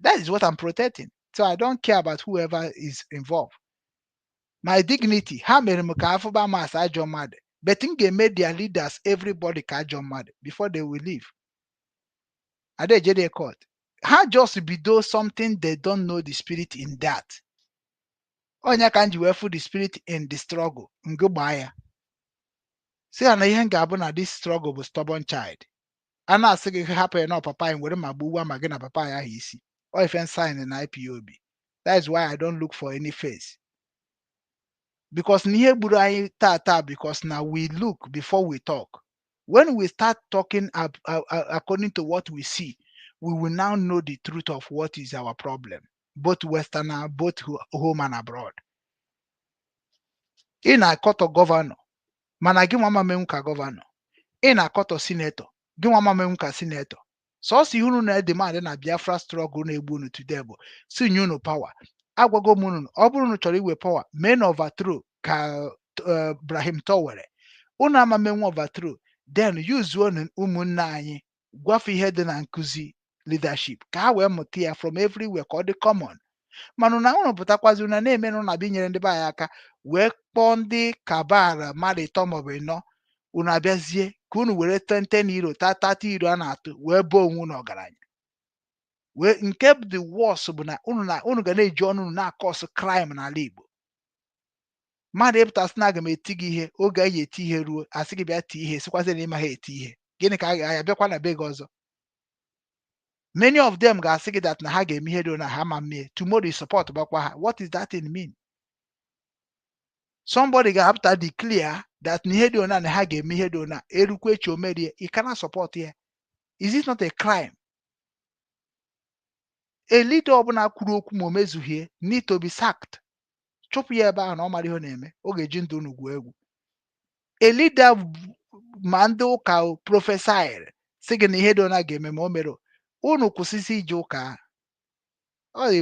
That is what I'm protecting, so I don't care about whoever is involved. My dignity ha mere m ka afụba m as ajọ mmadụ, but m ga-eme their leaders, everybody, ka ajọ mmadụ before they will leave. Ada ejede court ha just bido something they don't know the spirit in that. Onye ka m ji wee fụ the spirit in the struggle ngụ gbaa ya si ya na ihe m ga-abụ na this struggle bụ stubborn child. A na-asị gị hapụ ya na papa anyị were ma gbuwa ma gị na papa ya ahụ isi ọ ife sign na IPOB. That is why I don't look for any face, because na ihe gburu anyị taa taa, because na we look before we talk. When we start talking according to what we see, we will now know the truth of what is our problem, both westerner, both home and abroad. Ị na-akọtọ governor, mana gị nwa ma menwu ka governor. Ị na-akọtọ senator, gị nwa ma menwu ka senator. Sọsọ ihe unu na-edemand na Biafra struggle na-egbu unu today bụ si nye unu power. Agwago m unu, ọ bụrụ unu chọrọ iwe power, mee na overthrow ka Ibrahim Traore. Unu ama menwu overthrow, then use unu ụmụnne anyị, gwafe ihe dị na nkụzi leadership ka ha wee mụta ya from everywhere, ka ọ dị common. Mana na unu pụtakwazi, unu na-eme na unu abịa inyere ndị be anyị aka, wee kpọọ ndị kabal mmadụ ịtọ maọbụ ịnọ, unu abịazie ka unu were 10 euro, 30 euro a na-atụ wee boo onwe unu ọgaranya. Wee nke bụ the worst bụ na unu ga na-eji ọnụ unu na-acause crime n'ala Igbo. Mmadụ ịpụtasị na aga m eti gị ihe, oge a ga-eti ihe ruo, asị gị bịa tie ihe, sịkwazị na ịma ha eti ihe. Gịnị ka a ga-abịakwa na be gị ọzọ? Many of them ga-asị gị that na ha ga-eme ihe dị na ha ma mmie. Tomorrow you support bakwa ha. What is that thing mean? Somebody ga-apụta declare that na ihe dị ona na ha ga-eme ihe dị ona, erukwa echi o merie, you cannot support ya. Is it not a crime? A leader ọbụla kwuru okwu ma o mezughie need to be sacked. Chụpụ ya ebe ahụ na ọ mara ihe ọ na-eme. Ọ ga-eji ndụ unu gwuo egwu. A leader, ma ndị ụka prophesy sị gị na ihe dị ona ga-eme ma o mere, unu kwụsịsị ije ụka ahụ. Ọ dị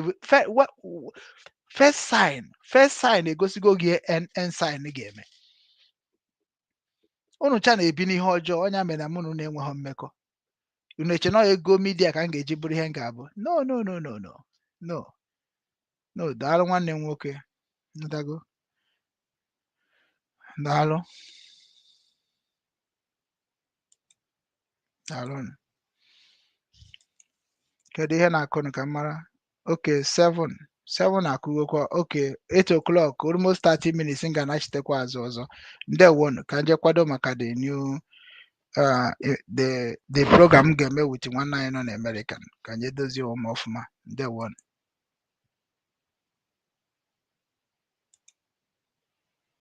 first sign, first sign egosigo gị end sign ga-eme. Unu cha na-ebi n'ihe ọjọọ. Ọnya mere na mụ na unu enweghị mmekọ. Unu eche na ọ ego media ka m ga-eji bụrụ ihe m ga-abụ? No, no, no, no, no, no, no. Daalụ, nwanne m nwoke. Ndago, daalụ, daalụ. Kedu ihe na-akụnụ ka m mara? Okay, 7 7 akụgokwa. Okay, 8 o'clock, almost 30 minutes. M ga-anachitekwa azụ ọzọ. Ndewonu. Ka nje kwado maka the new the program m ga-eme with nwanne anyị nọ na American, ka nje dozie ụmụ ọfụma. Ndewonu.